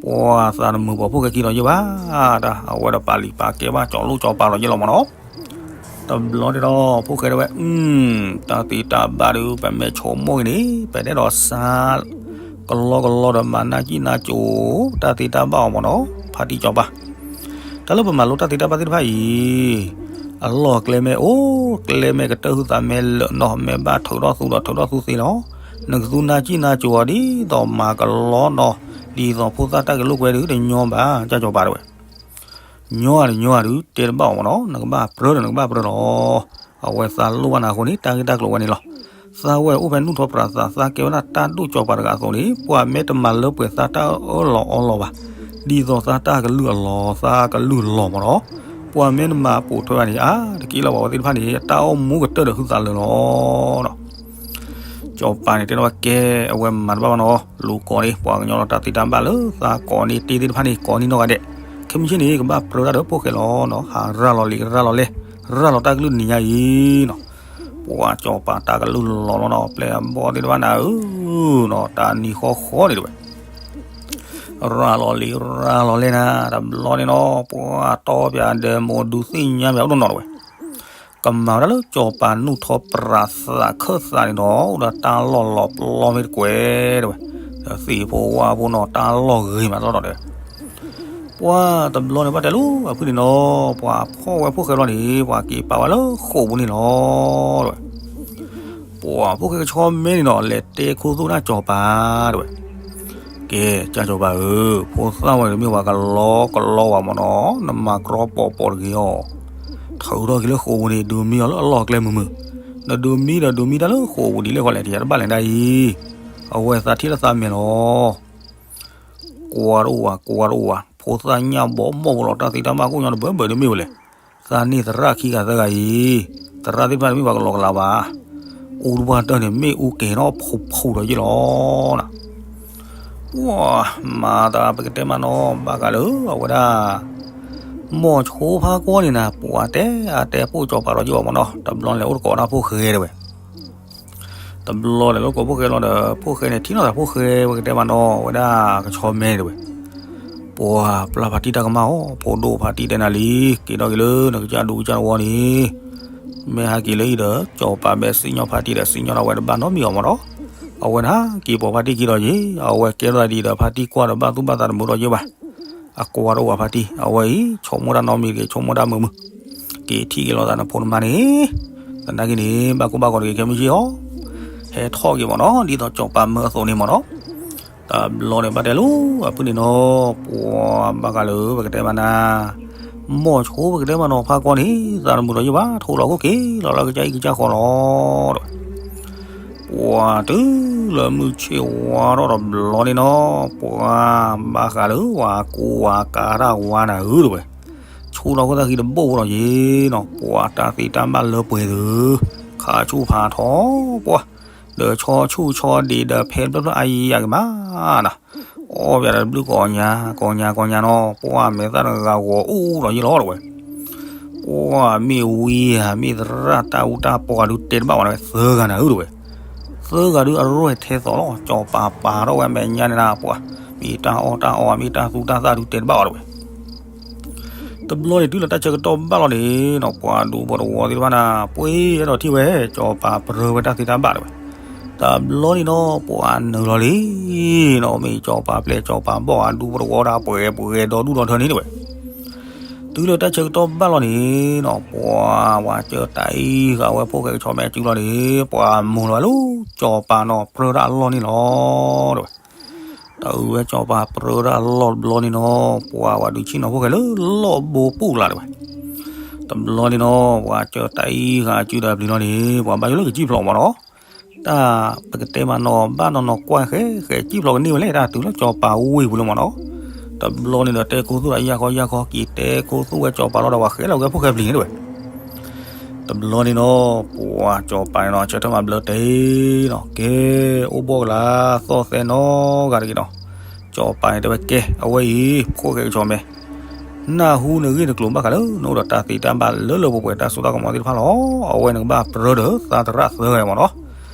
ပှၤသးတမုာ်ပှၤဖိၣ်ဃဲခံလီၤယ့ၢ်ဘၣ်, တၢ်အဝဲဒီးပာ်လံာ်ပာ်ကဲဘၣ် ကၠီၤလိၣ်ကၠီၤပၤလီၤယ့ၢ်လီၤမးနီၤ. တဘျီန့ၣ်ဒီး ဖိၣ်ဃဲတဲဝဲ တၢ်သ့တၢ်ဘၣ်ဒုး ပမ့ၢ်ဆိကမိၣ်ဂ့ၤန့ၣ် ပတအဲၣ်ဒိးစါ ကလီကလီဒီးမၤနၢ်ကံၣ်နၢ်ကိၤ တၢ်သ့တၢ်ဘၣ်အီၤမးနီၤ ဖါတံၢ်ကၠီၤပၤ. တၢ်လၢပမၤလိတၢ်သ့တၢ်ဘၣ်သ့ၣ်တဖၣ်အံၤ အလီၢ်ကျဲမ့ၢ်အိၣ် ကျဲမ့ၢ်ကတၢၢ်ဟုသးမ့ၢ်လၢာ်နီၤ မ့ၢ်ဘၣ်ထုးထီၣ်သူဒီးထုးထီၣ်သူသ့လီၤ. နကသူနၢ်ကံၣ်နၢ်ကိၤအီၤဒ်သိးမၤကလီနီၤ ဒ်သိးဖိသၣ်တၢ်ဂဲၤလိာ်ကွဲဒုး တညီဘၣ် ကၠၢ်ကၠီၤပၤတဲဝဲ. ညီဧါတညီဧါဒုး တဲတဘၣ်အီၤမးနီၤ နကဘၣ်ပြၢဒီးနကဘၣ်ပြၢလီၤ. အဝဲသးလိၣ်ဘၣ်နၤအဃိန့ၣ် တၢ်ဂ့ၢ်တၢ်ကျိၤဝဲန့ၣ်လီၤ. သးဝဲအိၣ်ဖဲနူၢ်ထီၣ်ပြးသး သးကဲဝဲဒၣ်တၢ်ဒိၣ်ကၠီၤပၤတဂၤအသိးန့ၣ် ပှၤမ့ၢ်တမၤလၢပှဲၤသးတၢ်အၢၣ်လီၤအီလီၤဘၣ် ဒ်သိးသးတၢ်ကလုၢ်အလီၤ သးကလုၢ်လီၤမးနီၤ. ပှၤမ့ၢ်တမၤပိာ်ထွဲဘၣ်န့ၣ် အါတက့ၢ်လၢပှၤဝဲသ့ၣ်တဖၣ်န့ၣ် တၢ်အိၣ်မူကတၢၢ်ဒီးဟုသးလၢာ်လီၤ. ကၠီၤပၤန့ၣ်တဲထီၣ်ဝဲကဲ အဝဲမၤတဘၣ်ဘၣ်နီၤ လူၤကိးန့ၢ် ပှၤကညီလီၤ တၢ်သ့တၢ်ဘၣ်လၢသးကိးန့ၢ်တ့ၢ်သ့ၣ်တဖၣ်န့ၣ် ကိးန့ၢ်နီၢ်ဂၤဒဲး. ခဲမုၢ်ဆ့ၣ်န့ၣ် ကဘၣ်ပြၢတၢ်ဒီးဖိၣ်ဃဲလီၤနီၤ ဟးရၤလီၤလံာ်ရၤလီၤလဲၢ် ရၤလီၤတၢ်ကလုၢ်နံၤညါအံၤနီၤ. ပှၤစီၤပၤတၢ်ကလုၢ်လီၤလီၤနီၤ ပျဲၢ်အဘီၣ်သ့ၣ်တဖၣ်န့ၣ်ဧၢ, နီၤ တၢ်နံၤဃီဃီန့ၣ်တဝဲ ရၤလီၤလံ ရၤလီၤလဲၣ်နၤ တဘျီန့ၣ်နီၤ ပှၤတီပၠးဒီးမိၢ်ဒူသ့ၣ်ညါပၠးအိၣ်တနီၤတဝဲ ကမၤဝဲဒၣ်လၢစီၤပၤနူၢ်ထီပြးသးခၢၣ်သးန့ၣ်ဒီး အိၣ်ဒီးတၢ်လီၢ်လီၤပျီမ့ၢ်တကွဲးတဝဲ, ဒီးသ့ၣ်ဖိဝၣ်ဖိနီၤ တၢ်လီၢ်ဂ့ၤမးတလီၢ်ဒီး ပှၤတဘျီန့ၣ် ဘၣ်တဲလၢအဖုၣ်န့ၣ်နီၤ ပှၤဖီၣ်ဝဲဖိၣ်ဃဲလီၤန့ၣ် ပှၤက့ၤပာ်ဝဲလၢဃိာ်ပူၤန့ၣ်လီၤတဝဲ. ပှၤဖိၣ်ဃဲကဆီမဲန့ၣ်နီၤ လဲၤတဲခိၣ်သူၣ်တၢ်စီၤပၤတဝဲ, ကဲ ကၢ်စီၤပၤဧၢ, ဖိသၣ်ဝဲတမ့ၢ်ပှၤကလီကလီဝဲမ့ၢ်နီၤ, နမၤကြီပိာ်ပိာ်တဂ့ၤအီၤ, ထုးထီၣ်က့ၤလၢဃိာ်ပူၤန့ၣ် ဒုးမံအီၤလၢအလီၢ်ကျဲမုာ်မုာ်, နဒုးမံဒီးဒုးမံတၢ်လၢဃိာ်ပူၤဒ်လဲၣ်ဃီလဲၣ် တယၤတဘၣ်လဲၤဒၣ်အံၤ, အဝဲသးထံၣ်လၢသးမဲာ်လီၤ. ကွၢ်တအိၣ်ဝဲ ကွၢ်တအိၣ်ဝဲ, ဖိသၣ်ညၣ်ဘီမီၢ်ဖိလီၤ တၢ်သ့တၢ်ဘၣ်ကိၣ်ညီတဘၢဘၢတမ့ၢ်ဝဲလဲၣ်, သးန့ၢ်သရၣ်ခံဂၤသၢဂၤအံၤ, သရၣ်သ့ၣ်တဖၣ်တမ့ၢ်ပှၤကလီကလီဘၣ်, အူတပှၢ်တၢၢ်န့ၣ် မ့ၣ်အူကဲၤထီၣ်ဖူးဖူးဒီးယ့ၢ်လီၤနၤ ပှၤမၤသးပကတဲမးနီၤ ဘၣ်ဃးလၢအဝဲဒၣ် မိၢ်ဆိဖါကွၢ်န့ၣ်နၤ ပှၤတဲအါတဲပိာ်စီၤပၤဒီးယ့ၢ်ဘၣ်မ့ၢ်နီၤ, တဘျီလဲၤအိၣ်တကိးတၢ်ဖိၣ်ဃဲတဝဲ တဘျီလဲၤလၢကိးဖိၣ်ဃဲလီၤဒီး ဖိၣ်ဃဲန့ၣ် ထံၣ်နီၢ်သးဖိၣ်ဃဲဝဲကတဲမးနီၤ ဝဲဒၣ်ကဆီမဲန့ၣ်တဝဲ, ပှၤပျၢ်ဖါတံၢ်တၢ်ကမၣ်အီၤ ဖိဒိၣ်ဖါတံၢ်တဲနၤလံ, က့ၤထီၣ်က့ၤလၢနကစၢ်ဒူကစၢ်တဝီန့ၣ်, မ့ၢ်ဟဲက့ၤလၢအံၤဒီး စီၤပၤဘဲစံၣ်ညီၣ်ဖါတံၢ်ဒီး စံၣ်ညီၣ်ထီၣ်ဝဲတဘၣ်နီတမံၤအီၤမ့ၢ်နီၤ, အဝဲန့ၣ်ဟဲက့ၤပိာ်ဖါတံၢ်ခံဒီးယ့ၢ်, အဝဲကဲထီၣ်သးဒ်ဒီးဖါတံၢ်ကွၢ်ဒီးဘၣ်သူၣ်ဘၣ်သးတမုာ်ဒီးယ့ၢ်ဘၣ် အကွၢ်တအိၣ်ဝဲဖါတံၢ် အဝဲအံၤ ဆိကမိၣ်တၢ်နီတမံၤတဂ့ၤ ဆိကမိၣ်တၢ်မုာ်မုာ်, က့ၤထံၣ်က့ၤလိာ်သးနဖိနမါန့ၣ်, သနာ်က့န့ၣ် ဘၣ်ကိၢ်ဘၣ်ဂီၤတဂ့ၤခဲမုၢ်ဆ့ၣ်အီၤ, ဟဲထီၣ်က့ၤမ့ၢ်နီၤ ဒ်သိးစီၤပၤမၢအသိးန့ၣ်မ့ၢ်နီၤ, တဘျီန့ၣ်ဘၣ်တဲလၢအဖုၣ်န့ၣ်နီၤ, ပှၤဘၣ်ဃးလၢပကတဲမးနၤ, မိၢ်ဆိပကတဲမးနီၤ ဖါကွၢ်န့ၣ် သးတမုာ်ဒီးယ့ၢ်ဘၣ် ထိၣ်လီၤခိၣ်က့ၤလီၤလၢကစၢ်အံၣ်ကစၢ်ဃီလီၤ ပှၤတုၤလၢမုၢ်ဆ့ၣ်ဝါထီၣ်တဘျီန့ၣ်နီၤ, ပှၤဘၣ်ဃးလၢပှၤကူဝၤကၤတၢ်ဝါနၤဧၢတဝဲ, ဆူၣ်ထီၣ်ခိၣ်သၣ်ဃံတဘိၣ်ဒီးယ့ၢ်နီၤ, ပှၤတၢ်သ့တၢ်ဘၣ်လၢပှဲၤသု, ခးဆူၣ်ဖးထီ ပှၤ, ဒီးဆီဆူၣ်ဆီဒံးဒီးဖဲတဖျၢၣ်ဖျၢၣ်အါယံၤယၤက့ၤမးနၤ, အီၣ်ဘၣ်ဒီးတဘျုးကိးညါ ကိးညါကိးညါနီၤ, ပှၤမဲာ်သၣ်တဂၤဂီၤအူအူဒီးယ့ၢ်လီၤတဝဲ ပှၤမ့ၢ်ဝံဧါ မ့ၢ်သရၣ်တၢ်အူတၢ်ပီၢ်ဂၤဒုးတဲတဘၣ်ဝဲဒၣ်ဝဲ သၢဂၤနၤဧၢတဝဲ, သၢဂၤဒုးအရဲၣ်ထဲသိးလီၤ, စီၤပၤပာ်ထီၣ်ဝဲအမဲာ်ညါန့ၣ်နၤ ပှၤ, မ့ၢ်တၢ်အီၣ်တၢ်အီ မ့ၢ်တၢ်သူတၢ်သၣ်ဒုးတဲတဘၣ်ဝဲတဝဲ တဘျီန့ၣ်တုၤလၢတၢ်ဆၢကတီၢ်ဘၣ်လီၤန့ၣ်နီၤ, ပှၤဒူဖိတဝီသ့ၣ်တဖၣ်န့ၣ် ပှ့ၤအဲၣ်ဒိးထံၣ်ဝဲ စီၤပၤပြၢဝဲတၢ်သ့တၢ်ဘၣ်တဝဲ, တဘျီန့ၣ်နီၤ ပှၤနုာ်လီၤလံနီၤ, မ့ၢ်စီၤပၤပျဲၢ်စီၤပၤဘီၣ်အဒူဖိတဝီဒၣ်ပှဲၤပှဲၤဒီဒူၣ်ဒီထၢန့ၣ်တဝဲ တုၤလၢတၢ်ဆၢကတီၢ်ဘၣ်လီၤန့ၣ်နီၤ, ပှၤဝဲစၢၤတၢ်အံၤဃာ်ဝဲဖိၣ်ဃဲကဆီမဲာ်စုလီၤန့ၣ်, ပှၤမိၢ်လီၤဝဲလၢစီၤပၤနီၤ ပြၢတၢ်အလီၢ်န့ၣ်လီၤတဝဲ, တၢ်အုးဝဲစီၤပၤပြၢတၢ်အလီၢ်တဘျီန့ၣ်နီၤ, ပှၤဝဲဒုးဆ့ၣ်နီၤဖိၣ်ဃဲလၢလီၢ်ဘိပူၣ်လၢ်တဝဲ, တဘျီန့ၣ်နီၤ ပှၤစၢၤတၢ်အံၤဃာ်စုဒီးပျံၤလီၤန့ၣ် ပှၤဘၣ်ယိၣ်လၢကစံၣ်ဖျိးမ့ၢ်နီၤ တၢ်ပကတဲမးနီၤ ဘၣ်နီၤနီၤကွၢ်ဃဲ ဃဲစံၣ်ဖျိးကန့ၢ်ဝဲလဲၣ် တၢ်တုၤလၢစီၤပၤဝ့ၢ်ပူၤလၢမ့ၢ်နီၤ, တဘျီန့ၣ်ဒီးတဲခိၣ်သူၣ်ဒီးယၢ်ခီယၢ်ခီ က့ၤတဲခိၣ်သူၣ်ဝဲစီၤပၤလီၤဒီးပှၤဃဲလီၤက့ၤဖိၣ်ဃဲပျံၤန့ၣ်တဝဲ, တဘျီန့ၣ်နီၤ ပှၤစီၤပၤန့ၣ်နီၤ ဆၢထၢၣ်မၤဘျၢတ့ၢ်နီၤ ကဲ အိၣ်ဘှီၣ်ကလာ်သီၣ်သဲနီတဂၤတဂ့ၤနီၤ, စီၤပၤန့ၣ်တဲဝဲကဲ အဝဲအံၤ ဖိၣ်ဃဲကဆီမဲာ် နၢ်ဟူနဂ့ၢ်နကျိၤဘၣ်ဃးလၢ နအိၣ်ဒီးတၢ်သ့တၢ်ဘၣ်လၢလၢပှဲၤပှဲၤတၢ်စိတၢ်ကမီၤသ့ၣ်တဖၣ်လီၤ. အဝဲနကဘၣ်ပြၢဒီးသးသရၣ်သၢဂၤမ့ၢ်နီၤ.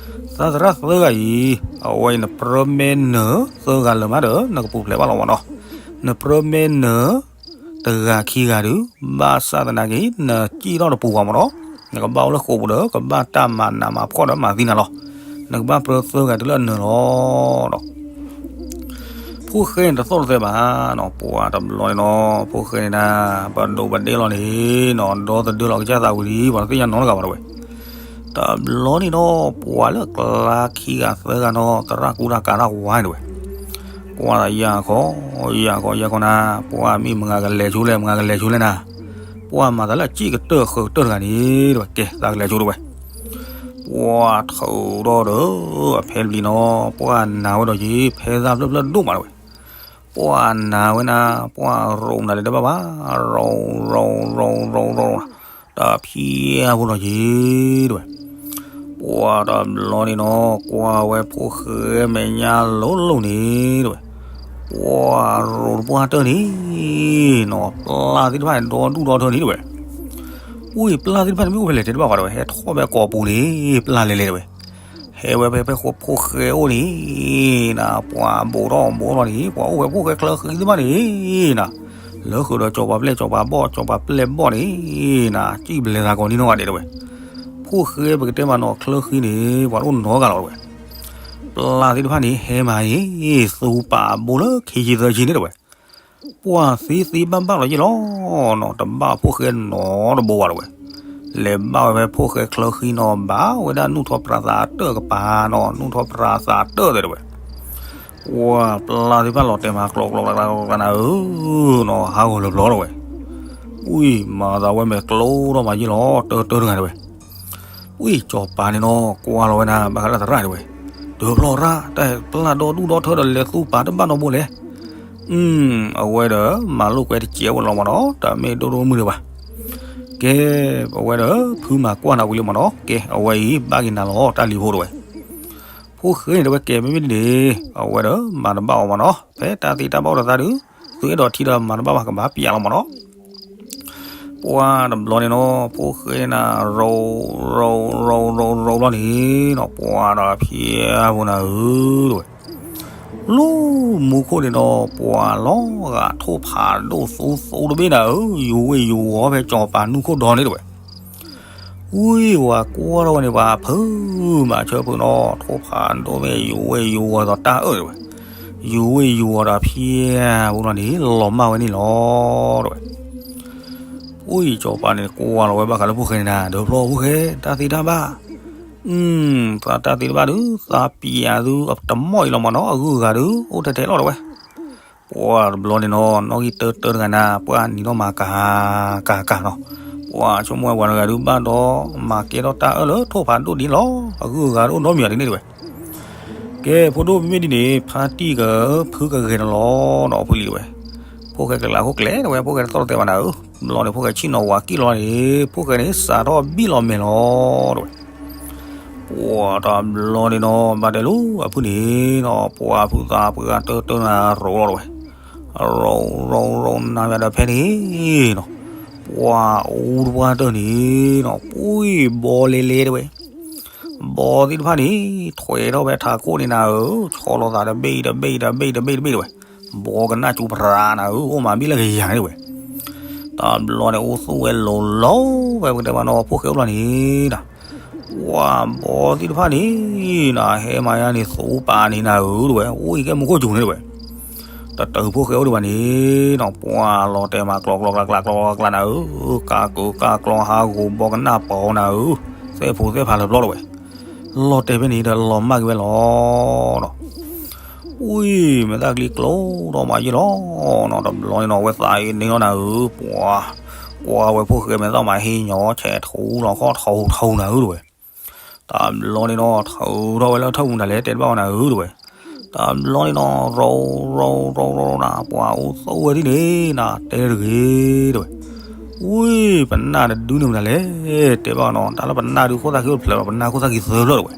သးသရၣ်သၢဂၤအံၤ အဝဲအံၤနပြၢမဲနၢၤသၢဂၤလၢာ်မးဒီး နကပူၤဖျဲးဘၣ်လီၤမ့ၢ်နီၤ. နပြၢမဲနၢၤ တဂၤခံဂၤဒုး ဘၣ်ဆၣ်သနာ်က့ နစံၣ်ထီၣ်တပူၤဘၣ်မ့ၢ်နီၤ. နကဘၣ်အိၣ်လၢဃိာ်ပူၤဒီး ကဘၣ်တၢ်မၤနးမၤဖှီၣ်ဒီးမၤသံနၤလီၤ. နကဘၣ်ပြၢသၢဂၤတုၤလၢအနၢၤလီၤ. ဖိၣ်ဃဲန့ၣ်တသီၣ်တသဲဘၣ်နီၤ, ပှၤတဘျီန့ၣ်နီၤ, ဖိၣ်ဃဲန့ၣ်ဒၣ် ပဒိးပဒဲလီၤန့ၣ်နီၤ, ဒီသဒၢလီၤကစၢ်သးဝံၤလံ, ပှၤတသ့ၣ်ညါနီတဂၤဘၣ်တဝဲ. တဘျီန့ၣ်နီၤ, ပှၤလၢကျါခံဂၤသၢဂၤနီၤ, သရၣ်ကူတၢ်ကၤတၢ်ဝါန့ၣ်တဝဲ. ပှၤသးယၤခီ, ယၤခီ ယၤခီနၤ, ပှၤမ့ၢ်မတၤကလဲၤဆိလဲၣ်, မတၤကလဲၤဆိလဲၣ်နၤ. ပှၤမၤသးလၢအစ့ၣ်ကတၢၢ်ဃၢၤကတၢၢ်တဂၤန့ၣ်တဝဲ, ကဲ သးကလဲၤဆိတဝဲ. ပှၤထုးထီၣ်ဒီး အဖဲလံနီၤ, ပှၤနာ်ဝဲဒီးက့ၤ ဖဲသၣ်ဖျၢၣ်ဖျၢၣ်ဒိၣ်မးတဝဲ. ပှၤနာ်ဝဲနၤ, ပှၤရိးနၤလၢတဘၣ်ဘၣ်, ရိး ရိး ရိး ရိး ရိး တဖျၢၣ်ဖိဒီးက့ၤတဝဲ. ပှၤတဘျီန့ၣ်နီၤ, ကွၢ်ဝဲဖိၣ်ဃဲမဲာ်ညါလိၤလိၤန့ၣ်တဝဲ. ပှၤရိးတပှၢ်တၢၢ်န့ၣ်နီၤ, ပျၢ်သ့ၣ်တဖၣ်န့ၣ် ဒီဒူၣ်ဒီထၢန့ၣ်တဝဲ. ပှၤပျၢ်သ့ၣ်တဖၣ်န့ၣ် မ့ၢ်အိၣ်ဖဲလဲၣ်တဲတဘၣ်ဘၣ်တဲဝဲ, ဟဲထီၣ်ဖဲကိာ်ပူၤန့ၣ် ပျၢ်လဲၤလဲၤတဲဝဲ. ဟဲဝဲဖဲ ဖဲဖိၣ်ဃဲအိၣ်န့ၣ် နၤ ပှၤဘူးထီၣ်ဘူးထီၣ်န့ၣ် ပှၤအိၣ်ဖဲဖိၣ်ဃဲချၢဃံသ့ၣ်တဖၣ်န့ၣ် နၤ လၢဃုာ်ဒီးကၠီၤပၤပျဲၢ် ကၠီၤပၤဘီၣ် ကၠီၤပၤပျဲၢ်ဘီၣ်န့ၣ် နၤ စံၣ်ဘျဲသးကိးနံၤနီၢ်ဂၤဒဲးတဲဝဲ. ဖိၣ်ဃဲပကတဲမးနီၤ ချၢဃံန့ၣ် ပှၤတအိၣ်နီတဂၤလီၤတဲဝဲ. ပျၢ်သ့ၣ်တဖၣ်န့ၣ် ဟဲမၤအံၤ သူပာ်ဘိလၢခံဆံသၢဆံန့ၣ်တဲဝဲ. ပှၤသ့သ့ဘၣ်ဘၣ်လီၤယ့ၢ်လီၤနီၤ, တဘၣ်ဖိၣ်ဃဲနီတဘိဘၣ်တဲဝဲ. လဲၤဘၣ်ဝဲဖဲဖိၣ်ဃဲချၢဃံနီၤ ဘၣ်ဝဲဒၣ်နူၢ်ထီၣ်ပြၢသးတၢၢ်ကပၤနီၤ, နူၢ်ထီၣ်ပြၢသးတၢၢ်တဲဝဲ. ပှၤပျၢ်သ့ၣ်တဖၣ်လီၤတဲာ်မၤကျိးကျိးကျိးကျိးနၤဧၢနီၤ, ဟးဂီၤလၢာ်ဘျီတဲဝဲ. ဝံၤ မၤသးဝဲမဲာ်ကျိထီၣ်မးယ့ၢ်လီၤ တၢတၢတဂၤတဲဝဲ. ဝံၤ ကၠီၤပၤန့ၣ်နီၤ ကွၢ်လီၤဝဲနၤ ဘၣ်ဃးလၢသရၣ်တဲဝဲ. တဖျီၣ်ရၣ် တၢ်ပျၢ်ဒီဒူၣ်ဒီထၢဒီးလဲၤသူပာ်တဘၣ်နီတဘိလဲၣ်. အဝဲဒီး မၤလိာ်ကွဲတစဲးဝဲလီၤမးနီၤ, တၢ်မ့ၢ်ဒိၣ်ဒိၣ်မုၢ်ဒံးဘၣ်. ကဲ အဝဲဒီး ဖုမၤကွၢ်နၤဝံၤလံမးနီၤ, ကဲ အဝဲအံၤ ဘၣ်က့ၤနၤလီၤ တၢ်လံၤဖိတဲဝဲ. ဖိၣ်ဃဲန့ၣ်တဲဝဲ ကဲမ့မ့ၢ်ဒ်န့ၣ် အဝဲဒီး မၤတဘၣ်အီၤမးနီၤ, ဖဲတၢ်သ့တၢ်ဘၣ်အိၣ်ဒီးသးဒုး သုအဲၣ်ဒိးထံၣ်ဒီးမၤတဘၣ်ဘၣ် ကဘၣ်ပျၢ်လီၤမးနီၤ. ပှၤတဘျီန့ၣ်နီၤ ဖိၣ်ဃဲန့ၣ် ရိရိရိရိရိဘျီန့ၣ်နီၤ ပှၤဒီးဖျဲးဖိနၤဧၢတဲဝဲ. လၢမူခိၣ်န့ၣ်ဒီး ပှၤလီၤဂာ်ထိၣ်ဖးဒိၣ်သူသူတဘ့ၣ်နၤဧၢ, ယူၤဝ့ၢ်ယူၤဝီၤဖဲကၠီၤပၤနူၢ်ခိၣ်ဒီန့ၣ်တဲဝဲ. ဝံၤဝၤကွၢ်ထီၣ်ဝဲန့ၣ် ပှၤဖုမၤဆၢဖုနီၤ ထိၣ်ဖးဒိၣ်မ့ၢ်ယူၤဝ့ၢ်ယူၤဝီၤဒီးတၢ်အၢၣ်တဲဝဲ. ယူၤဝ့ၢ်ယူၤဝီၤဒီးဖျဲးဖိလီၤန့ၣ် လီၤမၢ်ဝဲန့ၣ်လီၤတဲဝဲ. ဝံၤကၠီၤပၤန့ၣ်ကွၢ်လီၤဝဲဘၣ်ဃးလၢဖိၣ်ဃဲန့ၣ်နၤ တဖျီၣ်ဖိၣ်ဃဲ တၢ်သ့တၢ်ဘၣ် တၢ်သ့တဘၣ်ဒုး သးပျၢ်သုတမီၢ်အံၤလီၤမးနီၤ, အဂုၤအဂၤဒုး အိၣ်ထဲထဲလီၤတဲဝဲ. ပှၤတဘျီန့ၣ်နီၤ နီၣ်ဂံၢ်တၢတၢတဂၤနၤ ပှၤနံၤနီၣ်မၤကၤကၤကၤနီၤ, ပှၤဆိကမိၣ်ဝဲပှၤတဂၤဒုးဘၣ်ဒီး မၤကဲထီၣ်တၢ်အၢၣ်လၢထိၣ်ဖးဒိၣ်ဒ်န့ၣ်လီၤ, အဂုၤအဂၤဒုးအိၣ်နီတမံၤဒ်န့ၣ်တဲဝဲ. ကဲ ဖိဒိၣ်မ့မ့ၢ်ဒ်န့ၣ် ဖါတံၢ်ကဖုကဂဲၤနၤလီၤနီၤ ဖုလံၤတဲဝဲ. ဖိၣ်ဃဲကျဲးကျဲးခိၣ်ကျဲတဲဝဲ, ဖိၣ်ဃဲတသီၣ်တသဲဘၣ်နၤဧၢ, ဘျီန့ၣ် ဖိၣ်ဃဲဆံၣ်နီၤဝၤကံၣ်လီၤန့ၣ် ဖိၣ်ဃဲန့ၣ် စးထီၣ်ဘံၣ်လီၤမဲာ်လီၤတဲဝဲ. ပှၤတဘျီန့ၣ်နီၤ ဘၣ်တဲလၢအဖုန့ၣ်နီၤ ပှၤဖုသးပှၢ်တၢတၢနၤရိၤလီၤတဲဝဲ. ရိၤရိၤရိၤနၤဒီးဖဲန့ၣ်နီၤ ပှၤအူတပှၢ်တၢၢ်န့ၣ်နီၤ ပှံၢ်ဘီလဲလဲတဲဝဲ. ဘီသ့ၣ်တဖၣ်န့ၣ် ထွဲထီၣ်ဖဲထးခိၣ်န့ၣ်နၤဧၢ, ဆီလီၤသးတဘ့ၣ်တဘ့ၣ်တဘ့ၣ်တဘ့ၣ်တဘ့ၣ်တဲဝဲ. ဘီကနၣ်ကၠူပြၤနၤဧၢ, အိၣ်မးဘ့ၣ်လၢကယၤန့ၣ်တဲဝဲ. တဘျီန့ၣ် အိၣ်သူၣ်ဝဲလိၤလီၤဝဲ ပကတဲမးနီၤ ဖိၣ်ဃဲအိၣ်ဘျီန့ၣ်နီၤ ပှၤဘီသ့ၣ်တဖၣ်န့ၣ်နၤ ဟဲမၤယါန့ၣ် သူပာ်န့ၣ်နၤဧၢတဲဝဲ, အိၣ်အံၤကဲမူခိၣ်စူၤန့ၣ်တဲဝဲ. တတုၤဖိၣ်ဃဲအိၣ်ဒံးဘၣ်န့ၣ်နီၤ ပှၤလီၤတဲာ်မၤကျိးကျိးကျါကျါကျိးကျါနၤဧၢ, ကးကုာ်ကးကျီဟးဂီၤဘီကနၣ်ပီၤနၤဧၢ, သဲၣ်ဖိသဲၣ်ဖးလၢာ်ဘျီတဲဝဲ. လီၤတဲာ်ဖဲန့ၣ်ဒီးလီၤမၢ်က့ၤဝဲလီၤနီၤ. ဝံၤ မဲာ်သၣ်ကျံကျိဒီးမးယဲၢ်လီၤ နီၤ တဘျီန့ၣ်နီၤ အဝဲသးအ့န့ၣ်လီၤနၤဧၢ, ပှၤ ကွၢ်ဝဲဖိၣ်ဃဲမဲာ်သၣ်မးဟ့ၣ်ညီဆဲးထူလီၤခီၣ်ထူထူနၤဧၢတဲဝဲ. တဘျီန့ၣ်နီၤ ထုးထီၣ်ဝဲလၢထၢၣ်ပူၤနၤလဲၣ် တဲတဘၣ်ဝဲနၤဧၢတဲဝဲ. တဘျီန့ၣ်နီၤ ရိၤရိၤရိၤရိၤနၤ ပှၤအိၣ်သူၣ်ဝဲဒ်န့ၣ်နၤ တဲတဂ့ၤတဲဝဲ. ဝံၤ ပနၢ်တဒုန့ၣ်မနုၤလဲၣ် တဲဘၣ်နီၤ တၢ်လၢပနၢ်ဒုးခိၣ်သၣ်ခံအိၣ်တဖျၢၣ်လီၤ ပနၢ်ခိၣ်သၣ်ခံသၢဖျၢၣ်တဲဝဲ.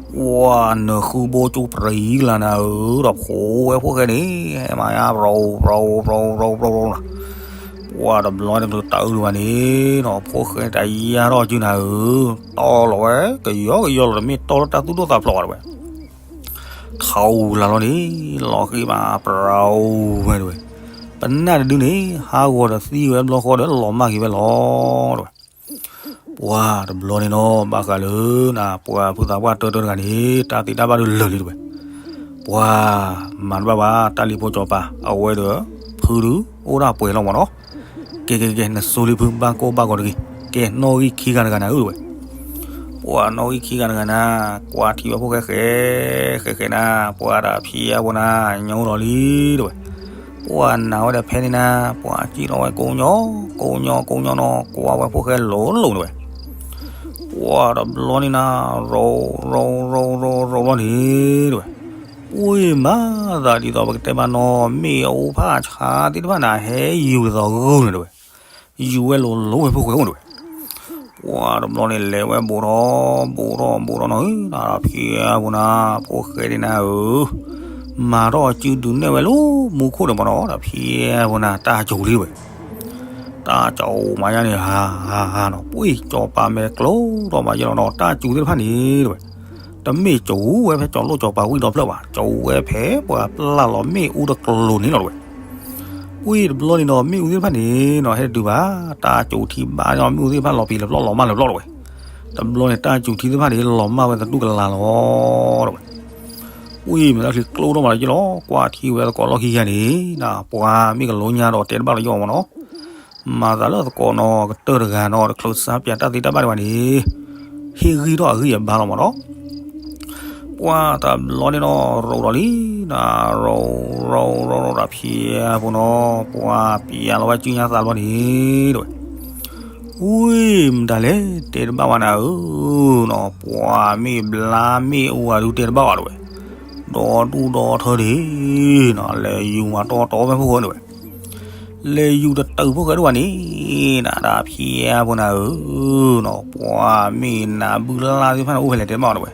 ပှၤနဃုဘိကၠိပြံကလၤနၤဧၢ, ဒီးဖိဝဲဖိၣ်ဃဲန့ၣ် ဟဲမၤယါ ပြိပြိပြိပြိပြိနၤ. ပှၤတဘျီန့ၣ် တၢ်အုးဒံးဘၣ်န့ၣ်နီၤ ဖိၣ်ဃဲတၢ်ယါထီၣ်စုနၤဧၢ, တီၢ်လီၤဝဲ ကယီကယီလီၤ တမ့ၢ်တီၢ်လၢတၢ်သူၣ်ဒိၣ်သးဖျိးဘၣ်တဲဝဲ. ထီၣ်လၢ်လီၤန့ၣ် လီၤဃံးမးပြိဝဲတဲဝဲ. ပနၢ်တဒုန့ၣ် ဟးဂီၤဒီးသံဝဲဘျီဃီဒီး လီၤမၢ်က့ၤဝဲလီၤတဲဝဲ. ပှၤတဘျီန့ၣ်နီၤ ဘၣ်ဃးလၢနၤ ပှၤဖုသးပှၢ်တၢတၢတဂၤန့ၣ် တၢ်သ့တၢ်ဘၣ်ဒုးလၢာ်လံတဲဝဲ. ပှၤမၤတဘၣ်ဘၣ် တၢ်လံၤဖိစီၤပၤ အဝဲဒီး ဖုဒုး အိၣ်ဒၣ်ပှဲၤလီၤမးနီၤ. ကဲကဲကဲ နဆိလံဖု ဘၣ်ကိၢ်ဘၣ်ဂီၤတဂ့ၤ. ကဲ နီၣ်ဂံၢ်ခံဂၤတဂၤနၤဧၢတဲဝဲ. ပှၤနီၣ်ဂံၢ်ခံဂၤတဂၤနၤ ကွၢ်ထံၣ်ဝဲဖိၣ်ဃဲဃဲ ဃဲဃဲနၤ ပှၤဒီးဖံအဝဲနၤ ညိလီၤလံတဲဝဲ. ပှၤနာ်ဝဲဒီးဖဲန့ၣ်နၤ ပှၤစံၣ်ထီၣ်ဝဲကိးညီ ကိးညီကိးညီနီၤ ကွၢ်ဝဲဖိၣ်ဃဲလိၤလိၤတဲဝဲ. ပှၤတဘျီန့ၣ်နၤ ရိၤရိၤရိၤရိၤရိၤဘျီန့ၣ်တဲဝဲ. ပှၤမၤသးဒ်သိးပကတဲမးနီၤ မ့ၢ်အအိၣ်ဖးဆါသ့ၣ်တဖၣ်နၤ ဟဲယူၤဒ်သိးဂုၢ်န့ၣ်တဲဝဲ. ယူၤဝဲလိၤလိၤဝဲဖိၣ်ဃဲအိၣ်န့ၣ်တဲဝဲ. ပှၤတဘျီန့ၣ် လဲၤဝဲဘူးထီၣ်ဘူးထီၣ်ဘူးထီၣ်နီၤ ဒီးဖံအဝဲနၤ ဖိၣ်ဃဲန့ၣ်နၤဧၢ မၤထီၣ်စုဒုးနဲၣ်ဝဲလၢမူခိၣ်န့ၣ်မးနီၤ ဒီးဖံအဝဲနၤ တၢ်ကိၤလံတဲဝဲ. တၢ်ကအိၣ်မးယါန့ၣ် ဟါဟါဟါနီၤ, ပှ့ၢ်စီၤပၤမဲာ်ကျိၤထီၣ်မးယဲလီၤနီၤ, တၢ်စူၤသ့ၣ်တဖၣ်န့ၣ်တဲဝဲ, တမ့ၢ်ကအိၣ်ဝဲဖဲစီၤလိၣ်စီၤပၤဝံၣ်ဒီဖျၢၣ်ဘၣ်, ကအိၣ်ဝဲဖဲပှၤပျၢ်လီၤမ့ၣ်အူတကျိၤန့ၣ်လီၤတဲဝဲ. ပှ့ၢ်တဘျီန့ၣ်ဒီး မ့ၣ်အူသ့ၣ်တဖၣ်န့ၣ်နီၤ ဟဲတတုၤဘၣ်, တၢ်စူၤထံဘၣ်နီၤ မ့ၣ်အူသ့ၣ်တဖၣ်လီၤပံာ်လီၤပျီလီၤမၢ်လီၤပျီတဲဝဲ. တဘျီန့ၣ် တၢ်စူၤထံသ့ၣ်တဖၣ်န့ၣ် လီၤမၢ်ဝဲသတူၢ်ကလာ်လီၤတဲဝဲ. ပှ့ၢ်မဲာ်တၢ်ချံကျိထီၣ်မးလီၤယဲလီၤ, ကွၢ်ထံဝဲသကိးလီၢ်ခံဂၤန့ၣ် ပှၤမ့ၢ်ကလိညါဒီးတဲတဘၣ်လီၤယဲမးနီၤ, မၤသးလၢသကိးနီၤ ကတၢၢ်တဂၤနီၤ တချုးစါပၠးတၢ်သ့တၢ်ဘၣ်ဒံးဘၣ်န့ၣ် ဟ့ၣ်ဂံၢ်ထီၣ်အဂံၢ်အဘါလီၤမးနီၤ. ပှၢ်တဘျီန့ၣ်နီၤ ရိးဒီးလံ, နၤရိးရိးရိးရိးတၢ်ဖျဲးဖိနီၤ ပှၤပျးလီၤဝဲစုညါသးလီၤန့ၣ်တဲဝဲ. ဝံၣ်မတၤလဲၣ် တဲတဘၣ်ဝဲနၤဧၢ, နီၤ ပှၤမ့ၢ်ဘျါမ့ၢ်အူဂၤဒုးတဲတဘၣ်ဝဲတဲဝဲ, ဒီဒူၣ်ဒီထၢဒံးနီၤ လဲၤယူၤမးတီတီဖဲဖိၣ်ဃဲတဲဝဲ, လဲၤယူၤတတုၤဖိၣ်ဃဲဒိၣ်ဘၣ်န့ၣ် နၤတၢ်ဖျဲးဖိနၤဧၢ, နီၤ ပှၤမ့ၢ်နၤဘုလါသ့ၣ်တဖၣ်န့ၣ်အိၣ်ဖဲလဲၣ်တဲတဘၣ်ဝဲတဲဝဲ,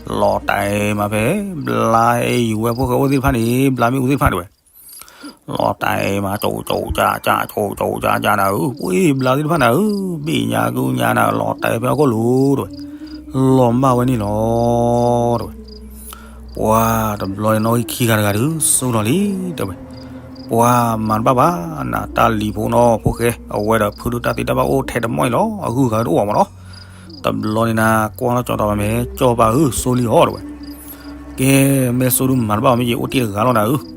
လီၤတဲာ်မးဖဲ ဘျါဟဲယူၤဝဲဖိၣ်ဃဲအိၣ်သ့ၣ်တဖၣ်န့ၣ် ဘျါမ့ၣ်အူသ့ၣ်တဖၣ်တဲဝဲ လီၤတဲာ်မး ကၠိကၠိကၠၢကၠၢ ကၠိကၠိကၠၢကၠၢနၤဧၢ, ပှ့ၢ်ဘျါသ့ၣ်တဖၣ်နၤဧၢ, ဘ့ၣ်ညါကုညါနၤ လီၤတဲာ်ဖဲအခိၣ်လိၤတဲဝဲ, လီၤမၢ်ဝဲန့ၣ်လီၤတဲဝဲ. ပှၤတဘျီန့ၣ်နီၤ ခံဂၤတဂၤဒုး စိဒီးလံတဲဝဲ, ပှၤမၤတဘၣ်ဘၣ်, နၤတၢ်လံၤဖိနီၤ ဖိၣ်ဃဲ အဝဲဒီးဖုဒုးတၢ်သ့တၢ်ဘၣ်အိၣ်ထဲတမီၢ်အံၤလီၤ, အဂုၤအဂၤတအိၣ်ဘၣ်မးနီၤ. တဘျီန့ၣ်နၤ ကွၢ်ထီၣ်ကၠီၤတၢ်ဘၣ်မဲာ်, ကၠီၤပၤဧၢ စိလံအီၤတဲဝဲ. ကဲ မ့ၢ်စိဒုးမၤတဘၣ်ဘၣ် မ့ၢ်ယအိၣ်တ့ၢ်တဂၤလီၤနၤဧၢ,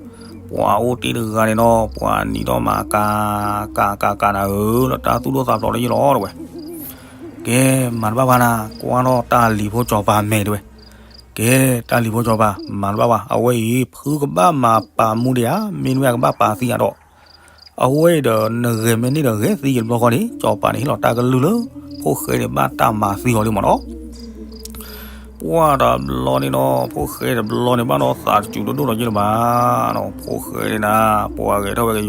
ပှၤအိၣ်တ့ၢ်တဂၤန့ၣ်နီၤ ပှၤနံၤဒီးမၤကၤ ကၤကၤကၤနၤဧၢ, လၢတၢ်သူၣ်ဒိၣ်သးဖျိးလၢယလီၤတဲဝဲ. ကဲ မၤတဘၣ်ဘၣ်နၤ, ကွၢ်ထီၣ်တၢ်လံၤဖိကၠီၤပၤမဲာ်တဲဝဲ. ကဲ တၢ်လံၤဖိကၠီၤပၤ မၤတဘၣ်ဘၣ်, အဝဲအံၤ ဖုကဘၣ်မၤပာ်မူဒံးဧါ, မ့တမ့ၢ်ကဘၣ်ပာ်သံဧါဒီး, အဝဲအံၤဒီးနဂဲၤမ့ၢ်န့ၢ်ဒီးဂဲၤသံက့ၤတဘျီဃီန့ၣ် ကၠီၤပၤန့ၣ်ဟ့ၣ်လီၤတၢ်ကလုၢ်လၢ ဖိၣ်ဃဲန့ၣ်ဘၣ်တၢ်မၤသံအီၤလံမးနီၤ. ပှၢ်တဘျီန့ၣ်နီၤ ဖိၣ်ဃဲတဘျီန့ၣ် ဘၣ်ဒီးသးတစူၤဒိၣ်ဒိၣ်ဒီးယ့ၢ်လၢၤဘၣ်နီၤ, ဖိၣ်ဃဲန့ၣ်နၤ ပှၤဂဲၤထီၣ်ဝဲ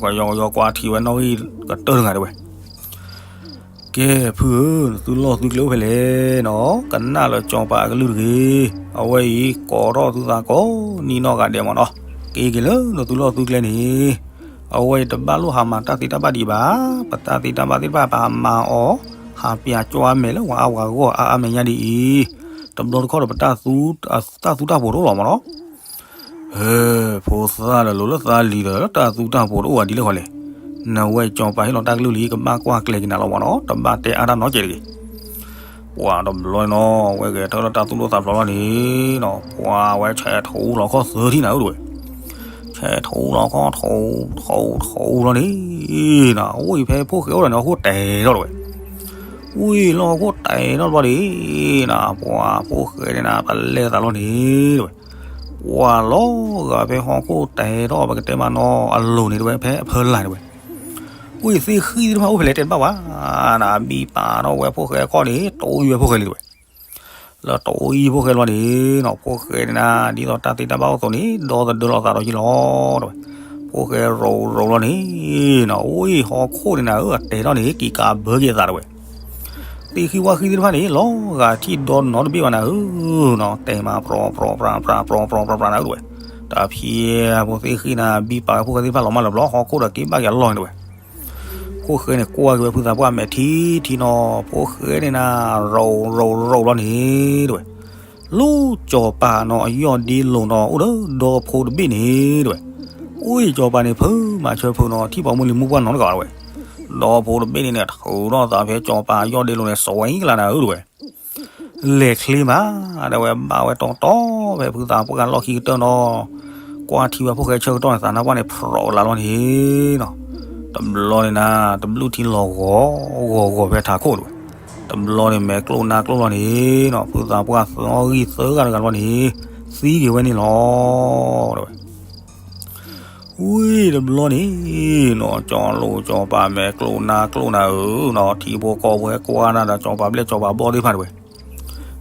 ကယီကယီကယီ ကွၢ်ထံဝဲနီၣ်ဂံၢ်ကတၢၢ်တဂၤတဲဝဲ. ကဲ ဖုဧၢ, နသုလီၢ်သုကျဲအိၣ်ဖဲလဲၣ်နီၤ, ကနၣ်လၢကၠီၤပၤအကလုၢ်တဂ့ၤ, အဝဲအံၤကိးထီၣ်သုသးကိးနံၤနီၢ်ဂၤဒဲးမးနီၤ, က့ၤက့ၤလၢနသုလီၢ်သုကျဲန့ၣ်, အဝဲအံၤတဘၣ်လိၣ်ဟးမၤတၢ်သ့တၢ်ဘၣ်ဒံးဘၣ်, ပတၢ်သ့တၢ်ဘၣ်သ့ၣ်တဖၣ် ပဟးမၤအီၤ, ဟးပၠးကၠီၤအါမဲာ်လၢပှၤအါပှၤဂီၢ်အါအါမဲာ်ညါဒ်အံၤ, တဘျီတခီၣ်ဒီးပတၢ်သူတၢ်ဖှိၣ်တအိၣ်လီၤမးနီၤ. ဧၢ, ဖိသၣ်ဒီးလိၤလၢသးလံၤဒီး လၢတၢ်သူတၢ်ဖှိၣ်တအိၣ်ဘၣ်ဒ်လဲၣ်ဃီလဲၣ်, နဝဲကၠီၤပၤဟ့ၣ်လီၤတၢ်ကလုၢ်လံ ကဘၣ်ကွၢ်ကျဲၤက့ၤနၤလီၤမးနီၤ, တဘၣ်တဲအါတၢ်နီတစဲးတဂ့ၤ. ပှၢ်တဘျီနီၤ ဝဲဂဲၤထီၣ်လၢတၢ်သူၣ်ဒိၣ်သးဖျိးလီၤန့ၣ်နီၤ, ပှၢ်ဝဲဆဲးထူလီၤခီၣ်သၢထံၣ်နၤဧၢတဲဝဲ, ဆဲးထူလီၤခီၣ်ထူ ထူထူလီၤန့ၣ်နီၤ, အိၣ်အံၤဖဲဖိၣ်ဃဲအိၣ်ဒီးန့ၣ် ဟီၣ်ခိၣ်တဲာ်ထီၣ်တဲဝဲ, အိၣ်အံၤလၢဟီၣ်ခိၣ်တဲာ်ထီၣ်တဘျီန့ၣ်နီၤ, ပှၢ်ဖိၣ်ဃဲန့ၣ်နၤ ပလဲၤသးလီၤန့ၣ်တဲဝဲ, ပှၢ်လီၤဂာ်ဖဲဟီၣ်ခိၣ်တဲာ်ထီၣ် ပကတဲမးနီၤ အလိၤန့ၣ်တဲဝဲ ဖဲအဖၢလာ်တဲဝဲ, အိၣ်အံၤသ့ၣ်ဃံသ့ၣ်တဖၣ်အိၣ်ဖဲလဲၣ်တဲတဘၣ်ဘၣ်, နဘံၣ်ပာ်ထီၣ်ဝဲဖိၣ်ဃဲအခီၣ်န့ၣ် တိၢ်ယံၤဝဲဖိၣ်ဃဲလံတဲဝဲ. လၢတိၢ်ယံၤဖိၣ်ဃဲလီၤန့ၣ်နီၤ, ဖိၣ်ဃဲန့ၣ်နၤ ဒ်သိးတၢ်သ့တၢ်ဘၣ်အိၣ်အသိးန့ၣ် ဒီသဒၢလီၤသးဒီးယ့ၢ်လီၤတဲဝဲ, ဖိၣ်ဃဲရိၤရိၤလီၤန့ၣ်နီၤ, အိၣ်အံၤဟီၣ်ခိၣ်န့ၣ်နၤဧၢ အတဲာ်ထီၣ်န့ၣ် က့ၤကးဘၢက့ၤအသးတဲဝဲ သ့ၣ်ဃံဝၣ်ဃံသ့ၣ်တဖၣ်န့ၣ် လီၤဂာ်ထံၣ်ဒီနီတဘ့ၣ်ဘၣ်နၤဧၢနီၤ, တဲမးပြီပြီပြီပြီပြီပြီပြီနၤဧၢတဲဝဲ, တၢ်ဖံးဖိသ့ၣ်ဃံနၤ ဘံၣ်ပာ်ဝဲဖိၣ်ဃဲသ့ၣ်တဖၣ်လီၤမၢ်လၢၤဘျီ ဟီၣ်ခိၣ်ဒီးက့ၤဘၣ်က့ၤအလီၢ်န့ၣ်တဲဝဲ. ဖိၣ်ဃဲန့ၣ် ကွၢ်က့ၤဝဲဖုသးပှၢ်မဲာ်ထံထံနီၤ, ဖိၣ်ဃဲန့ၣ်နၤ ရိၤရိၤရိၤဘျီန့ၣ်တဲဝဲ, လၢကၠီၤပၤနီၤ အယီၢ်ဒ့လိၤနီၤ အိၣ်ဒီးဒီဖိတဘ့ၣ်န့ၣ်တဲဝဲ, အိၣ်အံၤကၠီၤပၤန့ၣ် ဖုမၤဆၢဖုနီၤ ထံၣ်ပှၤမုၢ်လံၤမုၢ်ပှၢ်နီတဂၤဘၣ်တဲဝဲ, ဒီဖိတဘ့ၣ်န့ၣ်န့ၣ် ထုးထီၣ်သးဖဲကၠီၤပၤအယီၢ်ဒ့လိၤန့ၣ် စဝဲကလါနၤဧၢတဲဝဲ လဲၤချ့မး တဲဝဲ ဘၣ်ဝဲတီတီ ဖဲဖုသးပှၢ်လီၢ်ခံကတၢၢ်နီၤ, ကွၢ်ထံဝဲဖိၣ်ဃဲဆၢကတီၢ်န့ၣ် သးနါပှၢ်န့ၣ် ဖြီးကလါလီၤန့ၣ်နီၤ, တဘျီန့ၣ်နၤ တဘျုးထံလီၤဂီၤဂီၤဂီၤဖဲထးခိၣ်တဲဝဲ, တဘျီန့ၣ်မဲာ်ကျိၣ်နါကျိၣ်လီၤန့ၣ်နီၤ, ဖုသးပှၢ်သၢဂံၢ်သၢဂၤတဂၤလီၤန့ၣ် သံက့ၤဝဲန့ၣ်လီၤတဲဝဲ. ဝံၤတဘျီန့ၣ်နီၤ ကၠီၤလိၤကၠီၤပၤမဲာ်ကျိၣ်နါကျိၣ်နၤဧၢနီၤ, ထံဖိကီၢ်ဖိဟဲကွၢ်နၤဒီး ကၠီၤပၤဘျဲၣ်ကၠီၤပၤဘီၣ်သ့ၣ်တဖၣ်တဲဝဲ,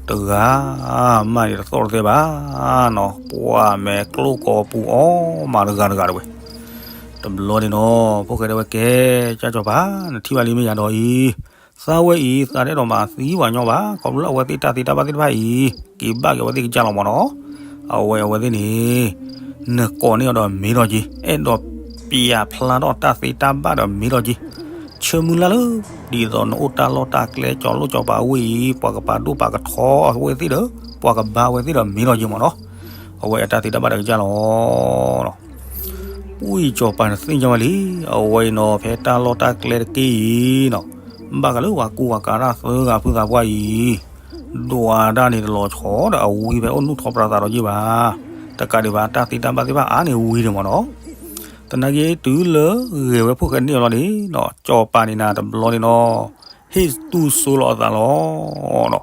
တဂၤမးန့ၣ်တသီၣ်တသဲဘၣ်နီၤ, ပှၢ်မဲာ်ကျိၣ်ကိာ်ပူၤအီၤမးတဂၤတဂၤတဲဝဲ. တဘျီန့ၣ်နီၤ ဖိၣ်ဃဲတဲဝဲ ကဲ ကၠီၤပၤ နထံၣ်ဘၣ်လံမ့ၢ်ယၤဒီးအံၤ, သးဝဲအံၤ သးတအဲၣ်ဒိးမၤသံပှၤညီဘၣ်, ခီဖျိလၢအဝဲသ့ၣ်တၢ်သ့တၢ်ဘၣ်သ့ၣ်တဖၣ်အံၤ က့ၤဘၣ်က့ၤအဝဲသ့ၣ်ကစၢ်လီၤမးနီၤ, အဝဲအဝဲသ့ၣ်န့ၣ် နကိးန့ၢ်အီၤဒီးမ့ၤထီၣ်က့ၤ, အဲၣ်ဒိးပျးဖျါထီၣ်တၢ်သ့တၢ်ဘၣ်ဒီးမ့ၤထီၣ်က့ၤ, ဆၢမုၢ်လၢ်လၢ ဒ်သိးနအိၣ်တၢ်လီၢ်တၢ်ကျဲ ကၠီၤလိၣ်ကၠီၤပၤအဝ့ၢ်အံၤ ပှၤကပာ်ဒိၣ်ပာ်ကထီအဝဲသ့ၣ်ဒီး ပှၤကဘါဝဲသ့ၣ်ဒီးမ့ၢ်လီၤယဲမ့ၢ်နီၤ. အဝဲအတၢ်သ့တၢ်ဘၣ်တကစၢ်လီၤ. ပှၤကၠီၤပၤန့ၣ်သ့ၣ်ညါဝဲလံ, အဝဲအံၤနီၤ ဖဲတၢ်လီၢ်တၢ်ကျဲတက့ၢ်အံၤနီၤ, ဘၣ်ဃးလၢပှၤကူပှၤကၤတၢ်သၢဂၤဖုသးပှၢ်အံၤ ဒွးဒၣ်န့ၣ်တလီၤဆီဒီးအဝံဖဲအိၣ်နူၢ်ထီပြးသးဒီးယ့ၢ်ဘၣ်. တကးဒံးဘၣ် တၢ်သ့တၢ်ဘၣ်သ့ၣ်တဖၣ်အါန့ၣ်ဝံဒံးမ့ၢ်နီၤ. သနာ်က့တုၤလၢဂဲၤဝဲဖိၣ်ဃဲန့ၣ်လီၤန့ၣ်နီၤ ကၠီၤပၤန့ၣ်နၤတဘျီန့ၣ်နီၤ ဟ့ၣ်တူၢ်စိလီၤအသးလီၤနီၤ.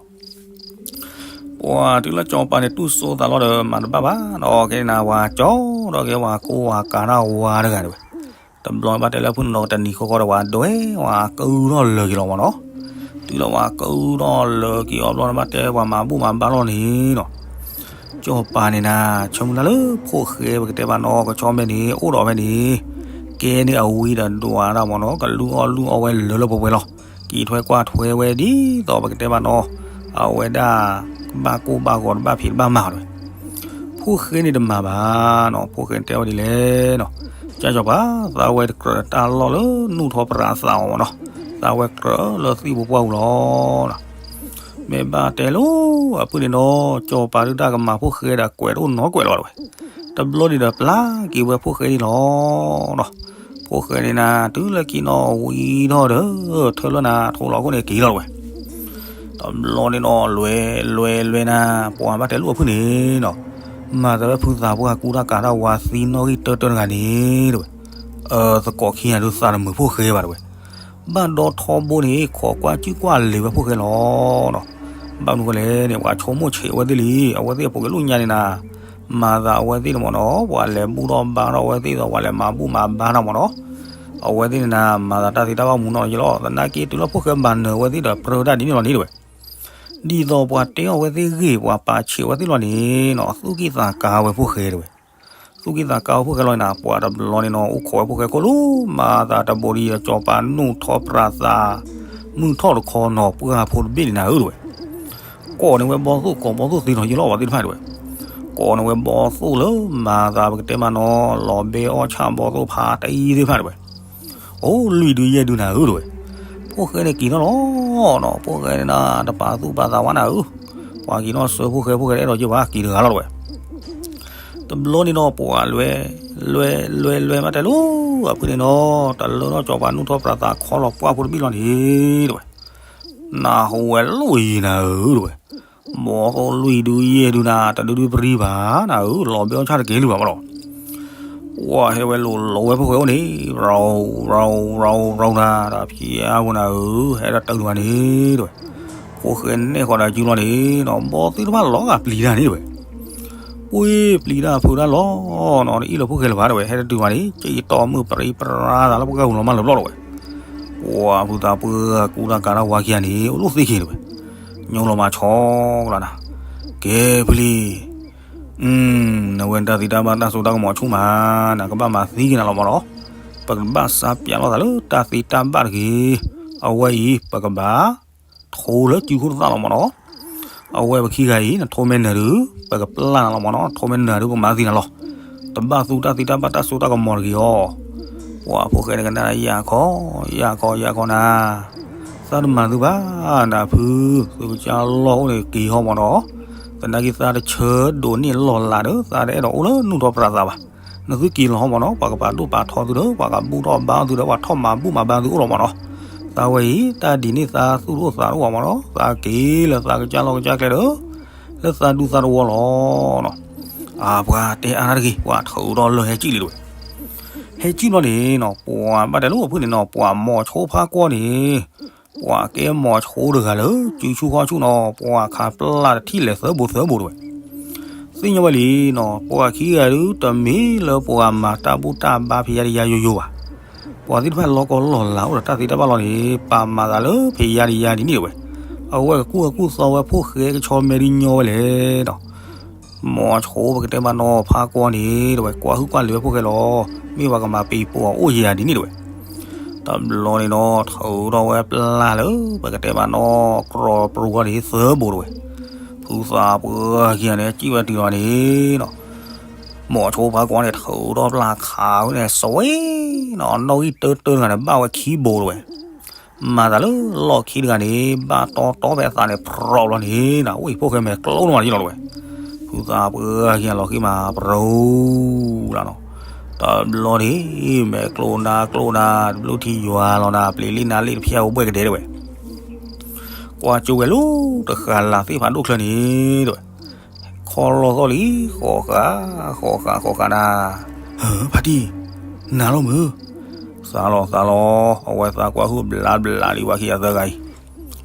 ပှၤတုၤလၢကၠီၤပၤန့ၣ်တူၢ်စိသးလီၤဒီးမၤတဘၣ်ဘၣ်နီၤ ကဲန့ၣ်နၤ ပှၤကၠီဒီးကဲပှၤကူပှၤကၤတၢ်ဝါတဂၤဒၣ်ဝဲ တဘျီဘၣ်တဲလၢဖုၣ်နီၤတနံၤဃီဃီဒီး ပှၤဒွဲပှၤကုၢ်ထီၣ်လၢာ်က့ၤလီၤမ့ၢ်နီၤ. တုၤလၢပှၤကုၢ်ထီၣ်လၢာ်က့ၤအီၤဘျီန့ၣ် ဘၣ်တဲပှၤမၤဘူၣ်မၤဘါလီၤန့ၣ်နီၤ. ကၠီၤပၤန့ၣ်နၤ ဆၢမုၢ်လၢ်လၢဖိၣ်ဃဲပကတဲဘၣ်နီၤ ကဆီမဲန့ၣ် အိၣ်ဒီးဖဲန့ၣ် ကဲန့ၢ်အဝံဒီးဒွးဒၣ်မ့ၢ်နီၤ ကလုၢ်အီၣ်လုၢ်အီဝဲလၢလၢပှဲၤပှဲၤလီၤ. က့ၤထွဲကွၢ်ထွဲဝဲဒ်သိးပကတဲဘၣ်နီၤ အဝဲဒၣ် ကဘၣ်ကိၢ်ဘၣ်ဂီၤတဘၣ်ဖံးတဘၣ်မၤဒၣ်ဝဲ ဖိၣ်ဃဲန့ၣ်တမၤဘၣ်နီၤ ဖိၣ်ဃဲန့ၣ်တဲဝဲဒ်လဲၣ်နီၤ. ကၠီၤပၤ သးဝဲတကြၢးတၢ်လီၢ်လၢနူၢ်ထီပြးသးအီၤမ့ၢ်နီၤ သးဝဲကြၢးလၢသံၣ်ဖိပှၢ်ပူၤလီၤ. မ့ၢ်ဘၣ်တဲလီၤ အဖုၣ်န့ၣ်နီၤ ကၠီၤပၤဒုးတၢ်ကမၤဖိၣ်ဃဲဒီးကွဲးတအိၣ်နီတကွဲးလၢၤဘၣ်ဒၣ်ဝဲ တဘျီန့ၣ်ဒီးပျၢ်က့ၤဝဲဖိၣ်ဃဲန့ၣ်လီၤ. ဖိၣ်ဃဲန့ၣ်နၤ တုၤလၢက့ၤနီၤဝံၤထီၣ်ဒီး ထၢလၢနၤထိးလီၤခိၣ်န့ၣ်က့ၤလီၤဝဲ တဘျီန့ၣ်နီၤ လွဲလွဲလွဲနၤ ပှၤဘၣ်တဲလိၣ်အဖုၣ်န့ၣ်နီၤ မၤသးဝဲဖုသးပှၢ်ကူတၢ်ကၤတၢ်ဝါသံနီၣ်ဂံၢ်တၢတၢတဂၤန့ၣ်တဝဲ အသကိးခံဂၤဒုးသးတမုာ်ဖိၣ်ဃဲဘၣ်တဝဲ ဘၣ်ဒီထီဘိန့ၣ် ခိးကွၢ်ကၠုၣ်ကွၢ်လ့ၤဝဲဖိၣ်ဃဲလီၤနီၤ. ဘၣ်မနုၤဃိလဲၣ်န့ၣ် ပှၤဆိကမိၣ်ဆံးအဝဲသ့ၣ်လံ အဝဲသ့ၣ်အဖိကဲလိၣ်ညါန့ၣ်နၤ မၤသးအဝဲသ့ၣ်န့ၣ်မ့ၢ်နီၤ ပှၤလဲၤဘူၣ်ထီၣ်ဘါထီၣ်အဝဲသ့ၣ်ဒီး ပှၤလဲၤမၤဘူၣ်မၤဘါထီၣ်မ့ၢ်နီၤ အဝဲသ့ၣ်န့ၣ်နၤ မၤသးတၢ်သ့တၢ်ဘၣ်မူနီၢ်ယလီၤ သနာ်က့တုၤလၢဖိၣ်ဃဲဘၣ်နၢၤအဝဲသ့ၣ်ဒီးပြၢတၢ်ဒ်န့ၣ်လီၤန့ၣ်တဝဲ ဒ်သိးပှၤတဲအီၤဝဲသ့ၣ်ဂ့ၢ် ပှၤပာ်ဆံးအဝဲသ့ၣ်လီၤန့ၣ်နီၤ သူၣ်က့ၣ်သးကါဝဲဖိၣ်ဃဲတဝဲ သူၣ်က့ၣ်သးကါဝဲဖိၣ်ဃဲလီၤန့ၣ်နၤ ပှၤတဘျီန့ၣ်နီၤ အိၣ်ခိးဝဲဖိၣ်ဃဲခိၣ်လိၤ မၤသးတဘိဒ်ဒီး ကၠီၤပၤနူၢ်ထီပြးသး မုၢ်ထီၣ်တခီနီၤ ပှၢ်ဖိတဘ့ၣ်န့ၣ်နၤဧၢတဝဲ ကိးန့ၢ်ဝဲဘီသိၣ်ကိးဘီသိၣ်သ့နီၤယလီၤဝဲသ့ၣ်တဖၣ်တဝဲ ကိးန့ၢ်ဝဲဘီသိၣ်လၢမၤသးပကတဲမးနီၤ လီၤဘဲအီၣ်ဆၣ်ဘီသိၣ်ဖးတအံၤသ့ၣ်တဖၣ်တဝဲ အိၣ်လွံၢ်ဒုယဲၢ်ဒုနၤဧၢတဝဲ ဖိၣ်ဃဲန့ၣ်က့ၤထီၣ်လီၤနီၤ ဖိၣ်ဃဲန့ၣ်နၤ တပာ်သူၣ်ပာ်သးဝဲနၤဧၢ ပှၤက့ၤထီၣ်ဆှၢဖိၣ်ဃဲ ဖိၣ်ဃဲတအဲၣ်ဒိးက့ၤဘၣ် က့ၤတဂၤလီၤတဝဲ တဘျီန့ၣ်နီၤ ပှၤလွဲ လွဲ လွဲ လွဲမးတဲလိၤ အဖုၣ်န့ၣ်နီၤ တလၢထီၣ်ကၠီၤပၤနူၢ်ထီပြးသးခီလီၤပှၢ်ဖိတဘ့ၣ်လီၤန့ၣ်တဝဲ နၢ်ဟူဝဲလိၣ်ယံၤနၤဧၢတဝဲ ဘီသိၣ်လွံၢ်ဒုယဲၢ်ဒုနၤ တဒုဒုပရံဘၣ်နၤဧၢ လီၤဘဲအီၣ်ဆၣ်တကဲၤလၢၤဘၣ်မးလီၤ ပှၤဟဲဝဲလိၤလိၤဝဲဖိၣ်ဃဲအိၣ်န့ၣ် ရၤရၤရၤရၤနၤ ဒီးဖျါဝဲနၤဧၢ ဟဲတတုၤတဘၣ်န့ၣ်တဝဲ ဖိၣ်ဃဲနဲၣ်ဃီဒီးစုလီၤန့ၣ်နီၤ ဘီသ့ၣ်တဖၣ်လီၤဂာ်ပျံၤတၢ်န့ၣ်တဝဲ ပှ့ၤပျံၤတၢ်ဖုးတၢ်လီၤနီၤ တအံၣ်လၢဖိၣ်ဃဲလၢၤဘၣ်တဝဲ ဟဲတတုၤဘၣ်န့ၣ် ကၠံၣ်တီၢ်မုၢ်ပြံပြါသးလၢပှၢ်ကၢ်ပူၤလီၤမးလၢၤဘျီတဝဲ ပှၤဖုသးပှၢ်ကူတၢ်ကၤတၢ်ဝါခံဂၤန့ၣ် အိၣ်လိၣ်သ့ၣ်ခံတဝဲ ညိလီၤမၤဆီကလါနၤ ကဲဖုလံ နဝဲတၢ်သ့တၢ်ဘၣ်တၢ်စိတၢ်ကမီၤဆူၣ်မး နကဘၣ်မၤသံက့ၤနၤလီၤမးနီၤ ပကဘၣ်စါပၠးလိာ်သးလၢတၢ်သ့တၢ်ဘၣ်တဂ့ၤ အဝဲအံၤ ပကဘၣ် ထိလၢစုခိၣ်တသၣ်လီၤမးနီၤ အဝဲပခံဂၤအံၤ နထိမဲနၢၤဒုး ပကပျၢ်နၤလီၤမးနီၤ ထိမဲနၢၤဒုး ပကမၤသံနၤလီၤ တဘၣ်သူတၢ်သ့တၢ်ဘၣ်တၢ်စိတၢ်ကမီၤတဂ့ၤအီၤ ပှၤဖိၣ်ဃဲန့ၣ်ကနၣ်ယၤခီ ယၤခီ ယၤခီနၤ သးတမၤသုဘၣ် နဖု သုကစၢ်လီၢ်အိၣ်န့ၣ်က့ၤဟီမးနီၤ သနာ်က့သးတဆၢဒိးန့ၢ်လီၢ်လၤဒီး သးတအဲၣ်ဒိးအိၣ်လၢနူၢ်ထီၣ်ပြးသးဘၣ် နသုက့ၤလီၤဟီမးနီၤ ပှၤကပာ်ဒိၣ်ပာ်ထီသုဒီး ပှၤကဘူၣ်ထီၣ်ဘါသုဒီး ပှၤထီၣ်မၤဘူၣ်မၤဘါသုအိၣ်လီၤမးနီၤ သးဝဲအံၤ တၢ်ဒ်န့ၣ်သးသူၣ်တအိၣ်သးတအိၣ်ဘၣ်မးနီၤ သးက့ၤလၢသးကစၢ်လီၢ်ကစၢ်ကျဲဒီး လၢသးဒူသးတဝီလီၤနီၤ အပှၤတဲအါတၢ်တဂ့ၤ ပှၤထုးထီၣ်လၢဟဲကံၣ်လံတဝဲ ဟဲကံၣ်ဘျီန့ၣ်နီၤ ပှၤဘၣ်တဲလိာ်အဖုၣ်န့ၣ်နီၤ ပှၤမိၤဆိဖါကွီၢ်န့ၣ် ပှၤကဲမိၤဆိတဂၤလၢ စုဆူဃီဆူၣ်နီၤ ပှၤခးပျၢ်တထံၣ်လဲၤသၢဘိသၢဘိတဝဲ သ့ၣ်ညါဝဲလံနီၤ ပှၤခံဂၤဒုး တမ့ၢ်လၢပှၤမၤတၢ်ဘူၣ်တၢ်ဘါဖံးယါတယါယိယိဘၣ် ပှၤသ့ၣ်တဖၣ်လီၤကီလီၤလးအိၣ်ဒီးတၢ်သ့တၢ်ဘၣ်လီၤန့ၣ် ပာ်မၤသးလၢဖံးယါတယါဒ်န့ၣ်တဝဲ အဝဲကကူၣ်အကူၣ်သီဝဲဖိၣ်ဃဲကဆီမဲဒ်ညီဝဲလဲၣ်နီၤ မိၤဆိပကတဲမးနီၤ ဖါကွီၢ်န့ၣ်တဝဲ ကွၢ်ဟုၣ်ကွၢ်လံၤဝဲဖိၣ်ဃဲလီၤ မ့ၢ်ပှၤကမၤပံၤပိာ်အအိၣ်ယဲယၤဒ်န့ၣ်တဝဲ တဘျီန့ၣ်နီၤ ထုးထီၣ်ဝဲပျၢ်လၢ ပကတဲမးနီၤ ကြီပရူၤဝဲန့ၣ်သၢဘိတဝဲ ဖုသးပှၢ်ခံဂၤန့ၣ် ကံၣ်ဝဲတုၤလီၤန့ၣ်နီၤ မိၤဆိဖါကွီၢ်န့ၣ် ထုးထီၣ်ပျၢ်ခးဝဲန့ၣ် စဝဲနီၤ နီၣ်ဂံၢ်တၢတၢတဂၤန့ၣ် ဘၣ်ဝဲခံဘိတဝဲ မၤသးလၢလီၢ်ခံတဂၤန့ၣ် ဘၣ်တီတီဖဲအသးန့ၣ် ဖြီဘျီန့ၣ် နဝံၣ်ဖိၣ်ဃဲမဲာ်ကျိနမးယလီၤတဝဲ, ဖုသးပှၢ်ခံဂၤလီၤဃံမး ပြူလီၤနီၤ, တဘျီန့ၣ် မဲာ်ကျိနၤကျိနၤ တဘျုးထံယွၤလီၤနၤ ပျံၤလံနၤလံတဖျၢၣ်အိၣ်ဘှဲၣ်ကဒဲတဝဲ ကွၢ်ကၠိဝဲလၢတဃာ်လၤသ့ၣ်ဖးဒိၣ်ချၢန့ၣ်တဝဲ, ခီလီၤသီၣ်လံ ဃိးဃာ် ဃိးဃာ် ဃိးဃာ်နၤ, ဟၢ ဖါတံၢ် နၤလီၤမုၢ်, သးလီၤသးလီၤ အဝဲသးကွၢ်ဟုၣ်ဘျးဘျးလံဝဲခံဂၤသၢဂၤအံၤ, ဘၣ်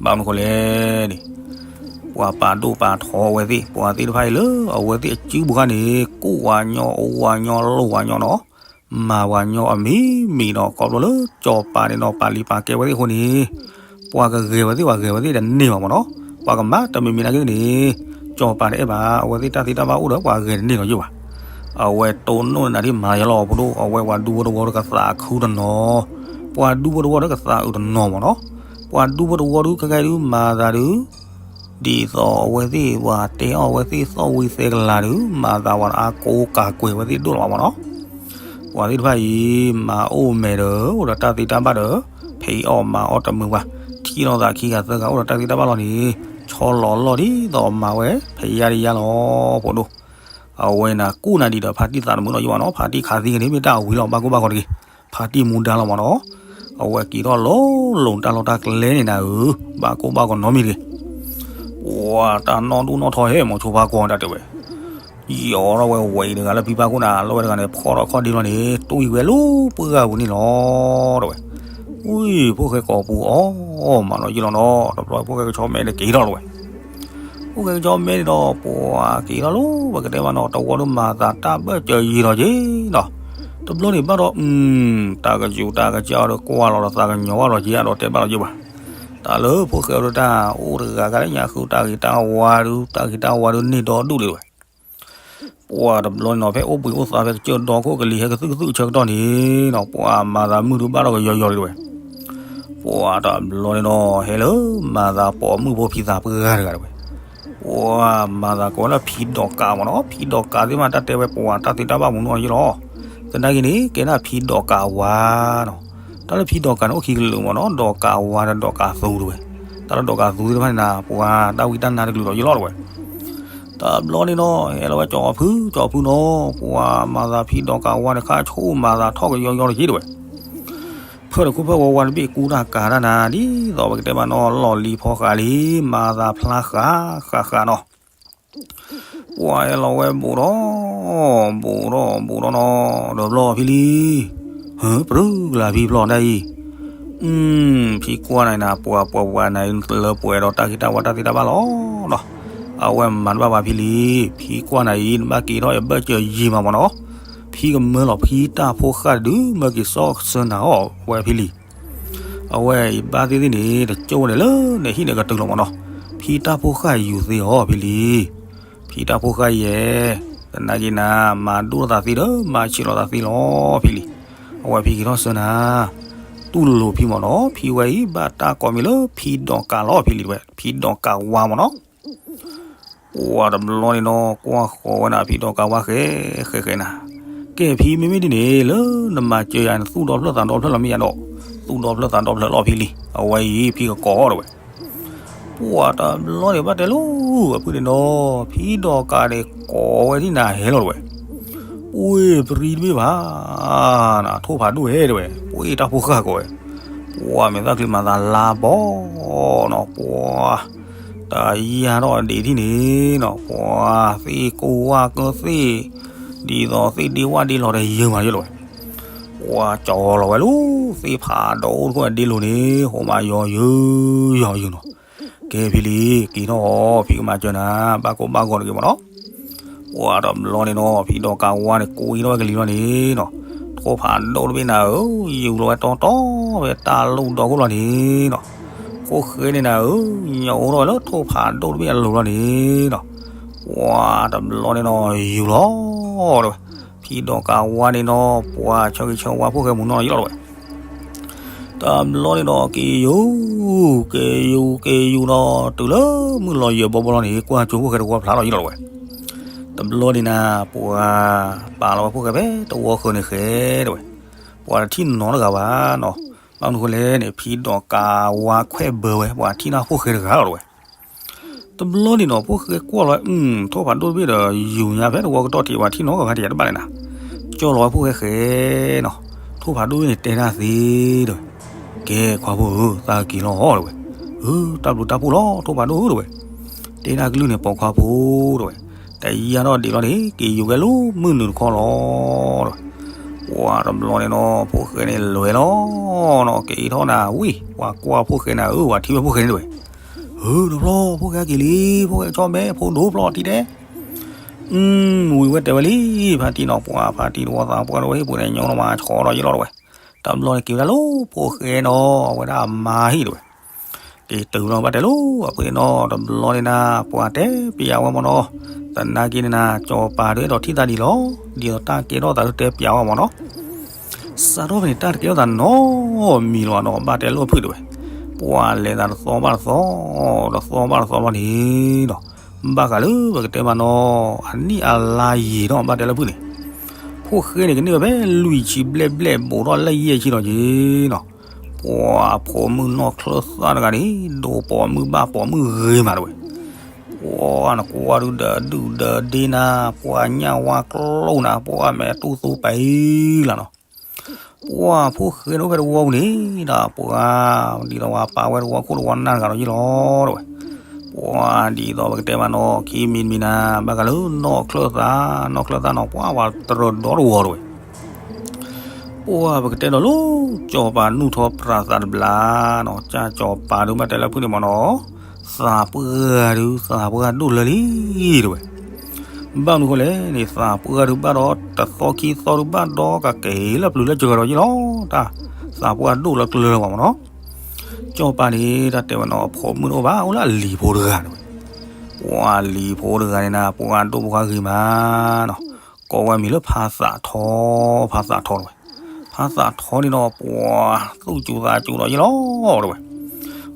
မနုၤဃိလဲၣ်န့ၣ် ပှၤပာ်ဒိၣ်ပာ်ထီအဝဲသ့ၣ် ပှၤသ့ၣ်တဖၣ်အံၤလၢအဝဲသ့ၣ်အစုပူၤခါန့ၣ် ကူၣ်ဝၤညီ အိၣ်ဝၤညီလိၣ်ဝၤညီနီၤ, မၤဝၤညီအမံၤမံၤနီၤ ခီဖျိလၢစီၤပၤန့ၣ်နီၤ ပာ်လံၤပာ်ကဲဝဲသ့ၣ်အဃိန့ၣ် ပှၤကဂဲၤဝဲသ့ၣ် ပှၤဂဲၤဝဲသ့ၣ်တန့ၢ်ဘၣ်မ့ၢ်နီၤ, ပှၤကမၤတမံၤမံၤနာ်က့န့ၣ် စီၤပၤတအဲၣ်ဘၣ် အဝဲသ့ၣ်တၢ်သ့တၢ်ဘၣ်အိၣ်ဒီး ပှၤဂဲၤတန့ၢ်လီၤယိၣ်ဘၣ်. အဝဲတိၢ်နီၣ်နၤဒ်မၤယလီၤဖိဒိၣ် အဝဲပှၤဒူဖိတဝီဒီးကသးခုတနီၤ, ပှၤဒူဖိတဝီဒီးကသးအုးတနီၤမ့ၢ်နီၤ, ပှၤဒူဖိတဝီဒုးခဲကဲဒုးမၤသးဒုး ဒ်သိးအဝဲသ့ၣ်ပှၤတဲအီၣ်အဝဲသ့ၣ်သီၣ်ဝံသဲကလၤဒုး မၤသးဝၤအါကိးကးကွဲးဝဲသ့ၣ်ဒိၣ်လီၤဘၣ်မ့ၢ်နီၤ, ပှၤသ့ၣ်တဖၣ်အံၤ မၤအိၣ်မဲာ်ဒီး အိၣ်ဒီးတၢ်သ့တၢ်ဘၣ်ဒီး ဖံးအီၣ်မၤအီၣ်တမုာ်ဘၣ်, ထံၣ်လိာ်သးခံဂၤသၢဂၤအိၣ်ဒီးတၢ်သ့တၢ်ဘၣ်လီၤန့ၣ် ဆီလီၤလီၢ်ဒ်သိးမၤဝဲ ဖဲယါဒ်ယါလီၤ ဖိဒိၣ် အဝဲနၤကူၣ်နၤဒံးဒီး ဖါတံၢ်သးတမုာ်နီၤယိၣ်ဘၣ်နီၤ, ဖါတံၢ်ခးသံကန့ၣ် မ့ၢ်တၢ်အဝံၤလီၤ ဘၣ်ကိၢ်ဘၣ်ဂီၤတဂ့ၤ, ဖါတံၢ်မူဒါလီၤမ့ၢ်နီၤ, အဝဲက့ၤထီၣ်လိၤလိၤတၢ်လီၢ်တၢ်ကျဲန့ၣ်နၤဧၢ, ဘၣ်ကိၢ်ဘၣ်ဂီၤနီတမံၤတဂ့ၤ, ပှၤတၢ်နီၣ်ဒိၣ်နီၣ်ထီဟဲ မိၤဆိဖါကီၢ်တၢ်တဲဝဲ ယီၤထီၣ်ဝဲဝဲအံၤတဂၤလၢဖံဖါခိၣ်နၤ လီၤဝဲတဂၤန့ၣ် ဖီၣ်ထီၣ်ခီၣ်ဒ့လီၤန့ၣ် တူၢ်အံၤဝဲလၢပှၢ်ဂၤပူၤန့ၣ်လီၤ တဲဝဲ, ဝံၤ ဖိၣ်ဃဲကိာ်ပူၤအီၣ်မးနီၤယိၣ်လီၤနီၤ, တဘျီဖိၣ်ဃဲကဆီမဲန့ၣ်က့ၤထီၣ်လီၤဝဲ ဖိၣ်ဃဲကဆီမဲန့ၣ်ဒီး ပှၤက့ၤထီၣ်လီၤ ပကတဲမးနီၤ တဝီဒုးမၤသးတၢ်ဘၢၣ်စၢၤယံာ်လီၤက့ၤနီၤ, တဘျီန့ၣ်ဘၣ်ဒီး တၢ်ကစူၤတၢ်ကစၢ်ဒီးကွၢ်လီၤဒီးသးကညီၤဘၣ်လီၤက့ၤအါဒီးတဲဘၣ်လီၤယိၣ်ဘၣ်, တၢ်လၢဖိၣ်ဃဲအီၤဒီးတၢ်အိၣ်တဂၤဂၤလၢညါဃုတၢ်ဂ့ၤတၢ်ဝါဒုး တၢ်ဂ့ၤတၢ်ဝါဒုးန့ၢ်ဒီဒူၣ်လံဝဲ ပှၤတဘျီန့ၣ်နီၤ ဖဲအိၣ်ဘှံးအိၣ်သါဖဲကစၢၢ်ဒီခိၣ်ကလံၤဟဲကသုၣ်ကသုၣ်ဆၢကတီၢ်န့ၣ်နီၤ ပှၤမၤသးမုၢ်ဒုးဘၣ်ထီၣ်ကယီယီလံဝဲ, ပှၤတဘျီန့ၣ်နီၤ ဟဲလၢမၤသးပိာ်မုၣ်ဖိဖံသးပှၢ်တဂၤတဝဲ, ပှၤမၤသးကိးဝဲလၢဖံဒီးကးမ့ၢ်နီၤ, ဖံဒီးကးသ့ၣ်မးတၢ်တဲဝဲပှၤတၢ်သ့တၢ်ဘၣ်မူနီၢ်ယိၣ်လီၤ, သနာ်က့န့ၣ် ကဲဒၣ်ဖံဒီးကးဝါနီၤ, တၢ်လၢဖံဒီးကးန့ၣ်အိၣ်ခံကလုာ်မ့ၢ်နီၤ, ဒီးကးဝါဒီးဒီးကးသူတဝဲ, တၢ်လၢဒီးကးသူသ့ၣ်တဖၣ်န့ၣ်နၤ ပှၤတၢ်ဝံတၢ်နါတကလုာ်လီၤယိၣ်လီၤတဝဲ တဘျီန့ၣ်နီၤ ဟဲလီၤဝဲကၠီဖု ကၠီဖုနီၤ ပှၤမၤသးဖံဒီးကးဝါန့ၣ် ခါဆိၣ်မၤသးထီၣ်ကယီယီတက့ၢ်တဝဲ, ဖၢၣ်တခိၣ်ဖၢၣ်ဝါဝါတဘ့ၣ်ကူတၢ်ကၤတၢ်နၤ ဒ်သိးပကတဲဘၣ်နီၤ လီၢ်လံၤဖီဃာ်လံ မၤသးဖျါဃာ်ဃာ်ဃာ်နီၤ, ပှၤဟဲလီၤဝဲဘူးဒီး ဘူးဒီးဘူးဒီးနီၤ ဒီးဘျီဖံလံ ဟၢ ပြၢကလၤဖံဖျီၣ်ဒၣ်အံၤ ဖံကွၢ်နၤအံၤနၤ ပှၤပှၤပှၤနၤအံၤ လၢပှဲၤဒီးတၢ်ဂ့ၢ်တၢ်ဝါတၢ်သ့တၢ်ဘၣ်လီၤနီၤ, အဝဲမၤတဘၣ်ဘၣ်ဖံလံ, ဖံကွၢ်နၤအံၤ နဘၣ်က့ၤထီၣ်အဘၢၣ်စၢၤယံာ်မးမ့ၢ်နီၤ, ဖံကမၢလီၤဖံတၢ်ဖိဃၢ်တဒု မၢက့ၤစီဆှံနၤအီၣ်ဝဲဖံလံ, အဝဲအံၤဘၣ်သ့ၣ်သ့ၣ်န့ၣ် တကၠိဝဲန့ၣ်လၢန့ၣ်ဟံၣ်န့ၣ်ကတုၤလီၤမ့ၢ်နီၤ, ဖံတၢ်ဖိဃၢ်ယူၤသ့အီၤဖံလံ ဖံတၢ်ဖိဃၢ်ယဲၢ်, သနာ်က့နၤ မၤဒိၣ်လိာ်သးသ့ဒီး မၤဆံးလိာ်သးသ့လီၤဖံလံ, အဝဲဖံက့ၤထီၣ်ဆှၢနၤ, တူၢ်လိာ်ဖံမ့ၢ်နီၤ, ဖံဝဲအံၤ ဘၣ်တၢ်ကိးမံၤလၢဖံဒီးကးလီၤဖံလံတဝဲ, ဖံဒီးကးဝါမ့ၢ်နီၤ ပှၤတဘျီန့ၣ်နီၤ ကွၢ်ဃီၤဝဲနၤ ဖံဒီးကးဝါဃဲ ဃဲဃဲနၤ, ကဲဖံမ့မ့ၢ်ဒ်န့ၣ် လၢနမၤစၢၤယၤ နသူၣ်ဒီဖျၢၣ်သးဒီဖျၢၣ်လီၤမ့ၢ်ယၤဒီး, သူၣ်ဒီဖျၢၣ်သးဒီဖျၢၣ်လီၤဖံလံ, အဝဲအံၤဖံကကိးအီၤတဝဲ ပှၤတဘျီန့ၣ်ဘၣ်တဲလိၤ အဖုန့ၣ်နီၤ ဖံဒီးကးန့ၣ်ကိးဝဲဒ်နၤဟဲလီၤတဝဲ, ပှ့ၤပရံတဘ့ၣ်ဘၣ်, နထိၣ်ဖးဒိၣ်ဟဲတဝဲ ပှ့ၤတၢ်ဖိဃၢ်ကိးဝဲ, ပှၤမဲာ်သၣ်ချံမၤသးလါဘီနီၤ ပှၤ တၢ်ယါထီၣ်ဒံးထံၣ်န့ၣ်နီၤ ပှၤသ့ၣ်ကိၢ်ဝါကၢသ့ၣ်, ဒ်သိးသ့ၣ်ဒ့ဝၣ်ဒ့လီၤတယၢၤမးယလီၤဝဲ ပှၤကၠီၤလီၤဝဲလၢ သ့ၣ်ဖးဒိၣ်တခိၣ်ဒ့လိၤန့ၣ် ဟိးမးယီၤယုာ်ယီၤယုာ်နီၤ, ကဲဖံလံ က့ၤထီၣ်အီၤ ဖံကမၤစၢၤနၤ ဘၣ်ကိၢ်ဘၣ်ဂီၤတဂ့ၤမးနီၤ ပှၤတဘျီန့ၣ်နီၤ ဖံဒီးကးဝါန့ၣ် ကိးအံၤထီၣ်ဝဲကလံၤလီၤန့ၣ်နီၤ, ထိၣ်ဖးဒိၣ်တဘ့ၣ်နၤဧၢ, ယူၤလီၤဝဲတီတီ ဖဲတၢ်လိၣ်ဒီခိၣ်လီၤန့ၣ်နီၤ, ခိၣ်ဃဲန့ၣ်နၤဧၢ, ညိးထီၣ်ဝဲလၢထိၣ်ဖးဒိၣ်တဘ့ၣ်အလိၤလီၤန့ၣ်နီၤ, ပှၤတဘျီန့ၣ်နီၤ ယူၤလီၤ တဲဝဲ, ဖံဒီးကးဝါန့ၣ်နီၤ ပှၤဆၢဂ့ၤဆၢဝါဖိၣ်ဃဲမုၢ်နီၤယလီၤတဝဲ တဘျီန့ၣ်ဒီးက့ၤယူၤ, က့ၤယူၤ က့ၤယူၤဒီး တုၤလၢမုၢ်လီၤယၢၤဘီဘီလီၤန့ၣ် ကွၢ်ကၠိဖိၣ်ဃဲတဝီဖျါလီၤယလီၤတဝဲ, တဘျီန့ၣ်နၤ ပှၤပာ်လီၤဝဲဖိၣ်ဃဲဖဲတဝီဃၢၤန့ၣ်ဃဲတဝဲ, ပှၤတထံၣ်နီတဂၤဘၣ်နီၤ, ဘၣ်မနုၤဃိလဲၣ်န့ၣ် ဖံဒီးကးဝါခွဲးဘၢဝဲ ပှၤထံၣ်န့ၢ်ဖိၣ်ဃဲတဂၤလီၤတဲဝဲ. တဘျီန့ၣ်နီၤ ဖိၣ်ဃဲကွၢ်လီၤ အု ထိၣ်ဖးဒိၣ်တဘ့ၣ်ဒီး ယူၤညါဖဲတဝီကတီၢ်ထံး ပှၤထံၣ်နီၣ်ကီၢ်ခါထံးတဘၣ်လဲၣ်နၤ, ကၠီလီၤဝဲဖိၣ်ဃဲဃဲနီၤ, ထိၣ်ဖးဒိၣ်န့ၣ်တဲတၢ်သ့တဲဝဲ, ကဲခွါဖိဧၢ သးက့ၤလီၤတဲဝဲ, အု တၢ်ဘျုးတၢ်ဖှိၣ်လီၤ ထိၣ်ဖးဒိၣ်ဧၢတဲဝဲ, တဲတၢ်ကလုၢ်န့ၣ်ပိာ်ခွါဖိတဲဝဲ, တယံာ်အါထီၣ်ဒံးလီၤန့ၣ် က့ၤယူၤဝဲလၢမုၢ်နုာ်တခီလီၤတဲဝဲ. ပှၤတဘျီန့ၣ်နီၤ ဖိၣ်ဃဲန့ၣ်လဲၤလီၤနီၤ က့ၤထီၣ်နၤဝံၤ ပှၤကွၢ်ဖိၣ်ဃဲနၤဧၢ ပှၤထံၣ်ဝဲဖိၣ်ဃဲန့ၣ်တဲဝဲ, အု တဘျီ ဖိၣ်ဃဲက့ၤလံ ဖိၣ်ဃဲကၠီမဲ ဖိဒိၣ်ဖျီၣ်ထံတဲ အု ဝံၤဝဲတဲဝဲလံ, ဖါတံၢ်နီၤ ပှၤဖါတံၢ်တဝီသးပှၢ်တဝဲဟံၣ်ပူၤန့ၣ် ညီလီၤမးဆီဒီးယလီၤတဲဝဲ, တဘျီန့ၣ်က့ၤဝဲဒၣ်လၢဖိၣ်ဃဲနီၤ အဝဲဒၣ်အမါဟံၣ်တဲဝဲ, က့ၤတုၤလီၤဘၣ်တဲလီၤ အဖုန့ၣ်နီၤ တဘျီန့ၣ်နၤ ပှၤတဲပျးဝဲမ့ၢ်နီၤ, သနာ်က့န့ၣ်နၤ ကၠီၤပၤဒုးအဲၣ်ဒိးထံၣ်သးဒံးလီၤ, ဒ်သိးတၢ်ကဲထီၣ်သးဒုးတဲပျးဝဲမ့ၢ်နီၤ စးထီၣ်ဖဲန့ၣ် တၢ်တကဲထီၣ်သးနီတမံၤလၢၤဘၣ်နီၤ ဘၣ်တဲလၢအဖုတဲဝဲ, ပှၤလဲၤသးတသီဘၣ်တသီ, တသီဘၣ်တသီဘၣ်န့ၣ်နီၤ, ဘၣ်ဃးလၢပကတဲမ့ၢ်နီၤ, အနံၣ်အလါယံာ်နီၤ ဘၣ်တဲလၢအဖုန့ၣ်, ဖိၣ်ဃဲန့ၣ် ကန့ၢ်ဝဲဖဲလွံၢ်ဆံဘျဲၣ်ဘျဲၣ် ဘူးထီၣ်လၢယဲၢ်ဆံဒီးက့ၤနီၤ, ပှၤဖိမုၣ်နီၢ်ချၢၣ်သၣ်တဂၤန့ၣ် ဒိးပိာ်မုၣ်ဘၣ်ပိာ်မုၣ်ဂ့ၤမးတဲဝဲ ပှၤနကွၢ်ဒုးဒီးဒုၣ်ဒီးဒ့နၤ, ပှၤညၣ်ဝါကျိၣ်နၤ, ပှၤမဲာ်တူၢ်သူပာ်အံၤလီၤနီၤ, ပှၤဖိၣ်ဃဲန့ၣ်အိၣ်ဖဲတဝီပူၤန့ၣ်ဒီး ပှၤဒ်သိးပှၤပာ်ဝဲတဝီခိၣ်တဝီနၢ်တဂၤဒီးယ့ၣ်လီၤတဲဝဲ, ပှၤဒ်သိးပကတဲမ့ၢ်နီၤ ခံမံၤတမံၤနၤ ဘၣ်ဃးလၢနီၢ်ချၢၣ်သၣ်, နီၢ်ချၢၣ်သၣ်နီၤ ပှၤဝဲတရၢဒီတဝီတဲဝဲ ပှၤပကတဲဒီးလၢ ကၠီၤပၤနူၢ်ထီၣ်ပြးသးတဘျီနီၤ, ကၠၢ်ကၠီၤပၤဒုးဘၣ်တဲလၢဖုန့ၣ်မ့ၢ်နီၤ, သးပှၢ်ဒုး သးပှၢ်ဒိၣ်လၢလံတဲဝဲ, ဘၣ်မနုၤဃိလဲၣ်န့ၣ် သးပှၢ်ဒုးဘၣ်ဒီးတသီခံသီဒုးဘၣ်ဒီးကက့ၤလၢပျုၤလၢကၢၤဒီးယ့ၣ်လီၤ, တၢ်သးပှၢ်ဒိၣ်လၢကျၢၤလၢၤဘၣ်မ့ၢ်နီၤ, ကၠီၤပၤန့ၣ် တၢ်တဲဝဲနီၤ အဖိမုၣ်တအိၣ်ဘၣ် အိၣ်လၢအလံၤဖိတဂၤတဲဝဲ, ပှၤလံၤဖိတဂၤန့ၣ်နၤ ပှၤဒိၣ်ပှၤဂ့ၤမးနီၤ, ကိးဝဲမံၤလၢဖါသးထီ, ဖါသးထီတဲဝဲ, ဖါသးထီန့ၣ်နီၤ ပှၤသူၣ်စူၤသးစူၤဒီးယ့ၣ်လီၤတဲဝဲ,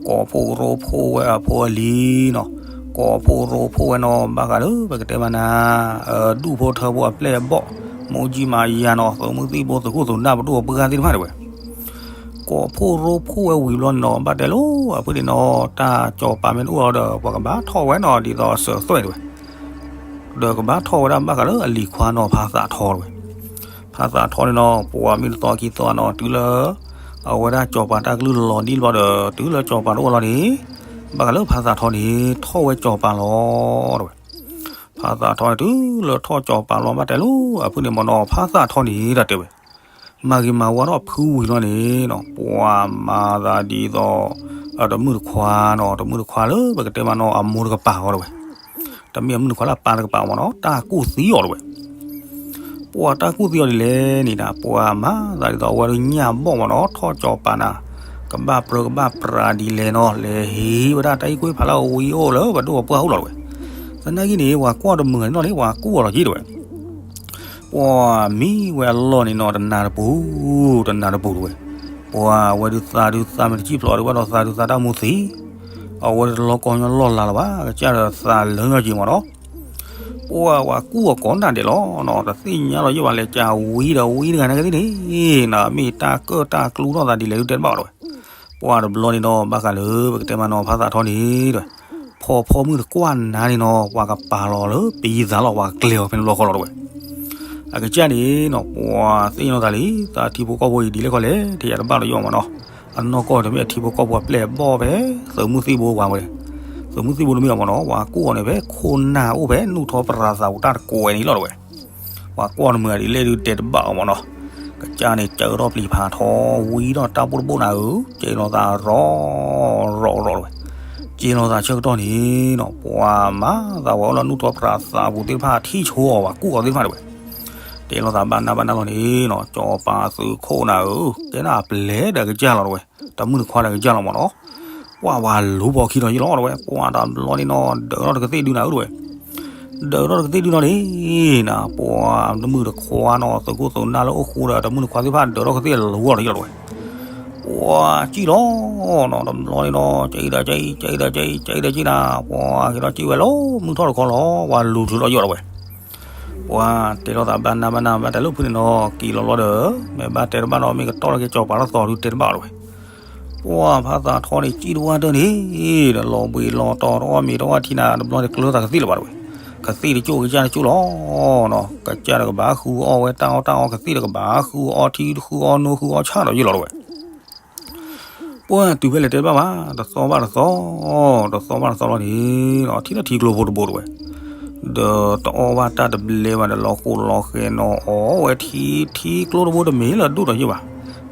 ကိးဖှိၣ်ရိဖှိၣ်ဝဲအဖိအလံၤနီၤ, ကိးဖှိၣ်ရိဖှိၣ်ဝဲနီၤ ဘၣ်ဃးလၢပကတဲမ့ၢ်နၤ, ဒူၣ်ဖိထၢဖိအပျဲၢ်အဘီၣ်, မူကံမၤယၤနီၤ သုးမုၢ်သံၣ်ဘိသုးခိၣ်သုးနၢ်ပဒိၣ်အပှၢ်သ့ၣ်တဖၣ်တဲဝဲ ကိးဖှိၣ်ရိဖှိၣ်ဝဲဝံၤဘျီန့ၣ်နီၤ ဘၣ်တဲလီၤ အဖုန့ၣ်နီၤ တၢ်ကၠီၤပၤမ့ၢ်တအိၣ်ဒီး ပှၤကဘၣ်ထီၣ်ဝဲနီၤ ဒ်သိးစၢၤသွဲၣ်တဲဝဲ, ဒီးကဘၣ်ထီၣ်ဝဲဒၣ်ဘၣ်ဃးလၢအလံၤခွါနီၤ ဖါသးထီတဲဝဲ, ဖါသးထီန့ၣ်နီၤ ပှၤမ့ၢ်တသီခံသီနီၤ တုၤလၢ အဝဲဒၣ်ကၠီၤပၤတၢ်ကလုၢ်လီၤဒ်လီၤဒီး တုၤလၢကၠီၤပၤတအိၣ်လီၤန့ၣ် ဘၣ်ဃးလၢဖါသးထီန့ၣ် ထီၣ်ဝဲကၠီၤပၤလီၤတဲဝဲ ဖါသးထီန့ၣ် တုၤလၢထီၣ်ကၠီၤပၤလီၤ ဘၣ်တဲလီၤ အဖုန့ၣ်မ့ၢ်နီၤ ဖါသးထီန့ၣ် တၢ်တဲဝဲ, မၤဂ့ၤမၤဝါထီၣ်ဖုဝံၤလီၤန့ၣ်နီၤ ပှၤမၤသးဒ်သိး တမုၣ်တခွါနီၤ တမုၣ်တခွါလၢပကတဲမ့ၢ်နီၤ အမိၢ်တကပၤအီၤတဲဝဲ, တမ့ၢ်အမုၣ်တခွါလၢအပၢ်တကပၤမ့ၢ်နီၤ တၢ်ကူၣ်သံအီၤတဲဝဲ ပှၤတၢ်ကူၣ်သံအီၤဒ်လဲၣ်န့ၣ် ပှၤမၤသးဒ်သိးအဝဲဒၣ်ညၣ်ဘီၣ်မ့ၢ်နီၤ ထီၣ်ကၠီၤပၤနၤ, ကဘၣ်ပြၢကဘၣ်ပြးဒ်လဲၣ်နီၤ လဲၤဟံးဝဲဒၣ်တၢ်ဟံၣ်ကွံာ်ဖးလၢအဝံအိၣ်လၢပဒိၣ်အပှၢ်အိၣ်လီၤတဲဝဲ, သနာ်က့န့ၣ် ပှၤကွၢ်တမုာ်ဂၤန့ၣ်နီၤန့ၣ် ပှၤကူၣ်အီၤလီၤက့ၤတဲဝဲ ပှၤမံဝဲအလီၢ်န့ၣ်နီၤ တနၤတပူၤ တနၤတပူၤတဲဝဲ, ပှၤဝဲဒုးသးဒုးသးမ့ၢ်တစံၣ်ဖျိးဒုးဘၣ်ဒီးသးဒုးသးတၢ်မူသံ, အဝဲတလီၤကီညီလီၢ်လၤလၢၤဘၣ် ကစၢ်ဒီးသးလၢညီက့ၤမ့ၢ်နီၤ ပှၤဝဲကူၣ်အီၤကိးနၢ်ဒဲးလီၤနီၤ တသ့ၣ်ညါလီၤယိၣ်ဘၣ်လဲၤကးဝံဒီးဝံတဂၤနာ်က့သ့ၣ်န့ၣ်နီၤ မ့ၢ်တၢ်ကၢၣ်တၢ်ကျူထီၣ်သးဒ်လဲၣ်ဒုးတဲတဘၣ်အီၤတဲဝဲ, ပှၤတဘျီန့ၣ်ဒီး ဘၣ်ဃးလၢပကတဲမ့ၢ်နီၤ ဖါသးထီန့ၣ်တဲဝဲ, ဖီဖီမုၢ်တကွၢ်နၤန့ၣ်နီၤ ပှၤကပာ်လီၤလၢပယံၤသးလီၤ ပှၤကျဲၤအီၤဖဲန့ၣ်လီၤဃီလီၤတဲဝဲ အကစၢ်န့ၣ်နီၤ ပှၤသ့ၣ်ညါသးလံ သးထံဖိကီၢ်ဖိအံၤဒ်လဲၣ်ခီလဲၣ် ထဲယတဘၣ်လီၤယိၣ်မ့ၢ်နီၤ, အနီၢ်ကီၢ်တမ့ၢ်အထံဖိကီၢ်ဖိအပျဲၢ်အဘီၣ်ဖဲ သုးမုၢ်သံၣ်ဘိပှၤဝဲ, သုးမုၢ်သံၣ်ဘိတမ့ၢ်အီၤမ့ၢ်နီၤ ပှၤကူၣ်အီၤန့ၣ်ဖဲခိၣ်နၢ်အိၣ်ဖဲနူၢ်ထီၣ်ပြးသးပူၤတၢ်တကိးဝဲန့ၣ်လီၤတဲဝဲ, ပှၤကွၢ်တမုာ်ဒ်လဲၣ်ဒုးတဲတဘၣ်အီၤမ့ၢ်နီၤ, ကစၢ်န့ၣ် ကၢထီၣ်ပျံၤဖးထီ ဝံထီၣ်တၢ်ပိၢ်တဘိၣ်နၤဧၢ, က့ၤလီၤသးရီၣ်ရီၣ်ရီၣ်တဲဝဲ, က့ၤလီၤသးဆၢကတီၢ်န့ၣ်နီၤ ပှၤမၤသးဝဲအိၣ်လၢနူၢ်ထီၣ်ပြးသးပူၤသ့ၣ်တဖၣ် ထံၣ်ဆိအီၤပှၤကူၣ်အီၤသ့ၣ်တဖၣ်တဲဝဲ, တဲလီၤသးဘၣ်နၢ်ဘၣ်နၢ်လီၤန့ၣ်နီၤ ကၠီၤပၤသုးခိၣ်နၤဧၢ, ကဲနၤအပျဲၢ်ဒီးကစၢ်လီၤတဲဝဲ, တမုၣ်တခွါဒီးကစၢ်လီၤမ့ၢ်နီၤ ပှၤဝၤလူၤပိာ်ခံဒီးယလီၤတဲဝဲ, ပှၤတဘျီန့ၣ်နီၤ ဒၢးထီၣ်တကသ့ၣ်ဒုနၤဧၢတဲဝဲ, ဒၢးထီၣ်တကသ့ၣ်ဒုနီၤန့ၣ် နၤ ပှၤတမုၣ်တခွါနီၤ သုးခိၣ်သုးနၢ်လၢအိၣ်ဃူဒီးတမုၣ်တခွါသ့ၣ်တဖၣ်ဒၢးထီၣ်ကသ့ၣ်လူၤအီၤဒီးယလီၤတဲဝဲ, ပှၤစံၣ်လီၤနီၤ တဘျီန့ၣ်နီၤ ကၠံဒီးကၠံ ကၠံဒီးကၠံ ကၠံဒီးကၠံနၤ ပှၤက့ၤထီၣ်စံၣ်ဝဲလီၤ မုၢ်ထီၣ်တခီလီၤ ဝၤလူၤထုးလီၤယီၣ်တဲဝဲ ပှၤတဲလီၤသးဘၣ်နၢ်ဘၣ်နၢ် ဘၣ်တဲလၢဖုန့ၣ်နီၤ က့ၤလီၤလီၤဒီး မ့ၢ်ဘၣ်တဲတဘၣ်နီၤ မ့ၢ်ကတီၢ်လီၤက့ၤကၠီၤပၤလီၤသီဒုတဲတဘၣ်တဲဝဲ, ပှၢ်ဖးသးထီန့ၣ် စံၣ်တဝၢ်တၢၢ်န့ၣ်ဒီး လီၤဘှံးလီၤတီၤ တအီၣ်မ့ၤတအီၣ်ထံနၤ တဘျီန့ၣ်ကျၢၤသးကသံၣ်လၢၤဘၣ်တဝဲ, ကသံၣ်တကၠိၣ်ကစၢ်တကၠိၣ်လီၤနီၤ, ကစၢ်တကဘၣ်ဃုအီၣ်ဝဲတၢ်အီၣ်တၢ်အီ ကသံၣ်တကဘၣ်ဃုအီထံ ဃုအီနိ ဃုအီဆၣ်ဒီးယ့ၢ်လီၤတဝဲ. ပှၢ်တုၤဖဲလဲၣ်တဲဘၣ်ဘၣ် တသီဘၣ်တသီ, တသီဘၣ်တသီလီၤန့ၣ်နီၤ ထံထီၣ်ထံကျိဖိတဘိတဝဲ, ဒီးတအီၣ်ဘၣ်တၢ်တဘျဲဘၣ်ဒီး လီၤဃိးလီၤဃဲနီၤ အီၣ်ဝဲထံ ထံကျိတဘိတမ့ၢ်လၢဒိၣ်ထီၣ်ယ့ၢ်ဘၣ်,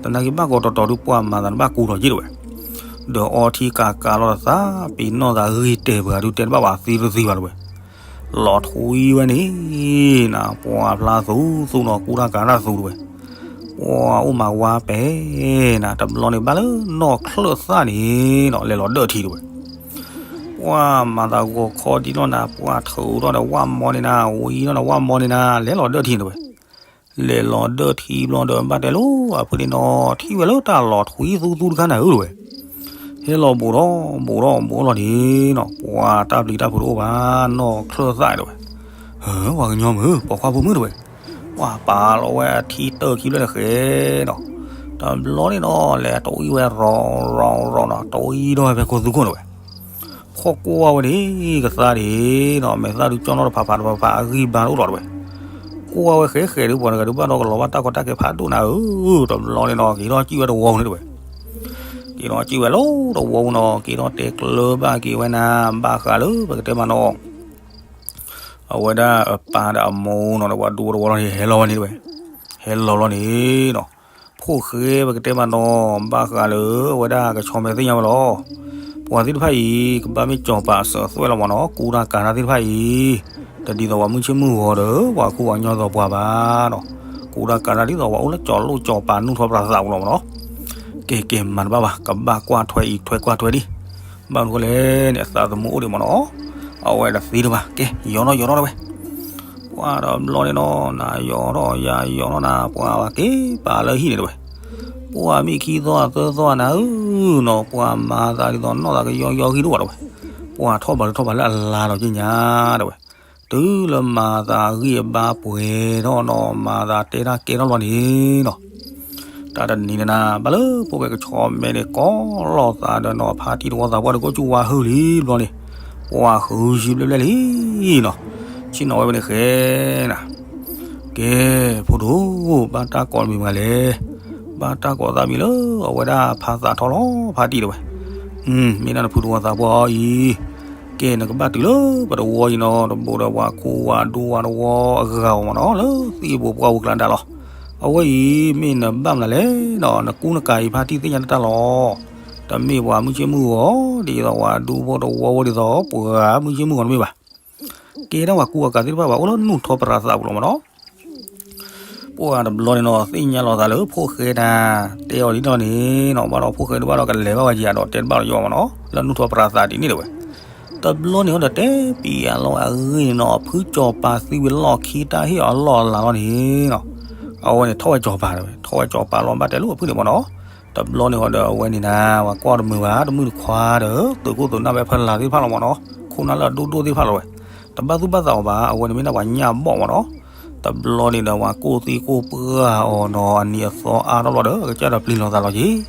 သနာ်က့ဘၣ်ကီးတီၤတီၤဒုး ပှၢ်မၤသးတဘၣ်ကူထီၣ်ယ့ၢ်တဝဲ, ဒီးအီထံကးကးလီၤတသး ပ့ၤနီၣ်သးဂ့ၤတဲာ်ပှၤဒုး တဲတဘၣ်ဘၣ်သံတသံဘၣ်တဝဲ, လီၤထွံဝဲန့ၣ်နၤ ပှၢ်ဖျါသူသူနီၤ ကူတၢ်ကၤတၢ်သူတဝဲ, ပှၢ်အိၣ်မၤဝါပဲနၤ တဘျီန့ၣ်ဘၣ်လၢနီၢ်ချၢၣ်သၣ်န့ၣ်နီၤ လဲၤလီၤဒၢၣ်ထံတဝဲ, ပှၢ်မၤသးဂီၤခီဒံးလီၤနၤ ပှၢ်ထုးထီၣ်ဒီးဝၣ်မီန့ၣ်နၤ ဝံၤလီၤနၤ ဝၣ်မီန့ၣ်နၤ လဲၤလီၤဒၢၣ်ထံတဝဲ, လဲၤလီၤဒၢၣ်ထံဘျီဒီး ဘၣ်တဲလိာ်အဖုန့ၣ်နီၤ ထံၣ်ဝဲလၢတၢ်လီၤထွံသူသူတခါနၤဧၢတဝဲ, ဟဲလီၤဘူးထီၣ်ဘူးထီၣ်ဘူးလီၤန့ၣ်နီၤ ပှၢ်တၢ်ပျံၤတၢ်ဖုးတအိၣ်ဘၣ် နီၢ်ချၢၣ်သၣ်တဝဲ, ဟၢ ပှၤကညီမုၣ် ပိာ်ခွါဖိမုၣ်တဝဲ, ပှၢ်ပာ်လီၤဝဲအထံတၢၢ်ခံဖျၢၣ်န့ၣ်ဃဲနီၤ, တဘျီန့ၣ်နီၤ လဲၤတဝံဝဲရီၤရီၤရီၤနီၤ တဝံဒီးဝဲဖဲခိသူခိၣ်န့ၣ်ဝဲ, ဖီၣ်ကွၢ်ဝဲန့ၣ် ကသါဒၣ်နီၤ မဲာ်သၣ်ဒုးကၠီနီၣ်တဖးဖးတဖးဖး အဂံၢ်ဘါတအိၣ်လီၤတဝဲ, ကွၢ်ဝဲဃဲဃဲဒုး ပှၤတဂၤဒုးဘၣ်ဒီးကလီၤဘၣ်တၢ်ကီတၢ်ခဲဖးဒိၣ်နၤဧၢ, တဘျီန့ၣ်နီၤ က့ၤထီၣ်စံၣ်ဝဲတဝီန့ၣ်တဝဲ, က့ၤထီၣ်စံၣ်ဝဲလီၤတဝီပူၤနီၤ က့ၤထီၣ်တဲကျၢၤဘၣ်က့ၤဝဲနၤ ဘၣ်ဃးလၢပကတဲမးနီၤ အဝဲဒၣ်အပၢ်ဒီးအမိၢ်နီၤ ဒီးပှၤဒူဖိတဝီလီၤန့ၣ် ဟဲလီၤဝဲန့ၣ်တဝဲ, ဟဲလီၤလီၤန့ၣ်နီၤ, ဖိၣ်ဃဲပကတဲမးနီၤ ဘၣ်ဃးလၢအဝဲဒၣ်ကဆီမဲာ်သ့ၣ်ညါဝဲလီၤ. ပှၤသ့ၣ်တဖၣ်အံၤ ကဘၣ်မ့ၢ်စီၤပၤအစၢၤအသွဲၣ်လီၤမးနီၤ ကူတၢ်ကၤတၢ်သ့ၣ်တဖၣ်အံၤ, တဒ်သိးပှၤမုၢ်ဆ့ၣ်မုၢ်ဂီၤဒီး ပှၤခိၣ်ပှၤကညီသိးပှၤဘၣ်နီၤ, ကူတၢ်ကၤတၢ်ဒ်သိးပှၤအိၣ်လၢကၠီၤလိၣ်ကၠီၤပၤနူၢ်ထီၣ်ပြးသးပူၤလီၤမးနီၤ ကဲကဲ မၤတဘၣ်ဘၣ် ကဘၣ်ကွၢ်ထွဲအံၤထွဲကွၢ်ထွဲဒံး, ဘၣ်မနုၤဃိလဲၣ်န့ၣ် အသးသမူအိၣ်ဒံးမးနီၤ, အဝဲတသ့တဘၣ် ကဲ ယီၤထီၣ်ယီၤထီၣ်တဝဲ, ပှၢ်ဒီးဘျီန့ၣ်နီၤ နၤယီၤထီၣ်ယၤယီၤထီၣ်နၤ ပှၢ်ဘၣ်က့ၤပာ်လၢဟံၣ်န့ၣ်တဝဲ, ပှၢ်မ့ၢ်ခံသီသၢသီနၤဧၢနီၤ ပှၢ်မၤသးဒ်သိးနီၢ်သးကယီယီဂံၢ်ဒိၣ်ဘၣ်တဝဲ, ပှၢ်ထီၣ်ဘၣ်လၢထီၣ်ဘၣ်လၢအလါလီၤက့ၤညါတဝဲ, တုၤလၢမၤသးအဂံၢ်အဘါပှဲၤထီၣ်နီၤ မၤသးတဲတၢ်ကဲထီၣ်လီၤန့ၣ်နီၤ, တၢ်တနံၤန့ၣ်နၤ ဘၣ်လၢဖိၣ်ဃဲကဆီမဲာ်န့ၣ် ကိးလီၤသးဒီးနီၤ ဖါတံၢ်တဝီသးပှၢ်ဒီး ကိးကၠူဝါဟုၣ်လံဘျီန့ၣ်, ပှၢ်ဃုဆံဘျဲၣ်ဘျဲၣ်လံနီၤ, ဆ့ၣ်နီၤဝဲဖဲန့ၣ်ဃဲနၤ, ကဲ ဖိဒိၣ် ဘၣ်တၢ်ကိးမံၤမးလဲၣ်, ဘၣ်တၢ်ကိးသးမံၤလၢအဝဲဒၣ်ဖါသးထီလီၤ ဖါတံၢ်တဝဲ, မ့ၢ်ဒၣ်နဖုတဝီသးပှၢ်အံၤ, ကဲ နကဘၣ်တုၤလၢပတဝီအံၤနီၤ တဘိဒီးပှၤခိၣ်ဝၤဒူဝၤတဝီအဂၤအီၤမးနီၤ လၢသံၣ်ဘိပှၢ်ဝံၤကျါဒၣ်လီၤ, အဝဲအံၤ မ့ၢ်နဘၣ်မနုၤလဲၣ်နီၤ နကူနကၤအံၤဖါတံၢ်သ့ၣ်ညါတၢ်လီၤ, တမ့ၢ်ပှၤမုၢ်ဆ့ၣ်မုၢ်ဂီၤ ဒ်သိးပှၤဒူဖိတဝီဖိဒ်သိး ပှၤမုၢ်ဆ့ၣ်မုၢ်ဂီၤတမ့ၢ်ဘၣ်, ကဲဒၣ်ပှၤကူအကၤသ့ၣ်တဖၣ်ဘၣ် အိၣ်လၢနူၢ်ထီၣ်ပြးသးပူၤလီၤမးနီၤ ပှၢ်တဘျီန့ၣ်နီၤ သ့ၣ်ညါလီၤသးလၢဖိၣ်ဃဲတၢ် တဲအီၤဒ်န့ၣ်နီၤ ဘၣ်ဒီးဖိၣ်ဃဲတဘၣ်ဒီးကလဲၤဘၣ်ဝဲယၤဒီးတဲတဘၣ်လီၤယီၤမးနီၤ လၢနူၢ်ထီၣ်ပြးသးဒ်န့ၣ်တဝဲ, တဘျီန့ၣ်ဒီးတဲပံၤအလီၢ်အဂ့ၢ်န့ၣ်နီၤ ဖုစီၤပၤသံဝံၤလီၢ်ခံတၢ်ဟ့ၣ်အီၤလီၢ်အလၤလီၤန့ၣ်နီၤ, အဝဲန့ၣ်ထီၣ်ဝဲစီၤပၤတဝဲ ထီၣ်ဝဲစီၤပၤလီၤဘၣ်တဲလိာ်အဖုန့ၣ်မးနီၤ, တဘျီန့ၣ်ဃီဒီးအဝဲန့ၣ်နၤ ပှၤကွၢ်တမုာ်ဘၣ် တမုာ်တခွါဒီး သုးခိၣ်သုးနၢ်ဝဲဖဲလၤသ့ၣ်တဖၣ်လီၤမးနီၤ ခိၣ်နၢ်လၢအဒိၣ်ဒိၣ်သ့ၣ်တဖၣ်လီၤဝဲ, တဘၣ်သူၣ်ဘၣ်သးအီၤဘၣ် အဝဲန့ၣ်မ့ၢ်ဒၣ်ပှၤညၣ်ဘီၣ်မးနီၤ, တဘျီန့ၣ်ဒီးပှၤကိၢ်သံကိၢ်ပှၢ်အီၤနီၤ အနံၤအသီအါထီၣ်ဘျီဒီး အကစၢ်ဒီးပျံၤလီၤသးလီၤက့ၤ,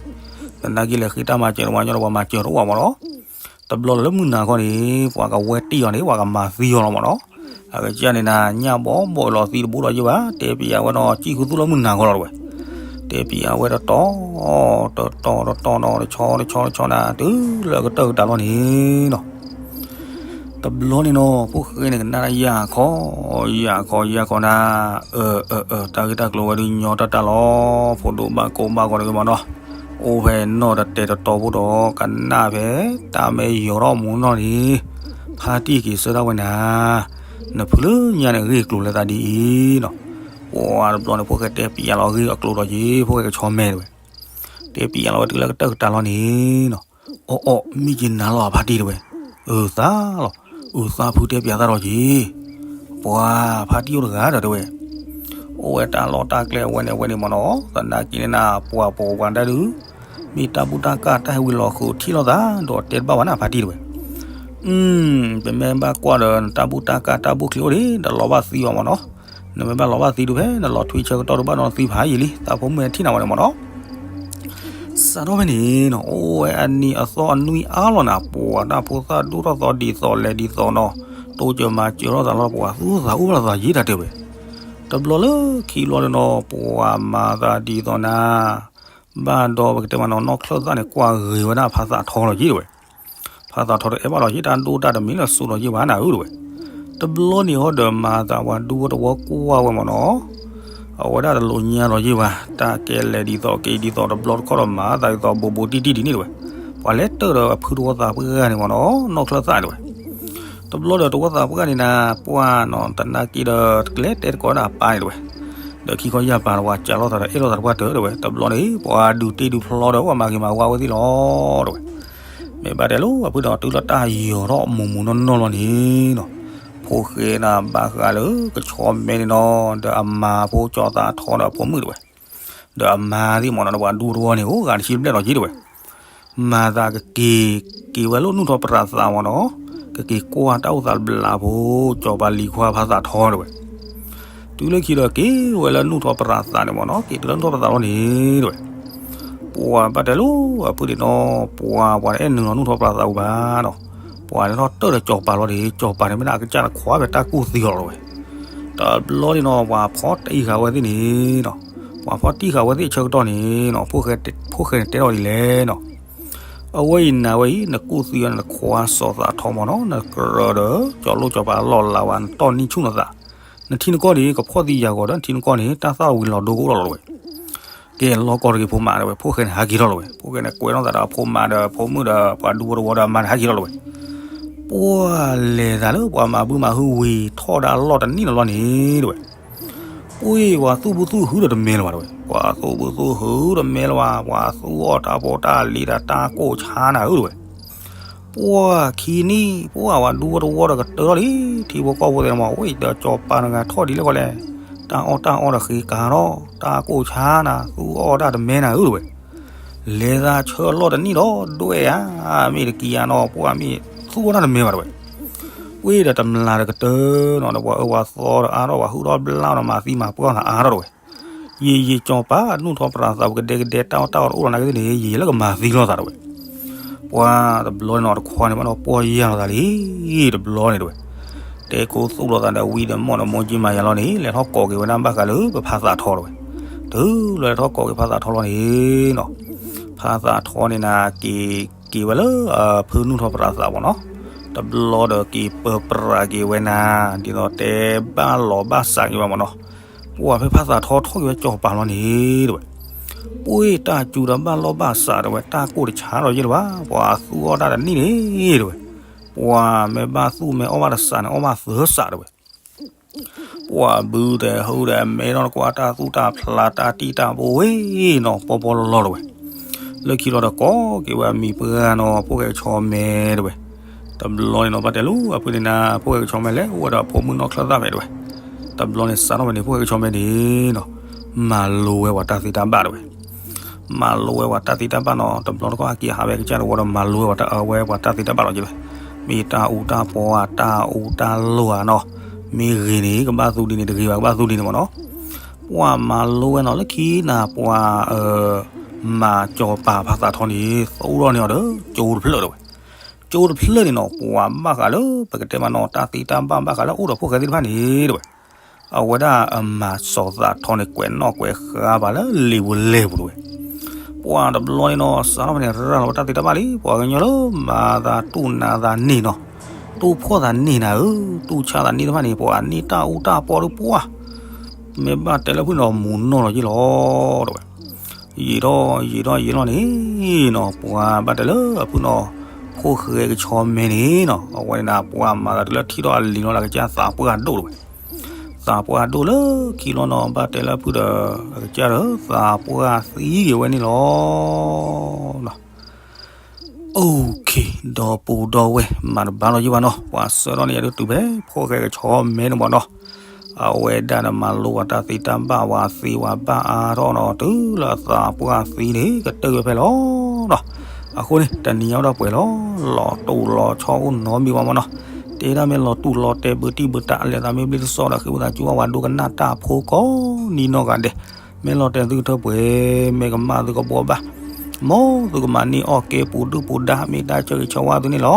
သနာ်က့လဲၤဃ့တၢ်မၤစၢၤတဝါညီဒီးပှၤမၤစၢၤတအိၣ်ဘၣ်မးနီၤ, တဘျီလၢမုၢ်နၤခီန့ၣ် ပှၤကဝဲတ့ၢ်အီၤန့ၣ် ပှၤကမၤသံအီၤလီၤမးနီၤ, အကစၢ်န့ၣ်နၤ ညၣ်ဘီၣ်ဘီၣ်လီၤသံတဘိဒီးယ့ၢ်ဘၣ် တဲပံၤအဝဲနီၤ စံၣ်ဃုသူၣ်လၢမုၢ်နၤခီလီၤတဝဲ, တဲပံၤအဝဲတတီၤ တတီၤတတီၤနီၤ တဆီတဆီတဆီနၤ တုၤလၢကတၢၢ်ကတၢၢ်လီၤန့ၣ်နီၤ တဘျီန့ၣ်နီၤ ဖိၣ်ဃဲန့ၣ်ကနၣ်တၢ်ယၢ်ခီ ယၢ်ခီယၢ်ခီနၤ, အၢ အၢ အၢ တၢ်ဂ့ၢ်တၢ်ကျိၤဝဲဒုးညီတၢ်တၢ်လီၤ, ဖိဒိၣ်ဘၣ်ကိးဘၣ်ဂီၤတဂ့ၤမးနီၤ, အိၣ်ဖဲနီၢ်တတဲာ်တတီၤဖိဒီး ကနၣ်ဖဲတၢ်မ့ၢ်ယီၤထီၣ်မူနီၢ်န့ၣ်, ဖါတံၢ်က့ၤဆၢထၢၣ်ဝဲနၤ, နဖုလၢညါန့ၣ်ဂ့ၢ်ကျိၤလၢသးဒ်အံၤနီၤ, ပှၤတဘျီန့ၣ် ဖိၣ်ဃဲတဲပံၤယၤလီၤဂ့ၢ်အကျိၤဒီးက့ၤ ဖိၣ်ဃဲကဆီမဲာ်တဝဲ, တဲပံၤယၤလီၤဝဲတုၤလၢကတၢၢ်ကတၢၢ်လီၤန့ၣ်နီၤ, အီၣ်အီၣ် မ့ၢ်က့ၤနၤလီၤအဖါတံၢ်တဝဲ, အုးသးလီၤ, အုးသးဖုတဲပံၤအသးဒီးက့ၤ, ပှၤဖါတံၢ်အိၣ်တဂၤဒီးတဲဝဲ, အိၣ်ဝဲတၢ်လီၢ်တၢ်ကျဲအဝဲန့ၣ်အဝဲန့ၣ်မးနီၤ, သနာ်က့န့ၣ်နၤ ပှၤပိာ်ပှၤဒၣ်ဒုး, မ့ၢ်တၢ်ဘူၣ်တၢ်ကၢ်တၢ်ဟဲဝံၤလီၤဃုာ်ထံၣ်လိာ်သး ဒီးတဲတဘၣ်ဘၣ်နၤဖါတံၢ်တဝဲ, ပမ့ၢ်ဘၣ်ကွၢ်ဒီးနတၢ်ဘူၣ်တၢ်ကၢ်တၢ်ဘူၣ်ချံအိၣ်ဒံး ဒီးလီၤဘၣ်သံအီၤမးနီၤ, နမ့ၢ်ဘၣ်လီၤဘၣ်သံဒုးဖဲ နလီၤထွံဆၢကတီၢ်ဒုးဘၣ်နီၤသံဖးယံာ်လံ သးဖိမုၣ်ထံၣ်နၤဝဲန့ၣ်မးနီၤ, စ စးထီၣ်ဖဲန့ၣ်နီၤ အိၣ်ဝဲအနံၤအသီအနွံအါလီၤနၤ ပှၤတၢ်ဖိသၣ်ဒိၣ်ထီၣ်သီဒ်သိးလဲၤဒ်သိးနီၤ တိစၢၤမၤစၢၤထီၣ်သးလီၤ ပှၤသူၣ်သးအိၣ်ဖျါသးယံာ်တၢ်တဲဝဲ. တဘျီလၢခံဘျီန့ၣ်နီၤ ပှၤမၤသးဒ်သိးနၤ ဘၣ်ဒီးပကတဲမးနီၤ နီၢ်ချၢၣ်သၣ်န့ၣ် ကွၢ်ဂ့ၤဝဲဒၣ်ဖါသးထီလီၤယံာ်တဲဝဲ. ဖါသးထီတအဲၣ်ဘၣ်လီၤယံာ် တၢ်ဒိၣ်တၢ်တမံၤလၢစိၤလီၤယံာ်ဘၣ်နၤဧၢတဲဝဲ. တဘျီန့ၣ်ဟီဒီးမၤသးပှၤဒူဖိတဝီကွၢ်ဝဲမးနီၤ အဝဲဒၣ်တလိၣ်ညါလီၤယံာ်ဘၣ် တၢ်ကဲလဲၤဒ်သိးက့ၤဒ်သိးတဘျီတခီၣ်ဒီးမၤသးဒ်သိးဘိးဘိးတံၢ်တံၢ်ဒ်န့ၣ်တဲဝဲ. ပှၤလဲၤတၢၢ်ဒီးအဖုတဝီသးပှၢ်န့ၣ်မးနီၤ နီၢ်ချၢၣ်သၣ်တဲဝဲ. တဘျီဒီးတဝီသးပှၢ်န့ၣ်နၤ ပှၢ်နီၤ တနာ်က့ဒီး တကလဲၤတဲတကိးဒၣ်အပၢ်န့ၣ်တဲဝဲ. ဒီးခံခီယၢ်ပၤဒီးပှၤကးလိာ်သးဒီးအဲၣ်လိာ်သးတပှၢ်တၢၢ်တဲဝဲ တဘျီန့ၣ် ပှၤဒုးတ့ဒုးဖျီဒီး ပှၤမၤဂ့ၤမၤဝါဝဲသ့ၣ်လီၤတဲဝဲ. မ့ၢ်ဘၣ်တဲလိၤ အဖုဒီးတုၤလၢတၢ်ယီၤထီၣ်မူးမူးနီၢ်နီၢ်လီၤန့ၣ်နီၤ ဖိၣ်ဃဲနၤဘၣ်ဃးလၢကဆီမဲန့ၣ်နီၤ ဒီးအမါဖိကၠီၤသးထီဒီးအဖိမုၣ်တဲဝဲ. ဒီးအမါသ့ၣ်မးနီၤ ဒီးပှၤဒူတဝီန့ၣ် အိၣ်ဂၤတဆံဘျဲၣ်လီၤယံာ်တဲဝဲ. မၤသးကက့ၤ က့ၤဝဲလၢနူၢ်ထီၣ်ပြးသးမးနီၤ ကက့ၤကွၢ်တၢ်အိၣ်သးတဘျးဖိ ကၠီၤပၤလံၤခွါဖါသးထီတဲဝဲ. တုၤလၢခံဒီးက့ၤဝဲလၢနူၢ်ထီၣ်ပြးသးန့ၣ်မးနီၤ က့ၤတုၤလၢနူၢ်ထီၣ်ပြးသးလီၤန့ၣ်တဲဝဲ. ပှၤဘၣ်တဲလိၤ အဖုန့ၣ်နီၤ ပှၤ ပှၤတအဲၣ်နုာ်လီၤနူၢ်ထီၣ်ပြးသးပူၤဘၣ်နီၤ ပှၤလဲၤထီၣ်တၢၢ်ဒီးကၠီၤပၤလီၤန့ၣ် ကၠီၤပၤန့ၣ်မ့ၢ်ဒၣ်အကစၢ်တခွါဖဲတၢ်ကူၣ်သံအီၤလီၤတဲဝဲ. တဘျီန့ၣ်နီၤ ပှၤဖီၣ်တံၢ်ဃာ်ဝဲသ့ၣ်န့ၣ်နီၤ ပှၤဖီၣ်တံၢ်ဃာ်ဝဲသ့ၣ်ဆၢကတီၢ်န့ၣ်နီၤ ဖိၣ်ဃဲန့ၣ်တဲထီၣ်ဒ်လဲၣ်နီၤ အဝဲအံၤနၤဝဲအံၤ နကူၣ်သံအီၤ နခွါစီၤသးထီမးနီၤ နကြၢးဒီး ကၠီၤလိၣ်ကၠီၤပၤလီၢ်လၤဝဲ နတီၢ်နံၣ်ဆူၣ်နသး နထံနကီၢ်န့ၣ် ကဖီၣ်သံယၤဂီၤဒီး နထံနကီၢ်န့ၣ် တၢ်သၣ်ဝံၤလီၤဒိကအိၣ်လီၤလီၤဝဲ. ကဲလီၤကီၢ်တဂ့ၤ ဖိမးတဲဝဲ ဖိၣ်ဃဲန့ၣ် ဟးက့ၤထီၣ်လီၤဝဲ. ဖိၣ်ဃဲန့ၣ် ကွဲးထီၣ်သးဒီးအဖိမးဒီး ဖိမုၣ်ဒီး ပှၤဒူဖိတဝီဒီးအမါန့ၣ် ဟးက့ၤထီၣ်လီၤဝဲ. ပှၤလဲၤသးလၢပှၤမၤဘုမၤဟုဝံၤ ထီၣ်ဒၣ်လီၢ်တနံၣ်လီၤလီၤန့ၣ်တဲဝဲ ပှၤသူၣ်ဘုသူၣ်ဟုဒီးတမဲလၢၤဘၣ်တဲဝဲ. ပှၤသူၣ်ဘုသူၣ်ဟုဒီးတမဲလၢၤဘၣ် ပှၤသူၣ်အီၣ်တၢ်ဖိတၢ်လံၤဒီးတၢ်ကိၢ်ဆါနၤဧၢတဲဝဲ. ပှၤခံနံၣ် ပှၤဝဲဒူဖိတဝီဒီးကတၢၢ်ထီၣ်လံ ထံဖိကီၢ်ဖိသ့ၣ်မး ဝဲဒီးကၠီၤပၤတဂၤထီၣ်ဒ်လဲၣ်ဃီလဲၣ် တၢ်အီၣ်တၢ်အီဒီးဃ့ကၤထီၣ် တၢ်ကိၢ်ဆါနၤ သူၣ်အီၣ်တၢ်တမဲနၤဧၢတဲဝဲ. လဲၤသးဆၢအလီၢ်တနံၣ်ဒီးဒွဲၣ်ဧါ မ့ၢ်တကံၤဧါနီၤ ပှၤမ့ၢ်သူၣ်အီၣ်တၢ်တမဲဘၣ်တဲဝဲ. ဝဲဒီးတမျးဒီးကတၢၢ်နီၤ ဒီးပှၤအၢပှၤသီဒီးအါထီၣ် ပှၤဟုၣ်ထီၣ်ဘျါဒီးမၤသံမၤပှၢ်သးအါထီၣ်တဲဝဲ. ယံာ်ယံာ်ကၠီၤပၤ နူၢ်ထီၣ်ပြးသးပူၤကဒဲကဒဲ တၢ်အီၣ်တၢ်အီတအိၣ်လီၤနာ်က့သ့ၣ်န့ၣ် ယံာ်ယံာ်လၢကမၤသံလိာ်သးတဲဝဲ. ပှၤတဘျီန့ၣ်နီၤ တခွါန့ၣ်ဘၣ်ဒီးပှီၢ်ယၢ်လီၤသးလံ တဘျီန့ၣ်တဲဝဲ. တဲကိသိၣ်လိာ်သးဒီးဝံဒီးမီၢ်ဒီးမိၢ်ကၠံမၤယၤလီၤန့ၣ် လဲၤထီၣ်ကိးက့ၤဝဲဒၣ်ဘၣ်ဃးလၢပဖါသးထီတဲဝဲ. တုၤလၢလဲၤထီၣ်ကိးက့ၤဖါသးထီလီၤန့ၣ်နီၤ ဖါသးထီန့ၣ်နၤက့ၤ က့ၤဝဲလၢအဖုနူၢ်ထီၣ်ပြးသးမးနီၤ တဘျီဒီးက့ၤပၢပြးက့ၤဝဲနၤ ဒ်သိးတဲဘၣ်လီၤဘၣ်စးက့ၤဝဲမးနီၤ. ပှၤဖဲဖါသးထီထီၣ်က့ၤဝဲကၠီၤပၤလီၤန့ၣ်တဲဝဲ. ပှၤတၢ်စူၤဒီးဘၣ်လီၢ်ဘၣ်စးတဲဝဲ တၢ်ကိၢ်တဆါဒီးယဲၢ်လၢၤဘၣ် ပှၤသူၣ်အီၣ်တၢ်တနံၣ်န့ၣ်တဲဝဲ. ပှၤမ့ၢ်ဘၣ်သူၣ်မ့ၢ်အီၣ်ဘၣ်တစးန့ၣ် အီၣ်ဘၣ်သၢစးတဲဝဲ. ပှၤဘုတဟူဒီးမဲထီၣ်နကွၢ်တၢ်သူၣ်တၢ်ဖျးတၢ်တံၢ်တၢ်ဘိဝဲနီၤ ပီပီလီလီတဲဝဲ. လၢခံလီၤဒီးကိးက့ၤဝဲအမံၤပှၢ်နီၤ ဖိၣ်ဃဲကဆီမဲတဲဝဲ. တဘျီန့ၣ်နီၤ ဘၣ်တဲလိၤ အဖုန့ၣ်နၤ ဖိၣ်ဃဲကဆီမဲလဲၤအိၣ်ဝဲဒီးအဖိမုၣ်နီၢ်ချၢၣ်သၣ်ဖဲတဲဝဲ. တဘျီန့ၣ်စးထီၣ်ဖဲန့ၣ် ဖိၣ်ဃဲကဆီမဲန့ၣ်နီၤ မၤလိဝဲပှၤတၢ်သ့တၢ်ဘၣ်တဲဝဲ. မၤလိဝဲပှၤတၢ်သ့တၢ်ဘၣ်နီၤ တဘျီတခီၣ်ဟဲက့ၤဟးဝဲကစၢ်တဝီဒီးမၤလိဝဲပှၤတၢ်အဝဲပှၤတၢ်သ့တၢ်ဘၣ်လီၤက့ၤဝဲ. မ့ၢ်တၢ်အူတၢ်ပီဧါ တၢ်အူတၢ်လိၤဧါနီၤ မ့ၢ်ဂ့ၤန့ၣ် ကဘၣ်သူဒ်န့ၣ် တဂ့ၤဘၣ်ကဘၣ်သူဒ်န့ၣ်မးနီၤ. ပှၤမၤလိဝဲနီၤ လၢခံနၤ ပှၤ မၤကၠီၤပၤဖါသးထီန့ၣ် သူၣ်ထီၣ်န့ၢ်အီၤဒီး ကၠိတဖျၢၣ်တဲဝဲ. ကၠိတဖျၢၣ်န့ၣ်နီၤ ပှၤဘၣ်ဃးလၢ ပကတဲမးနီၤ တၢ်သ့တၢ်ဘၣ်ဘၣ်ဃးလၢအိၣ်ဒီးဖိၣ်ဃဲသ့ၣ်တဖၣ်န့ၣ်တဲဝဲ. အဝဲဒၣ်အမၤစီၤသးထီန့ၣ် ကွဲးနီၣ်ကွဲးဃါပှၤလၢလံာ်ပူၤလဲၢ်ပူၤတဲဝဲ. ပှၤတဘျီန့ၣ်နီၤ စးထီၣ်ဖဲန့ၣ် ရၤလီၤဝဲတၢ်သ့တၢ်ဘၣ်လံ ပှၤကညီလၢမၤသးတူၢ်နးသးန့ၢ်နီၤ တူၢ်ဖှီၣ်သးန့ၢ်နၤဧၢ တူၢ်ဆါသးန့ၢ်တဖၣ်န့ၣ် ပှၤန့ၢ်တၢ်အူတၢ်ပီဒီးပှၢ် မ့ၢ်ဘၣ်တဲလၢဖုၣ်နီၤမူၤနီၢ်လီၤယ့ၢ်လီၤတဲဝဲ. ယံာ်ထီၣ်ယံာ်ထီၣ်ယံာ်လီၤန့ၣ်နီၤ ပှၤဘၣ်တဲလၢအဖုၣ်နီၤ ဖိၣ်ဃဲကဆီမဲန့ၣ်နီၤ အဝဲန့ၣ်နၤ ပှၤမၤသးတုၤလၢထံၣ်ထီၣ်အလံၤနီၤလၢအကစၢ်သးပှၢ်ဒိၣ်တဲဝဲ. သးပှၢ်ဒိၣ်လၢခံလီၤနီၤ ဘၣ်တဲလၢဖုၣ်ဒီး အကစၢ်ဒီးသးပှၢ်သံက့ၤဝဲန့ၣ်လီၤ. အိၣ်ခ့ ဒီပုၢ်ဒီဝဲၢ် မၤတဘၣ်လီၤယံၤဘၣ်နီၤ ပှၤဆှၢထီၣ်န့ၣ် ယဒုးတုၤဖဲ ဖိၣ်ဃဲကဆီမဲန့ၣ်မးနီၤ အဝဲဒၣ်နမၤလိဝဲတၢ်သ့တၢ်ဘၣ်ဝဲသ့ဝဲဘၣ်အါထီၣ်နီၤ တုၤလၢအသးပှၢ်သံန့ၣ် ကတၢၢ်ဝဲဖဲလီၤနီၤ. အဃိန့ၣ် တနံၤညါအိၣ်ဒီးပှဲၤလီၤ လီၤတူာ်လီၤဆီအိၣ်နီတမံၤဘၣ်မးနီၤ တဲဒၣ်မ့ၢ်လီၤတူာ်လီၤတဲာ်ဘုတံၢ်ဘုတၢ် လဲၤသးမ့ၢ်ဘျ့တစီဒီး ဃ့ဝံသးစူၤဘၣ်ဝဲဒိကနၣ်တၢ်ဖိကိးနံၤနီၢ်ဂၤဒဲး မ့ၢ်လီၤတဲာ်သုကထၢပှဲၤ မ့ၢ်ကမၣ်သုကဘှီဘၣ် မ်သုကမၤန့ၢ်အီၣ်ကဲပူၤဒုၣ်ပူၤဒါ မ့ၢ်တၢ်ဆၢဂ့ၤဆၢဝါသုန့ၣ်လီ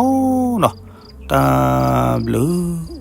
ၤ. တၢ်ဘျုး